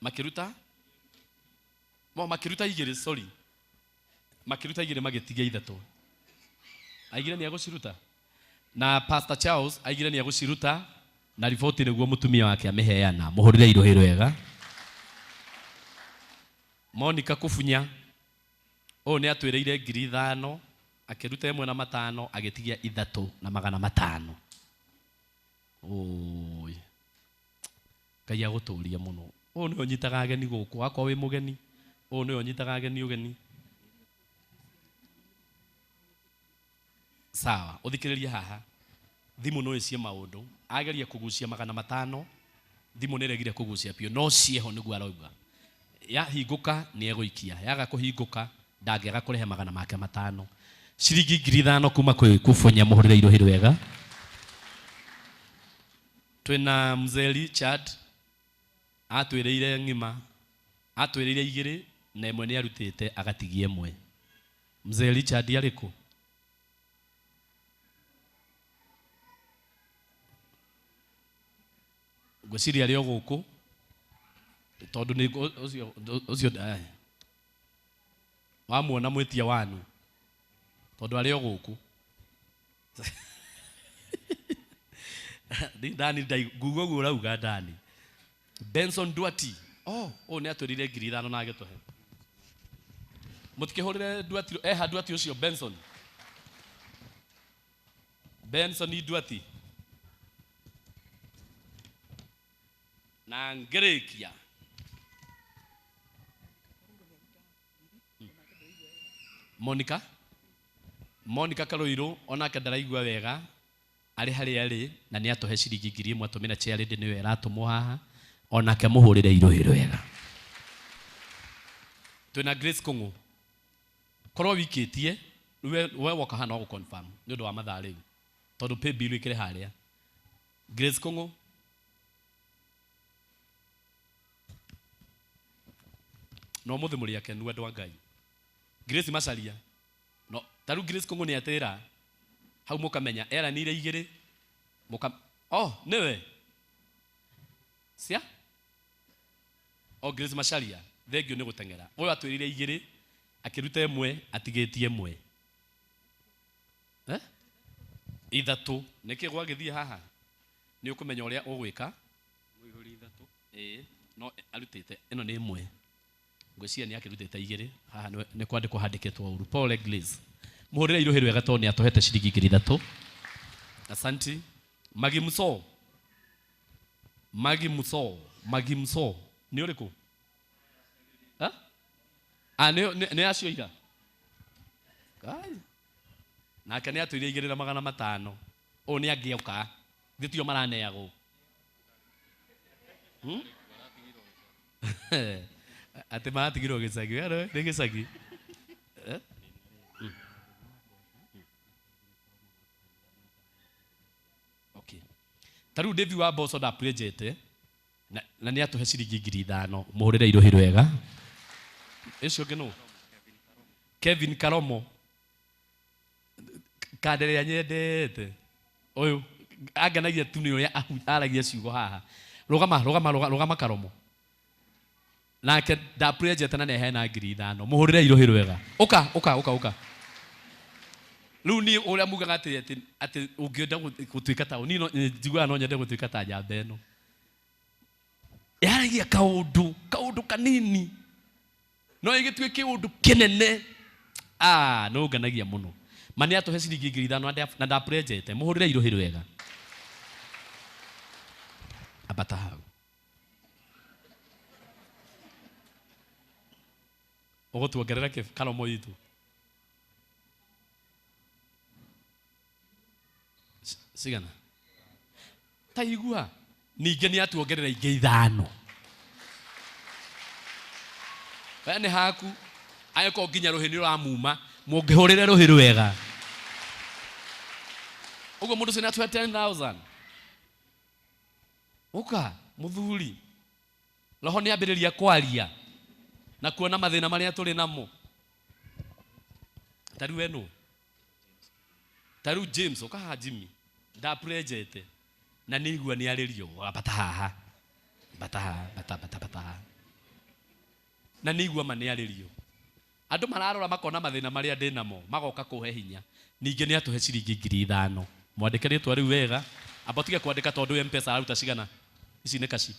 H: Makĩruta? Mo makĩruta 2, sorry. Makĩruta 2 magĩtiga 3. Aigire nĩ egũciruta. Na Pastor Charles aigire nĩ egũciruta na riboti nĩguo mũtumia wake amĩheana. Mũhũrĩre irũhĩ rwega. Monica Kubunya ũyũ nĩ atwĩrĩire 5000 akĩruta 1 na 5 agĩtigia 3 na 500. Oi. Ngai agũtũrie mũno. Ũyũ nĩwe ũnyitaga ageni gũkũ, akorwo wĩ mũgeni, ũyũ nĩwe ũnyitaga ageni ũgeni. Sawa, ũthikĩrĩrie haha. Thimũ no ĩcie maũndũ. Ageria kũgucia 500, thimũ nĩ ĩregire kũgucia biũ, no cieho nĩguo arauga. Yahingũka nĩ egũikia, yaga kũhingũka ndangĩaga kũrehe 500. Ciringi 5000 kuma kwĩ Kubunya, mũhũrĩre irũhĩ rwega. Twĩna Mzee Richard atwĩrĩire ng'ima, atwĩrĩire 2 na 1 nĩ arutĩte agatigia 1. Mzee Richard arĩ kũ? Ngwĩciria arĩ o gũkũ tondũ nĩ ũcio wamuona mwĩtia wanu tondũ arĩ o gũkũ. Dani nguga ũguo ũrauga Dani. Benson Duati. Oh, ũyũ nĩ atwĩrire 5000 na agĩtũhe. Mũtikĩhũrĩre Duati, eha Duati ũcio Benson. Benson Duati. Na ngĩrĩkia. Monica. Monica Karoiro onake ndaraigua wega arĩ harĩa arĩ na nĩ atũhe ciringi 1000 atũmĩra Charity nĩwe ĩratũmwo haha onake mũhũrĩre irũhĩ rwega. Twĩna Grace Kũng'ũ. Korwo wikĩtie we woka haha no gũ confirm nĩ ũndũ wa mathaa rĩu tondũ pay bill ĩkĩrĩ harĩa. Grace Kũng'ũ. No mũthĩ mũrĩ akenu andũ a Ngai. Grace Macaria. No ta rĩu Grace Kũng'ũ nĩ atĩra hau mũkamenya eranĩire 2 mũka oh nĩwe cia o Grace Macaria thengio nĩ gũteng'era. Ũyũ atwĩrire 2 akĩruta 1 atigĩtie 1. 3 nĩkĩ gwagĩthiĩ haha nĩ ũkũmenya ũrĩa ũgwĩka.
I: Mũihũri 3.
H: Ĩĩ no arutĩte ĩno nĩ 1. Ngwĩciria nĩ akĩrutĩte 2 haha nĩ kwandĩkwo handĩkĩtwo ũru. Paul Glaze. Mũhũrĩre irũhĩ rwega tondũ nĩ atũhete ciringi 3000. Asanti. Magi Muso. Magi Muso. Magi Muso. Nĩ ũrĩkũ? Ha? Ah, nĩ acio ira. Kai. Nake nĩ atwĩrire 2 na 500. Ũyũ nĩ angĩoka. Thĩ tio maraneagwo. Atĩ maratigirwo gĩcagi. We nĩ gĩcagi. Okay. Ta rĩu David wa Mboco ndapurĩnjĩte na nĩ atũhe ciringi 5000. Mũhũrĩre irũhĩ rwega. Ũcio ũngĩ nũ? Kevin Karomo. Kandere nyendete. Ũyũ angenagia tu nĩ ũrĩa aragia ciugo haha. Rũgama, rũgama, rũgama, rũgama Karomo. Nake ndapurejete na nĩaheana 5,000. Mũhũrĩre irohi rwega. Ũka, ũka, ũka, ũka. Rĩu niĩ ũrĩa mugaga atĩ atĩ atĩ ũngĩenda gũtuĩka ta niĩ njiguaga no nyende gũtuĩka ta njamba ĩno. Yaragia kaũndũ, kaũndũ kanini. No ĩgĩtuĩke ũndũ kĩnene. Ah, no nganagia mũno. Ma nĩ atũhe ciringi 5,000 na ndapurejete. Mũhũrĩre irohi rwega. Ambata hau. Ũgũtuongerera kĩ karomo itũ? Cigana? Ta igua. Ningĩ nĩ atuongerera ingĩ 5. We nĩ haku. Angĩkorwo nginya rũhĩ nĩ ũramuma, mũngĩhũrĩre rũhĩ rwega. Ũguo mũndũ ũcio nĩ atũhe 10,000. Ũka, mũthuri. Roho nĩ ambĩrĩria kwaria na kuona mathĩna marĩa tũrĩ namo. Ta rĩu we nũ? Ta rĩu James, ũka haha Jimmy. Ndapurejete. Na nĩ igua nĩ arĩrio. Ambata haha. Ambata haha, ambata, ambata, ambata haha. Na nĩ igua ma nĩ arĩrio. Andũ mararora makona mathĩna marĩa ndĩ namo, magoka kũhe hinya. Ningĩ nĩ atũhe ciringi 5,000. Mwandĩke rĩtwa rĩu wega. Amba ũtige kwandĩka tondũ M-Pesa aruta cigana? Ici nĩ kaci.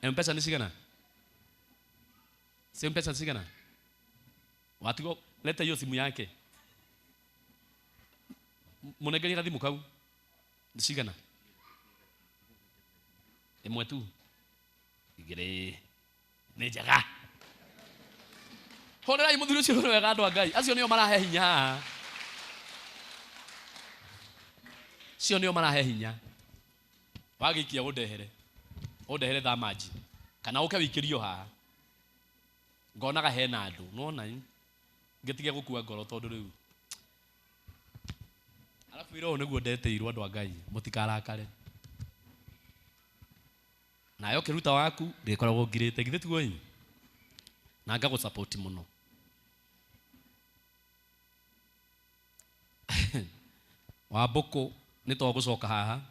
H: M-Pesa nĩ cigana? Si M-Pesa nĩ cigana? Watigo, leta hiyo simu yake. Mũnengerie gathimũ kau. Nĩ cigana? Ĩmwe tu. Igĩrĩ. Nĩ njega. Hũrĩrai mũthuri ũcio wega andũ a Ngai. Acio nĩo marahe hinya haha. Acio nĩo marahe hinya. Wagĩikia ũndehere. Ũndehere thamaji. Kana ũke wĩikĩrio haha. Ngonaga hena andũ. Nĩwona ĩ? Ngĩtige gũkua ngoro tondũ rĩu. Arabu ira ũũ nĩguo ndetĩirwo andũ a Ngai. Mũtikarakare. Nawe ũkĩruta waku, ndĩkoragwo ngirĩte. Githĩ tiguo ĩ? Na ngagũsupport mũno. Wambũkũ nĩ to gũcoka haha.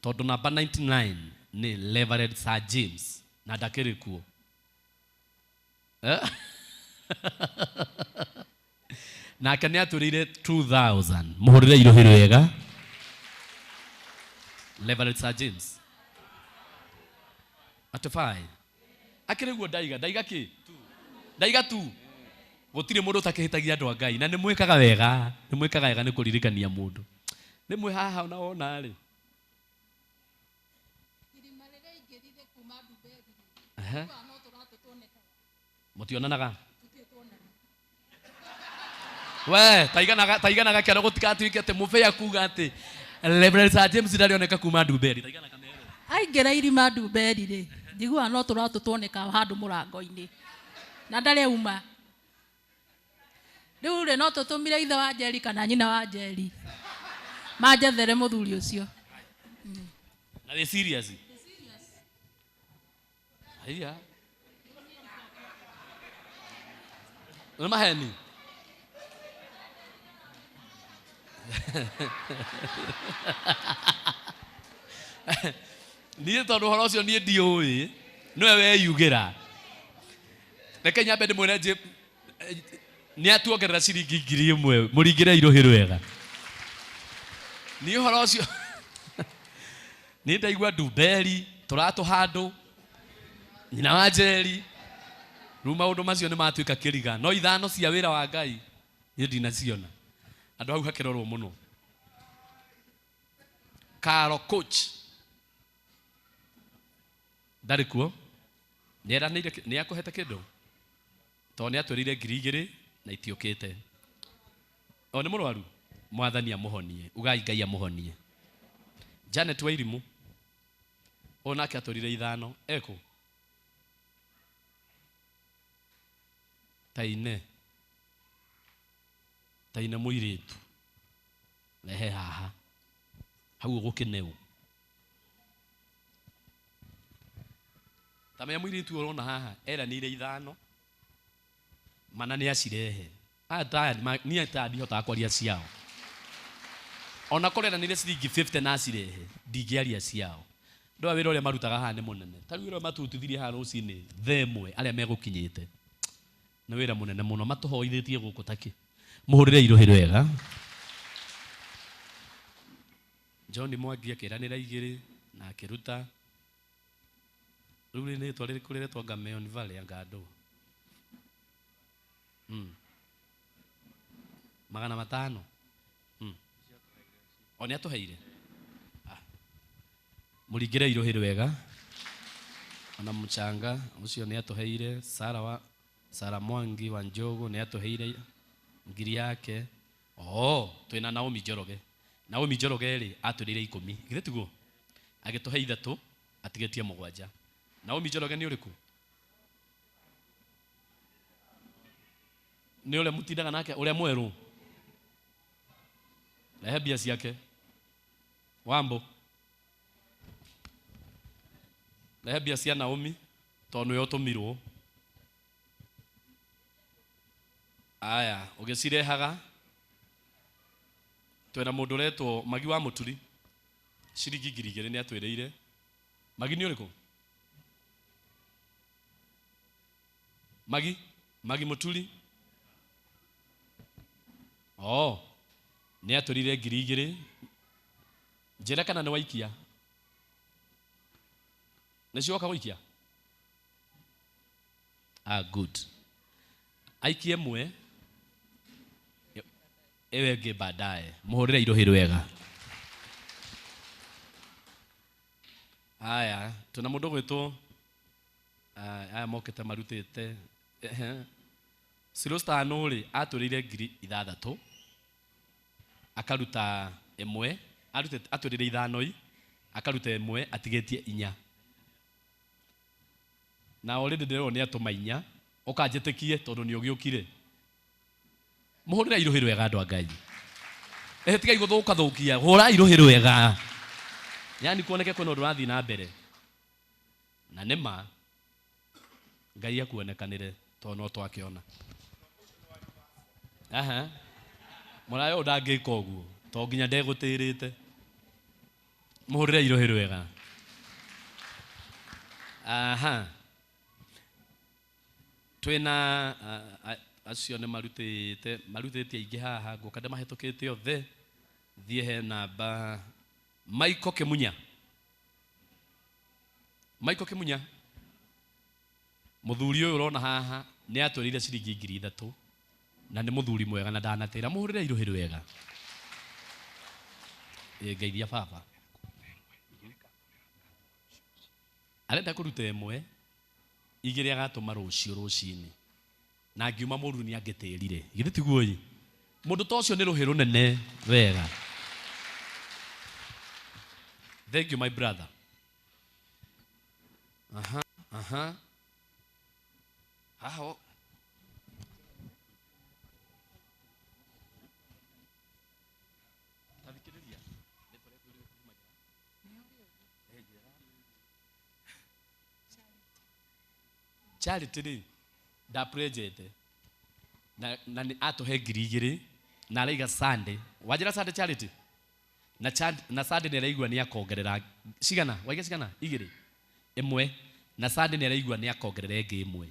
H: Tondũ namba 99 nĩ Reverend Sir James na ndakĩrĩ kuo. Nake nĩ atũrĩire 2000. Mũhũrĩre irohi rwega. Reverend Sir James. Atufai. Akĩrĩ guo ndaiga, ndaiga kĩ? Ndaiga tu. Gũtirĩ mũndũ ũtakĩhĩtagia andũ a Ngai na nĩ mwĩkaga wega, nĩ mwĩkaga wega nĩ kũririkania mũndũ. Rĩmwe haha ona wona rĩ.
J: Irima rĩrĩa aingĩrire kuma Ndumberi rĩ,
H: Ehe.
J: no tũratũ tuonekaga.
H: Mũtionanaga?
J: Tũtirĩ tuonana.
H: We, taiganaga kĩoro gũtigatuĩke atĩ mũbĩa kuga atĩ Reverend Sir James ndarĩoneka kuma Ndumberi. Taigana kamero.
J: Aingĩra irima Ndumberi rĩ, njiguaga no tũratũ tuonekaga handũ mũrango-inĩ. Na ndarĩ auma. Rĩu rĩ, no tũtũmire ithe wa Njeri kana nyina wa Njeri. Manjethere mũthuri ũcio.
H: Na wĩ serious? Haiya. Nĩ maheni? Niĩ tondũ ũhoro ũcio niĩ ndiũĩ, nĩwe weyugĩra. Reke nyambe ndĩmwĩre nĩ atuongerera ciringi 1,000, mũringĩre irohi rwega. Niĩ ũhoro ũcio, niĩ ndaigua Ndumberi, tũratũ handũ, nyina wa Njeri, rĩu maũndũ macio nĩ matuĩka kĩriga. No 5 cia wĩra wa Ngai, niĩ ndinaciona. Andũ hau hakĩrorwo mũno. Karo coach. Ndarĩ kuo. Nĩ eranĩire nĩ akũhete kĩndũ? Tondũ nĩ atwĩrĩire 2,000 na itiũkĩte. O nĩ mũrwaru? Mwathani amũhonie. Ugai Ngai amũhonie. Janet Wairimu. O nake atwĩrĩire 5. Ekũ? Taine. Taine mũirĩtu. Rehe haha. Hau ũgũkĩneo. Ta menya mũirĩtu ũrona haha, eranĩire 5. Mana nĩ acirehe. Niĩ ta ndihotaga kwaria ciao. Ona korwo eranĩire ciringi 50 na acirehe, ndingĩaria ciao. Ndũa wĩra ũrĩa marutaga haha nĩ mũnene. Ta rĩu wĩra ũrĩa matũrutithirie haha rũcinĩ thaa ĩmwe arĩa megũkinyĩte nĩ wĩra mũnene mũno matũhoithĩtie gũkũ takĩ. Mũhũrĩre irũhĩ rwega. John Mwangi akĩranĩra igĩrĩ na akĩruta. Rĩu rĩ nĩ rĩtwa rĩrĩkũ rĩretwo Ngameon Valley anga ndũ? 500. O nĩ atũheire. Ah. Mũringĩre irũhĩ rwega. Ona mũchanga ũcio nĩ atũheire. Sara wa Sara Mwangi wa Njogu nĩ atũheire ngiri yake. Oh, twĩna Naomi Njoroge. Naomi Njoroge rĩ atwĩrĩire 10. Githĩ tiguo? Agĩtũhe 3 atigĩtie 7. Naomi Njoroge nĩ ũrĩkũ? Nĩ ũrĩa mũtindaga nake ũrĩa mwerũ. Rehe mbia ciake. Wambo. Rehe mbia cia Naomi tondũ nĩwe ũtũmirwo. Aya, ũgĩcirehaga twĩna mũndũ ũretwo Magi wa Mũturi ciringi 2000 nĩ atwĩrĩire. Magi nĩ ũrĩkũ? Magi? Magi Mũturi? Oh, nĩ atwĩrĩire 2000. Njĩra kana nĩ waikia? Nĩ cioka gũikia? Ah, good. Aikie ĩmwe ĩyo ĩngĩ baadaye. Mũhũrĩre irũhĩ rwega. Aya, tuna mũndũ ũgwĩtwo aya mokĩte marutĩte. Silostano rĩ atwĩrĩire 6000 akaruta ĩmwe, arutĩte atwĩrĩire 5 i akaruta ĩmwe atigĩtie 4. Na already ndĩrona nĩ atũma 4, ũkanjĩtĩkie tondũ nĩ ũgĩũkire. Mũhũrĩre irũhĩ rwega andũ a Ngai. Tigai gũthũkathũkia, hũrai irũhĩ rwega. Yaani kuoneke kwĩna ũndũ ũrathiĩ na mbere. Na nĩ ma Ngai akuonekanĩre tondũ no twakĩona. Aha. Mũraya ũyũ ndangĩka ũguo tondũ nginya ndegũtĩrĩte. Mũhũrĩre irũhĩ rwega. Aha. Twĩna acio nĩ marutĩte, marutĩte aingĩ haha, ngũka ndĩmahĩtũkĩte othe. Thiĩ he namba Michael Kimunya. Michael Kimunya. Mũthuri ũyũ ũrona haha nĩ atwĩrĩire ciringi 3000 na nĩ mũthuri mwega na ndanatĩra. Mũhũrĩre irũhĩ rwega. Ĩ ngeithia baba. Arenda kũruta ĩmwe, igĩrĩ agatũma rũciũ rũcinĩ. Na ngiuma mũru nĩ angĩtĩrire. Githĩ tiguo ĩ? Mũndũ ta ũcio nĩ rũhĩ rũnene wega. Thank you my brother. Aha, aha. Haha. Charity rĩ ndapurejete na nĩ atũhe 2000 na araiga Sunday. Wanjĩra Sunday Charity? Na na Sunday nĩ araigua nĩ akongerera cigana? Waiga cigana? 2. 1. Na Sunday nĩ araigua nĩ akongerera ĩngĩ 1.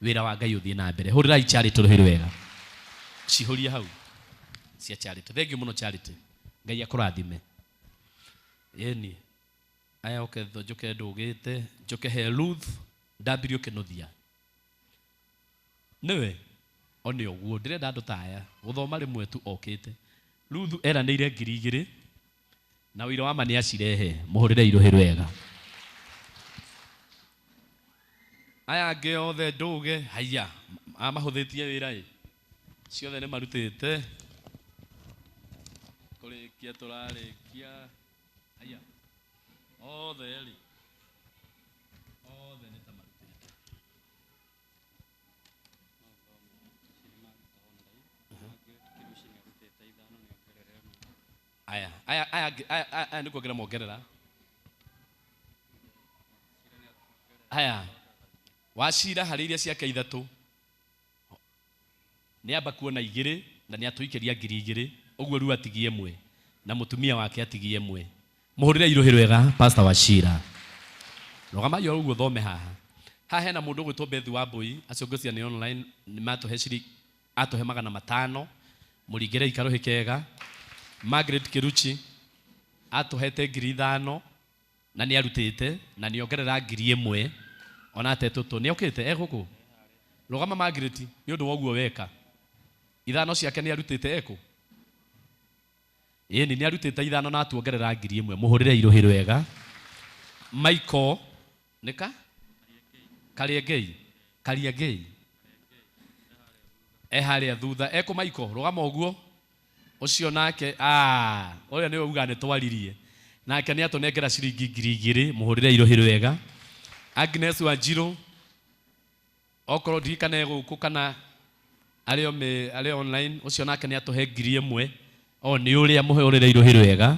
H: Wĩra wa Ngai ũthiĩ na mbere. Hũrĩrai Charity rũhĩ rwega. Cihũrie hau cia Charity. Thank you mũno Charity. Ngai akũrathime. Ĩni. Aya oke njoke ndũgĩte, njoke he Ruth ndambirie ũkĩnũthia. Nĩwe one ũguo ndĩrenda andũ ta aya gũthoma rĩmwe tu okĩte. Ruth eranĩire 2000 na ũira wa ma nĩ acirehe. Mũhũrĩre irũhĩ rwega. Aya angĩ othe ndũge haiya amahũthĩtie wĩra ĩ ciothe nĩ marutĩte. Kũrĩkia tũrarĩkia haiya othe rĩ othe nĩ ta marutĩte. Aya, aya, aya, aya, aya, aya nĩ kuongerera mongerera. Aya, Wacira harĩ iria ciake 3 nĩ amba kuona 2 na nĩ atũikĩria 2000 ũguo rĩu atigie 1 na mũtumia wake atigie 1. Mũhũrĩre irũhĩ rwega Pastor Wachira. Rũgamai o ũguo thome haha. Haha hena mũndũ ũgwĩtwo Beth wa Mbui, acio ngwĩciria nĩ online, nĩ matũhe ciringi, atũhe 500, mũringĩre ikarũhĩ kega. Margaret Kiruchi atũhete 5,000 na nĩ arutĩte na nĩ ongerera 1,000 ona atetũtwo. Nĩ okĩte e gũkũ? Rũgama Margaret, nĩ ũndũ wa ũguo weka. 5 ciake nĩ arutĩte ekũ? Ĩni nĩ arutĩte 5 na atuongerera 1,000. Mũhũrĩre irũhĩ rwega. Michael nĩka? Kariengei. Kariengei. E harĩa thutha. Ekũ Michael? Rũgama ũguo. Ũcio nake, ũrĩa nĩwe uga nĩ twaririe. Nake nĩ atũnengera ciringi 2,000. Mũhũrĩre irũhĩ rwega. Agnes Wanjiru, okorwo ndirikane gũkũ kana arĩ online, ũcio nake nĩ atũhe 1,000. O nĩ ũrĩa mũhũrĩre irũhĩ rwega.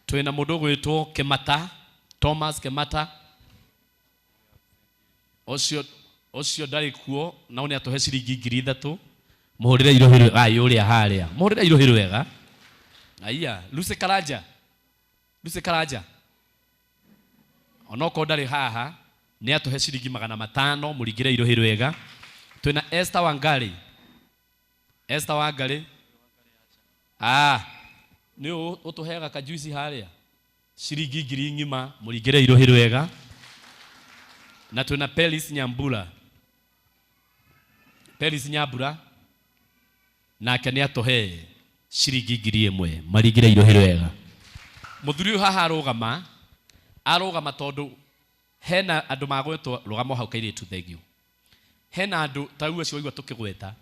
H: Twĩna mũndũ ũgwĩtwo Kemata, Thomas Kemata. Ũcio ndarĩ kuo, nao nĩ atũhe ciringi 3,000. Mũhũrĩre irũhĩ rwega. Ai, ũrĩa harĩa. Mũhũrĩre irũhĩ rwega. Aya, Lucy Karanja. Lucy Karanja. Onokorwo ndarĩ haha, nĩ atũhe ciringi 500, mũringĩre irũhĩ rwega. Twĩna Esther Wangari. Esther Wangari. Nĩ ũtũheaga kajuici harĩa. Ciringi 1,000 ng'ima, mũringĩre irũhĩ rwega. Na twĩna Peris Nyambura. Peris Nyambura nake nĩ atũhe ciringi 1,000, maringĩre irũhĩ rwega. Mũthuri ũyũ haha arũgama, arũgama tondũ hena andũ magwetwo, rũgama hau kairĩtu, thengiũ. Hena andũ ta rĩu acio waigua tũkĩgweta,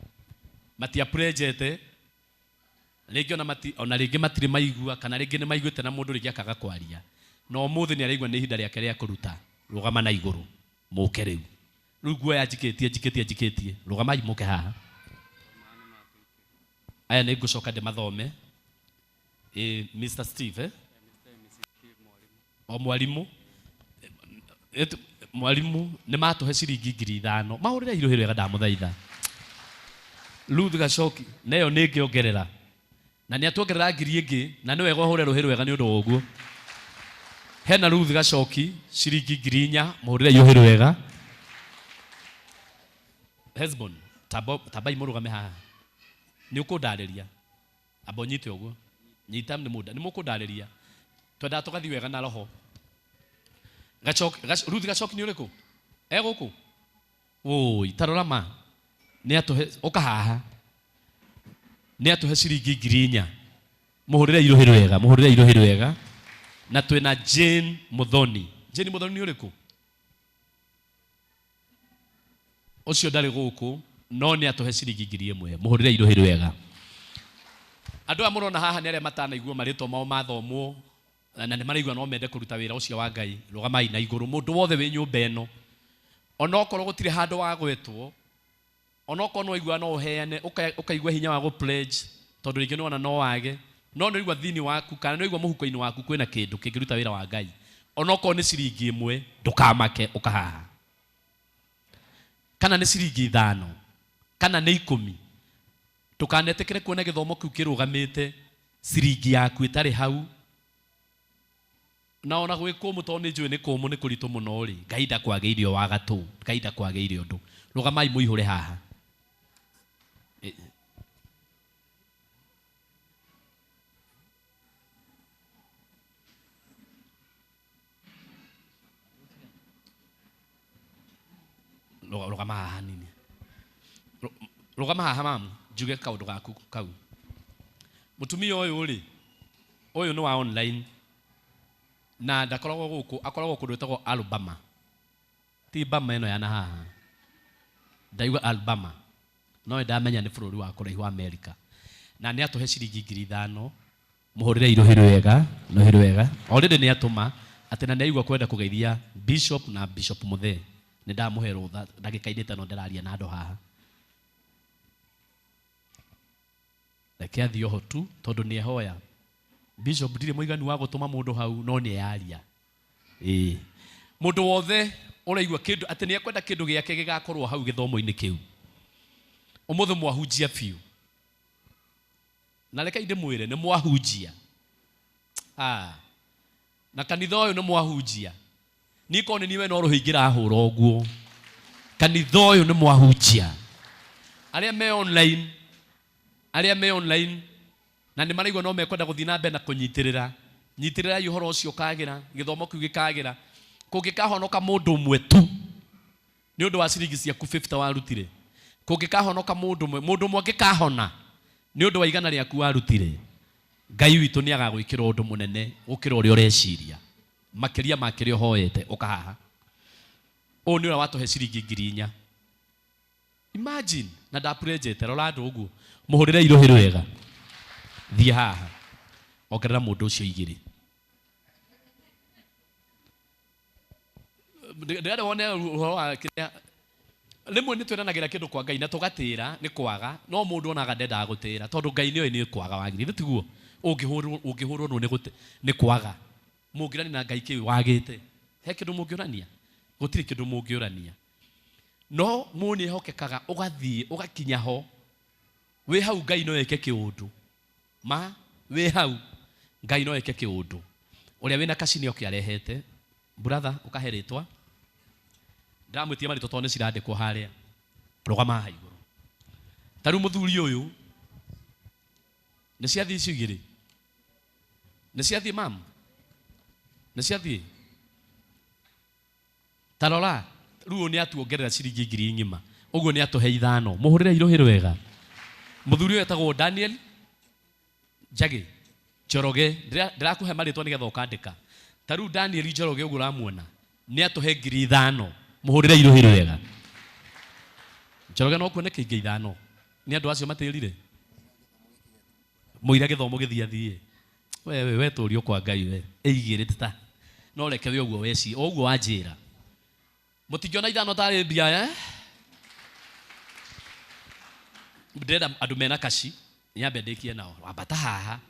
H: matiapurejete, rĩngĩ ona mati, ona rĩngĩ matirĩ maigua, kana rĩngĩ nĩ maiguĩte na mũndũ rĩngĩ akaga kwaria. Na ũmũthĩ nĩ araigua nĩ ihinda rĩake rĩa kũruta. Rũgama na igũrũ, mũke rĩu. Rĩu nguoya njikĩtie, njikĩtie, njikĩtie. Rũgamai mũke haha. Aya nĩ ngũcoka ndĩmathome. Mr. Steve, O mwarimu. Mwarimu nĩ matũhe ciringi 5,000. Mahũrĩre irũhĩ rwega ndamũthaitha. Ruth Gacoki, neyo nĩ ngĩongerera. Na nĩ atuongerera 1,000 ĩngĩ, na nĩ wega ũhũre rũhĩ rwega nĩ ũndũ wa ũguo. Hena Ruth Gacoki, ciringi 4,000, mũhũrĩre irũhĩ rwega. Hesbon, tambai mũrũgame haha. Nĩ ũkũndarĩria. Amba ũnyite ũguo. Nyita nĩ mũnda, nĩ mũkũndarĩria. Twendaga tũgathiĩ wega na roho. Gacoki, Ruth Gacoki nĩ ũrĩkũ? E gũkũ? Wũi, ta rora ma. Nĩ atũhe, ũka haha. Nĩ atũhe ciringi 4,000. Mũhũrĩre irũhĩ rwega, mũhũrĩre irũhĩ rwega. Na twĩna Jane Muthoni. Jane Muthoni nĩ ũrĩkũ? Ũcio ndarĩ gũkũ, no nĩ atũhe ciringi 1,000. Mũhũrĩre irũhĩ rwega. Andũ aya mũrona haha nĩ arĩa matanaigua marĩtwa mao mathomwo, na nĩ maraigua no mende kũruta wĩra ũcio wa Ngai. Rũgamai na igũrũ, mũndũ wothe wĩ nyũmba ĩno. Onokorwo gũtirĩ handũ wagwetwo, onokorwo no waigua no ũheane, ũkaigua hinya wa gũ pledge, tondũ rĩngĩ nĩwona no wage, no nĩ waigua thĩinĩ waku, kana nĩ waigua mũhuko-inĩ waku kwĩna kĩndũ kĩngĩruta wĩra wa Ngai. Onokorwo nĩ ciringi 1, ndũkamake, ũka haha. Kana nĩ ciringi 5, kana nĩ 10. Ndũkanetĩkĩre kuona gĩthomo kĩu kĩrũgamĩte, ciringi yaku ĩtarĩ hau. Na ona gwĩ kũmũ, tondũ nĩ njũĩ nĩ kũmũ, nĩ kũritũ mũno rĩ, Ngai ndakwagĩire o wa gatũ, Ngai ndakwagĩire ũndũ. Rũgamai mũihũre haha. Rũgama haha hanini. Rũgama haha mamu, njuge kaũndũ gaku kau. Mũtumia ũyũ rĩ, ũyũ nĩ wa online. Na ndakoragwo gũkũ, akoragwo kũndũ gwĩtagwo Alabama. Ti Bama ĩno ya na haha. Ndaigua Alabama. No ndamenya nĩ bũrũri wa kũraihu wa Amerika. Na nĩ atũhe ciringi 5,000. Mũhũrĩre irũhĩ rwega, rũhĩ rwega. Already nĩ atũma atĩ na nĩ aigua kwenda kũgeithia Bishop na Bishop Muthee. Nĩ ndamũhe rũtha ndagĩka-inĩ 5 ndĩraria na andũ haha. Reke athiĩ oho tu tondũ nĩ ehoya. Bishop ndirĩ mũiganu wa gũtũma mũndũ hau no nĩ eyaria. Ĩĩ. Mũndũ wothe ũraigua kĩndũ atĩ nĩ ekwenda kĩndũ gĩake gĩgakorwo hau gĩthomo-inĩ kĩu. Ũmũthĩ mwahunjia biũ. Na reke ndĩmwĩre nĩ mwahunjia. Na kanitha ũyũ nĩ mwahunjia. Niĩ korwo nĩ niĩ we no rũhĩ ingĩrahũra ũguo. Kanitha ũyũ nĩ mwahunjia. Arĩa me online, arĩa me online na nĩ maraigua no mekwenda gũthiĩ na mbere na kũnyitĩrĩra, nyitĩrĩrai ũhoro ũcio ũkagĩra, gĩthomo kĩu gĩkagĩra. Kũngĩkahonoka mũndũ ũmwe tu nĩ ũndũ wa ciringi ciaku 50 warutire, kũngĩkahonoka mũndũ ũmwe, mũndũ ũmwe angĩkahona nĩ ũndũ wa igana rĩaku warutire, Ngai witũ nĩ agagwĩkĩra ũndũ mũnene gũkĩra ũrĩa ũreciria, makĩria ma kĩrĩa ũhoete. Ũka haha. Ũyũ nĩ ũrĩa watũhe ciringi 4000. Imagine, na ndapurejete, rora andũ ũguo. Mũhũrĩre irũhĩ rwega. Thiĩ haha. Ongerera mũndũ ũcio igĩrĩ. Ndĩrenda wone ũhoro wa kĩrĩa rĩmwe nĩ twĩranagĩra kĩndũ kwa Ngai na tũgatĩra nĩ kwaga, no mũndũ onaga ndendaga gũtĩra tondũ Ngai nĩoĩ nĩ kwaga wagire. Githĩ tiguo? Ũngĩhũrwo ũngĩhũrwo nũ nĩ kwaga. Mũngĩrania na Ngai kĩ wagĩte? He kĩndũ mũngĩũrania? Gũtirĩ kĩndũ mũngĩũrania. No mũndũ nĩ ehokekaga ũgathiĩ ũgakinya ho. Wĩ hau Ngai no eke kĩũndũ. Ma wĩ hau Ngai no eke kĩũndũ. Ũrĩa wĩna kaci nĩ oke arehete. Brother, ũkahe rĩtwa. Ndĩramwĩtia marĩtwa tondũ nĩ cirandĩkwo harĩa. Rũgama haha igũrũ. Ta rĩu mũthuri ũyũ nĩ ciathiĩ icio igĩrĩ? Nĩ ciathiĩ mam? Nĩ ciathiĩ? Ta rora, rĩu ũyũ nĩ atuongerera ciringi ngiri ng'ima. Ũguo nĩ atũhe ithano. Mũhũrĩre irũhĩ rwega. Mũthuri ũyũ etagwo Daniel Njagĩ Njoroge. Ndĩrakũhe marĩtwa nĩgetha ũkandĩka. Ta rĩu Daniel Njoroge ũguo ũramuona nĩ atũhe 5000. Mũhũrĩre irũhĩ rwega. Njoroge no kuone kĩingĩ ithano. Nĩ andũ acio matĩrire. Mũira gĩthomo gĩthiathiĩ. We we we tũrio kwa Ngai we. Ĩigĩrĩ ta. No reke we ũguo weci, o ũguo wanjĩra. Mũtingĩona ithano tarĩ mbia eh? Ndĩrenda andũ mena kaci nyambe ndĩkie nao. Wambata haha.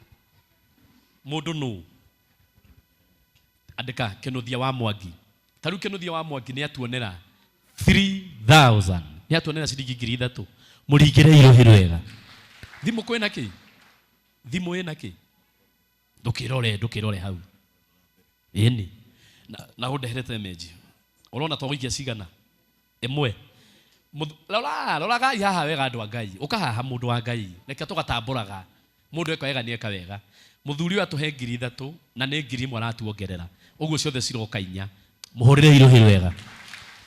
H: Mũndũ nũ? Andĩka Kĩnuthia wa Mwangi. Ta rĩu Kĩnuthia wa Mwangi nĩ atuonera 3000. Nĩ atuonera ciringi 3000. Mũringĩre irũhĩ rwega. Thimũ kwĩna kĩ? Thimũ ĩna kĩ? Ndũkĩrore, ndũkĩrore hau. Ĩni. Na ũndeherete menji. Ũrona to gũikia cigana? Ĩmwe. Rora, roragai haha wega andũ a Ngai. Ũka haha mũndũ wa Ngai. Reke tũgatambũraga. Mũndũ eka wega nĩ eka wega. Mũthuri ũyũ atũhe 3000 na nĩ 1000 aratuongerera. Ũguo ciothe ciroka inya. Mũhũrĩre irũhĩ rwega.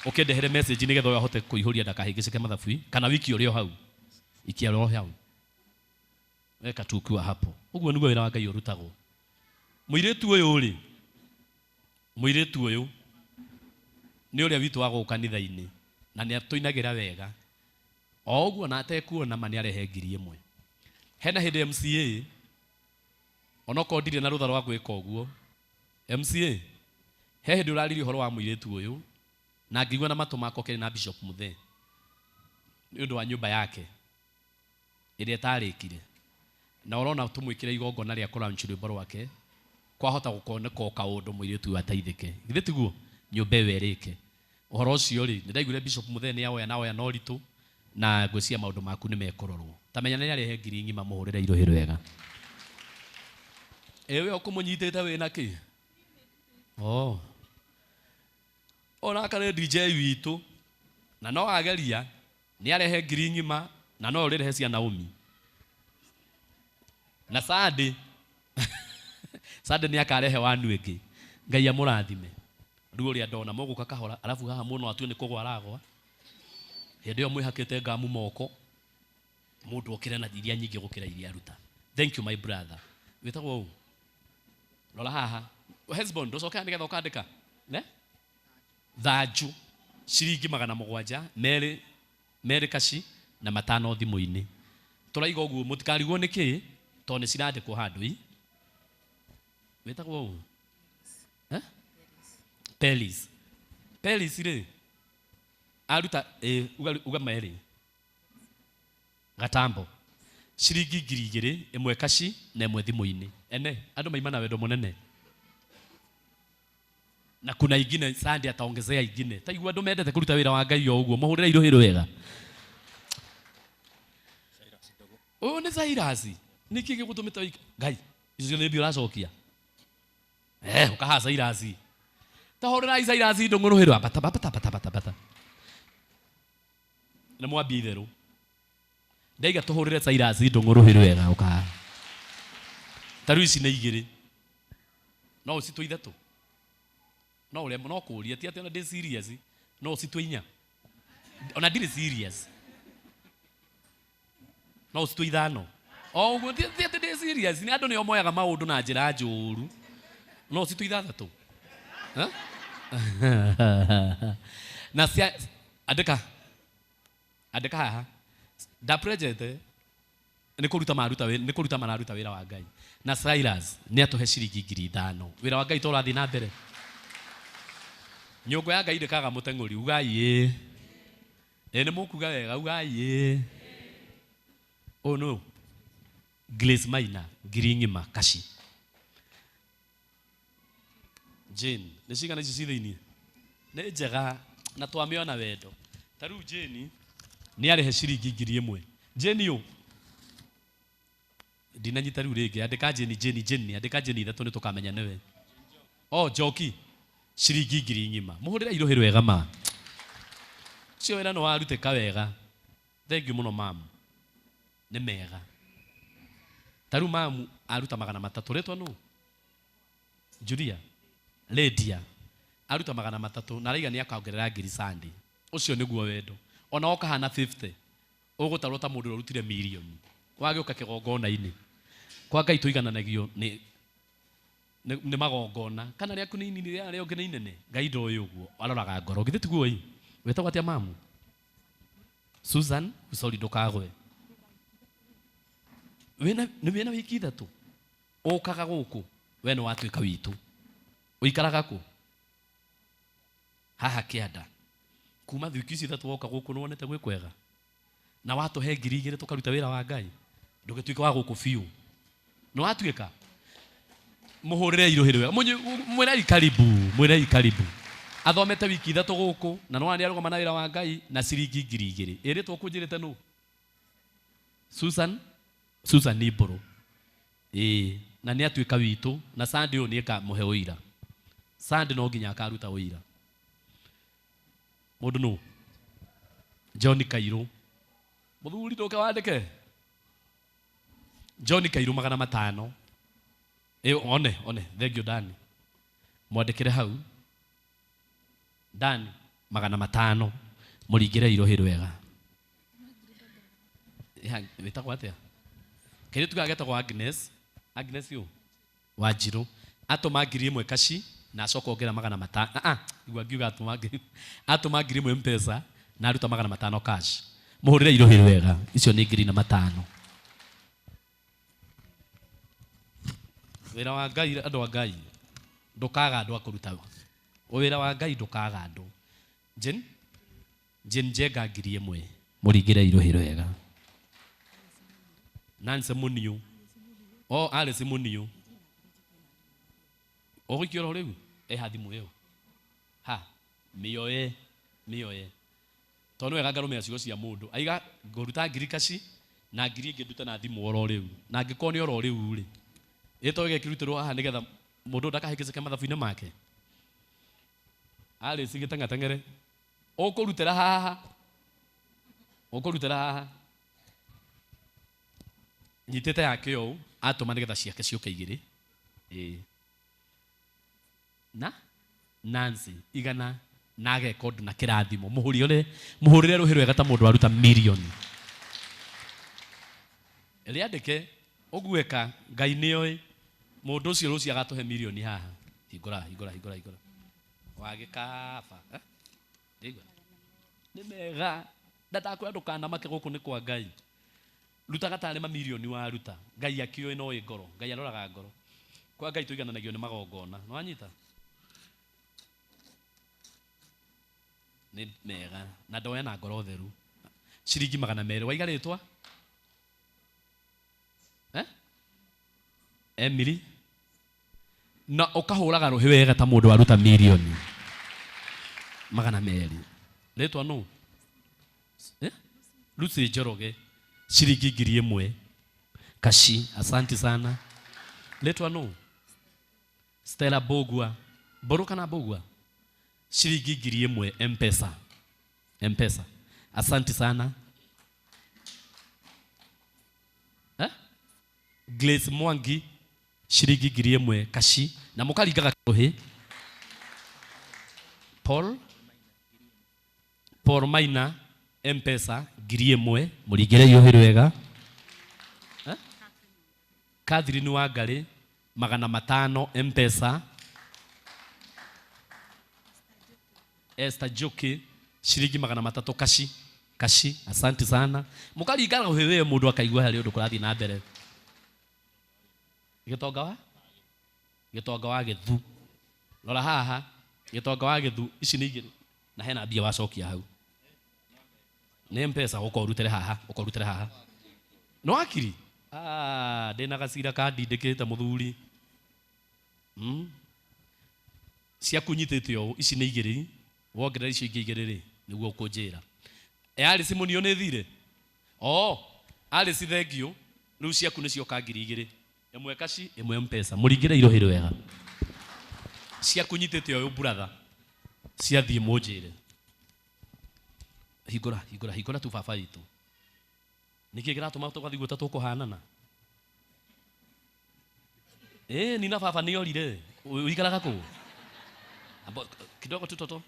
H: Ũkĩndehere message nĩgetha ũyũ ahote kũihũria ndakahĩngĩcĩke mathabu kana wiki ũrĩ o hau. Ikia ũrĩ o hau. Weka tu ukiwa hapo. Ũguo nĩguo wĩra wa Ngai ũrutagwo. Mũirĩtu ũyũ rĩ, mũirĩtu ũyũ nĩ ũrĩa witũ wa gũkũ kanitha-inĩ na nĩ atũinagĩra wega. O ũguo na atekuona ma nĩ arehe 1000. Hena hĩndĩ MCA, onokorwo ndirĩ na rũtha rwa gwĩka ũguo, MCA, he hĩndĩ ũraririe ũhoro wa mũirĩtu ũyũ na ngĩigua na matũ makwa kĩrĩ na Bishop Muthee nĩ ũndũ wa nyũmba yake ĩrĩa ĩtarĩkire. Na ũrona tũmwĩkĩre igongona rĩa kũlaunch rwĩmbo rwake, kwahota gũkoneka o kaũndũ mũirĩtu ũyũ ateithĩke. Githĩ tiguo? Nyũmba ĩyo ĩrĩke. Ũhoro ũcio rĩ, nĩ ndaiguire Bishop Muthee nĩ awoya na oya na ũritũ, na ngwĩciria maũndũ maku nĩ mekũrorwo. Ta menya nĩ arehe ngiri ng'ima mũhũrĩre irũhĩ rwega. Ĩ we ũkũmũnyitĩte wĩna kĩ? Oh. Ona akarĩ DJ witũ na no ageria nĩ arehe ngiri ng'ima na no ũrĩrehe cia Naomi. Na Sunday Sunday nĩ akarehe wanu ĩngĩ. Ngai amũrathime. Rĩu ũrĩa ndona mũgũka kahora alafu haha mũno atue nĩ kũgwa aragwa. Hĩndĩ ĩyo mwĩhakĩte ngamu moko mũndũ okĩre na iria nyingĩ gũkĩra iria aruta. Thank you my brother. Wĩtagwo ũ? Rora haha. Hesbon ndũcoke nĩgetha ũkandĩka. Ne? Thanju ciringi magana mũgwanja merĩ merĩ kaci na matano thimũ-inĩ. Tũraiga ũguo mũtikarigwo nĩ kĩ tondũ nĩ cirandĩkwo handũ i. Wĩtagwo ũ? Eh? Pelis. Pelis rĩ aruta uga, uga merĩ gatambo ciringi 2000 ĩmwe kaci na ĩmwe thimũ-inĩ. Ene andũ maima na wendo mũnene. Na kuna ingine Sunday ataongezea ingine. Taigua andũ mendete kũruta wĩra wa Ngai o ũguo mũhũrĩre irũhĩ rwega. Ũyũ nĩ Cyrus. Nĩkĩ gĩgũtũmĩte ũike Ngai icio nĩ mbia ũracokia? Ũkaha Cyrus. Ta hũrĩrai Cyrus ndũng'ũ rũhĩ rwa bata bata bata bata bata. Nĩ mwambia itherũ. Ndaiga tũhũrĩre Cyrus ndũng'ũ rũhĩ rwega ũka. Ta rĩu ici nĩ igĩrĩ. No ũcitue ithatũ. No ũrĩa no kũũria ti atĩ ona ndĩ serious. No ũcitue inya. Ona ndirĩ serious. No ũcitue ithano. O ũguo ti ti atĩ ndĩ serious. Nĩ andũ nĩo moyaga maũndũ na njĩra njũru. No ũcitue ithathatũ. Eh? Na cia andĩka andĩka haha ndaprejete nĩ kũruta maruta nĩ kũruta mararuta wĩra wa Ngai na Cyrus nĩ atũhe ciringi 5,000 wĩra wa Ngai to ũrathiĩ na mbere nyũngũ ya Ngai ndĩkaga mũteng'ũri ugai ĩ ĩ nĩ mũkuga wega ugai ĩ ũyũ nũ Grace Maina ngiri ng'ima kaci Jane nĩ cigana ici ci thĩiniĩ nĩ njega na twamĩona wendo ta rĩu Jane nĩ arĩhe ciringi 1,000 Jane ũ ndinanyita rĩu rĩngĩ andĩka Jane Jane Jane andĩka Jane ithatũ nĩ tũkamenya nĩwe o Njoki ciringi ngiri ng'ima mũhũrĩre irũhĩ rwega ma ũcio wĩra nĩ warutĩka wega thank you mũno mamu nĩ mega ta rĩu mamu aruta 300 rĩtwa nũ Julia Lydia aruta 300 na araiga nĩ akaongerera ngiri Sunday ũcio nĩguo wendo ona oka hana 50 ũgũtarwo ta mũndũ ũrĩa ũrutire mirioni wagĩũka kĩgongona-inĩ kwa Ngai tũigananagio nĩ magongona kana rĩaku nĩ inini rĩa arĩa ũngĩ nĩ inene Ngai ndoĩ ũguo aroraga ngoro githĩ tiguo ĩ wĩtagwo atĩa mamu Susan sorry ndũkagwe wĩna nĩ wĩna wiki ithatũ ũkaga gũkũ we nĩ watuĩka witũ ũikaraga kũ haha kĩanda kuma wiki ici ithatũ woka gũkũ nĩ wonete gwĩ kwega na watũhe 2,000 tũkaruta wĩra wa Ngai ndũgĩtuĩke wa gũkũ biũ nĩ watuĩka mũhũrĩre irũhĩ rwega mwĩrei karibu mwĩrei karibu athomete wiki ithatũ gũkũ na nĩwona nĩarũgama na wĩra wa Ngai na ciringi 2,000 ĩrĩtwo kũnjĩrĩte nũ Susan Susan Ibũrũ ĩĩ na nĩ atuĩka witũ na Sunday ũyũ nĩ ĩkamũhe ũira Sunday no nginya akaruta ũira mũndũ nũ John Kairũ mũthuri ndũke wandĩke John Kairũ 500 ĩ one one thank you Dani mwandĩkĩre hau Dani 500 mũringĩre irũhĩ rwega wĩtagwo atĩa kairĩtu gaka getagwo Agnes Agnes ũ Wanjirũ atũma 1,000 kaci na acoka ongera 500 ah igua ngiuga atũma ngiri atũma 1,000 mpesa na aruta 500 cash mũhũrĩre irũhĩ rwega icio nĩ 4,500 wĩra wa Ngai andũ a Ngai ndũkaga andũ a kũruta wĩra wa Ngai ndũkaga andũ Jane Jane Njenga 1,000 mũringĩre irũhĩ rwega Nancy Muniu o Alice Muniu ũgũikio oro rĩu ĩha thimũ ĩyo ha mĩoye mĩoye tondũ nĩ wega ngarũmĩrĩra ciugo cia mũndũ aiga ngũruta ngiri kaci na ngiri ĩngĩ ndute na thimũ oro rĩu na angĩkorwo nĩ oro rĩu rĩ ĩto gĩkĩrutĩrwo haha nĩgetha mũndũ ndakahĩngĩcĩke mathabu-inĩ make Alice gĩteng'ateng'ere ũkũrutĩra haha ũkũrutĩra haha nyitĩte yake ũũ atũma nĩgetha ciake ciũke igĩrĩ ĩĩ na Nancy igana na ageka ũndũ na kĩrathimo mũhũrĩre mũhũrĩre rũhĩ rwega ta mũndũ waruta mirioni rĩandĩke ũguĩka Ngai nĩoĩ mũndũ ũcio rũciũ agatũhe mirioni haha hingũra hingũra hingũra hingũra wagĩkaba ndĩigua nĩ mega ndatakwĩra ndũkanamake gũkũ nĩ kwa Ngai rutaga tarĩ mamirioni waruta Ngai akĩũĩ no ĩ ngoro Ngai aroraga ngoro kwa Ngai tũigananagio nĩ magongona nĩ wanyita nĩ mega na ndoya na ngoro theru ciringi 200 waiga rĩtwa eh Emily na ũkahũraga rũhĩ wega ta mũndũ waruta mirioni 200 rĩtwa nũ eh Lucy Njoroge ciringi 1,000 kashi asante sana rĩtwa nũ Stella Bogua Mbũrũ kana Bogua Ciringi 1000 M-Pesa. M-Pesa. Asante sana. Eh? Grace Mwangi ciringi 1000 kashi na mukaringaga kĩrũhĩ. Paul Maina M-Pesa 1000 mũringĩre iũhĩ rwega. Eh? Catherine Wangari 500 M-Pesa. Esther Joki ciringi 300 kashi kashi. Asante sana. Mukaringana rũhĩ mundu akaigua hari undu kurathi na mbere. Gĩtonga wa gĩthu. Rora haha gĩtonga wa gĩthu ici nĩ igĩrĩ na hena mbia wacokia hau. Nĩ M-Pesa ũka ũrutere haha, ũka ũrutere haha. No akiri? Ah, ndĩna gacira kandindĩkĩte mũthuri. Ciaku nyitĩte ũũ, ici nĩ igĩrĩ, wongerera icio ingĩ igĩrĩ rĩ, nĩguo ũkũnjĩra. E Alice Munio nĩ thire? Oh, Alice thengio, rĩu ciaku nĩ cioka 2000. Ĩmwe kashi, ĩmwe M-Pesa. Mũringĩre irohĩ rwega. Ciaku nyitĩte ũyũ brother. Ciathiĩ mũnjĩre. Hingũra, hingũra, hingũra tu baba witũ. Nĩkĩ kĩratũma tũgathiĩ ta tũkũhanana? Nina baba nĩ orire. Ũikaraga kũ? Abo kidogo tu toto.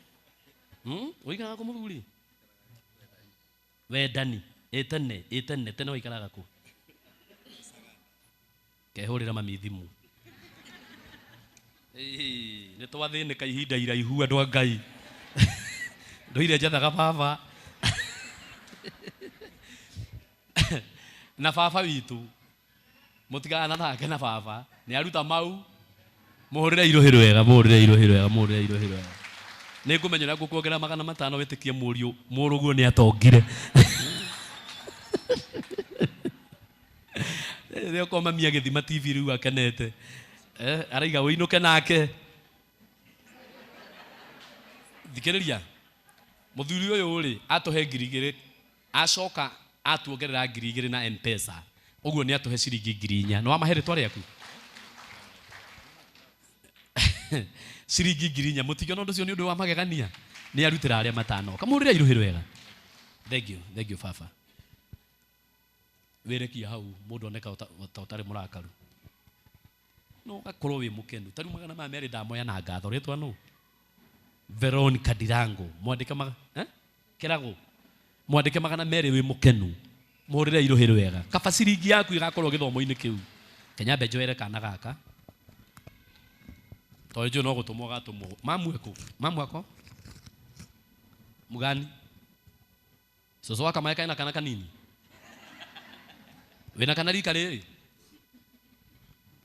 H: Ũikaraga kũ mũthuri? Wendani. Ĩtene, ĩtene, tene ũikaraga kũ? Kehũrĩra mami thimũ. Nĩ twathĩnĩka ihinda iraihu andũ a Ngai. Ndoire njethaga baba. Na baba witũ mũtigana nake na baba nĩ aruta mau. Mũhũrĩre irohĩ rwega, mũhũrĩre irohĩ rwega, mũhũrĩre irohĩ rwega. Nĩ ngũmenya ũrĩa ngũkuongerera 500 wĩtĩkie mũriũ mũrũguo nĩ atongire. Rĩrĩa ũkoma mami agĩthima TV rĩu akenete. Araiga ũinũke nake. Thikĩrĩria. Mũthuri ũyũ rĩ atũhe 2000 acoka atuongerera 2000 na M-Pesa. Ũguo nĩ atũhe ciringi 4000. Nĩ wamahe rĩtwa rĩaku? Ciringi 4000. Mũtingĩona ũndũ ũcio nĩ ũndũ wa magegania. Nĩ arutĩra arĩa matano. Kamũhũrĩre irohĩ rwega. Thank you, thank you baba. Wĩrekia hau mũndũ oneka ta ũtarĩ mũrakaru. No ũgakorwo wĩ mũkenu. Ta rĩu 200 ndamoya na ngatho. Rĩtwa nũ? Veronica Dirango. Mwandĩke Kĩragũ. Mwandĩke 200 wĩ mũkenu. Mũhũrĩre irohĩ rwega. Kaba ciringi yaku ĩgakorwo gĩthomo-inĩ kĩu. Kenya njoere kana gaka. Tondũ njũĩ no gũtũmwo gatũmwo. Mamu ekũ? Mamu ako? Mũgani? Cũcũ wa Kamae kaina kana kanini? Wĩna kana rika rĩrĩ?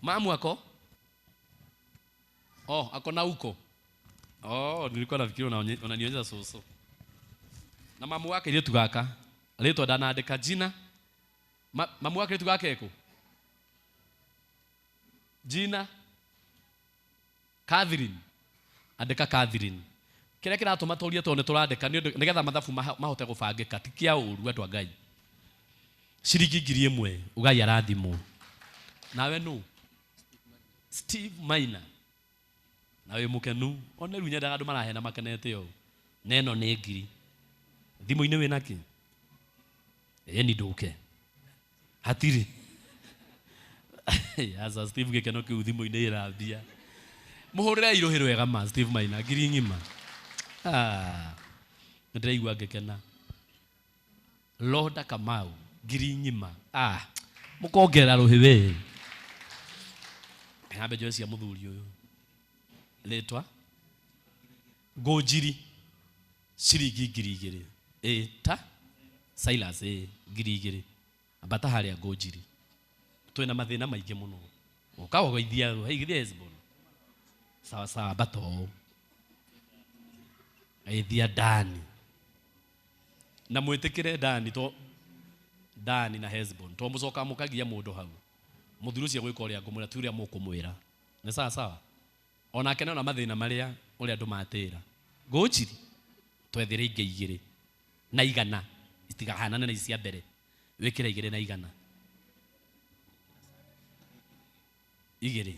H: Mamu ako? Oh, ako na uko. Oh, nilikuwa nafikiri unanionyesha soso. Na mamu wake ile tugaka. Rĩtwa ndanandĩka jina. Mamu wake tugaka eko. Jina Catherine. Andĩka Catherine. Kĩrĩa kĩratũma tũrie tondũ nĩtũrandĩka nĩgetha mathabu mahote gũbangĩka ti kĩa ũru andũ a Ngai. Ciringi 1000 ugai arathimwo. Nawe nũ? Steve Maina. Nawe mũkenu. One rĩu nyendaga andũ marahena makenete ũũ. Neno nĩ 1000. Thimũ-inĩ wĩna kĩ? Ĩni ndũke. Hatirĩ. Aca Steve gĩkeno kĩu thimũ-inĩ ĩrambia. Mũhũrĩre irohĩ rwega ma Steve Maina 1000 ng'ima. Ah. Nĩndĩraigua ngĩkena. Londa Kamau 1000 ng'ima. Ah. Mũkongerera rũhĩ we. Nyambe njoe cia mũthuri ũyũ. Rĩtwa Ngũnjiri ciringi 2000. Ta Silas 2000. Ambata harĩa Ngũnjiri. Twĩna mathĩna maingĩ mũno. Ũka ũgeithia heigithia Hezbon. Sawa sawa ambata ũũ. Geithia Dani. Na mwĩtĩkĩre Dani to Dani na Hezbon. To mũcoka mũkagia mũndũ hau. Mũthuri ũcio gwĩka ũrĩa ngũmwĩra ti ũrĩa mũkũmwĩra. Nĩ sawa sawa. Onake nĩona mathĩna marĩa ũrĩa andũ matĩra. Ngũnjiri twethere ingĩ 2 na 100 itigahanane na ici cia mbere. Wĩkĩre 2 na 100. 2.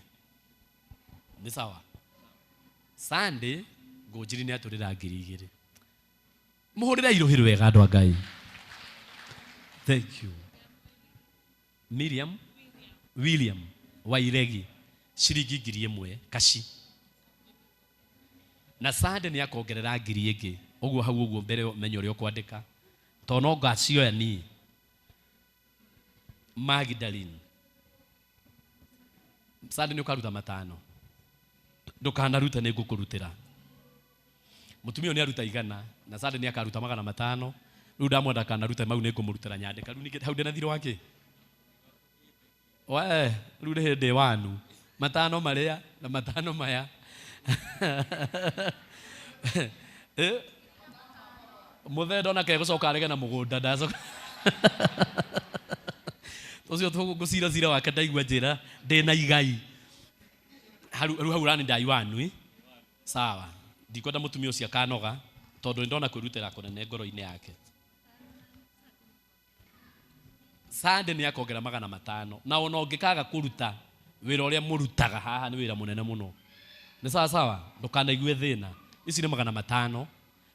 H: Nĩ sawa. Sunday Ngũnjiri nĩ atũrĩra 2000. Mũhũrĩre irũhĩ rwega andũ a Ngai. Thank you. Miriam William Wairegi ciringi 1000 kaci. Na Sande nĩ akongerera 1000 ĩngĩ. Ũguo hau ũguo mbere ũmenye ũrĩa ũkwandĩka. Tondũ no ngacioya niĩ. Magdalene. Sande nĩ ũkaruta 5. Ndũkanarute nĩ ngũkũrutĩra. Mũtumia ũyũ nĩ aruta 100 na Sande nĩ akaruta 500. Rĩu ndamwenda akanarute mau nĩ ngũmũrutĩra nyandĩka. Rĩu ningĩ hau ndĩna thirĩ wa kĩ? We, rĩu nĩ hĩndĩ wanu. 5 marĩa na 5 maya. Mũthee ndona ke gũcoka arege na mũgũnda ndacoka. Ũcio tũgũcira cira wake ndaigua njĩra ndĩna igai. Rĩu hau ũrani ndai wanu. Sawa. Ndikwenda mũtumia ũcio akanoga tondũ nĩndona kwĩrutĩra kũnene ngoro-inĩ yake. Sande nĩ akongera 500 na ona ũngĩkaga kũruta wĩra ũrĩa mũrutaga haha nĩ wĩra mũnene mũno. Nĩ sawa sawa, ndũkanaigue thĩna. Ici nĩ 500.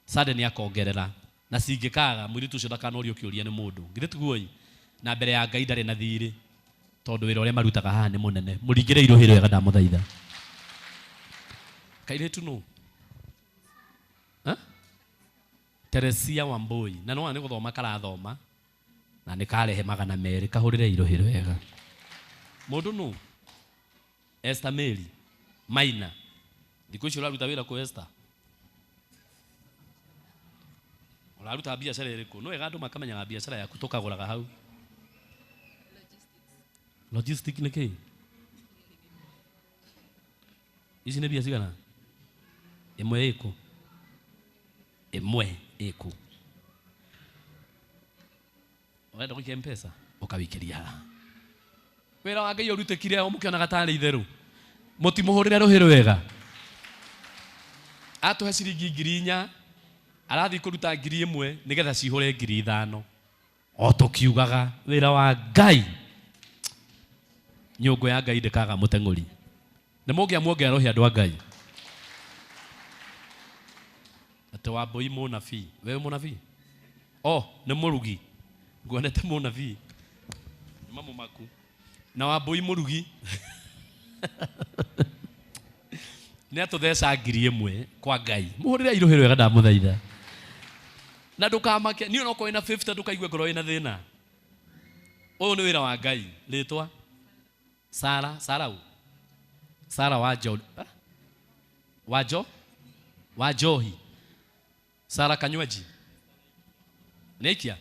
H: Sande nĩ akongerera na cingĩkaga mũirĩtu ũcio ndakanorio kĩũria nĩ mũndũ. Githĩ tiguo ĩ? Na mbere ya Ngai ndarĩ na thirĩ tondũ wĩra ũrĩa marutaga haha nĩ mũnene. Mũringĩre irũhĩ rwega ndamũthaitha. Kairĩtu nũ? Ha? Teresia Wambui. Na nĩwona nĩ gũthoma karathoma na nĩ karehe 200 kahũrĩre irũhĩ rwega. Mũndũ nũ? Esther Mary Maina. Thikũ ici ũraruta wĩra kũ Esther? Ũraruta biacara ĩrĩkũ? Nĩ wega andũ makamenyaga biacara yaku tũkagũraga hau. Logistic nĩ kĩ? Ici nĩ mbia cigana? Ĩmwe ĩkũ? Ĩmwe ĩkũ? Ũrenda gũikia M-Pesa? Ũkawĩkĩria haha. Wĩra wa Ngai ũrutĩkire o mũkĩonaga tarĩ itherũ. Mũtimũhũrĩre rũhĩ rwega. Atũhe ciringi 4000, arathiĩ kũruta 1000 nĩgetha cihũre 5000. O tũkiugaga wĩra wa Ngai. Nyũngũ ya Ngai ndĩkaga mũteng'ũri. Nĩ mũngĩamuongerera rũhĩ andũ a Ngai. Atĩ Wambui mũnabii. Wewe mũnabii? Oh, nĩ mũrugi. Nguonete mũnabii. Nĩ mamũmaku. Na Wambui mũrugi. Nĩ atũtheca 1000 kwa Ngai. Mũhũrĩre irũhĩ rwega ndamũthaitha. Na ndũkamake, niĩ onokorwo wĩna 50 ndũkaigue ngoro ĩna thĩna. Ũyũ nĩ wĩra wa Ngai. Rĩtwa? Sara, Sara ũ? Sara wa Jo. Wa Jo? Wa Johi. Sara Kanyweji. Nĩaikia?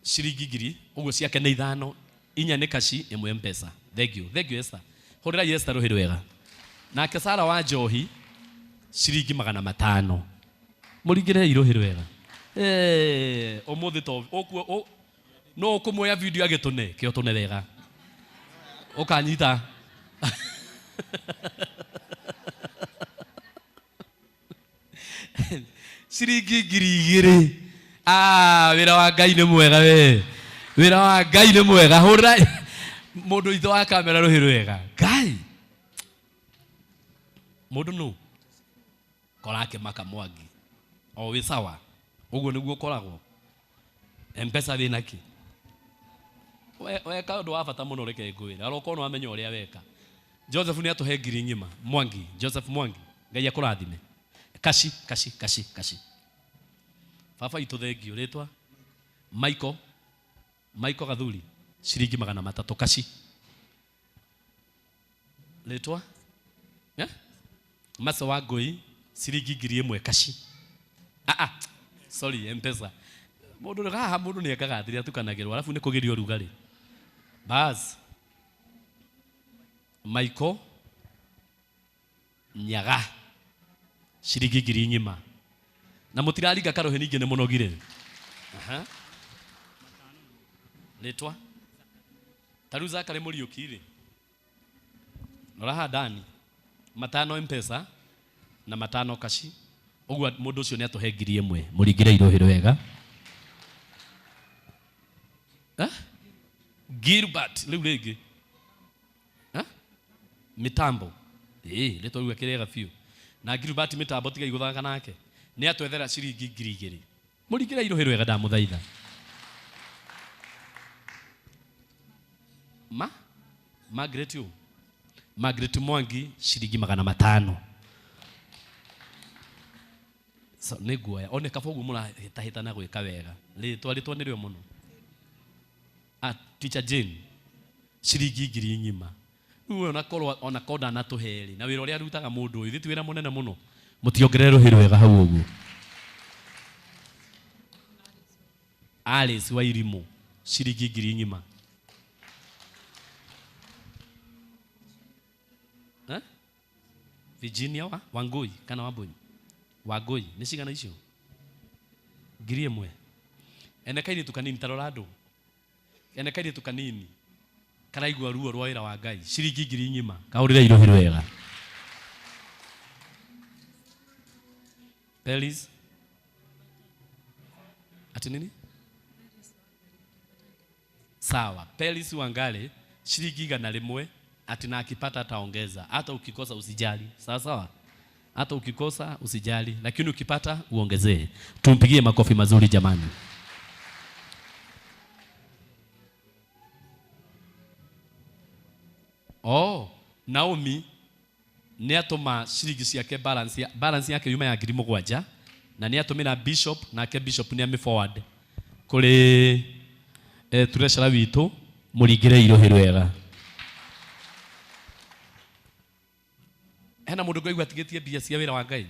H: Ciringi 1000, ũguo ciake nĩ 5, 4 nĩ kaci, 1 M-Pesa. Thank you. Thank you Esther. Hũrĩrai Esther rũhĩ rwega. Nake Sara wa Njohi ciringi 500. Mũringĩrei rũhĩ rwega. Ũmũthĩ to ũkuo no ũkũmuoya video agĩtũne, kĩo tũne wega. Ũkanyita. Ciringi 2000. Wĩra wa Ngai nĩ mwega we. Wĩra wa Ngai nĩ mwega. Hũrĩra mũndũ witũ wa kamera rũhĩ rwega. Ngai. Mũndũ nũ? Korake maka Mwangi. O wĩ sawa. Ũguo nĩguo ũkoragwo. M-Pesa wĩna kĩ? Weka ũndũ wa bata mũno reke ngwĩre. Arokorwo nĩ wamenya ũrĩa weka. Joseph nĩ atũhe 1000 ng'ima. Mwangi, Joseph Mwangi. Ngai akũrathime. Kaci, kaci, kaci, kaci. Baba itũ thengio rĩtwa Michael, Michael Gathuri ciringi 300 kaci. Rĩtwa? Maso wa Ngũi ciringi 1000 kaci. Sorry, M-Pesa. Mũndũ haha mũndũ nĩ ekaga atĩrĩ atukanagĩrwo alafu nĩ kũgĩrio ũrugarĩ. Bas. Michael Nyaga ciringi 1000 ng'ima. Na mũtiraringa karũhĩ ningĩ nĩ mũnogire. Rĩtwa? Ta rĩu Zakary Mũriũki rĩ. Rora haha Dani. 5 M-Pesa na 5 kaci. Ũguo mũndũ ũcio nĩ atũhe 1000. Mũringĩre irũhĩ rwega. Gilbert rĩu rĩngĩ. Mitambo. Rĩtwa rĩu akĩrĩega biũ. Na Gilbert mitambo tiga iguthaka nake. Ni atwethera ciringi 2000. Muringire iruhi rwega ndamuthaitha. Ma Margaret yu. Margaret Mwangi ciringi 500. So nĩ nguoya one kaba ũguo mũrahĩtahĩtana gwĩka wega. Rĩtwa rĩtwa nĩrĩo mũno. Ah, Teacher Jane ciringi 1000 ng'ima. Rĩu ona korwo ona korwo ndanatũhe rĩ na wĩra ũrĩa arutaga mũndũ ũyũ ti wĩra mũnene mũno. Mũtiongerere rũhĩ rwega hau ũguo. Alice Wairimu ciringi 1000 ng'ima. Eh? Virginia wa Wangui kana Wambui? Wangui nĩ cigana icio? 1000. Ene kairĩtu kanini tarora andũ. Ene kairĩtu kanini karaigua ruo rwa wĩra wa Ngai ciringi 1000 ng'ima. Kahũrĩre iruhi rwega. Pelis. Ati nini? Sawa. Pelis Wangale shilingi 100 ati na akipata ataongeza. Hata ukikosa usijali. Sawa sawa. Hata ukikosa usijali, lakini ukipata uongezee. Tumpigie makofi mazuri jamani. Oh, Naomi ni atoma shilingi ciake balance yake yuma ya 7,000 na ni atumira bishop nake bishop ni ami forward kuri treasurer witu muringire iruhi rwega. Hena mundu ngũigua atigĩtie mbia cia wĩra wa Ngai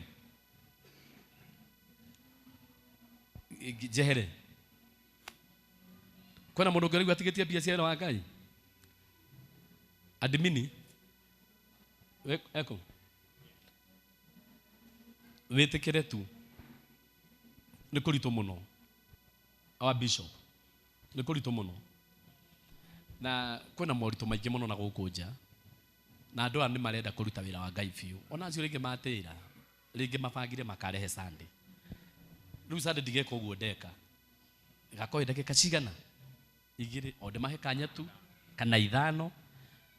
H: njehere. Kwĩna mũndũ ngũigua atigĩtie mbia cia wĩra wa Ngai admini eko wĩtĩkĩre tu nĩ kũritũ mũno. Our bishop nĩ kũritũ mũno na kwĩna moritũ maingĩ mũno na gũkũ nja na andũ aya nĩ marenda kũruta wĩra wa Ngai biũ. Ona acio rĩngĩ matĩra rĩngĩ mabangire makarehe Sunday. Rĩu Sunday ndigeka ũguo ndeka gakorwo ndagĩka cigana igĩrĩ o ndĩmahe kanya tu kana 5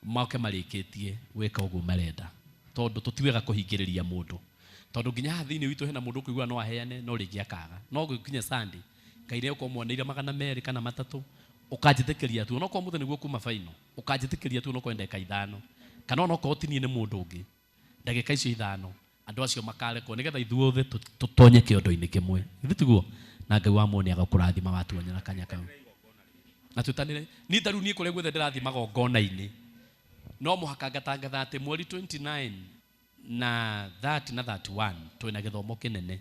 H: moke marĩkĩtie gwĩka ũguo marenda, tondũ tũtiwega kũhingĩrĩria mũndũ, tondũ nginya haha thĩinĩ witũ hena mũndũ ũkũigua no aheane no rĩngĩ akaga. No gũkinya Sunday Ngai nĩ ũkorwo mwoneire 200 kana 3 ũkanjĩtĩkĩria tu onokorwo mũthĩ nĩguo kuma final ũkanjĩtĩkĩria tu onokorwo ndagĩka 5 kana onokorwo ti niĩ nĩ mũndũ ũngĩ ndagĩka icio 5 andũ acio makarekwo nĩgetha ithuothe tũtonye kĩondo-inĩ kĩmwe. Githĩ tiguo? Na Ngai wa muoni agakũrathima watuonyera kanya kau na tũtanĩre. Niĩ ta rĩu niĩ kũrĩa guothe ndĩrathiĩ magongona-inĩ no mũhaka ngatangatha atĩ mweri 29 na 30 na 31 twĩna gĩthomo kĩnene.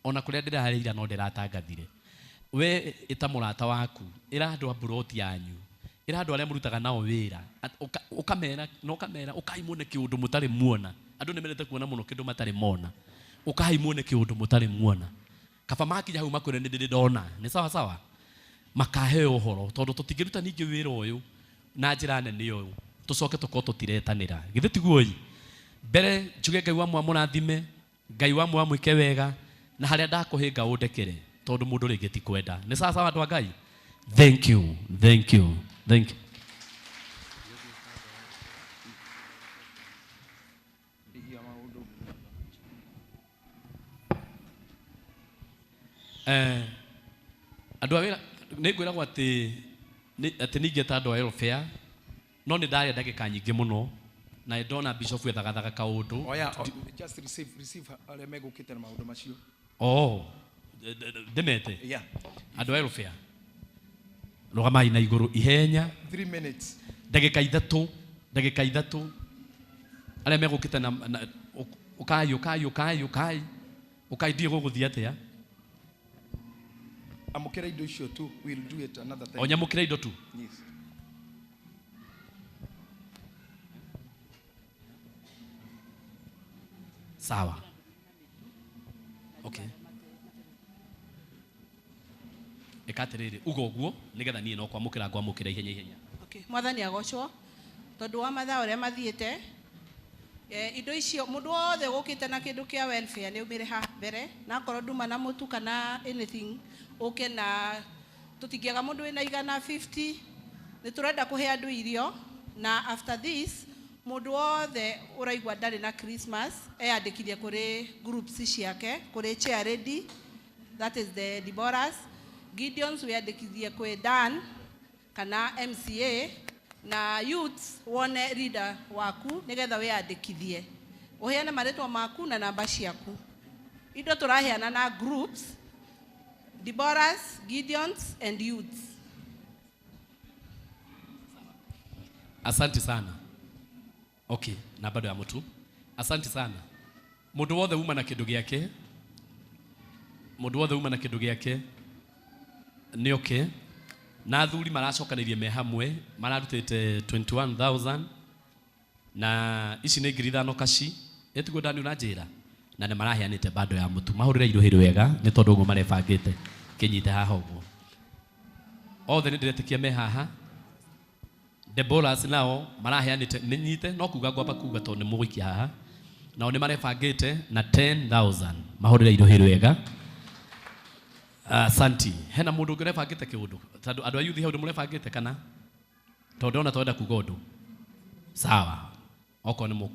H: Ona kũrĩa ndĩrarĩira no ndĩratangathire. We ĩta mũrata waku, ĩra andũ a mburoti yanyu, ĩra andũ arĩa mũrutaga nao wĩra, ũkamera na ũkamera ũkai muone kĩũndũ mũtarĩ muona. Andũ nĩ mendete kuona mũno kĩndũ matarĩ mona. Ũkai muone kĩũndũ mũtarĩ muona. Kaba makinya hau makwĩre nĩ ndĩrĩ ndona. Nĩ sawa sawa. Makaheo ũhoro tondũ tũtingĩruta ningĩ wĩra ũyũ na njĩra nene ũyũ tũcoke tũkorwo tũtiretanĩra. Githĩ tiguo ĩ? Mbere njuge Ngai wa mũrathime, Ngai wa mwĩke wega na harĩa ndakũhĩnga ũndekere tondũ mũndũ rĩngĩ ti kwenda. Nĩ sawa sawa andũ a Ngai? Thank you, thank you, thank you. Andũ a wĩra nĩ ngwĩragwo atĩ ningĩta andũ a welfare no nĩ ndarĩa ndagĩka nyingĩ mũno na ndona bishop ethagathaga kaũndũ.
K: Oya, just receive arĩa megũkĩte na maũndũ macio.
H: Oh, ndĩmete?
K: Yeah.
H: Andũ a welfare rũgamai na igũrũ ihenya.
K: 3 minutes.
H: Ndagĩka 3, ndagĩka 3 arĩa megũkĩte na ũkai ũkai ũkai ũkai ũkai ndiĩ gũgũthiĩ atĩa.
K: Amũkĩra indo icio tu, we'll do it another time.
H: O nyamũkĩra indo tu?
K: Yes.
H: Sawa. Okay. Ĩka atĩrĩrĩ, uga ũguo nĩgetha niĩ no kwamũkĩra ngwamũkĩra ihenya ihenya.
L: Okay. Mwathani agocwo tondũ wa mathaa ũrĩa mathiĩte indo icio mũndũ wothe ũkĩte na kĩndũ kĩa welfare nĩ umĩre haha mbere na akorwo nduma na mũtu kana anything ũke na tũtingĩaga mũndũ wĩna 150 nĩ tũrenda kũhe andũ irio na after this Mũndũ wothe ũraigua ndarĩ na Christmas eyandĩkithie kũrĩ groups ciake, kũrĩ chair lady, that is the Deborahs, Gideons wĩyandĩkithie kwĩ Dan kana MCA, na youths wone leader waku nĩgetha wĩyandĩkithie, ũheane marĩtwa maku na namba ciaku. Indo tũraheana na groups, Deborahs, Gideons and youths.
H: Asante sana. Okay, na bado ya mutu. Asante sana. Mundu wothe uma na kindu giake. Mundu wothe uma na kindu giake. Ni okay. Na athuri maracokanĩirie me hamwe, mararutĩte 21,000 na ici nĩ 5,000 kaci. Ĩtiguo ndani ũranjĩra. Na nĩ maraheanĩte bado ya mutu. Mahũrĩre iruhĩ wega nĩ tondũ ũguo marebangĩte kĩnyite haha ũguo. Othe nĩ ndĩretĩkia me haha. Deborahs nao maraheanĩte nĩ nyite no kuga ngwamba kuga tondũ nĩ mũgũikia haha. Nao nĩ marebangĩte na 10,000. Mahũrĩre iruhĩ wega. Asanti. Hena mũndũ ũngĩ ũrebangĩte kĩũndũ? Tondũ andũ a youth he ũndũ mũrebangĩte kana? Tondũ ndona twenda kuga ũndũ. Sawa. Okorwo nĩ mũ.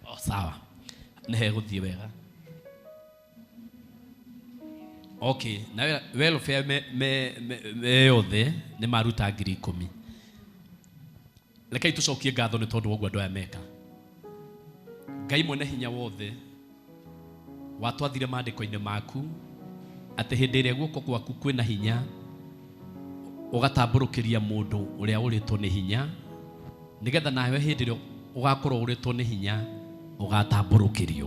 H: Oh, sawa. Nĩ hegũthiĩ wega. Okay, na welfare me yothe nĩ maruta 10,000. Rekei tũcokie ngatho nĩ tondũ wa ũguo andũ aya meka. Ngai mwene hinya wothe watwathire maandĩko-inĩ maku atĩ hĩndĩ ĩrĩa guoko gwaku kwĩna hinya ũgatambũrũkĩria mũndũ ũrĩa ũrĩtwo nĩ hinya, nĩgetha nawe hĩndĩ ĩrĩa ũgakorwo ũrĩtwo nĩ hinya ũgatambũrũkĩrio.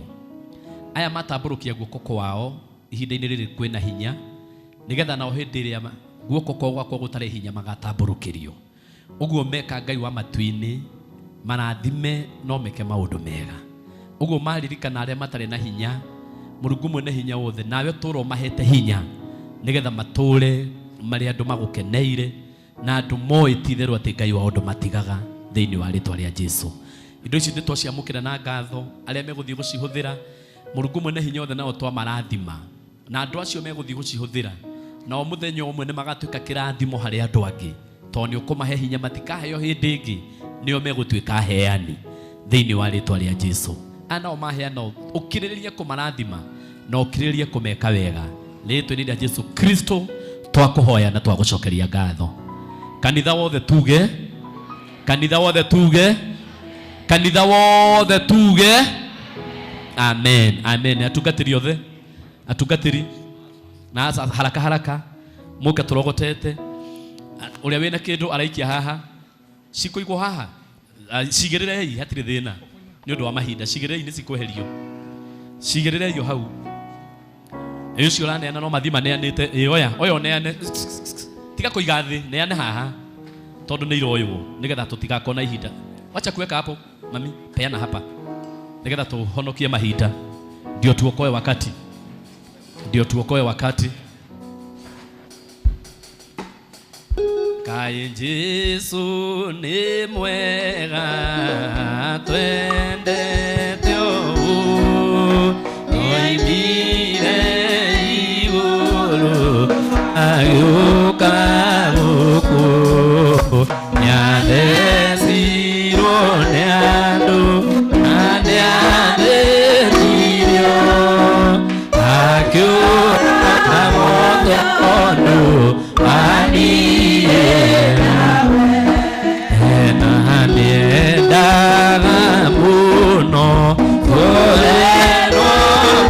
H: Aya matambũrũkia guoko kwao ihinda-inĩ rĩrĩ kwĩna hinya, nĩgetha nao hĩndĩ ĩrĩa guoko kwao gwakorwo gũtarĩ hinya magatambũrũkĩrio. Ũguo meka Ngai wa matu-inĩ marathime no meke maũndũ mega. Ũguo maririkana arĩa matarĩ na hinya, Mũrungu mwene hinya wothe nawe tũra ũmahete hinya nĩgetha matũre marĩ andũ magũkeneire na andũ moĩ ti itherũ atĩ Ngai wao ndũmatigaga thĩinĩ wa rĩtwa rĩa Jesũ. Indo ici nĩ twaciamũkĩra na ngatho, arĩa megũthiĩ gũcihũthĩra Mũrungu mwene hinya wothe nao twamarathima, na andũ acio megũthiĩ gũcihũthĩra nao mũthenya ũmwe nĩ magatuĩka kĩrathimo harĩ andũ angĩ, tondũ nĩ ũkũmahe hinya matikaheo hĩndĩ ĩngĩ, nĩo megũtuĩka aheani thĩinĩ wa rĩtwa rĩa Jesũ. Aya nao maheana ũkirĩrĩrie kũmarathima na ũkirĩrĩrie kũmeka wega. Rĩtwa-inĩ rĩa Jesũ Kristo twakũhoya na twagũcokeria ngatho. Kanitha wothe tuge, kanitha wothe tuge, kanitha wothe tuge amen, amen. Atungatĩri othe, atungatĩri na haraka haraka mũke tũrogotete. Ũrĩa wĩna kĩndũ araikia haha, cikũigwo haha, cigĩrĩrei, hatirĩ thĩna nĩ ũndũ wa mahinda, cigĩrĩrei nĩ cikweherio, cigĩrĩrei o hau. Ĩ ũcio ũraneana no mathiĩ maneanĩte, ĩ oya, oya ũneane, tiga kũiga thĩ, neane haha tondũ nĩ iroywo nĩgetha tũtigakorwo na ihinda. Wacha kuweka hapo mami, peana hapa nĩgetha tũhonokie mahinda, ndio tuokoe wakati, ndio tuokoe wakati. Kaĩ Jesũ nĩ mwega twendete ũũ, oimire igũrũ agĩũka gũkũ, nĩathecirwo nĩ andũ na nĩathĩnirio, akĩũragwo tondũ aniĩ na nĩendaga mũno kũrerwo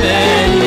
H: mehia.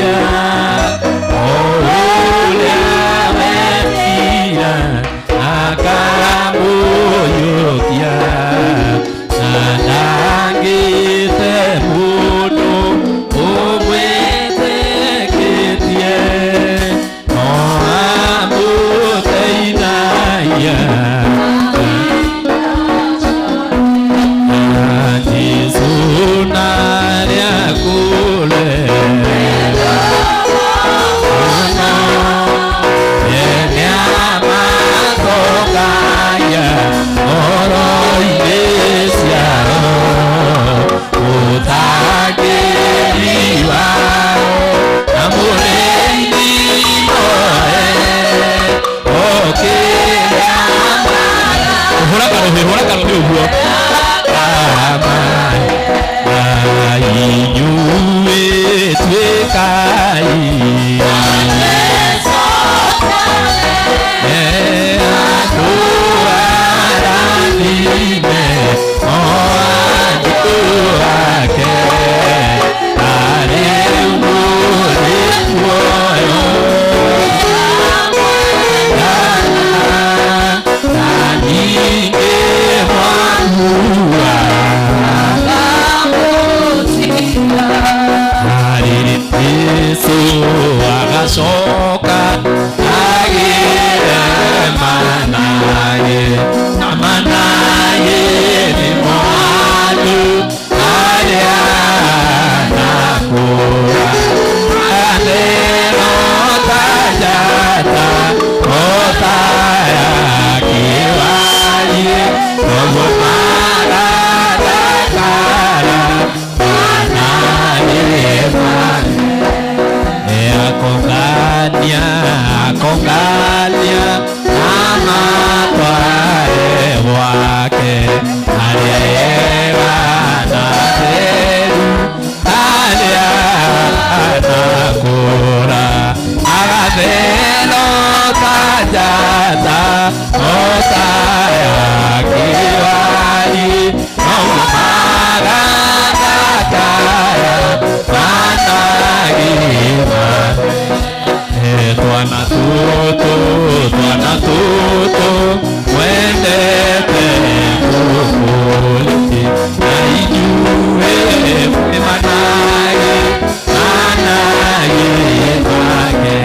H: Athĩkai andũ arathime o andũ ake arĩ mũrĩ muoyo na ningĩ mwakua harĩ Jesu agacoka agĩre manaye na manaye nĩ mwandu arĩa nakũra aneno ta njata ota ya kĩwariĩ noguo marathakara manaye manaye akongania akongania amatware gwake arĩa ega na theru arĩa anakũra agathero ta njata ota ya kĩwari noguo marathakara managima twana tutu wendete kũkũlĩ na inyuĩ mwĩ manage manage make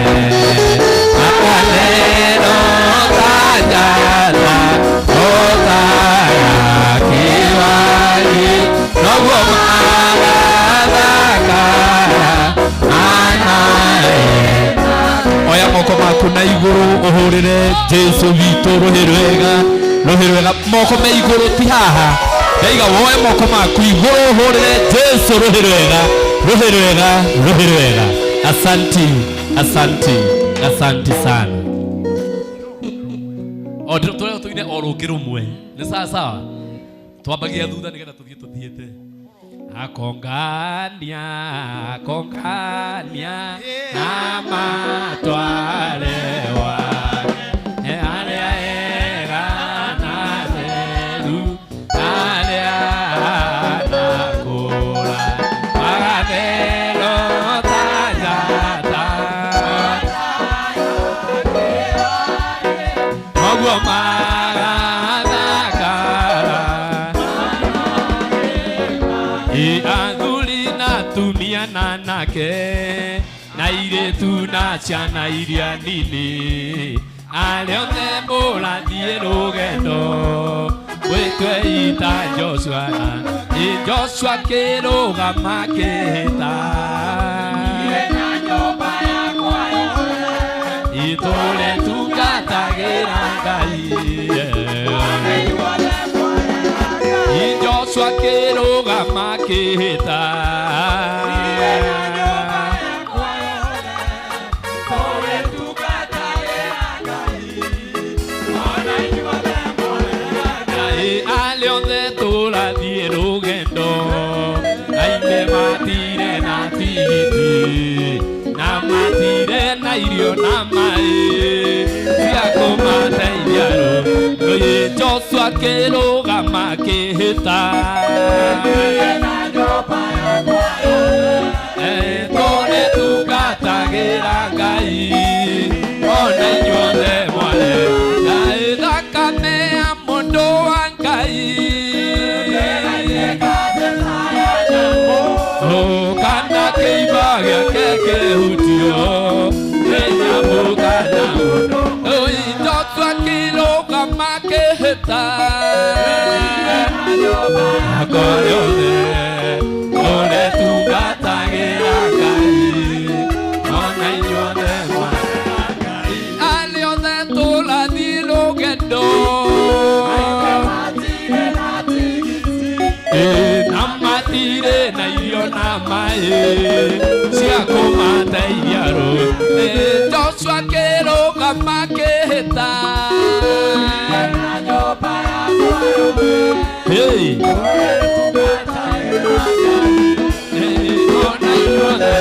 H: makaneno ta njata ota ya kĩwari noguo marathakara manae oya moko maku na igũrũ ũhũrĩre Jesu witũ rũhĩ rwega rũhĩ rwega moko me igũrũ ti haha ndaiga woe moko maku igũrũ ũhũrĩre Jesu rũhĩ rwega rũhĩ rwega rũhĩ rwega. Asanti, asanti, asanti sana. O tũrĩa tũine o rũngĩ rũmwe nĩ sawa sawa twambagia thutha nĩgetha tũthiĩ tũthiĩte. Akongania akongania amatware wake arĩa ega na theru arĩa anakũra magathero ta njata noguo marathakara athuri na atumia na anake na airĩtu na ciana iria nini arĩa othe mũrathiĩ rũgendo gwĩtwe ita Joshua ĩ Joshua kĩrũgama kĩhĩta itũre tungatagĩra Ngai Joshua kĩrũgama kĩhĩta arĩa othe tũrathiĩ rũgendo aingĩ matire na tigiti na matire na irio na maĩ cia kũmateithia rũĩ Joshua kĩrũgama kĩhĩta tũrĩ tungatagĩra Ngai ona inyuothe mwarĩ Ngai thakame ya mũndũ wa Ngai kana kĩimba gĩake kĩhutio nĩ nyamũ kana mũndũ Joshua kĩrũgama kĩhĩta akore othe ũrĩa tungatagĩra Ngai ona inyuothe mwarĩ arĩa othe tũrathiĩ rũgendo na matire na irio na maĩ cia kũmateithia rũĩ Joshua kĩrũgama kĩhĩta Hey. Ona inyuothe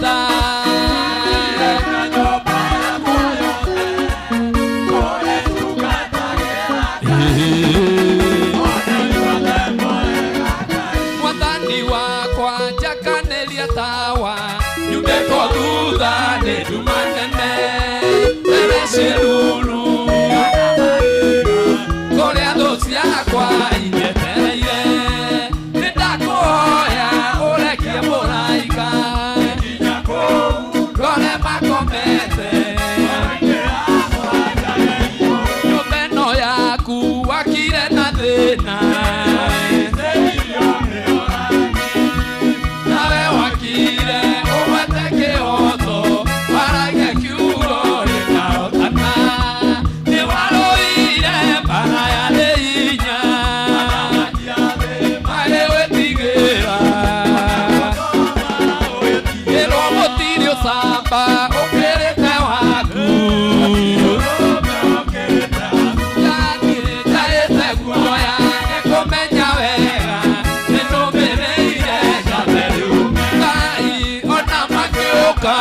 H: Ndagũthaitha Mwathani wakwa njakanĩria tawa nyumĩtwo thutha nĩ nduma nene mbere ciĩruru kũrĩa thũ ciakwa injetereire nĩndakũhoya ũrekie mũraika ngore makomete nyũmba ĩno yaku wakire na thĩna nawe wakire ũgwete kĩhoto waragia kiugo gĩkarotana nĩ warũire mbara yarĩ hinya marĩ gwĩtigĩra ĩrwo mũtirĩ ũcamba ũkĩrĩte waku njaĩte guoya nĩkũmenya wega nĩnũmĩrĩire njathe rĩu Ngai ona makĩũka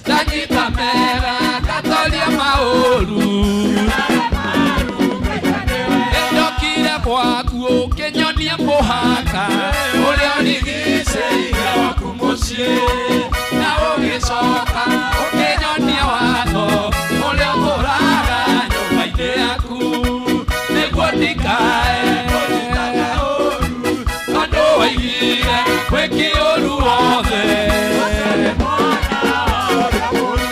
H: ndanyita mega ngatoria maũru nĩndokire gwaku ũkĩnyonia mũhaka ũrĩa ũrigicĩirie waku mũciĩ na ũgĩcoka ũkĩnyonia watho ũrĩa ũtũraga nyũmba-inĩ yaku nĩguo ndikae tondũ waigire gwĩki ũru wothe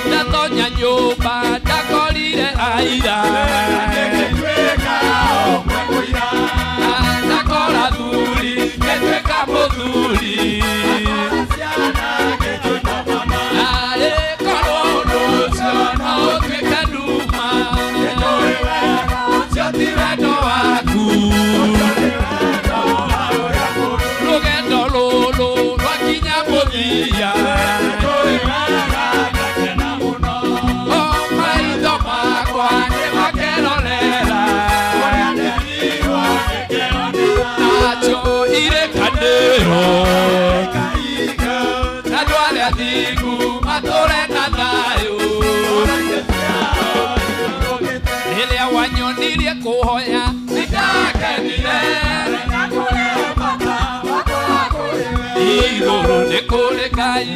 H: ndatonya nyũmba ndakorire aira ndakora thuri ngĩtuĩka mũthuri narĩ korwo ũndũ ũcio no ũtuĩke nduma ũcio ti wendo waku rũgendo rũrũ rwakinya mũthia o maitho makwa nĩmakerorera nacho irĩkanĩro andũ arĩa athingu matũre na thayũ rĩrĩa wanyonirie kũhoya nĩndakenire igũrũ nĩ kũrĩ Ngai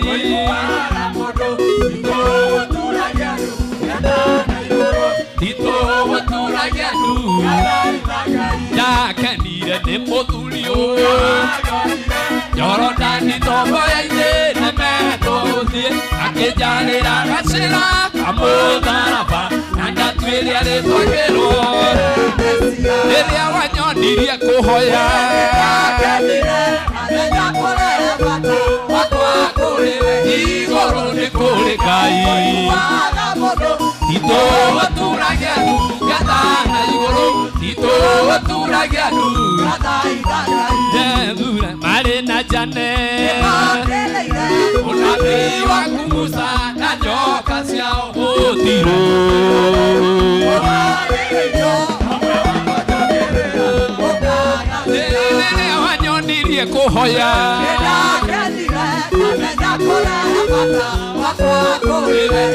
H: titũgũturagia ndu ndakenire nĩ mũthuri ũyũ Jorodani tomboya-inĩ nĩmetũthiĩ akĩnjarĩra gacĩra kamũtharaba na ndatuĩria rĩtwa ngĩrwo rĩrĩa wanyonirie kũhoya igũrũ nĩ kũrĩ Ngai titũgũturagia ndu ngathana igũrũ titũgũturagia ndu Debura marĩ na Jane ũnabii waku Musa na njoka ciao gũtirũ rĩrĩa wanyonirie kũhoya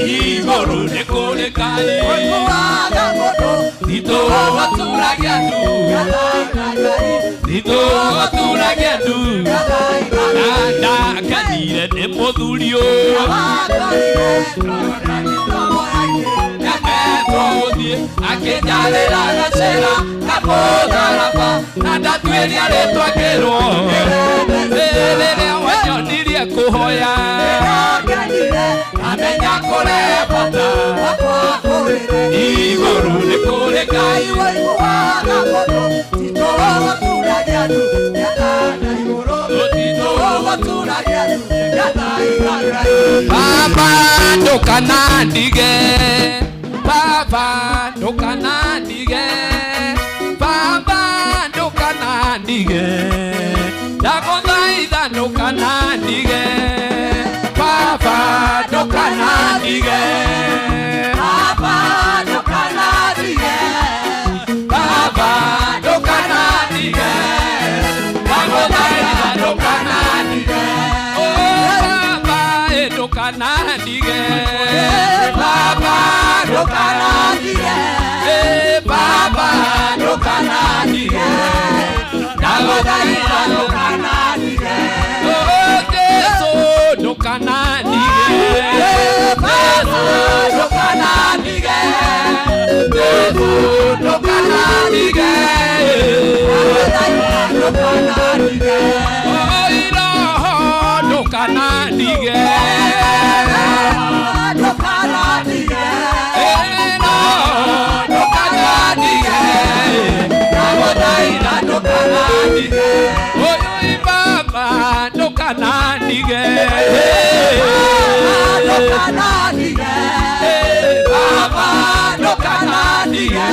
H: igũrũ nĩ kũrĩ Ngai titũgũturagia ndu titũgũturagia ndu na ndakenire nĩ mũthuri ũyũ nĩmetwo gũthiĩ akĩnjarĩra gacĩra kamũtharaba na ndatuĩria rĩtwa ngĩrwo rĩrĩa wanyonirie kũhoya amenya kũrehe bata igũrũ nĩ kũrĩ Ngai Baba ndũkanandige Baba ndũkanandige Baba ndũkanandige ndagũthaitha ndũkanandige Baba ndũkanandige Baba ndũkanandige Baba ndũkanandige ndagũthaitha ndũkanandige. Oh.
M: Ndũkanandige. Baba ndũkanandige. Ndagũthaitha ndũkanandige.
H: Jesu ndũkanandige.
M: Baba ndũkanandige. Jesu ndũkanandige. Ndagũthaitha ndũkanandige.
H: Roho ndũkanandige.
M: Ndũkanandige.
H: Roho ndũkanandige.
M: Ndagũthaitha ndũkanandige.
H: Ũyũ Baba ndũkanandige.
M: Ndũkanandige. Baba ndũkanandige.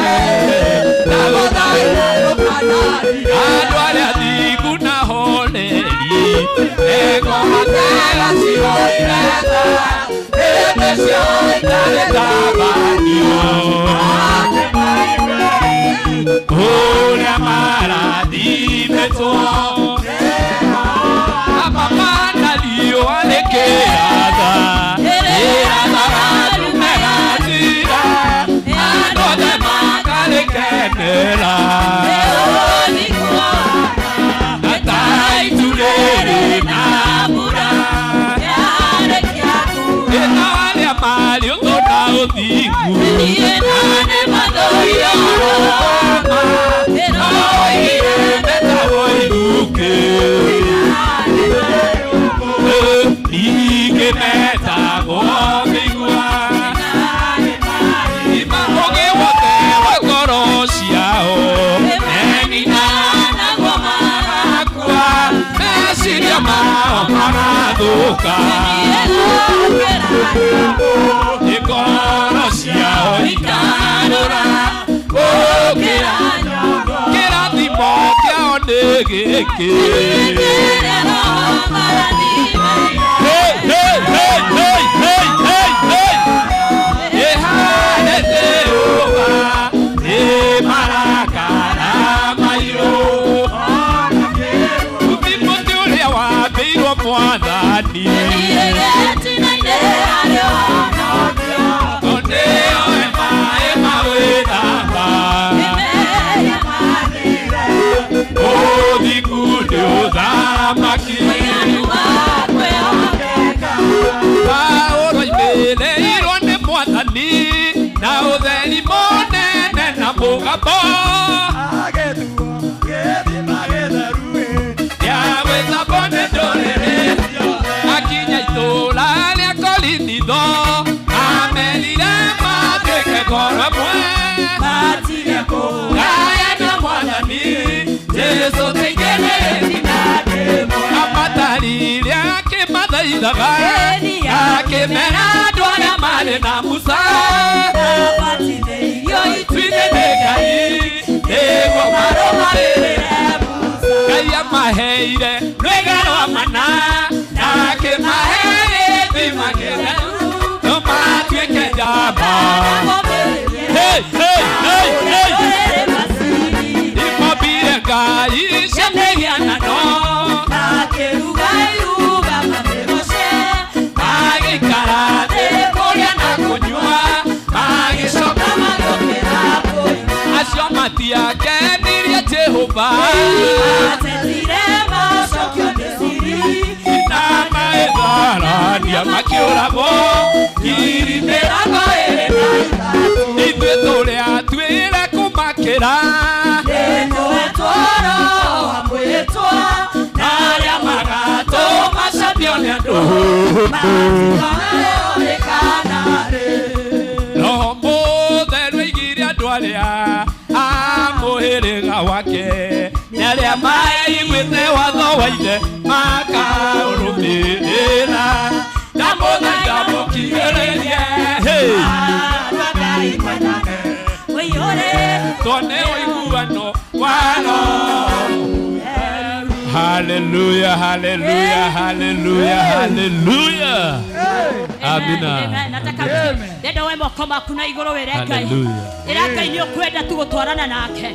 M: Ndagũthaitha ndũkanandige.
H: Andũ arĩa athingu na hooreri
M: Nĩngũmatega ciũire tha, hĩndĩ ciothe
H: nĩtabanio ũrĩa marathimĩtwo amamana riũa rĩkĩratha rĩrathaga megatira andũ othe makarĩkenera ta itu rĩrĩ na mbura ĩna arĩa marĩ ũthũ na ũthingu na nĩ mathũire ũrũma oigire metagwo ithukĩ ningĩ metagwo mĩigua ũgĩ wothe wa ngoro ciao menina naguo marakua meciria mao marathũka ngoro ciao ikarũra gũkĩra kĩrathimo kĩao nĩ gĩkĩ. Hey, hey, hey, hey, hey, hey, hey. Ĩhanĩte rĩũa, ĩ marakara mairũ. Mũtĩ ũrĩa wambĩirwo Mwathani. Nĩo maĩ ma gwĩthamba. Ũthingu nĩ ũthamaki. Paũlũ oimĩrĩirwo nĩ Mwathani na ũtheri mũnene na mũgambo gĩa gwĩthambwo nĩ ndũrĩrĩ. Akinya itũũra rĩa Korinitho amerire matuĩke ngoro ĩmwe Gaya na Mwathani Jesũ amatarire akĩmathaithaga akĩmera andũ arĩa marĩ na Musa ituinĩ nĩ Ngai nĩguo marũmĩrĩre Ngai amaheire rwĩga rwa mana na akĩmahe gĩthima kĩtheru no matuĩke njamba. Hey, hey, hey, hey. Imombire Ngai cia mĩhianano magĩikara thĩ kũrĩa na kũnyua magĩcoka acio matiakenirie Jehova na maĩtharania makĩũragwo 22 ithuĩ tũrĩ atuĩre kũmakĩra na arĩa magatũmacambio nĩ andũ Roho Mũtheru aigire andũ arĩa a mũhĩrĩga wake nĩ arĩa maiguĩte watho wa ithe makaũrũmĩrĩra ndamũthaitha mũkirĩrĩrie. Hey! Tuone ũiguano wa Roho. Hallelujah, hallelujah, hallelujah, hallelujah. Amina.
N: Amen. Nataka ndenda we moko maku na igũrũ wĩre Ngai.
H: Hallelujah.
N: Ĩra Ngai nĩ ũkwenda tu gũtwarana nake.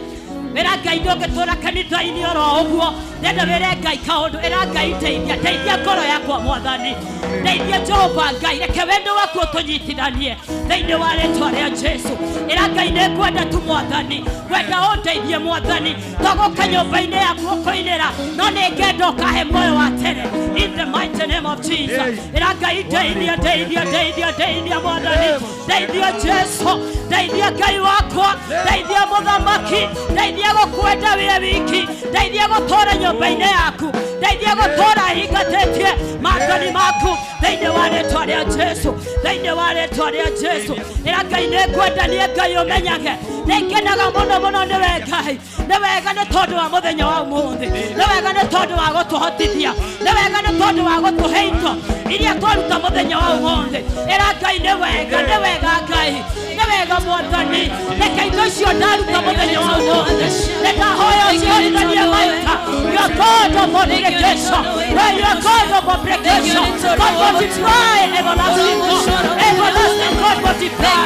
A: Wĩra Ngai ndũngĩtũra kanitha-inĩ oro ũguo. Ndenda wĩre Ngai kaũndũ, ĩra Ngai ndeithia, ndeithia ngoro yakwa Mwathani, ndeithia Jehova Ngai, reke wendo waku ũtũnyitithanie thĩinĩ wa rĩtwa rĩa Jesu. Ĩra Ngai nĩngwenda tu Mwathani, ngwenda ũndeithie Mwathani, togũka nyũmba-inĩ yaku ũkũinĩra, no nĩngenda ũkahe muoyo wa tene in the mighty name of Jesus. Ĩra Ngai ndeithia, ndeithia, ndeithia, ndeithia Mwathani, ndeithia Jesu, ndeithia Ngai wakwa, ndeithia mũthamaki, ndeithia gũkwenda wĩ wiki, ndeithia gũtũra nyũmba-inĩ yaku, ndeithia gũtũra hingatĩtie maathani maku thĩinĩ wa rĩtwa rĩa Jesu, thĩinĩ wa rĩtwa rĩa Jesu. Ĩra Ngai nĩngwenda niĩ Ngai ũmenyage, nĩngenaga mũno mũno nĩwe Ngai, nĩ wega nĩ tondũ wa mũthenya wa ũmũthĩ, nĩ wega nĩ tondũ wa gũtũhotithia, nĩ wega nĩ tondũ wa gũtũhe indo iria twaruta mũthenya wa ũmũthĩ. Ĩra Ngai nĩ wega, nĩ wega Ngai, nĩ wega Mwathani, reke indo icio ndaruta mũthenya wa ũmũthĩ, nĩ ndahoya ũciarithanie maita. You are God of multiplication. Well, you are God of multiplication. God multiply, everlasting God. Everlasting God multiply.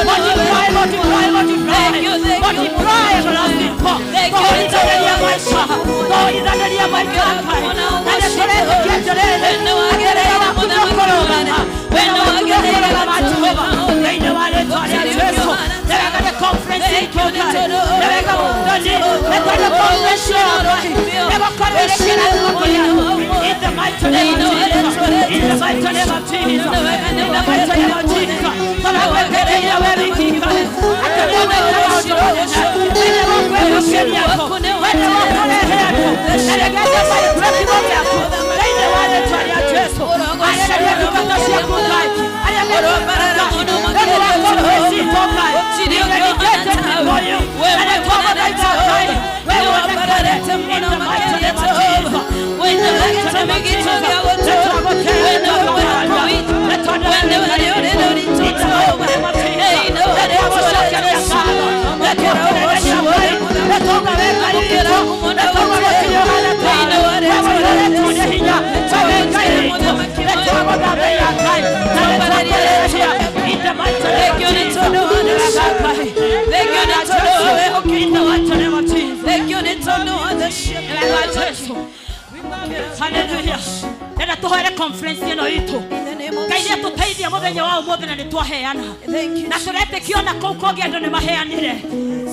A: Multiply, multiply, multiply. Multiply, everlasting God. Tũhũrithanĩrie maica, tũhũrithanĩrie maica Ngai. Na nĩ tũretĩkia atĩrĩrĩ, atĩ wĩra waku ndũkũrũgama, wĩra waku ndũkũrũgama Jehova, thĩinĩ wa rĩtwa rĩa Jesu. Nĩ wega nĩ conference itũ Ngai, nĩ wega Mwathani, nĩ tondũ conference ĩyo Ngai ĩgũkorwo ĩrĩ kĩrathimo kũrĩ andũ. In the mighty name of Jesus, in the mighty name of Jesus, in the mighty name of Jesus. Tũragwĩtĩkĩria we wiki Ngai, atĩ nĩ ũgwĩka maũndũ manene, thĩinĩ wa kwĩgucĩria andũ, we nĩwe ũkũrehe andũ, na nĩgetha maigue kiugo gĩaku thĩinĩ wa rĩtwa rĩa Jesu. Arĩrĩria ndungata ciaku Ngai, arĩa mekuona Ngai, nĩ ũndũ wa conference itũ Ngai, we dedicated before you, na nĩ twagũthaitha Ngai, we wonekane in the mighty name of Jesus. In the mighty name of Jesus. Nĩ twagũtĩa, nĩ twagũtĩa, nĩ tondũ wee nĩ Ngai witũ. In the mighty name of Jesus. Nĩ twagũcokeria ngatho, nĩ twakũneneria Ngai, nĩ twauga wee Ngai witũ, nĩ twauga gũtirĩ ũhana tawe, wee ũiyũrĩtwo nĩ hinya, wee wĩ Ngai witũ, nĩ twagũthathaiya Ngai, na nĩ twakũrĩrĩria in the mighty name of Jesus. Nĩ wega Ngai, nĩ wega Jesu, in the mighty name of Jesus. Nĩ wega Jesu. Hallelujah. Ndenda tũhoere conference ĩno itũ. Ngai nĩ atũteithia mũthenya wa ũmũthĩ na nĩ twaheana. Na tũretĩkia ona kũu kũngĩ andũ nĩ maheanire.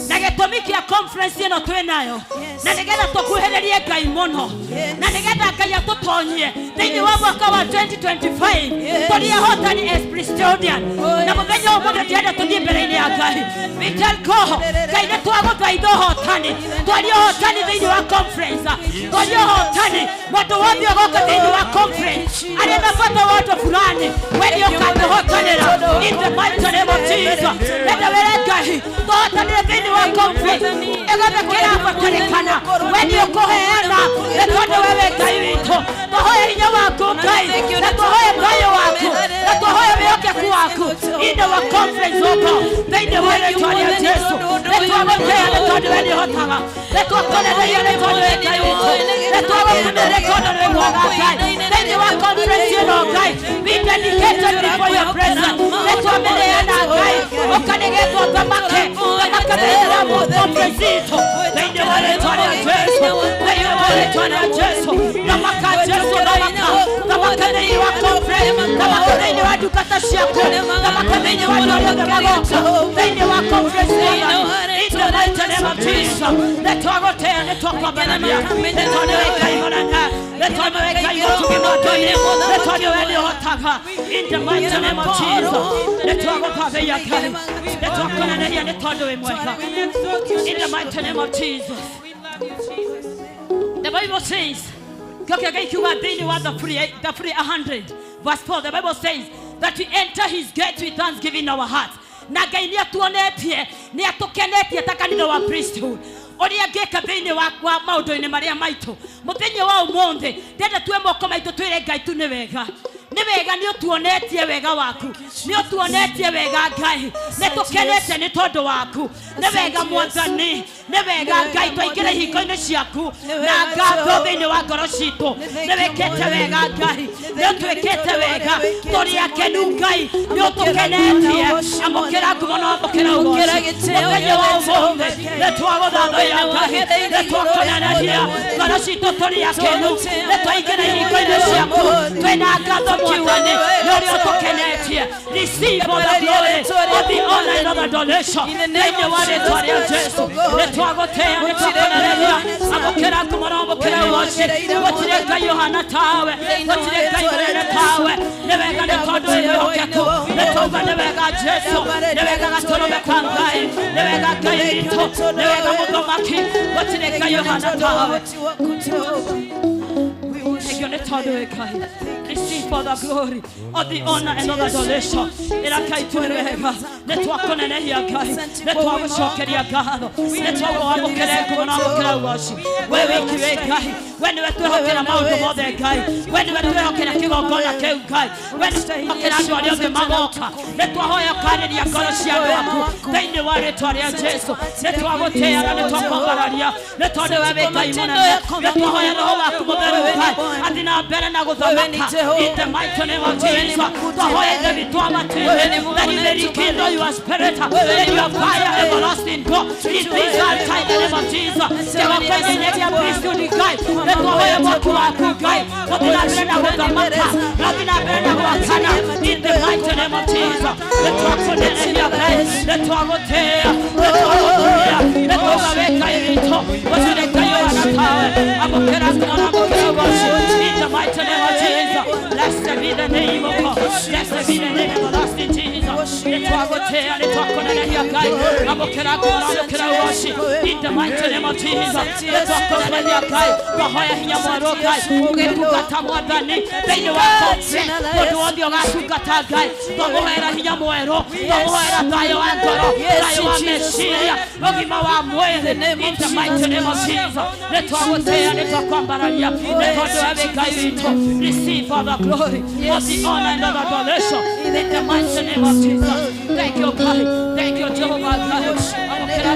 A: Na gĩtũmi kĩa conference ĩno twĩ nayo na nĩgetha tũkuhĩrĩrie Ngai mũno, na nĩgetha Ngai atũtonyie thĩinĩ wa mwaka wa 2025 tũrĩ ahotani as custodian. Na mũthenya wa ũmũthĩ ndĩrenda tũthiĩ mbere-inĩ ya Ngai. We tell God, Ngai nĩ twagũthaitha ũhotani, twarie ũhotani thĩinĩ wa conference, twarie ũhotani mũndũ wothe ũgoka thĩinĩ wa conference arĩ na bata wa ũndũ fulani, we nĩ ũkamũhotanĩra in the mighty name of Jesus. Nenda wĩre Ngai tũhotanĩre thĩinĩ wa conference ĩgothe kĩrabatarĩkana, we nĩ ũkũheana nĩ tondũ we wĩ Ngai witũ. Tũhoe hinya waku Ngai, na tũhoe thayũ waku, na tũhoe wĩhokeku waku in our conference, oh God, thĩinĩ wa rĩtwa rĩa Jesu. Nĩ twagũtĩĩa nĩ tondũ we nĩ ũhotaga, nĩ twakũneneria nĩ tondũ wĩ Ngai witũ, nĩ twagũkumia nĩ tondũ nĩ mwega Ngai. Thĩinĩ wa conference ĩno Ngai, we dedicated before your presence. Nĩ twamĩneana Ngai, ũka nĩgetha ũthamake, thamaka thĩinĩ wa conference itũ, thĩinĩ wa rĩtwa rĩa Jesu, thĩinĩ wa rĩtwa rĩa Jesu. Thamaka Jesu, thamaka, thamaka thĩinĩ wa conference, thamaka thĩinĩ wa ndungata ciaku, thamaka thĩinĩ wa andũ arĩa othe magoka thĩinĩ wa conference Mwathani, in the mighty name of Jesus. Nĩ twagũtĩĩa, nĩ twakwambararia, nĩ tondũ wĩ Ngai mũnene, nĩ tondũ wĩ Ngai ũtugi Mwathani, nĩ tondũ we nĩ ũhotaga, in the mighty name of Jesus. Nĩ twagũthathaiya Ngai, nĩ twakũneneria nĩ tondũ wĩ mwega, in the mighty name of Jesus. The Bible says, Kĩo Ngai kiuga thĩinĩ wa Thaburi 100 verse 4, the Bible says that we enter his gate with thanksgiving in our hearts. Na Ngai nĩ atuonetie, nĩ atũkenetie ta kanitha wa priesthood. Ũrĩa ngĩka thĩinĩ wa maũndũ-inĩ marĩa maitũ mũthenya wa ũmũthĩ, ndĩrenda tue moko maitũ twĩre Ngai tu nĩ wega, nĩ wega, nĩ ũtuonetie wega waku, nĩ ũtuonetie wega Ngai, nĩ tũkenete nĩ tondũ waku, nĩ wega Mwathani, nĩ wega Ngai, twaingĩra ihingo-inĩ ciaku na ngatho thĩinĩ wa ngoro citũ, nĩ wĩkĩte wega Ngai, Nĩ ũtwĩkĩte wega. Tũrĩ akenu Ngai, nĩ ũtũkenetie. Amũkĩra ngumo na amũkĩra ũgoci. Mũthenya wa ũmũthĩ nĩ twagũthathaiya Ngai, nĩ twakũnenehia. Ngoro citũ tũrĩ akenu, nĩ twaingĩra ihingo-inĩ ciaku twĩna ngatho Mwathani nĩ ũrĩa ũtũkenetie. Receive all the glory, all the honor and all the adoration. Thĩinĩ wa rĩtwa rĩa Jesu nĩ twagũtĩĩa, nĩ twakũnenehia. Amũkĩra ngumo na amũkĩra ũgoci. Gũtirĩ Ngai ũhana tawe, gũtirĩ Ngai mũnene tawe. Nĩ wega nĩ tondũ wĩ mwĩhokeku. Nĩ twauga nĩ wega Jesu, nĩ wega gatũrũme ka Ngai, nĩ wega Ngai witũ, nĩ wega mũthamaki. Gũtirĩ Ngai ũhana tawe. Thank you, nĩ tondũ wĩ Ngai. Receive all the glory, all the honor and all the adoration. Ĩra Ngai twĩ wega, nĩ twakũnenehia Ngai, nĩ twagũcokeria ngatho, nĩ twauga wamũkĩre ngumo na wamũkĩre ũgoci. We wiki wĩ Ngai, we nĩwe twĩhokera maũndũ mothe Ngai, we nĩwe twĩhokera kĩgongona kĩu Ngai, we nĩwe twĩhokera andũ arĩa othe magoka. Nĩ twahoya ũkarĩria ngoro cia andũ aku thĩinĩ wa rĩtwa rĩa Jesu. Nĩ twagũtĩĩa na nĩ twakwambararia nĩ tondũ we wĩ Ngai mũnene. Nĩ twahoya Roho waku mũtheru Ngai athiĩ na mbere na gũthamaka in the mighty name of Jesus. Twahoya Ithe witũ wa matu-inĩ that you may rekindle your spirit and your fire everlasting God in this altar in the name of Jesus. Kĩgongona-inĩ gĩa priesthood Ngai, nĩ twahoya mwaki waku Ngai ũthiĩ na mbere na gũthamaka, ũthiĩ na mbere na gwakana in the mighty name of Jesus. Nĩ twakũnenehia Ngai, nĩ twagũtĩĩa, nĩ twagũtũmia, nĩ twauga wĩ Ngai witũ, gũtirĩ Ngai ũhana tawe. Amũkĩra ngumo na amũkĩra ũgoci in the mighty name of Jesus. Blessed be the name of God. Blessed be the name of everlasting Jesus. Nĩ twagũtĩĩa, nĩ twakũnenehia Ngai. Amũkĩra ngumo na amũkĩra ũgoci in the mighty name of Jesus. Nĩ twakũnenehia Ngai. Twahoya hinya mwerũ Ngai, ũgĩtungata Mwathani thĩinĩ wa conference, mũndũ wothe ũgatungata Ngai, twamũhoera hinya mwerũ, twamũhoera thayũ wa ngoro, thayũ wa meciria, ũgima wa mwĩrĩ in the mighty name of Jesus. Nĩ twagũtĩĩa, nĩ twakwambararia, nĩ tondũ we wĩ Ngai witũ. Receive all the glory, all the honor and all the adoration in the mighty name of Jesus. Thank you, God. Thank you, Jehovah God. Amũkĩra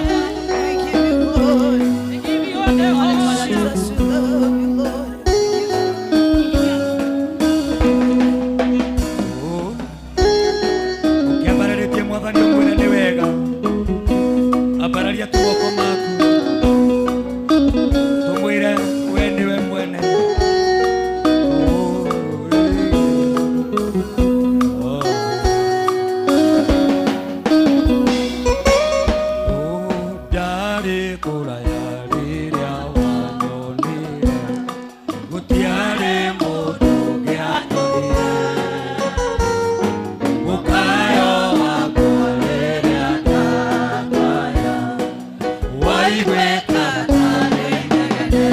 G: Ũkĩambararĩtie Mwathani ũmwĩre nĩ wega, ambararia tuoko maku tũmwĩre we nĩwe mwene. Ndarĩ kũraya rĩrĩa wanyonire, gũtiarĩ mũndũ ũngĩanonire. Mũkayo wakwa rĩrĩa ndakaya, waiguĩkaga tarĩ inegene.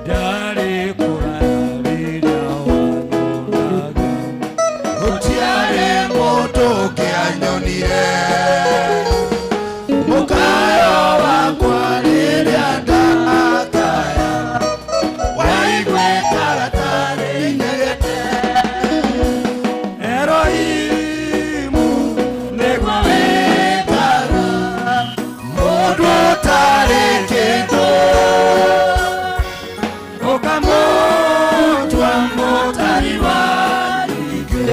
G: Ndarĩ kũraya rĩrĩa wanyonaga,
N: Gũtiarĩ mũndũ ũngĩanyonire. Mũkayo wakwa rĩrĩa ndakaya, waiguĩkaga tarĩ inegene.
G: Erohimu
N: nĩguo wĩkaga mũndũ ũtarĩ kĩndũ, ũkamũtua mũtari wa nyingĩ.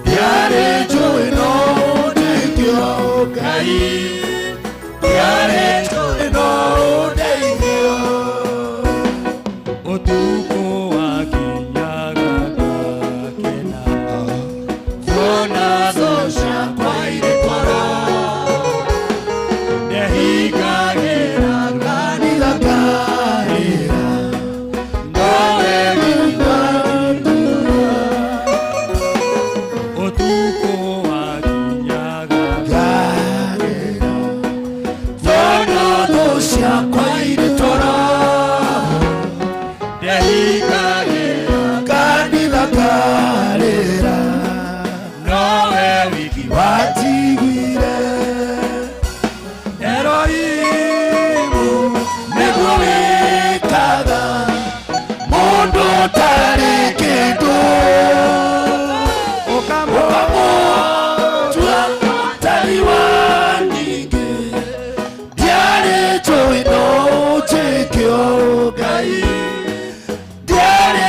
N: Ndiarĩ njũĩ no ũndeithio Ngai, ndiarĩ njũĩ no ũndeithio.
G: Ũtukũ wakinyaga ngakena,
N: Kuona thũ ciakwa irĩ toro, ndehingagĩra kanitha ngarĩra, nowe wiki
G: Ũtukũ wakinyaga
N: ngarĩra, tondũ thũ ciakwa irĩ toro, ndehingagĩra kanitha ngarĩra, nowe wiki watigire. Erohimu nĩguo wĩkaga mũndũ ũtarĩ kĩndũ, ũkamũtua mũtari wa nyingĩ. Ndiarĩ njũĩ no ũnjĩke ũũ Ngai, ndiarĩ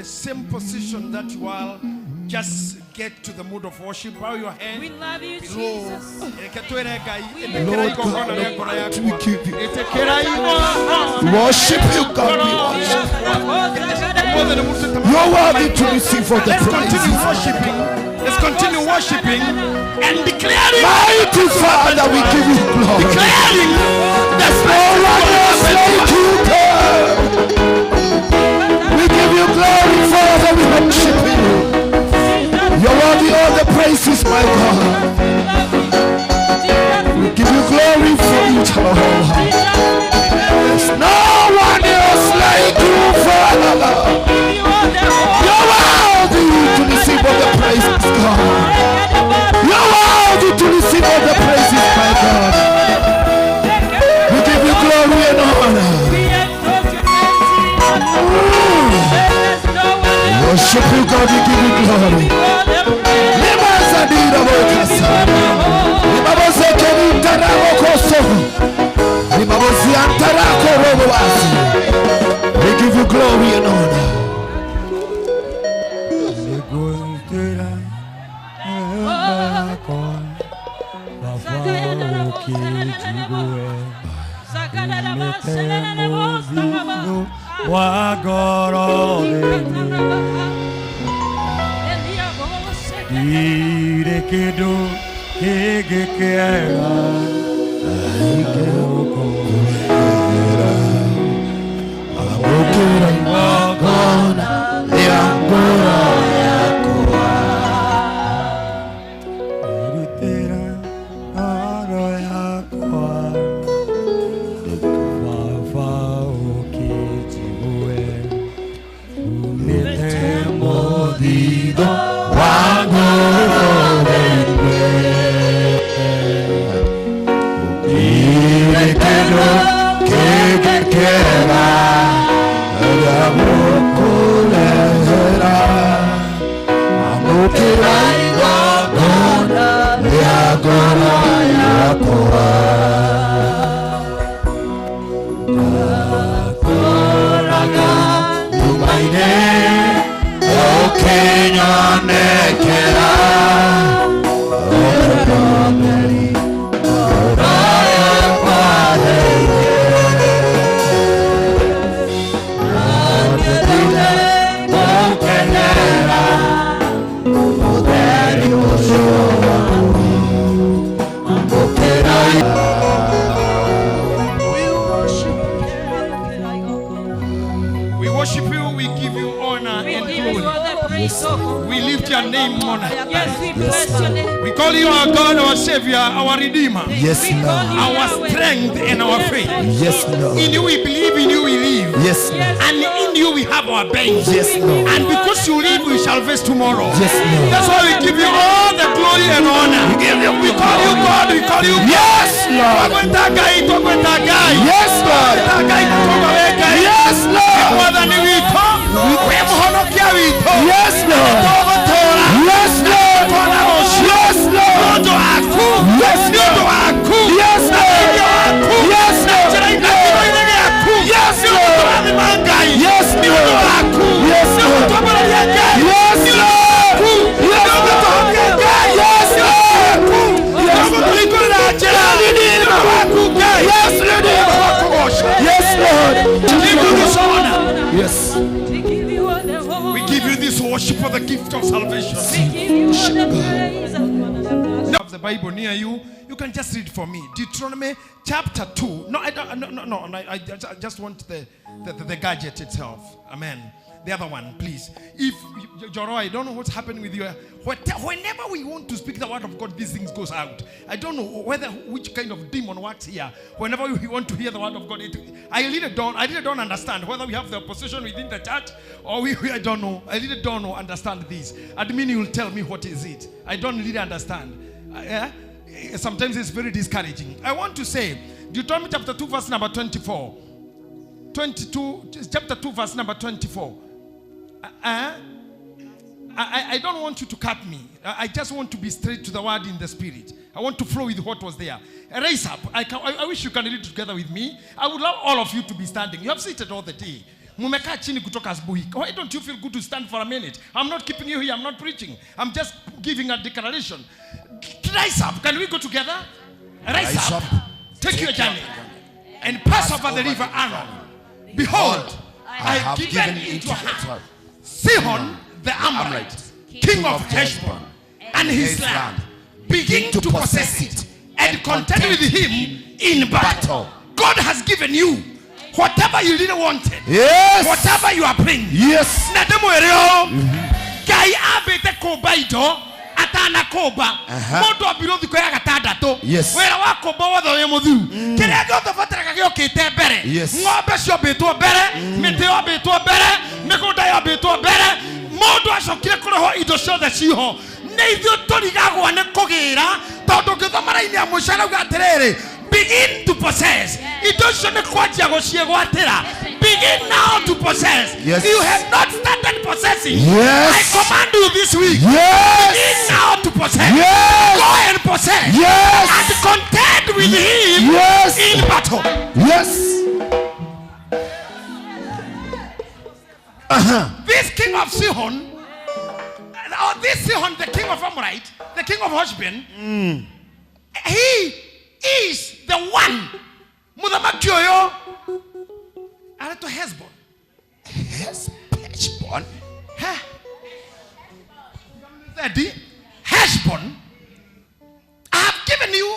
K: the same position that you are, just get to the mood of worship. Bow your head.
D: We love you,
K: below.
D: Jesus.
F: Lord God, we give you. We worship you, God. We worship you. You are worthy to receive all the
K: Let's continue
F: praises.
K: worshiping. Let's continue worshiping and declaring.
F: Mighty Father, we give you glory.
K: Declaring the
F: No one else like you, God. We give you glory, Father. We worship you. You're worthy all the praises, my God. We give you glory for each other. There's no one else like you, Father. You're worthy to receive all the praises, God. You're worthy to receive all the praises, my God. We give you glory and honor. Worship you, God. We give you glory. Limazadira bokasa. Limabozekeni limabosiantarako robowasi. We give you glory and honor.
G: Wa ngoro thĩinĩ ndirĩ kĩndũ kĩngĩ kĩega
F: Amũkĩra igongona rĩa ngoro yakwa.
G: Rutĩra ngoro yakwa Baba ũkĩnjigue umĩte mũthithũ
F: wa ngoro thĩinĩ. Ndirĩ kĩndũ kĩngĩ kĩega gũkũrehera. Amũkĩra igongona rĩa ngoro yakwa. Ndakũraga nduma-inĩ ũkĩnyonekera. Ũkĩthomeri ngoro yakwa thĩinĩ. Nandĩkire gũkenera ũtheri ũcio waku. Amũkĩra
K: We worship you, we give you honor
D: We
K: and
D: give you
K: glory.
D: all the praise, oh God.
K: We lift your name on high.
D: Yes, we bless your name.
K: We call you our God, our Savior, our Redeemer.
F: Yes,
D: We call
F: Lord.
D: you
K: Our
D: Yahweh.
K: strength and our faith.
F: Yes, Lord.
K: In you we believe, in you we live.
F: Yes, Lord.
K: And in you we have our being.
F: Yes, Lord.
K: And because you live, we shall face tomorrow.
F: Yes, Lord.
K: That's why we give you all the glory and honor.
F: We give you
K: We call you God, we call you God.
F: Yes, Lord.
K: Twakweta Ngai, twakweta Ngai.
F: Yes, Lord.
K: Twakweta Ngai, twakweta Ngai.
F: Yes, Lord.
K: Mwathani witũ, wĩ mũhonokia witũ.
F: Yes, Lord.
K: Tũgũtũũra.
F: Yes, Lord.
K: Twana rũciũ.
F: Yes, Lord.
K: Nĩ ũndũ waku.
F: Yes,
K: Nĩ ũndũ
F: Lord.
K: waku.
F: Yes, Lord.
K: Nĩ ũndũ waku.
F: Yes, Lord.
K: Njĩra-inĩ kiugo-inĩ gĩaku.
F: Yes,
K: Nĩ ũndũ
F: Lord.
K: kũrathima Ngai.
F: Yes,
K: Nĩ ũndũ
F: Lord.
K: waku.
F: Yes,
K: Nĩ ũndũ
F: Lord.
K: twamũraria Ngai.
F: Yes,
K: Nĩ ũndũ
F: Lord.
K: waku.
F: Yes,
K: Nĩ ũndũ tũhonia Ngai.
F: Yes,
K: Nĩ ũndũ
F: Lord.
K: waku.
F: Yes,
K: Nĩ ũndũ tũhingũrĩra njĩra.
F: Yes,
K: Nĩ ũndũ waku Ngai.
F: Yes,
K: Nĩ ũndũ wa kũgocwo.
F: Yes, Lord.
K: Give you this honor.
F: Yes.
D: We give you all the honor.
K: We give you this worship for the gift of salvation.
D: We give you all the praise.
K: You have the Bible near you. You can just read for me. Deuteronomy chapter 2. No, I don't, no, no, I just want the gadget itself. Amen. The other one, please. If Joro, I don't know what's happening with you. Whenever we want to speak the word of God, these things goes out. I don't know whether which kind of demon works here. Whenever we want to hear the word of God, I really don't understand whether we have the opposition within the church or we I don't know. I really don't know understand this. Admin, you will tell me what is it. I don't really understand. Sometimes it's very discouraging. I want to say Deuteronomy chapter 2, verse number 24. 22, chapter 2, verse number 24. I don't want you to cut me. I just want to be straight to the word in the spirit. I want to flow with what was there. Raise up. I wish you can read together with me. I would love all of you to be standing. You have seated all the day. Mumekaa chini kutoka asubuhi. Why don't you feel good to stand for a minute? I'm not keeping you here. I'm not preaching. I'm just giving a declaration. Rise up. Can we go together? Rise up. Take your journey and pass over the river Arnon. Behold, I have given into your hand Sihon the Amorite, king of Heshbon, and his land. Begin to possess it and contend with him in battle. God has given you whatever you really wanted.
F: Yes.
K: Whatever you are praying.
F: Yes.
K: Na ndĩmwĩre ũũ, Ngai ambĩte kũmba indo atanakũmba. Mũndũ ambirwo thikũ ya gatandatũ.
F: Yes.
K: Wĩra wa kũmba wothe wĩ mũthiru. Kĩrĩa gĩothe ũbataraga gĩũkĩte mbere.
F: Yes.
K: Ng'ombe ciombĩtwo mbere, mĩtĩ yombĩtwo mbere, mĩgũnda yombĩtwo mbere. Mũndũ acokire kũrehwo indo ciothe ciho. Nĩ ithuĩ tũrigagwo nĩ kũgĩra tondũ ngĩthoma raini ya mũico arauga atĩrĩrĩ, begin to possess. Indo icio nĩ kwanjia gũciĩgwatĩra. Begin now to possess.
F: Yes.
K: You have not started possessing.
F: Yes.
K: I command you this week.
F: Yes.
K: Begin now to possess.
F: Yes.
K: Go and possess.
F: Yes.
K: And contend with him
F: Yes.
K: in battle.
F: Yes.
K: This king of Sihon, or this Sihon, the king of Amorite, the king of Heshbon, he is the one. Muthamaki ũyũ aretwo Heshbon.
F: Heshbon.
K: Heshbon. I have given you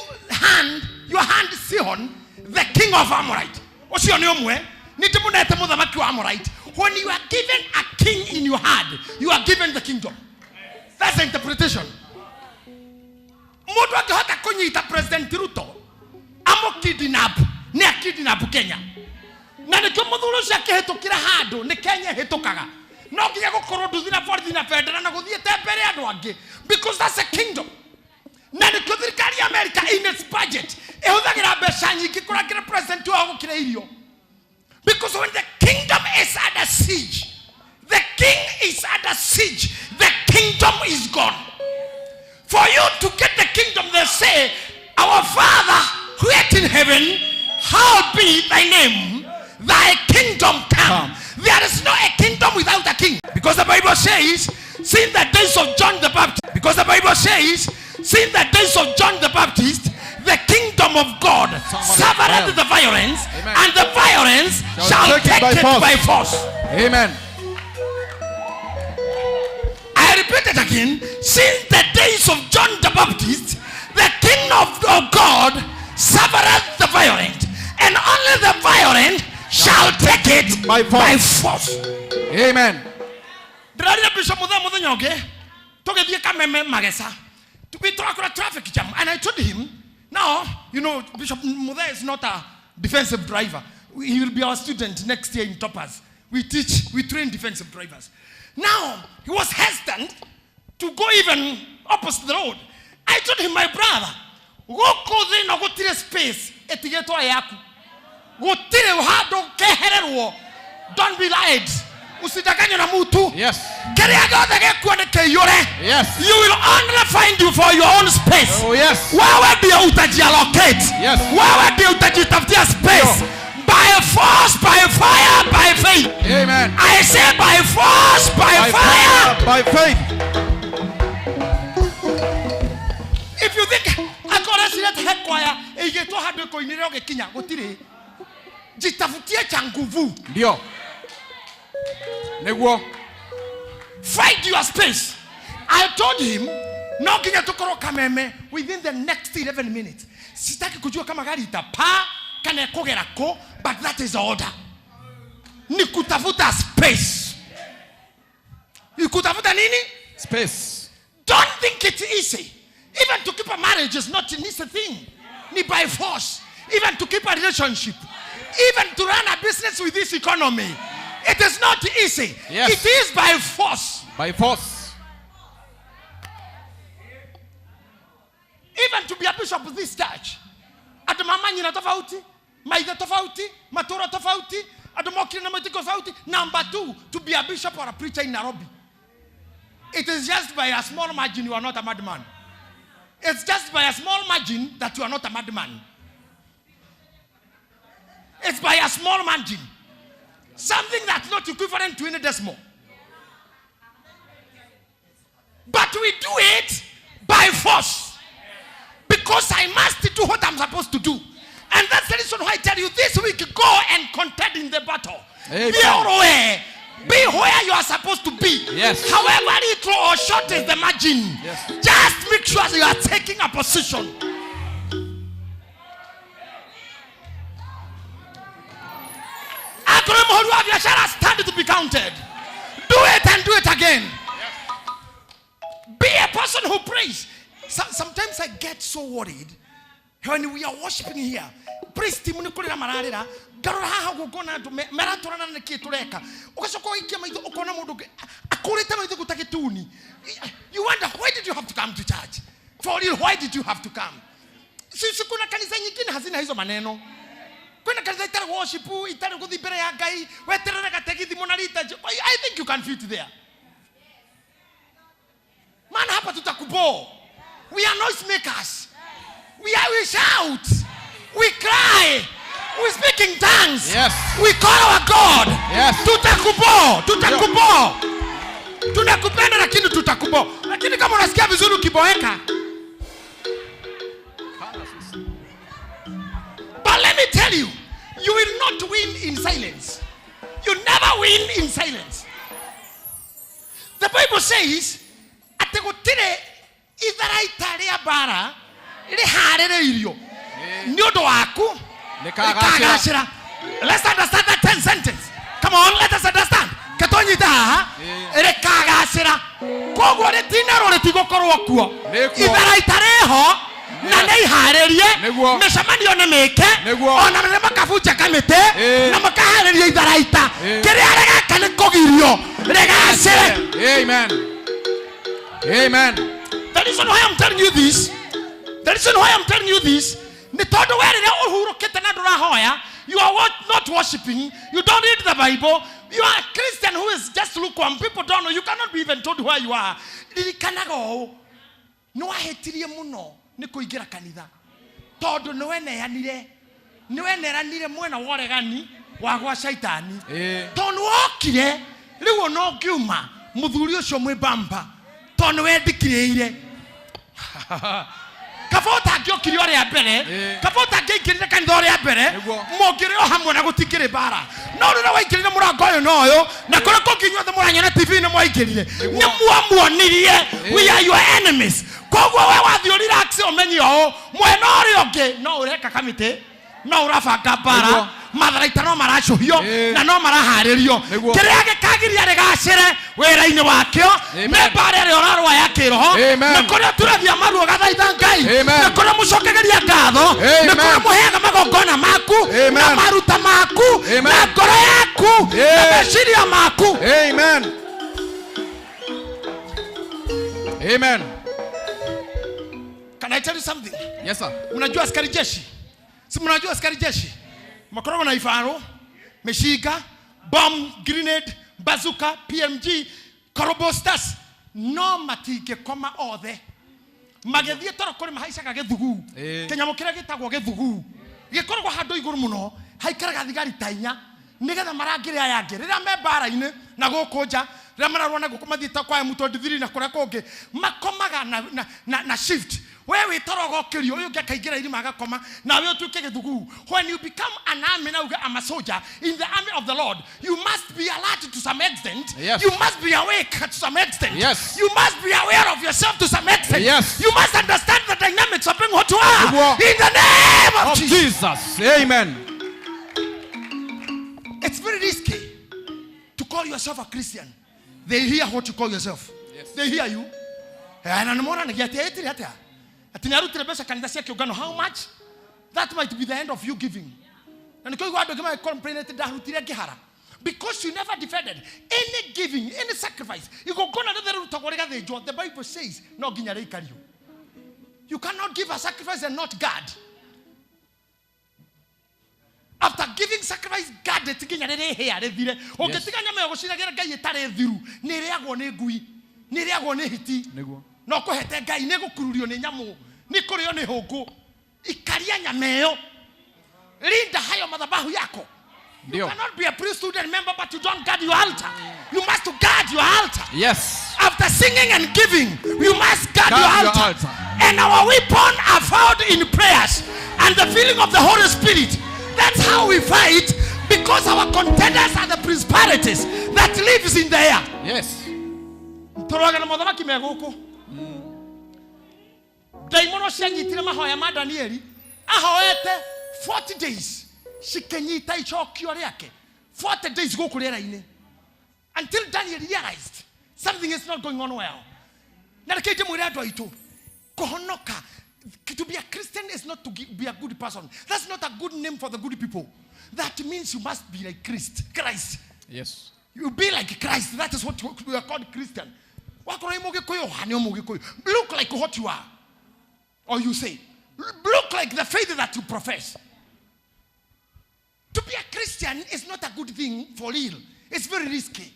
K: your hand Sihon, the king of Amorite. Ũcio nĩ ũmwe. Nĩ ndĩmũnete mũthamaki wa Amorite. When you are given a king in your hand, you are given the kingdom. That's the interpretation. Mũndũ angĩhota kũnyita President Ruto amũkidnap, nĩ akidnap Kenya. Na nĩkĩo mũthuri ũcio akĩhĩtũkĩra handũ nĩ Kenya ĩhĩtũkaga. No nginya gũkorwo nduthi na borithi na bendera na gũthiĩte mbere ya andũ angĩ, because that's a kingdom. Na nĩkĩo thirikari ya America in its budget ĩhũthagĩra mbeca nyingĩ kũrangĩra president wao gũkĩra irio. Because when the kingdom is under siege, the king is under siege, the kingdom is gone. For you to get the kingdom, they say, our Father who art in heaven, hallowed be thy name, thy kingdom come. There is no a kingdom without a king. Because the Bible says, since the days of John the Baptist, because the Bible says, since the days of John the Baptist, the kingdom of God suffereth the violence, and the violence shall take it by force.
O: Amen.
K: I repeat it again. Since the days of John the Baptist, the kingdom of God suffereth the violent, and only the violent shall take it by force.
O: Amen.
K: Ndĩrarire Bishop Muthee mũthenya ũngĩ, tũgĩthiĩ Kameme Mageca. Tũrakora traffic jam, and I told him, now, you know, Bishop Muthee is not a defensive driver. He will be our student next year in Toppers. We teach, we train defensive drivers. Now, he was hesitant to go even opposite the road. I told him, my brother, gũkũ thĩ ĩno gũtirĩ space ĩtigĩtwo yaku. Gũtirĩ handũ kehererwo. Don't be lied. Usidanganywe na mtu.
O: Yes.
K: Kĩrĩa gĩothe gĩkuo nĩ kĩiyũre.
O: Yes.
K: You will only find you for your own space.
O: Oh, yes.
K: Wewe ndio utajiallocate.
O: Yes.
K: Wewe ndio utajitafutia space. By force, by fire, by faith.
O: Amen.
K: I say by force, by fire,
O: by faith.
K: If you think akoresire hekwaya ĩigĩtwo handũ ĩkũinĩrĩra ũgĩkinya gũtirĩ. Jitafutie cha nguvu.
O: Ndio. Nĩguo.
K: Find your space. I told him no nginya tũkorwo Kameme within the next 11 minutes. Sitaki kujua kama gari itapaa kana ĩkũgera kũ, but that is the order. Ni kutafuta space. Ni kutafuta nini?
O: Space.
K: Don't think it's easy. Even to keep a marriage is not an easy thing. Ni by force. Even to keep a relationship. Even to run a business with this economy. It is not easy.
O: Yes.
K: It is by force.
O: By force.
K: Even to be a bishop of this church. Andũ mama nyina tofauti, maithe tofauti, matũra tofauti, andũ mokire na mwĩtĩkio tofauti. Number two, to be a bishop or a preacher in Nairobi. It is just by a small margin you are not a madman. It's just by a small margin that you are not a madman. It's by a small margin. Something that's not equivalent to any decimal. But we do it by force. Because I must do what I'm supposed to do. And that's the reason why I tell you this week, go and contend in the battle.
O: Amen.
K: Be where, be where you are supposed to be.
O: Yes.
K: However little or short is the margin.
O: Yes.
K: Just make sure you are taking a position. Akorwo mũhũri wa biashara stand to be counted. Do it and do it again. Be a person who prays. Sometimes I get so worried when we are worshiping here. Praise team nĩ kũrĩra mararĩra ngarora haha ũguo ngona andũ maratwarana na nĩkĩĩ tũreka ũgacoka ũgaikia maitho ũkona mũndũ ũngĩ akũrĩte maitho guo ta gĩtuni. You wonder, why did you have to come to church? For real, why did you have to come? Sisi kuna kanisa nyingine hazina hizo maneno. Kwina kanitha itarĩ worship, itarĩ gũthiĩ mbere ya Ngai, weterere gategithi mũna rita. I think you can fit there. Maana hapa tutakubo. We are noise makers. We shout. We cry. We speak in tongues.
O: Yes.
K: We call our God.
O: Yes.
K: Tutakubo, tutakubo. Tunakupenda lakini tutakubo. Lakini kama unasikia vizuri ukiboeka. But let me tell you, you will not win in silence. You never win in silence. The Bible says, atĩ gũtirĩ itharaita rĩa mbara rĩharĩrĩirio nĩ ũndũ waku
O: Rĩkagacĩra.
K: rĩkagacĩra. Let's understand that 10 sentence. Come on, let us understand. Ketonyite haha rĩkagacĩra. Koguo rĩtinerwo rĩtigũkorwo kuo.
O: Nĩkuo.
K: Itharaita rĩho na nĩ iharĩrie
O: Nĩguo.
K: mĩcemanio nĩ mĩke
O: Nĩguo.
K: ona nĩ makabunja kamĩtĩ
O: Ĩĩ.
K: na makaharĩria itharaita
O: Ĩĩ.
K: kĩrĩa rĩgeka nĩ kũgirio rĩgacĩre.
O: Amen. Amen.
K: The reason why I'm telling you this, the reason why I'm telling you this, nĩ tondũ we rĩrĩa ũhurũkĩte na ndũrahoya, you are not worshiping, you don't read the Bible, you are a Christian who is just lukewarm. People don't know, you cannot be even told where you are. Ririkanaga ũũ, nĩ wahĩtirie mũno nĩ kũingĩra kanitha tondũ nĩ weneanire, nĩ weneranire mwena wa ũregani wa gwa caitani. Tondũ nĩ wokire rĩu ona ũngiuma mũthuri ũcio mwĩ bamba tondũ nĩ wendikirĩire. Kaba ũtangĩokire ũrĩa mbere, kaba ũtangĩaingĩrire kanitha ũrĩa mbere, mũngĩrĩ o hamwe na gũtikĩrĩ mbara. No rĩrĩa waingĩrire mũrango ũyũ na ũyũ, na kũrĩa kũngĩ inyuothe mũranyona TV-inĩ mwaingĩrire, nĩ muamuonirie, we are your enemies. Koguo we wathiĩ ũ relax ũmenye ũũ, mwena ũrĩa ũngĩ no ũreka kamĩtĩ, no ũrabanga mbara, matharaita no maracũhio na no maraharĩrio. Kĩrĩa gĩkagiria rĩgacĩre wĩra-inĩ wakĩo nĩ mbara ĩrĩa ũrarũa ya kĩroho, nĩ kũrĩa ũturagia maru ũgathaitha Ngai, nĩ kũrĩa mũcokagĩria ngatho, nĩ kũrĩa mũheaga magongona maku na maruta maku na ngoro yaku na meciria maku.
O: Amen. Amen.
K: Can I tell you something?
O: Yes, sir.
K: Mnajua askari jeshi? Si mnajua askari jeshi? Makoragwo na ifaro, mishiga, bomb, grenade, bazooka, PMG, korobostas. No matingĩkoma othe. Magĩthiĩ toro kũrĩ mahaicaga gĩthuguu. Kĩnyamũ kĩrĩa gĩtagwo gĩthuguu. Gĩkoragwo handũ igũrũ mũno, haikaraga thigari ta inya, nĩgetha marangĩre aya angĩ. Rĩrĩa me mbara-inĩ na gũkũ nja, rĩrĩa mararũa na gũkũ mathiĩte kwa M23 na kũrĩa kũngĩ, makomaga na shift. We wĩ toro ũgokĩrio, ũyũ ũngĩ akaingĩra irima agakoma, nawe ũtuĩke gĩthuguu. When you become an army, now I'm a soldier in the army of the Lord, you must be alert to some extent.
O: Yes.
K: You must be awake to some extent.
O: Yes.
K: You must be aware of yourself to some extent.
O: Yes.
K: You must understand the dynamics of being what you are.
O: Nĩguo.
K: In the name of
O: Of
K: Jesus.
O: Jesus. Amen.
K: It's very risky to call yourself a Christian. They hear what you call yourself.
O: Yes.
K: They hear you. Na nĩmona nĩ atĩa ĩtire atĩa? Atĩ nĩarutire mbeca kanitha cia kĩũngano. How much? That might be the end of you giving. Na nĩkĩo ũiguaga andũ aingĩ magĩ-complain atĩ ndarutire ngĩhara. Because you never defended any giving, any sacrifice. Igongona rĩothe rĩrutagwo rĩgathĩnjwo, the Bible says, no nginya rĩikario. You cannot give a sacrifice and not guard. After giving sacrifice, guard it nginya rĩrĩhĩa rĩthire. Ũngĩtiga nyama ĩyo gũcinagĩra Ngai ĩtarĩ thiru, nĩ ĩrĩagwo nĩ ngui, nĩ ĩrĩagwo nĩ hiti.
O: Nĩguo.
K: No kũhete Ngai nĩ gũkururio nĩ nyamũ, nĩ kũrĩo nĩ hũngũ. Ikaria nyama ĩyo. Linda hayo madhabahu yako.
O: Ndio.
K: You cannot be a priesthood and member, but you don't guard your altar. You must guard your altar.
O: Yes.
K: After singing and giving, you must guard,
O: Guard
K: your
O: your
K: altar.
O: altar.
K: And our weapon are found in prayers and the filling of the Holy Spirit. That's how we fight, because our contenders are the principalities that lives in the air.
O: Yes.
K: Tũroraga na mothamaki me gũkũ. Ndaimono cianyitire mahoya ma Danieli ahoete 40 days cikĩnyita icokio rĩake 40 days gũkũ rĩera-inĩ until Daniel realized something is not going on well. Na reke ndĩmwĩre andũ aitũ, kũhonoka, to be a Christian is not to be a good person. That's not a good name for the good people. That means you must be like Christ. Christ.
O: Yes.
K: You be like Christ. That is what we are called Christian. Wakorwo wĩ Mũgĩkũyũ, ũhane o Mũgĩkũyũ. Look like what you are. Or you say, look like the faith that you profess. To be a Christian is not a good thing for real. It's very risky.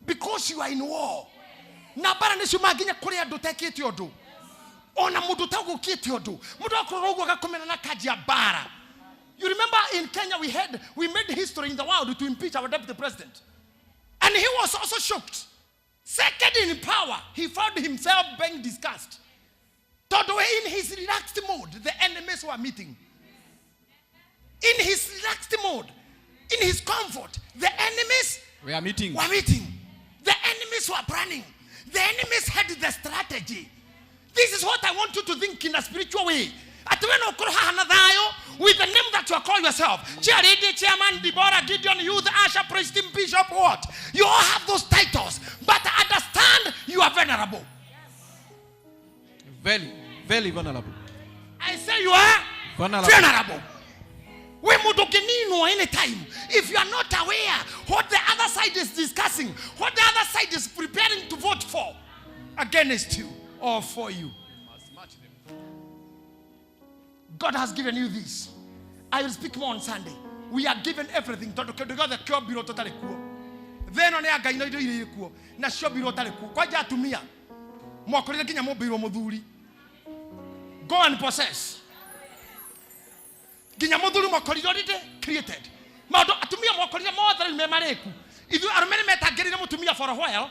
K: Because you are in war. Na mbara nĩ ciumaga nginya kũrĩ andũ ũtekĩte ũndũ. Ona mũndũ ũtagũkĩte ũndũ. Mũndũ akorwo ũguo agakomena na kanjia mbara. You remember in Kenya we made history in the world to impeach our deputy president. And he was also shocked. Second in power, he found himself being discussed. Tondũ in his relaxed mode, the enemies were meeting. In his relaxed mode, in his comfort, the enemies
O: We are meeting.
K: were meeting. The enemies were planning. The enemies had the strategy. This is what I want you to think in a spiritual way. At when okorwo haha na thayo, with the name that you are calling yourself, chair lady, chairman, Deborah, Gideon, youth, usher, priest, bishop, what? You all have those titles, but understand you are vulnerable.
O: Very, very vulnerable.
K: I say you are
O: Vulnerable.
K: vulnerable. We mudogenino anytime. If you are not aware what the other side is discussing, what the other side is preparing to vote for, against you or for you. God has given you this. I will speak more on Sunday. We are given everything. Tondũ kĩndũ gĩothe kĩombirwo tũtarĩ kuo. Thĩ ĩno nĩ ya Ngai na indo iria irĩ kuo. Na ciombirwo ũtarĩ kuo. Kwanja atumia, mwakorire nginya mũmbĩirwo mũthuri. Go and possess. Nginya mũthuri mwakorire already created. Maũndũ atumia mwakorire mothe rĩu me marĩku. Ithuĩ arũme nĩ metangĩrire mũtumia for a while.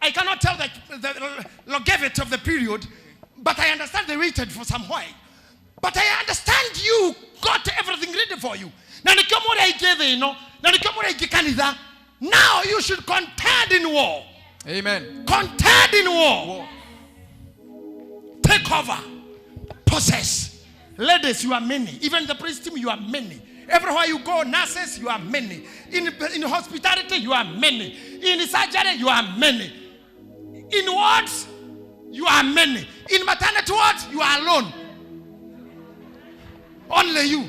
K: I cannot tell the longevity of the period, but I understand they waited for some while. But I understand you got everything ready for you. Na nĩkĩo mũrĩ aingĩ thĩ ĩno, na nĩkĩo mũrĩ aingĩ kanitha. Now you should contend in war.
O: Amen.
K: Contend in war. Take over. Possess. Ladies, you are many. Even the priest team, you are many. Everywhere you go, nurses, you are many. In hospitality, you are many. In surgery, you are many. In wards, you are many. In maternity wards, you are alone. Only you.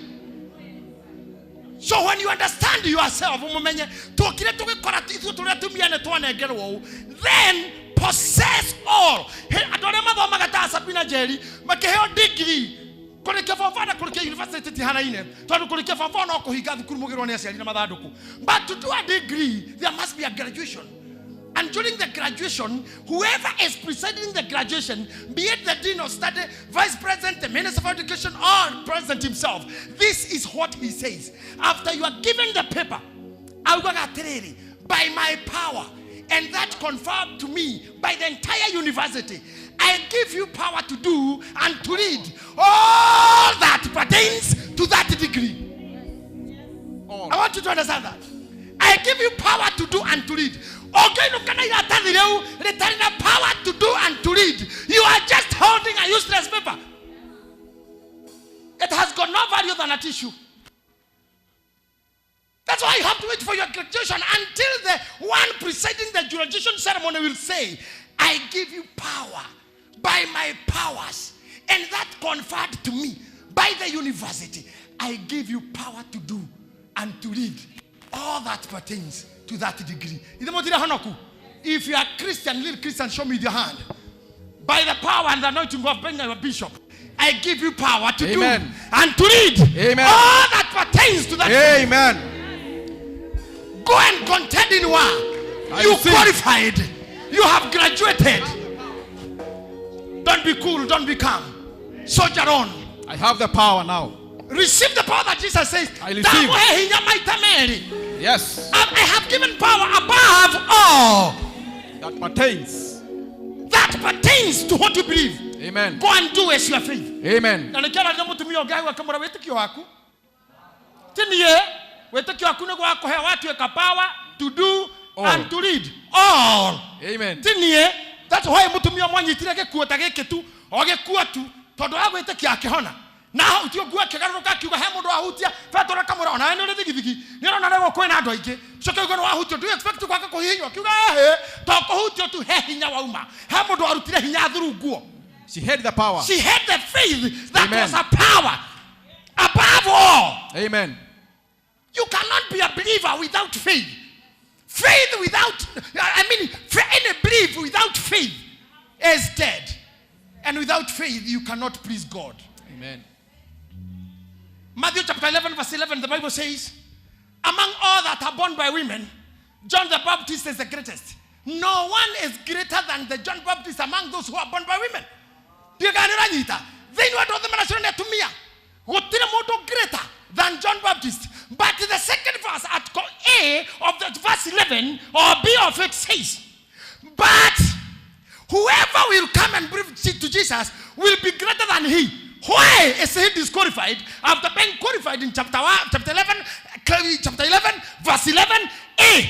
K: So when you understand yourself, umumenye, tukire tugikora ithuĩ tũrĩa atumia nĩ twanengerwo ũũ, then possess all. He, andũ arĩa mathomaga ta Sabina Njeri makĩheo degree kũrĩkia form four na kũrĩkia university tihanaine, tondũ kũrĩkia form four no kũhinga thukuru mũgĩrwo nĩ aciari na mathandũkũ. But to do a degree, there must be a graduation. And during the graduation, whoever is presiding the graduation, be it the dean of study, vice president, the minister of education, or president himself, this is what he says. After you are given the paper, augaga atĩrĩrĩ, by my power, and that confirmed to me by the entire university, I give you power to do and to read all that pertains to that degree. I want you to understand that. I give you power to do and to read. Ũngĩinũka na iratathi rĩu rĩtarĩ na power to do and to read, you are just holding a useless paper. It has got no value than a tissue. That's why you have to wait for your graduation until the one presiding the graduation ceremony will say, I give you power by my powers, and that conferred to me by the university. I give you power to do and to read all that pertains to that degree. If you are Christian, little Christian, show me your hand. By the power and the anointing of being a bishop, I give you power to do
O: Amen.
K: and to read
O: Amen.
K: all that pertains to that.
O: Amen.
K: Go and contend in war.
O: I
K: You
O: receive.
K: qualified. You have graduated. Don't be cool. Don't be calm. Soldier on.
O: I have the power now.
K: Receive the power that Jesus says.
O: I receive.
K: "Ndamũhe hinya maita merĩ."
O: Yes.
K: I have given power above all
O: That pertains.
K: that pertains to what you believe.
O: Amen.
K: Go and do as your faith.
O: Amen.
K: Na nĩkĩo ararire mũtumia ũngĩ hau akĩmwĩra wĩtĩkio waku ti niĩ wĩtĩkio waku nĩguo wakũhe watuĩka power to do
O: All.
K: and to lead all.
O: Amen.
K: Ti niĩ. That's why mũtumia ũmwe anyitire gĩkuo ta gĩkĩ tu o gĩkuo tu tondũ wa gwĩtĩkia akĩhona na ahutia nguo akĩgarũrũka akiuga he mũndũ ahutia Petero akamwĩra ona we nĩ ũrĩ thigithigi nĩ ũrona rĩu kwĩna andũ aingĩ coke uge nĩ wahutio. Do you expect kwaga kũhihinywo? Akiuga ĩhĩ to kũhutio tu he hinya wauma he mũndũ warutire hinya through nguo.
O: She had the power.
K: She had the faith that
O: Amen.
K: was a power above all.
O: Amen.
K: You cannot be a believer without faith. Faith without, I mean, any belief without faith is dead. And without faith, you cannot please God.
O: Amen.
K: Matthew chapter 11, verse 11, the Bible says, among all that are born by women, John the Baptist is the greatest. No one is greater than the John Baptist among those who are born by women. Ndiganiranyita. Thĩinĩ wa andũ othe maraciarwo nĩ atumia, gũtirĩ mũndũ greater than John Baptist. But the second verse at A of the verse 11 or B of it says, but whoever will come and believe to Jesus will be greater than he. Why is he disqualified after being qualified in chapter 1, chapter 11, chapter 11, verse 11 A?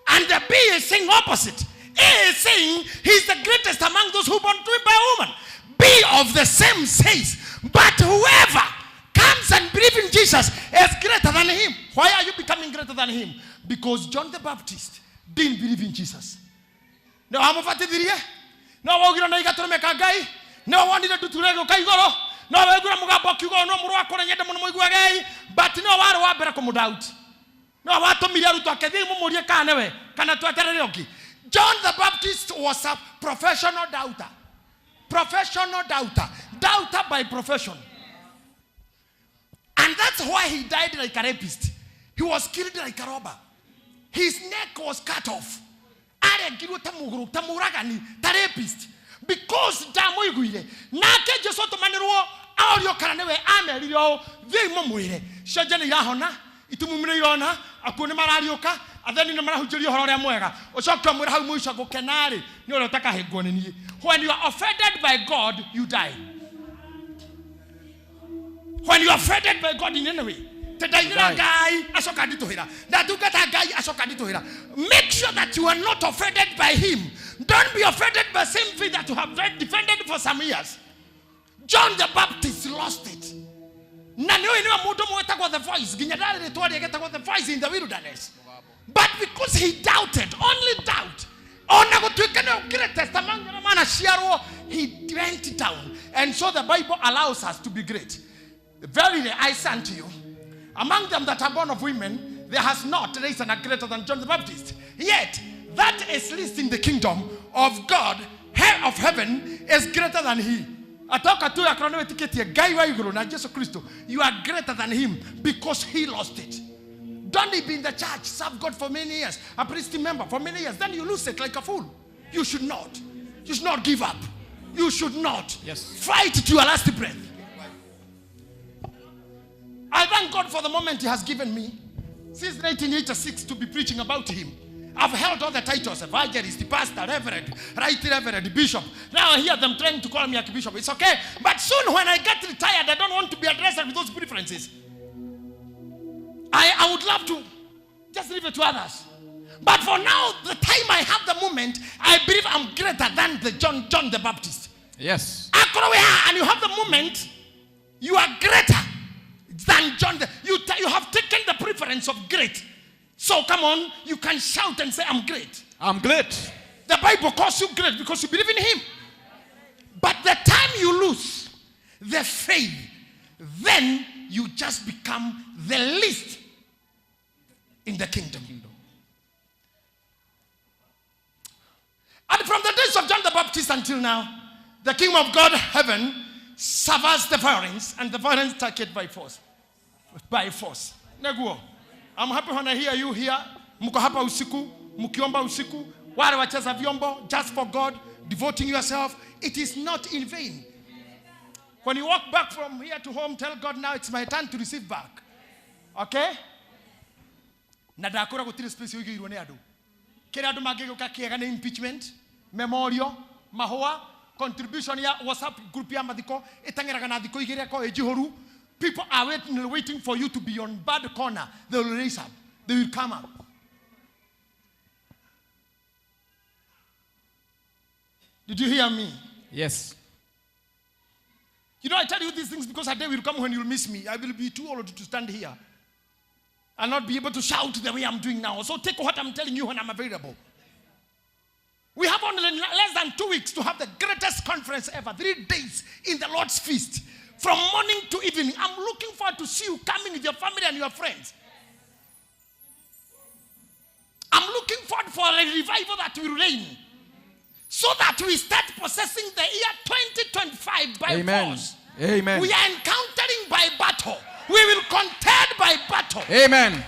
K: And the B is saying opposite. A is saying he's the greatest among those who born to him by a woman. B of the same says, but whoever comes and believes in Jesus is greater than him. Why are you becoming greater than him? Because John the Baptist didn't believe in Jesus. No amũbatithirie no waugire na igatũrũme ka Ngai no wonire ndutura ĩgĩũka igũrũ no waiguire mũgambo ũkiuga ũyũ no mũrũ wakwa ũrĩa nyenda mũno mũiguagei but no warĩ wa mbere kũmũdoubt no watũmire arutwo ake thiĩ mũmũrie kana nĩwe kana tweterere ũngĩ. John the Baptist was a professional doubter. Professional doubter. Doubter by profession. And that's why he died like a rapist. He was killed like a robber. His neck was cut off. Arengirwo ta mũgũrũ ta mũragani ta rapist because ndamũiguire nake Jesu atũmanĩrwo orio kana nĩwe amerire ũũ thiĩi mũmwĩre cionje nĩ irahona itumumu nĩ irona akuũ nĩ marariũka atheni nĩ marahunjĩrio ũhoro ũrĩa mwega ũcoke ũmwĩre hau mũico gũkena-rĩ nĩ ũrĩa ũtakahĩngwo nĩ niĩ. When you are offended by God, you die. When you are offended by God in any way, ndainĩra Ngai acoka nditũhĩra ndatungata Ngai acoka nditũhĩra. Make sure that you are not offended by him. Don't be offended by same thing that you have defended for some years. John the Baptist lost it. Na nĩ ũyũ nĩwe mũndũ ũmwe wetagwo the voice nginya ndarĩ rĩtwa rĩake the voice in the wilderness. But because he doubted, only doubt, ona gũtuĩka nĩwe greatest among arĩa manaciarwo, he went down. And so the Bible allows us to be great. Verily I say unto you, among them that are born of women, there has not risen a greater than John the Baptist. Yet that is least in the kingdom of God, of heaven, is greater than he. Atoka tu akorwo nĩ wĩtĩkĩtie Ngai wa igũrũ na Jesu Kristo, you are greater than him because he lost it. Don't be in the church, serve God for many years, a priest member for many years, then you lose it like a fool. You should not. You should not give up. You should not.
O: Yes.
K: Fight to your last breath. I thank God for the moment he has given me since 1986 to be preaching about him. I've held all the titles, evangelist, pastor, reverend, right reverend, bishop. Now I hear them trying to call me archbishop. It's okay. But soon when I get retired, I don't want to be addressed with those preferences. I would love to just leave it to others. But for now, the time I have the moment, I believe I'm greater than the John the Baptist.
O: Yes.
K: And you have the moment, you are greater than John. You have taken the preference of great. So come on, you can shout and say, I'm great.
O: I'm great.
K: The Bible calls you great because you believe in him. But the time you lose the faith, then you just become the least in the kingdom. And from the days of John the Baptist until now, the kingdom of God, heaven, suffers the violence, and the violence take it by force. By force. Neguo. I'm happy when I hear you here. Mko hapa usiku, mkiomba usiku, wale wacheza vyombo, just for God, devoting yourself. It is not in vain. When you walk back from here to home, tell God now it's my turn to receive back. Okay? Na ndakũra gũtirĩ space ũigĩirwo nĩ andũ. Kĩrĩa andũ mangĩgĩũka kĩega nĩ impeachment, memorial, mahũa, contribution ya WhatsApp group ya mathiko ĩteng'eraga na thikũ igĩrĩ ĩkorwo ĩ njihũru. People are waiting for you to be on bad corner. They will raise up. They will come up. Did you hear me?
O: Yes.
K: You know, I tell you these things because a day will come when you'll miss me. I will be too old to stand here. I'll not be able to shout the way I'm doing now. So take what I'm telling you when I'm available. We have only less than 2 weeks to have the greatest conference ever. 3 days in the Lord's feast. From morning to evening. I'm looking forward to see you coming with your family and your friends. I'm looking forward for a revival that will reign. So that we start possessing the year 2025 by
O: Amen.
K: force.
O: Amen.
K: We are encountering by battle. We will contend by battle.
O: Amen.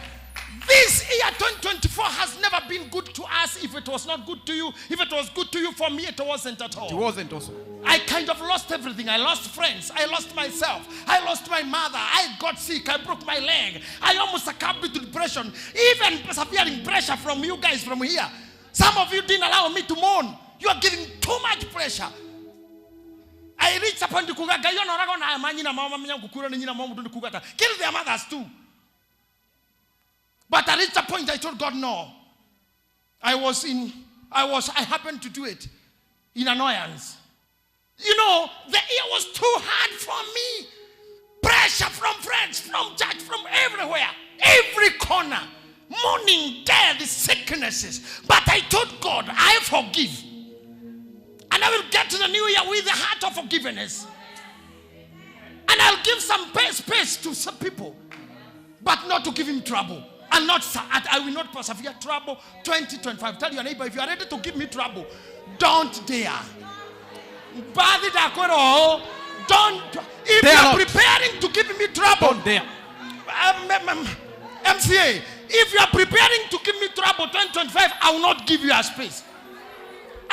K: This year 2024 has never been good to us. If it was not good to you, if it was good to you, for me it wasn't at all.
O: It wasn't also.
K: I kind of lost everything. I lost friends. I lost myself. I lost my mother. I got sick. I broke my leg. I almost succumbed to depression. Even persevering pressure from you guys from here. Some of you didn't allow me to mourn. You are giving too much pressure. I reached a point to kuga. Kill their mothers too. But I reached a point I told God no. I happened to do it in annoyance. You know, the year was too hard for me. Pressure from friends, from church, from everywhere, every corner. Mourning, death, sicknesses. But I told God, I forgive. And I will get to the new year with the heart of forgiveness. And I'll give some space to some people, but not to give him trouble. And not, I will not persevere trouble 2025. Tell your neighbor, if you are ready to give me trouble, don't dare. Don't. If you are preparing to give me trouble,
O: don't dare.
K: MCA, if you are preparing to give me trouble 2025, I will not give you a space.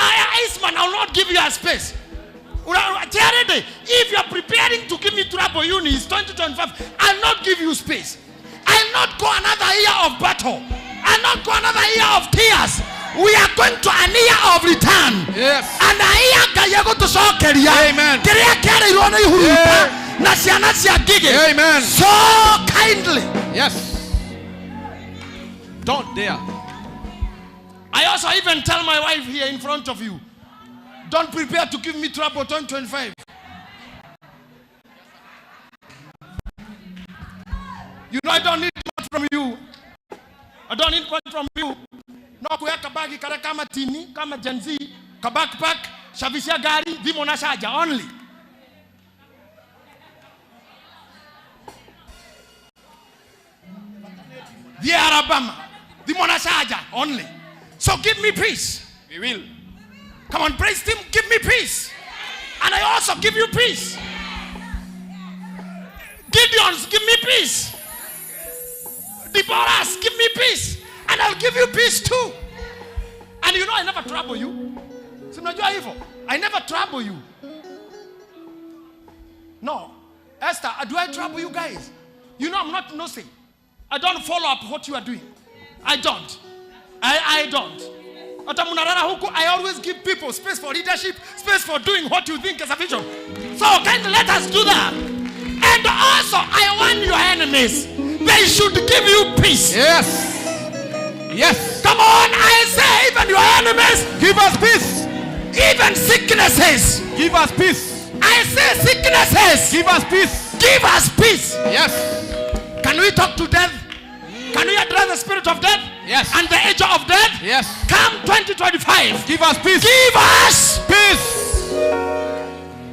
K: Iceman, I will not give you a space. If you are preparing to give me trouble, Eunice, 2025, I will not give you space. I will not go another year of battle. I will not go another year of tears. We are going to an year of return.
O: Yes.
K: And a year tucokeria.
O: Amen.
K: Amen. So kindly.
O: Yes. Don't dare.
K: I also even tell my wife here in front of you, don't prepare to give me trouble 2025. You know I don't need much from you. I don't need much from you. No kuweka bagi kare kama tini, kama Gen Z, ka backpack, shavishia gari, dhimo na shaja only. The Arabama, dhimo na shaja only. So give me peace.
O: We will.
K: Come on, praise him, give me peace. And I also give you peace. Gideons, give me peace. Deborahs, give me peace. And I'll give you peace too. And you know I never trouble you. I never trouble you. No. Esther, do I trouble you guys? You know I'm not nosy. I don't follow up what you are doing. I don't. I don't. I always give people space for leadership, space for doing what you think is a vision. So kindly let us do that. And also, I want your enemies. They should give you peace.
O: Yes. Yes.
K: Come on, I say, even your enemies.
O: Give us peace.
K: Even sicknesses.
O: Give us peace.
K: I say sicknesses.
O: Give us peace.
K: Give us peace.
O: Yes.
K: Can we talk to death? Can we address the spirit of death?
O: Yes.
K: And the age of death?
O: Yes.
K: Come 2025.
O: Give us peace.
K: Give us
O: peace.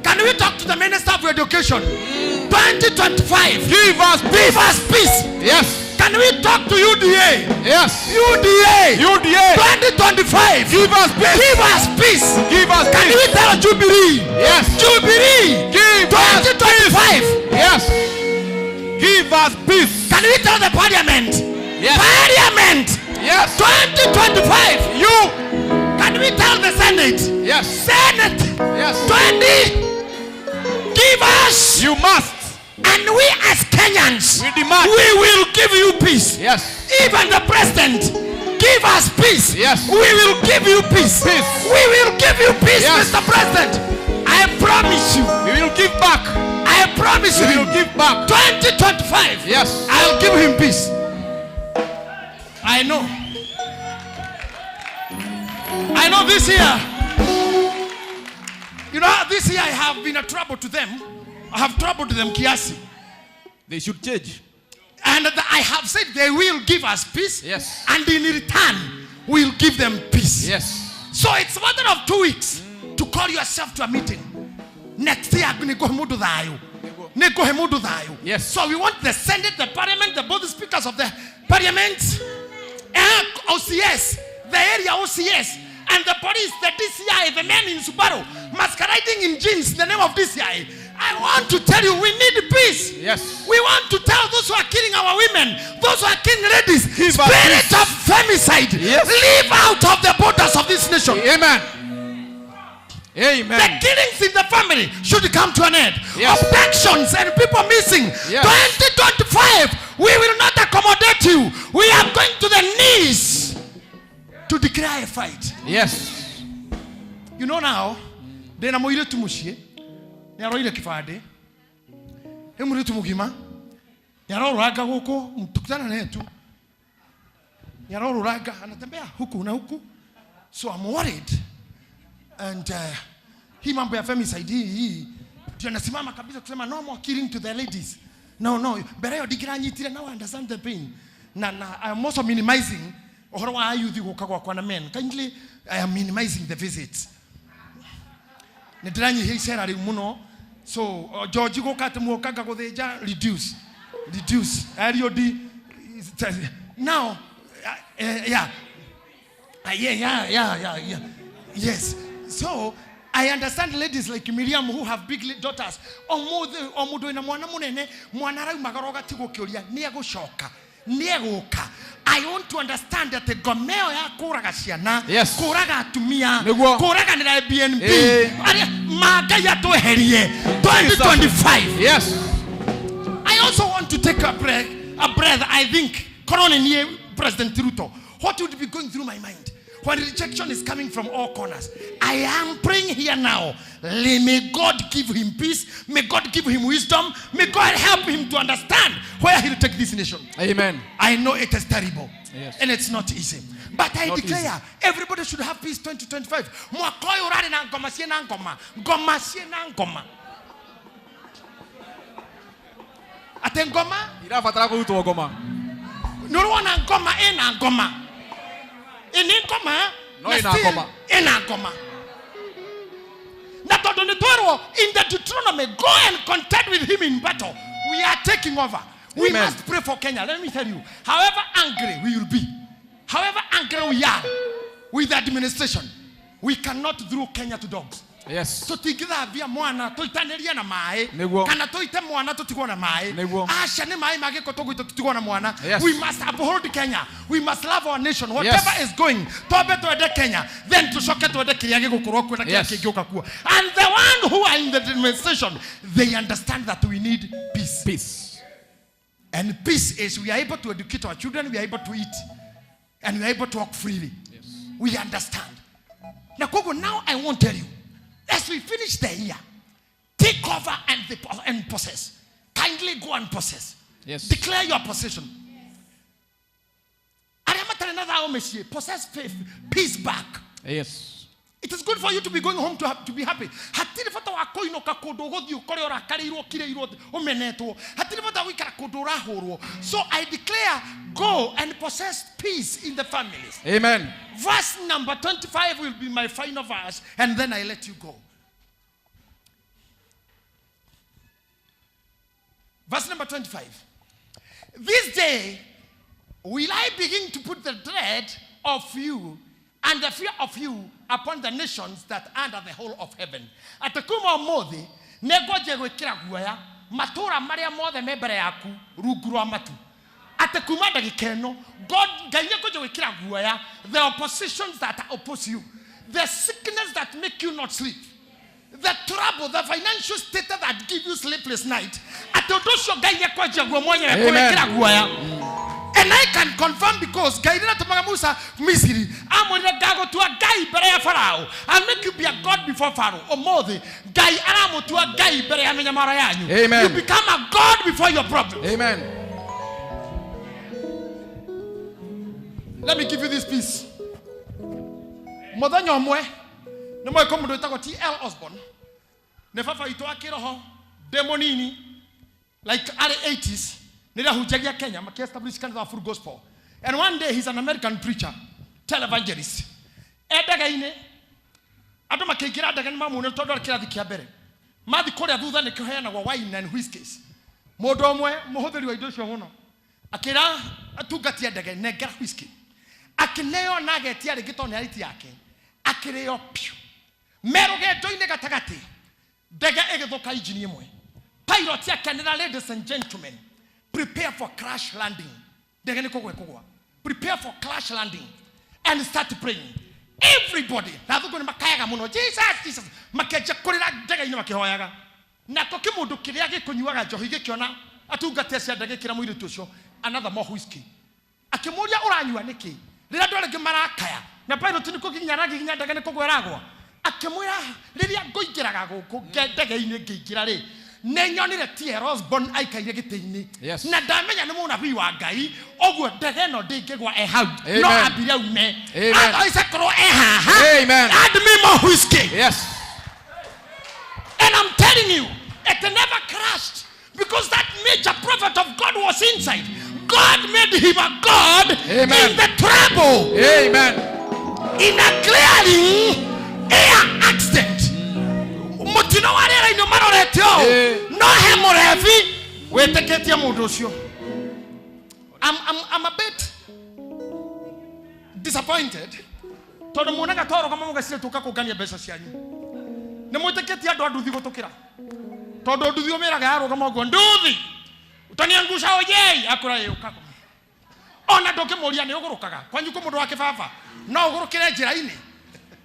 K: Can we talk to the Minister of Education? 2025.
O: Give us peace.
K: Give us peace.
O: Yes.
K: Can we talk to UDA?
O: Yes.
K: UDA.
O: UDA.
K: 2025.
O: Give us peace.
K: Give us peace.
O: Give us
K: Can
O: peace.
K: we tell Jubilee?
O: Yes.
K: Jubilee.
O: Give
K: 2025.
O: Us peace. Yes. Give us peace.
K: Can we tell the parliament?
O: Yes.
K: Parliament.
O: Yes.
K: 2025.
O: You.
K: Can we tell the Senate?
O: Yes.
K: Senate.
O: Yes.
K: 20. Give us.
O: You must.
K: And we as Kenyans,
O: We demand.
K: we will give you peace.
O: Yes.
K: Even the president, give us peace.
O: Yes.
K: We will give you peace.
O: Peace.
K: We will give you peace,
O: Yes.
K: Mr. President. I promise you.
O: We will give back.
K: I promise
O: We
K: you.
O: will give back.
K: 2025.
O: Yes.
K: I'll give him peace. I know. I know this year. You know, this year I have been a trouble to them. I have troubled them kiasi.
O: They should change.
K: And I have said they will give us peace.
O: Yes.
K: And in return, we'll give them peace.
O: Yes.
K: So it's a matter of 2 weeks to call yourself to a meeting. Next year, nĩngũhe mũndũ thayũ. Nĩngũhe mũndũ thayũ.
O: Yes.
K: So we want the Senate, the Parliament, the both speakers of the Parliament, OCS, the area OCS, and the police, the DCI, the men in Subaru, masquerading in jeans in the name of DCI. I want to tell you, we need peace.
O: Yes.
K: We want to tell those who are killing our women, those who are killing ladies,
O: Give us
K: spirit
O: peace.
K: of femicide,
O: Yes.
K: leave out of the borders of this nation.
O: Amen.
K: The
O: Amen.
K: killings in the family should come to an end.
O: Yes.
K: Abductions and people missing.
O: Yes.
K: 2025, we will not accommodate you. We are going to the knees to declare a fight.
O: Yes.
K: You know now, ndĩna mũirĩtu mũciĩ nĩ aroire kĩbandĩ nĩ mũirĩtu mũgima nĩ arorũranga gũkũ tukutana naye tu nĩ arorũranga anatembea huku na huku, so I'm worried and hii mambo ya femicide hii ndio nasimama kabisa kusema no more killing to the ladies. No mbere ĩyo ndingĩranyitire. Now I understand the pain na I am also minimizing ũhoro wa youth gũka gwakwa na men. Kindly, I am minimizing the visits. Nĩ ndĩranyihia icera rĩu mũno, so George gũka atĩ muokanga gũthĩnja, reduce LOD now. Yeah. Yeah. Yes. So I understand ladies like Miriam who have big daughters. O mũndũ wĩna mwana mũnene, mwana araumagara ũgatigwo ũkĩũria nĩ egũcoka, nĩ egũka. I want to understand that ngoma ĩyo ya kũraga ciana,
O: Yes.
K: kũraga atumia,
O: Nĩguo.
K: kũraganĩra BNP,
O: Eh.
K: arĩa ma Ngai atweherie 2025.
O: Yes.
K: I also want to take a breath. I think, korwo nĩ niĩ President Ruto, what would be going through my mind when rejection is coming from all corners? I am praying here now. May God give him peace. May God give him wisdom. May God help him to understand where he'll take this nation.
O: Amen.
K: I know it is terrible.
O: Yes.
K: And it's not easy. But I
O: Not
K: declare,
O: easy.
K: Everybody should have peace 2025. Mwaka ũyũ ũrarĩ na ngoma ciĩna ngoma. Ngoma ciĩna ngoma. Atĩ ngoma?
O: Irabatara kũrutwo ngoma.
K: Nĩ ũrona ngoma ĩna ngoma. Ĩnĩ ngoma
O: No
K: na
O: ĩna
K: still
O: ngoma.
K: ĩna ngoma. Na tondũ nĩ twerwo in the Deuteronomy, go and contend with him in battle. We are taking over. We
O: Amen.
K: must pray for Kenya. Let me tell you, however angry we will be, however angry we are with the administration, we cannot throw Kenya to dogs.
O: Yes.
K: Tũtingĩthambia mwana tũitanĩrie na maĩ
O: Nĩguo.
K: kana tũite mwana tũtigwo na maĩ.
O: Nĩguo.
K: Aca nĩ maĩ ma gĩko tũgũita tũtigwo na mwana.
O: Yes.
K: We must uphold Kenya. We must love our nation. Whatever
O: Yes.
K: is going, twambe twende Kenya, then tũcoke twende kĩrĩa gĩgũkorwo kuo na kĩrĩa
O: Yes.
K: kĩngĩũka kuo. And the one who are in the administration, they understand that we need peace.
O: Peace.
K: And peace is we are able to educate our children, we are able to eat, and we are able to walk freely.
O: Yes.
K: We understand. Now, Kogo, now I won't tell you. As we finish the year, take over and possess. Kindly go and possess.
O: Yes.
K: Declare your possession. Arĩa matarĩ na thayũ mĩciĩ, possess faith, peace back.
O: Yes.
K: It is good for you to be going home to be happy. Hatirĩ bata wa kũinũka kũndũ ũgũthiĩ ũkore ũrakarĩirwo, ũkirĩirwo, ũmenetwo. Hatirĩ bata wa gũikara kũndũ ũrahũrwo. So I declare, go and possess peace in the families.
O: Amen.
K: Verse number 25 will be my final verse, and then I let you go. Verse number 25. This day will I begin to put the dread of you and the fear of you upon the nations that are under the whole of heaven. Atĩ kuma ũmũthĩ nĩngwanjia gwĩkĩra guoya matũũra marĩa mothe me mbere yaku rungu rwa matu. Atĩ kuma ndagĩka ĩno, God, Ngai nĩekwanjia gwĩkĩra guoya the oppositions that oppose you, the sickness that make you not sleep. The trouble, the financial state that give you sleepless night, atĩ ũndũ ũcio Ngai nĩekwanjia guo mwenyewe
O: Amen.
K: kũwĩkĩra guoya. And I can confirm because Ngai rĩrĩa atũmaga Musa Misiri amwĩrire ngagũtua Ngai mbere ya Farao. I'll make you be a god before Pharaoh. Ũmũthĩ Ngai aramũtua Ngai mbere ya mĩnyamaro yanyu.
O: Amen.
K: You become a god before your problems.
O: Amen.
K: Let me give you this piece. Mũthenya ũmwe nĩ moĩ kũ mũndũ wĩtagwo T.L. Osborne nĩ baba witũ wa kĩroho ndĩ mũnini, like early 80s, nĩrĩa ahunjagia Kenya maki-establish kanitha wa Full Gospel. And one day, he's an American preacher, televangelist, e ndege-inĩ andũ makĩingĩra ndege nĩ mamuonire tondũ arĩ kĩrathi kĩa mbere mathi kũrĩa thutha nĩ kũheanagwo wine and whiskies. Mũndũ ũmwe mũhũthĩri wa indo icio mũno akĩra atungati a ndege, "Nengera whisky." Akĩneo na agetia rĩngĩ tondũ nĩ arĩti yake, akĩrĩo piũ. Me rũgendo-inĩ gatagatĩ ndege ĩgĩthũka injini ĩmwe. Pilot akenera, "Ladies and gentlemen, prepare for crash landing. Ndege nĩ kũgwa ĩkũgwa. Prepare for crash landing and start praying, everybody." Na athũngũ nĩ makayaga mũno, "Jesus, Jesus!" Makĩanjia kũrĩra ndege-inĩ makĩhoyaga. Nakĩo kĩmũndũ kĩrĩa gĩkũnyuaga njohi gĩkĩona atungati acio a ndege kĩra mũirĩtu ũcio another more whisky. Akĩmũria, "Ũranyua nĩkĩ rĩrĩa andũ arĩa angĩ marakaya na pilot nĩ kũginya aragiginya ndege nĩ kũgwa ĩragwa?" Akĩmwĩra, "Rĩrĩa ngũingĩraga gũkũ ndege-inĩ ngĩingĩra rĩ, nĩ nyonire T.L. Osborne aikaire gĩtĩ-inĩ na ndamenya nĩ mũnabii wa Ngai, ũguo ndege ĩno ndĩngĩgwa e hau."
O: Amen.
K: No ambire aume.
O: Amen.
K: Otherwise akorwo e haha.
O: Amen.
K: Add me more whiskey. And I'm telling you, it never crashed because that major prophet of God was inside. God made him a God
O: Amen.
K: in the trouble.
O: Amen.
K: In a clearing air accident. Mũtino wa rĩera-inĩ marorete ũũ no he mũrebi wĩtĩkĩtie mũndũ ũcio. I'm a bit disappointed tondũ muonaga twarũgama mũgeciria tũka kũngania mbeca cianyu. Nĩ mwĩtĩkĩtie andũ a nduthi gũtũkĩra tondũ nduthi ũmĩraga yarũgama ũguo, "Nduthi utaniangusha ojei," akũra ĩũka ona ndũngĩmũria nĩ ũgũrũkaga kwanyu kũ mũndũ wa kĩbaba no ũgũrũkĩre njĩra-inĩ.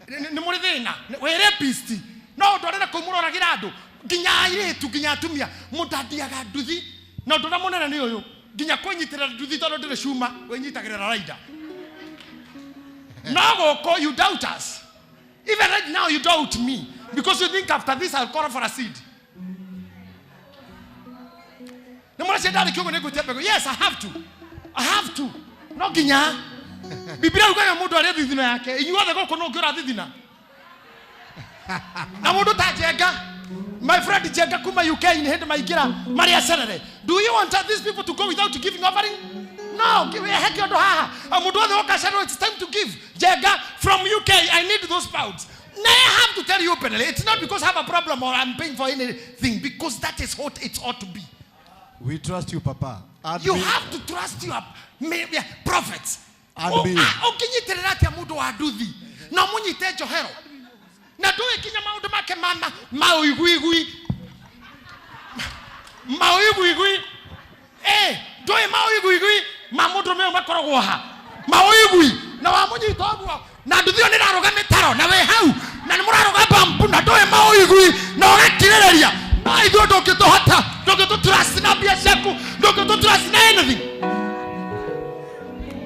K: Nĩ mũrĩ thĩna wĩ rapist no ũndwarĩre kũu mũroragĩra andũ nginya airĩtu nginya atumia mũndandiaga nduthi. Na ũndũ ũrĩa mũnene nĩ ũyũ, nginya kwĩnyitĩrĩra nduthi tondũ ndĩrĩ cuma wĩnyitagĩrĩra raida no gũkũ. You doubt us. Even right now you doubt me because you think after this I'll call for a seed. Nĩ mũracia ndarĩ kiugo nĩ ngwĩtia mbegũ. Yes, I have to, I have to. No nginya Biblia yugaga mũndũ arĩ thithino yake. Inyuothe gũkũ no ũngĩ ũrathithina na mũndũ ta Njenga, my friend Njenga kuma UK, nĩ hĩndĩ maingĩra marĩ acerere. Do you want these people to go without giving offering? No, he kĩndũ haha. Ah, mũndũ wothe woka acererwo, it's time to give. Njenga from UK, I need those pounds. Now I have to tell you openly, it's not because I have a problem or I'm paying for anything, because that is what it ought to be.
F: We trust you, Papa. Add
K: You
F: me.
K: Have to trust your yeah, prophets.
F: Add me.
K: Ah, ũngĩnyitĩrĩra atĩa mũndũ wa nduthi na ũmũnyite njohero na ndũĩ kinya maũndũ make ma maũiguigui maũiguigui, eh, ndũĩ maũiguigui ma mũndũrũme ũyũ makoragwo ha maũigui na wamũnyita ũguo na nduthi ĩyo nĩ ĩrarũga mĩtaro na wĩ hau na nĩ mũrarũga bambu na ndũĩ maũigui na ũgakirĩrĩria no ithuĩ ndũngĩtũhota, ndũngĩtũ na mbia ciaku, ndũngĩtũ na anything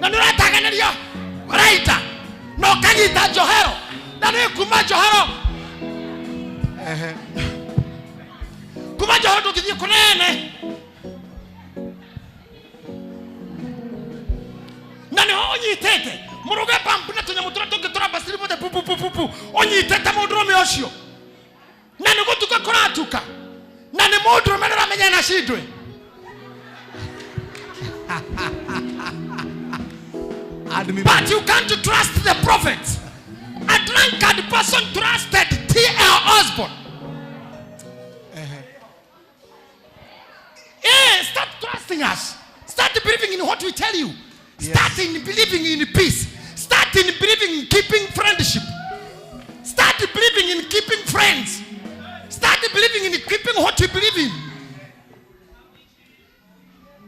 K: na nĩ ũrataganĩria raita na ũkanyita njohero na nĩ kuma njohero, kuma njohero ndũngĩthiĩ kũnene na nĩho ũnyitĩte mũrũge bambu na tũnyamũ tũrĩa tũngĩ tũrambaciri mothe pupupupupu ũnyitĩte mũndũrũme ũcio na nĩ gũtuka kũratuka na nĩ mũndũrũme nĩũramenya na cindwe.
F: Add me.
K: But you can't trust the prophets. A drunkard person trusted T.L. Osborne. Yeah, start trusting us. Start believing in what we tell you. Start in believing in peace. Start in believing in keeping friendship. Start believing in keeping friends. Start believing in keeping what you believe in.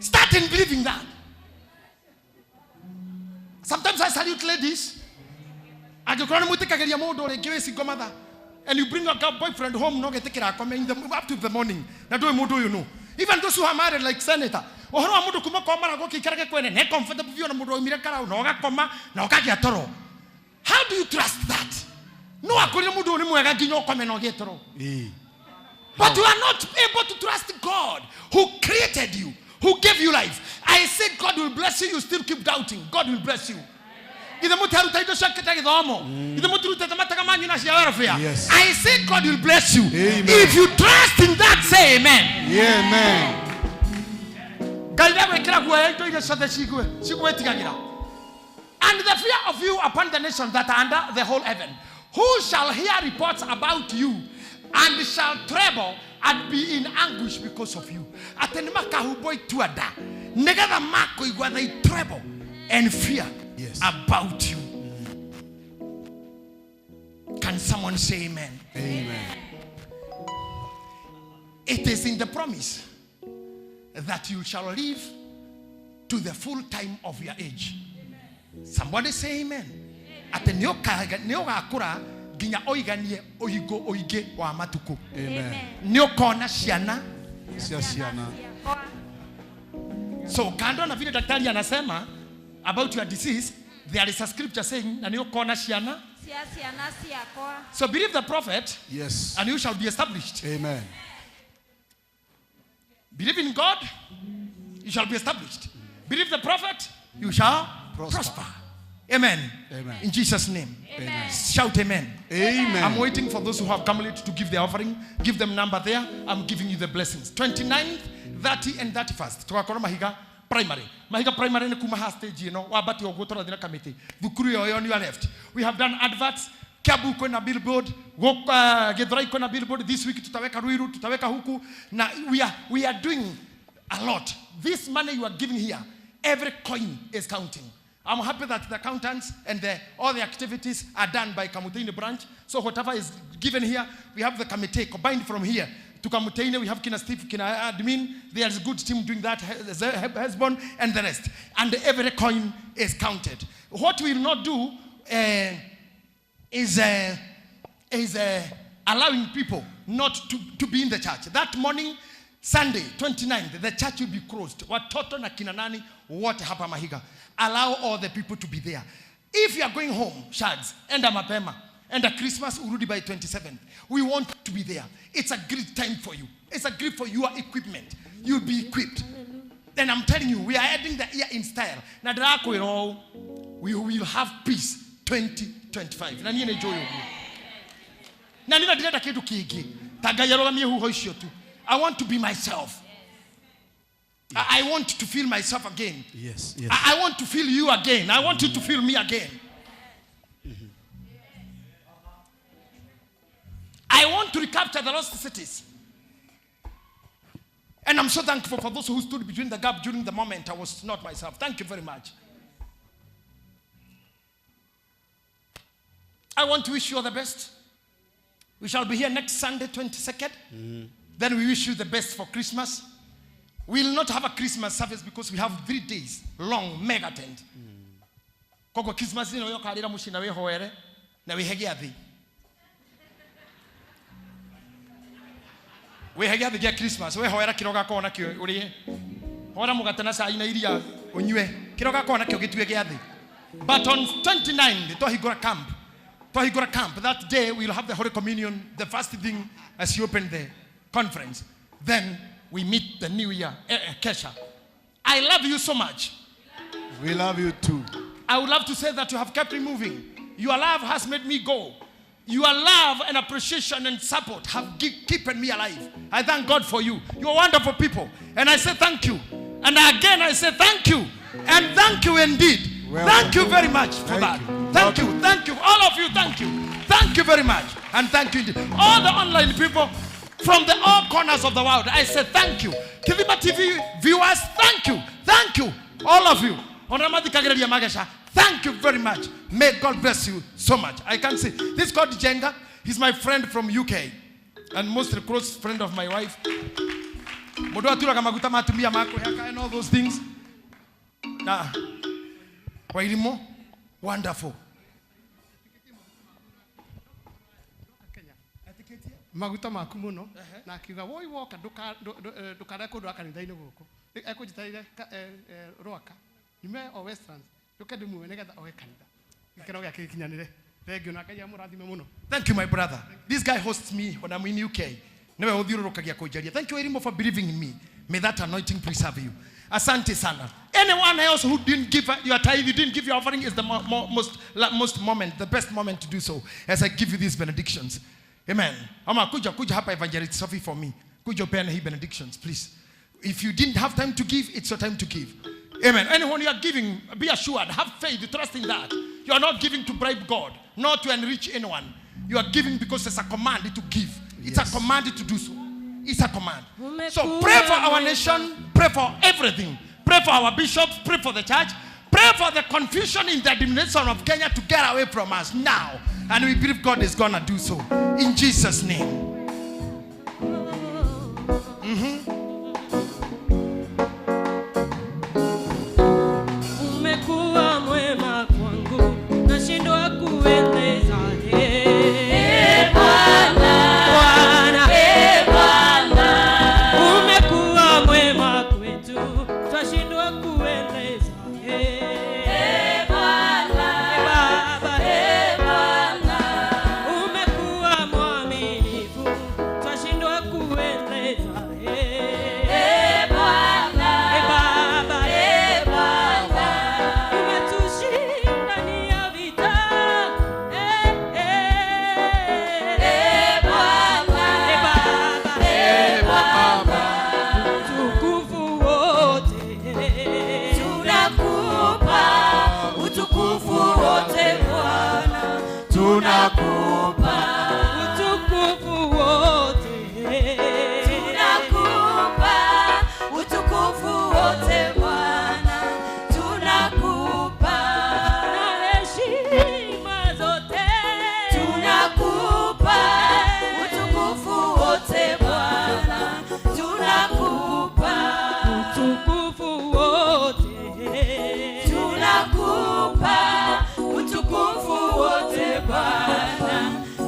K: Start in believing that. Sometimes I salute ladies. Angĩkorwo nĩ mwĩtĩkagĩria mũndũ rĩngĩ wĩ single mother And you bring your boyfriend home, no get up to the morning. Na do mundu you know. Even those who are married like senator. Uhoro wa mundu kuma kwa mara goki ikarage kwene ne comfortable view na mundu oimire karau na ugakoma na ukagia toro. How do you trust that? No akorire mundu ni mwega nginya ukome na ugie toro. But you are not able to trust God who created you, who gave you life. I said God will bless you, you still keep doubting. God will bless you. I said God will bless you.
F: Amen.
K: If you trust in that, say amen.
F: Amen.
K: And the fear of you upon the nations that are under the whole heaven, who shall hear reports about you and shall tremble and be in anguish because of you. They tremble and fear about you. Can someone say amen?
F: Amen.
K: It is in the promise that you shall live to the full time of your age. Amen. Somebody say amen. Ate nĩũgakũra nginya oiganie ũhingo ũingĩ wa matukũ.
F: Amen.
K: Nĩũkona ciana
F: cia ciana.
K: So kando na vile daktari anasema about your disease, there is a scripture saying na nĩũkona ciana
B: cia ciana ciakwa.
K: So believe the prophet,
F: yes,
K: and you shall be established.
F: Amen.
K: Believe in God, you shall be established. Believe the prophet, you shall prosper. Amen.
F: Amen.
K: In Jesus' name.
F: Amen.
K: Shout amen.
F: Amen.
K: I'm waiting for those who have come late to give their offering. Give them number there. I'm giving you the blessings. 29th, 30, and 31st. Tugakora Mahiga Primary. Mahiga Primary ni kuma ha stage you know. Wabati oguo tũrathiĩ na committee. Thukuru yo on your left. We have done adverts. Kiambu kwena billboard, Githurai kwena billboard. This week tutaweka Ruiru, tutaweka huku. Na we are doing a lot. This money you are giving here, every coin is counting. I'm happy that the accountants and all the activities are done by Kamutaini branch. So whatever is given here, we have the committee combined from here to Kamutaini. We have Kina Steve, Kina Admin. There's a good team doing that, Hesbon and the rest. And every coin is counted. What we will not do is allowing people not to be in the church. That morning, Sunday, 29th, the church will be closed. Watoto na kina nani wote hapa Mahiga. Allow all the people to be there. If you are going home, Shags, enda mapema, enda Christmas, urudi by 27th. We want to be there. It's a great time for you. It's a great for your equipment. You'll be equipped. And I'm telling you, we are adding the year in style. Na we will have peace 2025. Na niĩ nĩ njũĩ ũguo. Na niĩ ndirenda kĩndũ kĩngĩ. Ta Ngai arũgamie huho icio tu. I want to be myself. I want to feel myself again.
F: Yes, yes.
K: I want to feel you again. I want you to feel me again.
F: Mm-hmm.
K: I want to recapture the lost cities. And I'm so thankful for those who stood between the gap during the moment I was not myself. Thank you very much. I want to wish you all the best. We shall be here next Sunday, 22nd.
F: Mm-hmm.
K: Then we wish you the best for Christmas. We will not have a Christmas service because we have 3 days long mega tent. Koko Christmas ino yokarira muci na wihoere na wihe giathi. Wihe giathi gia Christmas, wihoera kiro gakorwo nakio urie. Hora mugate na cai na iria unyue. Kiro gakorwo nakio gitue giathi. But on 29th, twahingũra camp. Twahingũra camp. That day we will have the Holy Communion, the first thing as you open the conference. Then we meet the new year, Kesha. I love you so much.
F: We love you too.
K: I would love to say that you have kept me moving. Your love has made me go. Your love and appreciation and support have kept me alive. I thank God for you. You are wonderful people. And I say thank you. And again I say thank you. And thank you indeed.
F: Well,
K: thank you very much for that.
F: You.
K: Thank you. Thank you. All of you, thank you. Thank you very much. And thank you indeed. All the online people from the all corners of the world, I say thank you. Kithima TV viewers, thank you. Thank you. All of you. Thank you very much. May God bless you so much. I can see. This God Jenga, he's my friend from UK. And most close friend of my wife. And all those things. Nah. Wonderful.
P: Maguta maku mũno na akiuga woi woka ndũkarae kũndũ kanitha-inĩ gũkũ ekũnjĩtarire Rwaka nyume o Westlands nduke ndĩmuoe nĩgetha oe kanitha gĩkeno gĩake gĩkinyanĩre. Thank you na Ngai amũrathime mũno.
K: Thank you, my brother. This guy hosts me when I'm in UK. Newe uthiũrũrũkagia kũnjaria. Thank you, Irimo, for believing in me. May that anointing preserve you. Asante sana. Anyone else who didn't give your tithe, you didn't give your offering, is the most moment, the best moment to do so, as I give you these benedictions. Amen. Ama kuja kuja hapa Evangelist Sophie for me. Kuja upeane hii benedictions, please. If you didn't have time to give, it's your time to give. Amen. Anyone you are giving, be assured, have faith, trust in that. You are not giving to bribe God, not to enrich anyone. You are giving because it's a command to give. It's a command to do so. It's a command. So pray for our nation, pray for everything. Pray for our bishops, pray for the church, pray for the confusion in the administration of Kenya to get away from us now. And we believe God is going to do so. In Jesus' name.
Q: Umekuwa mwema kwangu, nashindwa kueleza. Eh, Bwana, eh, Bwana, umekuwa mwema kwetu, twashindwa kueleza. Eh, Bwana, Baba, eh, Bwana, umekuwa mwaminifu, twashindwa kueleza. Eh, Bwana, eh, Baba, eh, Bwana, umetushindania vita. Eh, eh, eh, Bwana, eh, Baba, eh, Baba, utukufu wote
B: Tunakupa utukufu wote Bwana, tunakupa
Q: utukufu wote,
B: tunakupa utukufu wote Bwana, tunakupa
Q: na heshima zote,
B: tunakupa utukufu wote Bwana, tunakupa
Q: utukufu wote,
B: tunakupa utukufu wote Bwana,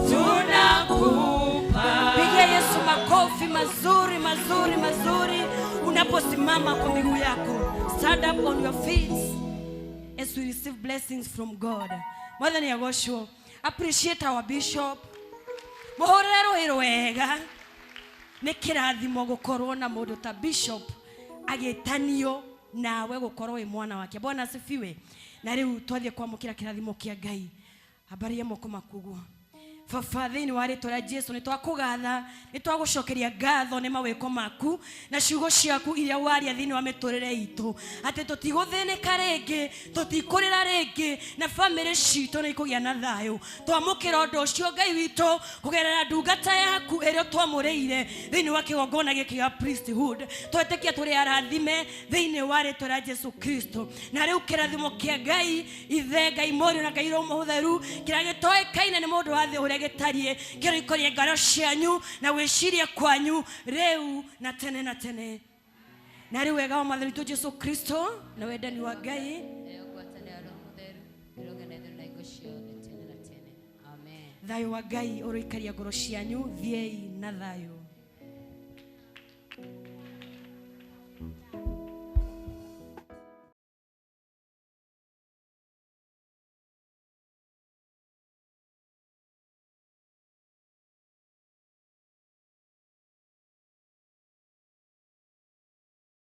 B: tunakupa.
R: Pigia Yesu makofi mazuri mazuri mazuri unaposimama kwa miguu yako. Stand up on your feet as we receive blessings from God. Mwathani agocwo. Appreciate our bishop. Muhurire rũĩ rwega. Nĩ kĩrathimo gũkorwo na mũndũ ta bishop agĩtanio nawe gũkorwo wĩ mwana wake. Bwana asifiwe. Na rĩu twathiĩ kwamũkĩra kĩrathimo kĩa Ngai. Ambaria moko maku ũguo. Baba thĩinĩ wa rĩtwa rĩa Jesu nĩ twakũgatha, nĩ twagũcokeria ngatho nĩ mawĩko maku na ciugo ciaku iria waria thĩinĩ wa mĩtũrĩre itũ, atĩ tũtigũthĩnĩka rĩngĩ, tũtikũrĩra rĩngĩ, na bamĩrĩ citũ nĩ ikũgĩa na thayũ. Twamũkĩra ũndũ ũcio Ngai witũ kũgerera ndungata yaku ĩrĩa twamũrĩire thĩinĩ wa kĩgongona gĩkĩ gĩa priesthood. Twetĩkia tũrĩ arathime thĩinĩ wa rĩtwa rĩa Jesu Kristo. Na rĩu kĩrathimo kĩa Ngai Ithe, Ngai Mũriũ na Ngai Roho Mũtheru kĩrĩa gĩtoĩkaine nĩ mũndũ wa thĩ ũrĩa gĩtariĩ, kĩroikoria ngoro cianyu na gwĩciria kwanyu rĩu na tene na tene. Na rĩu wega wa Mwathani witũ Jesu Kristo na wendani wa Ngai
S: Nayo ngwatanĩro ya Roho Mũtheru ĩrogĩa ithuĩ na hingo ciothe tene na tene. Amen.
R: Thayũ wa Ngai ũroikaria ngoro cianyu. Thiĩi na thayũ.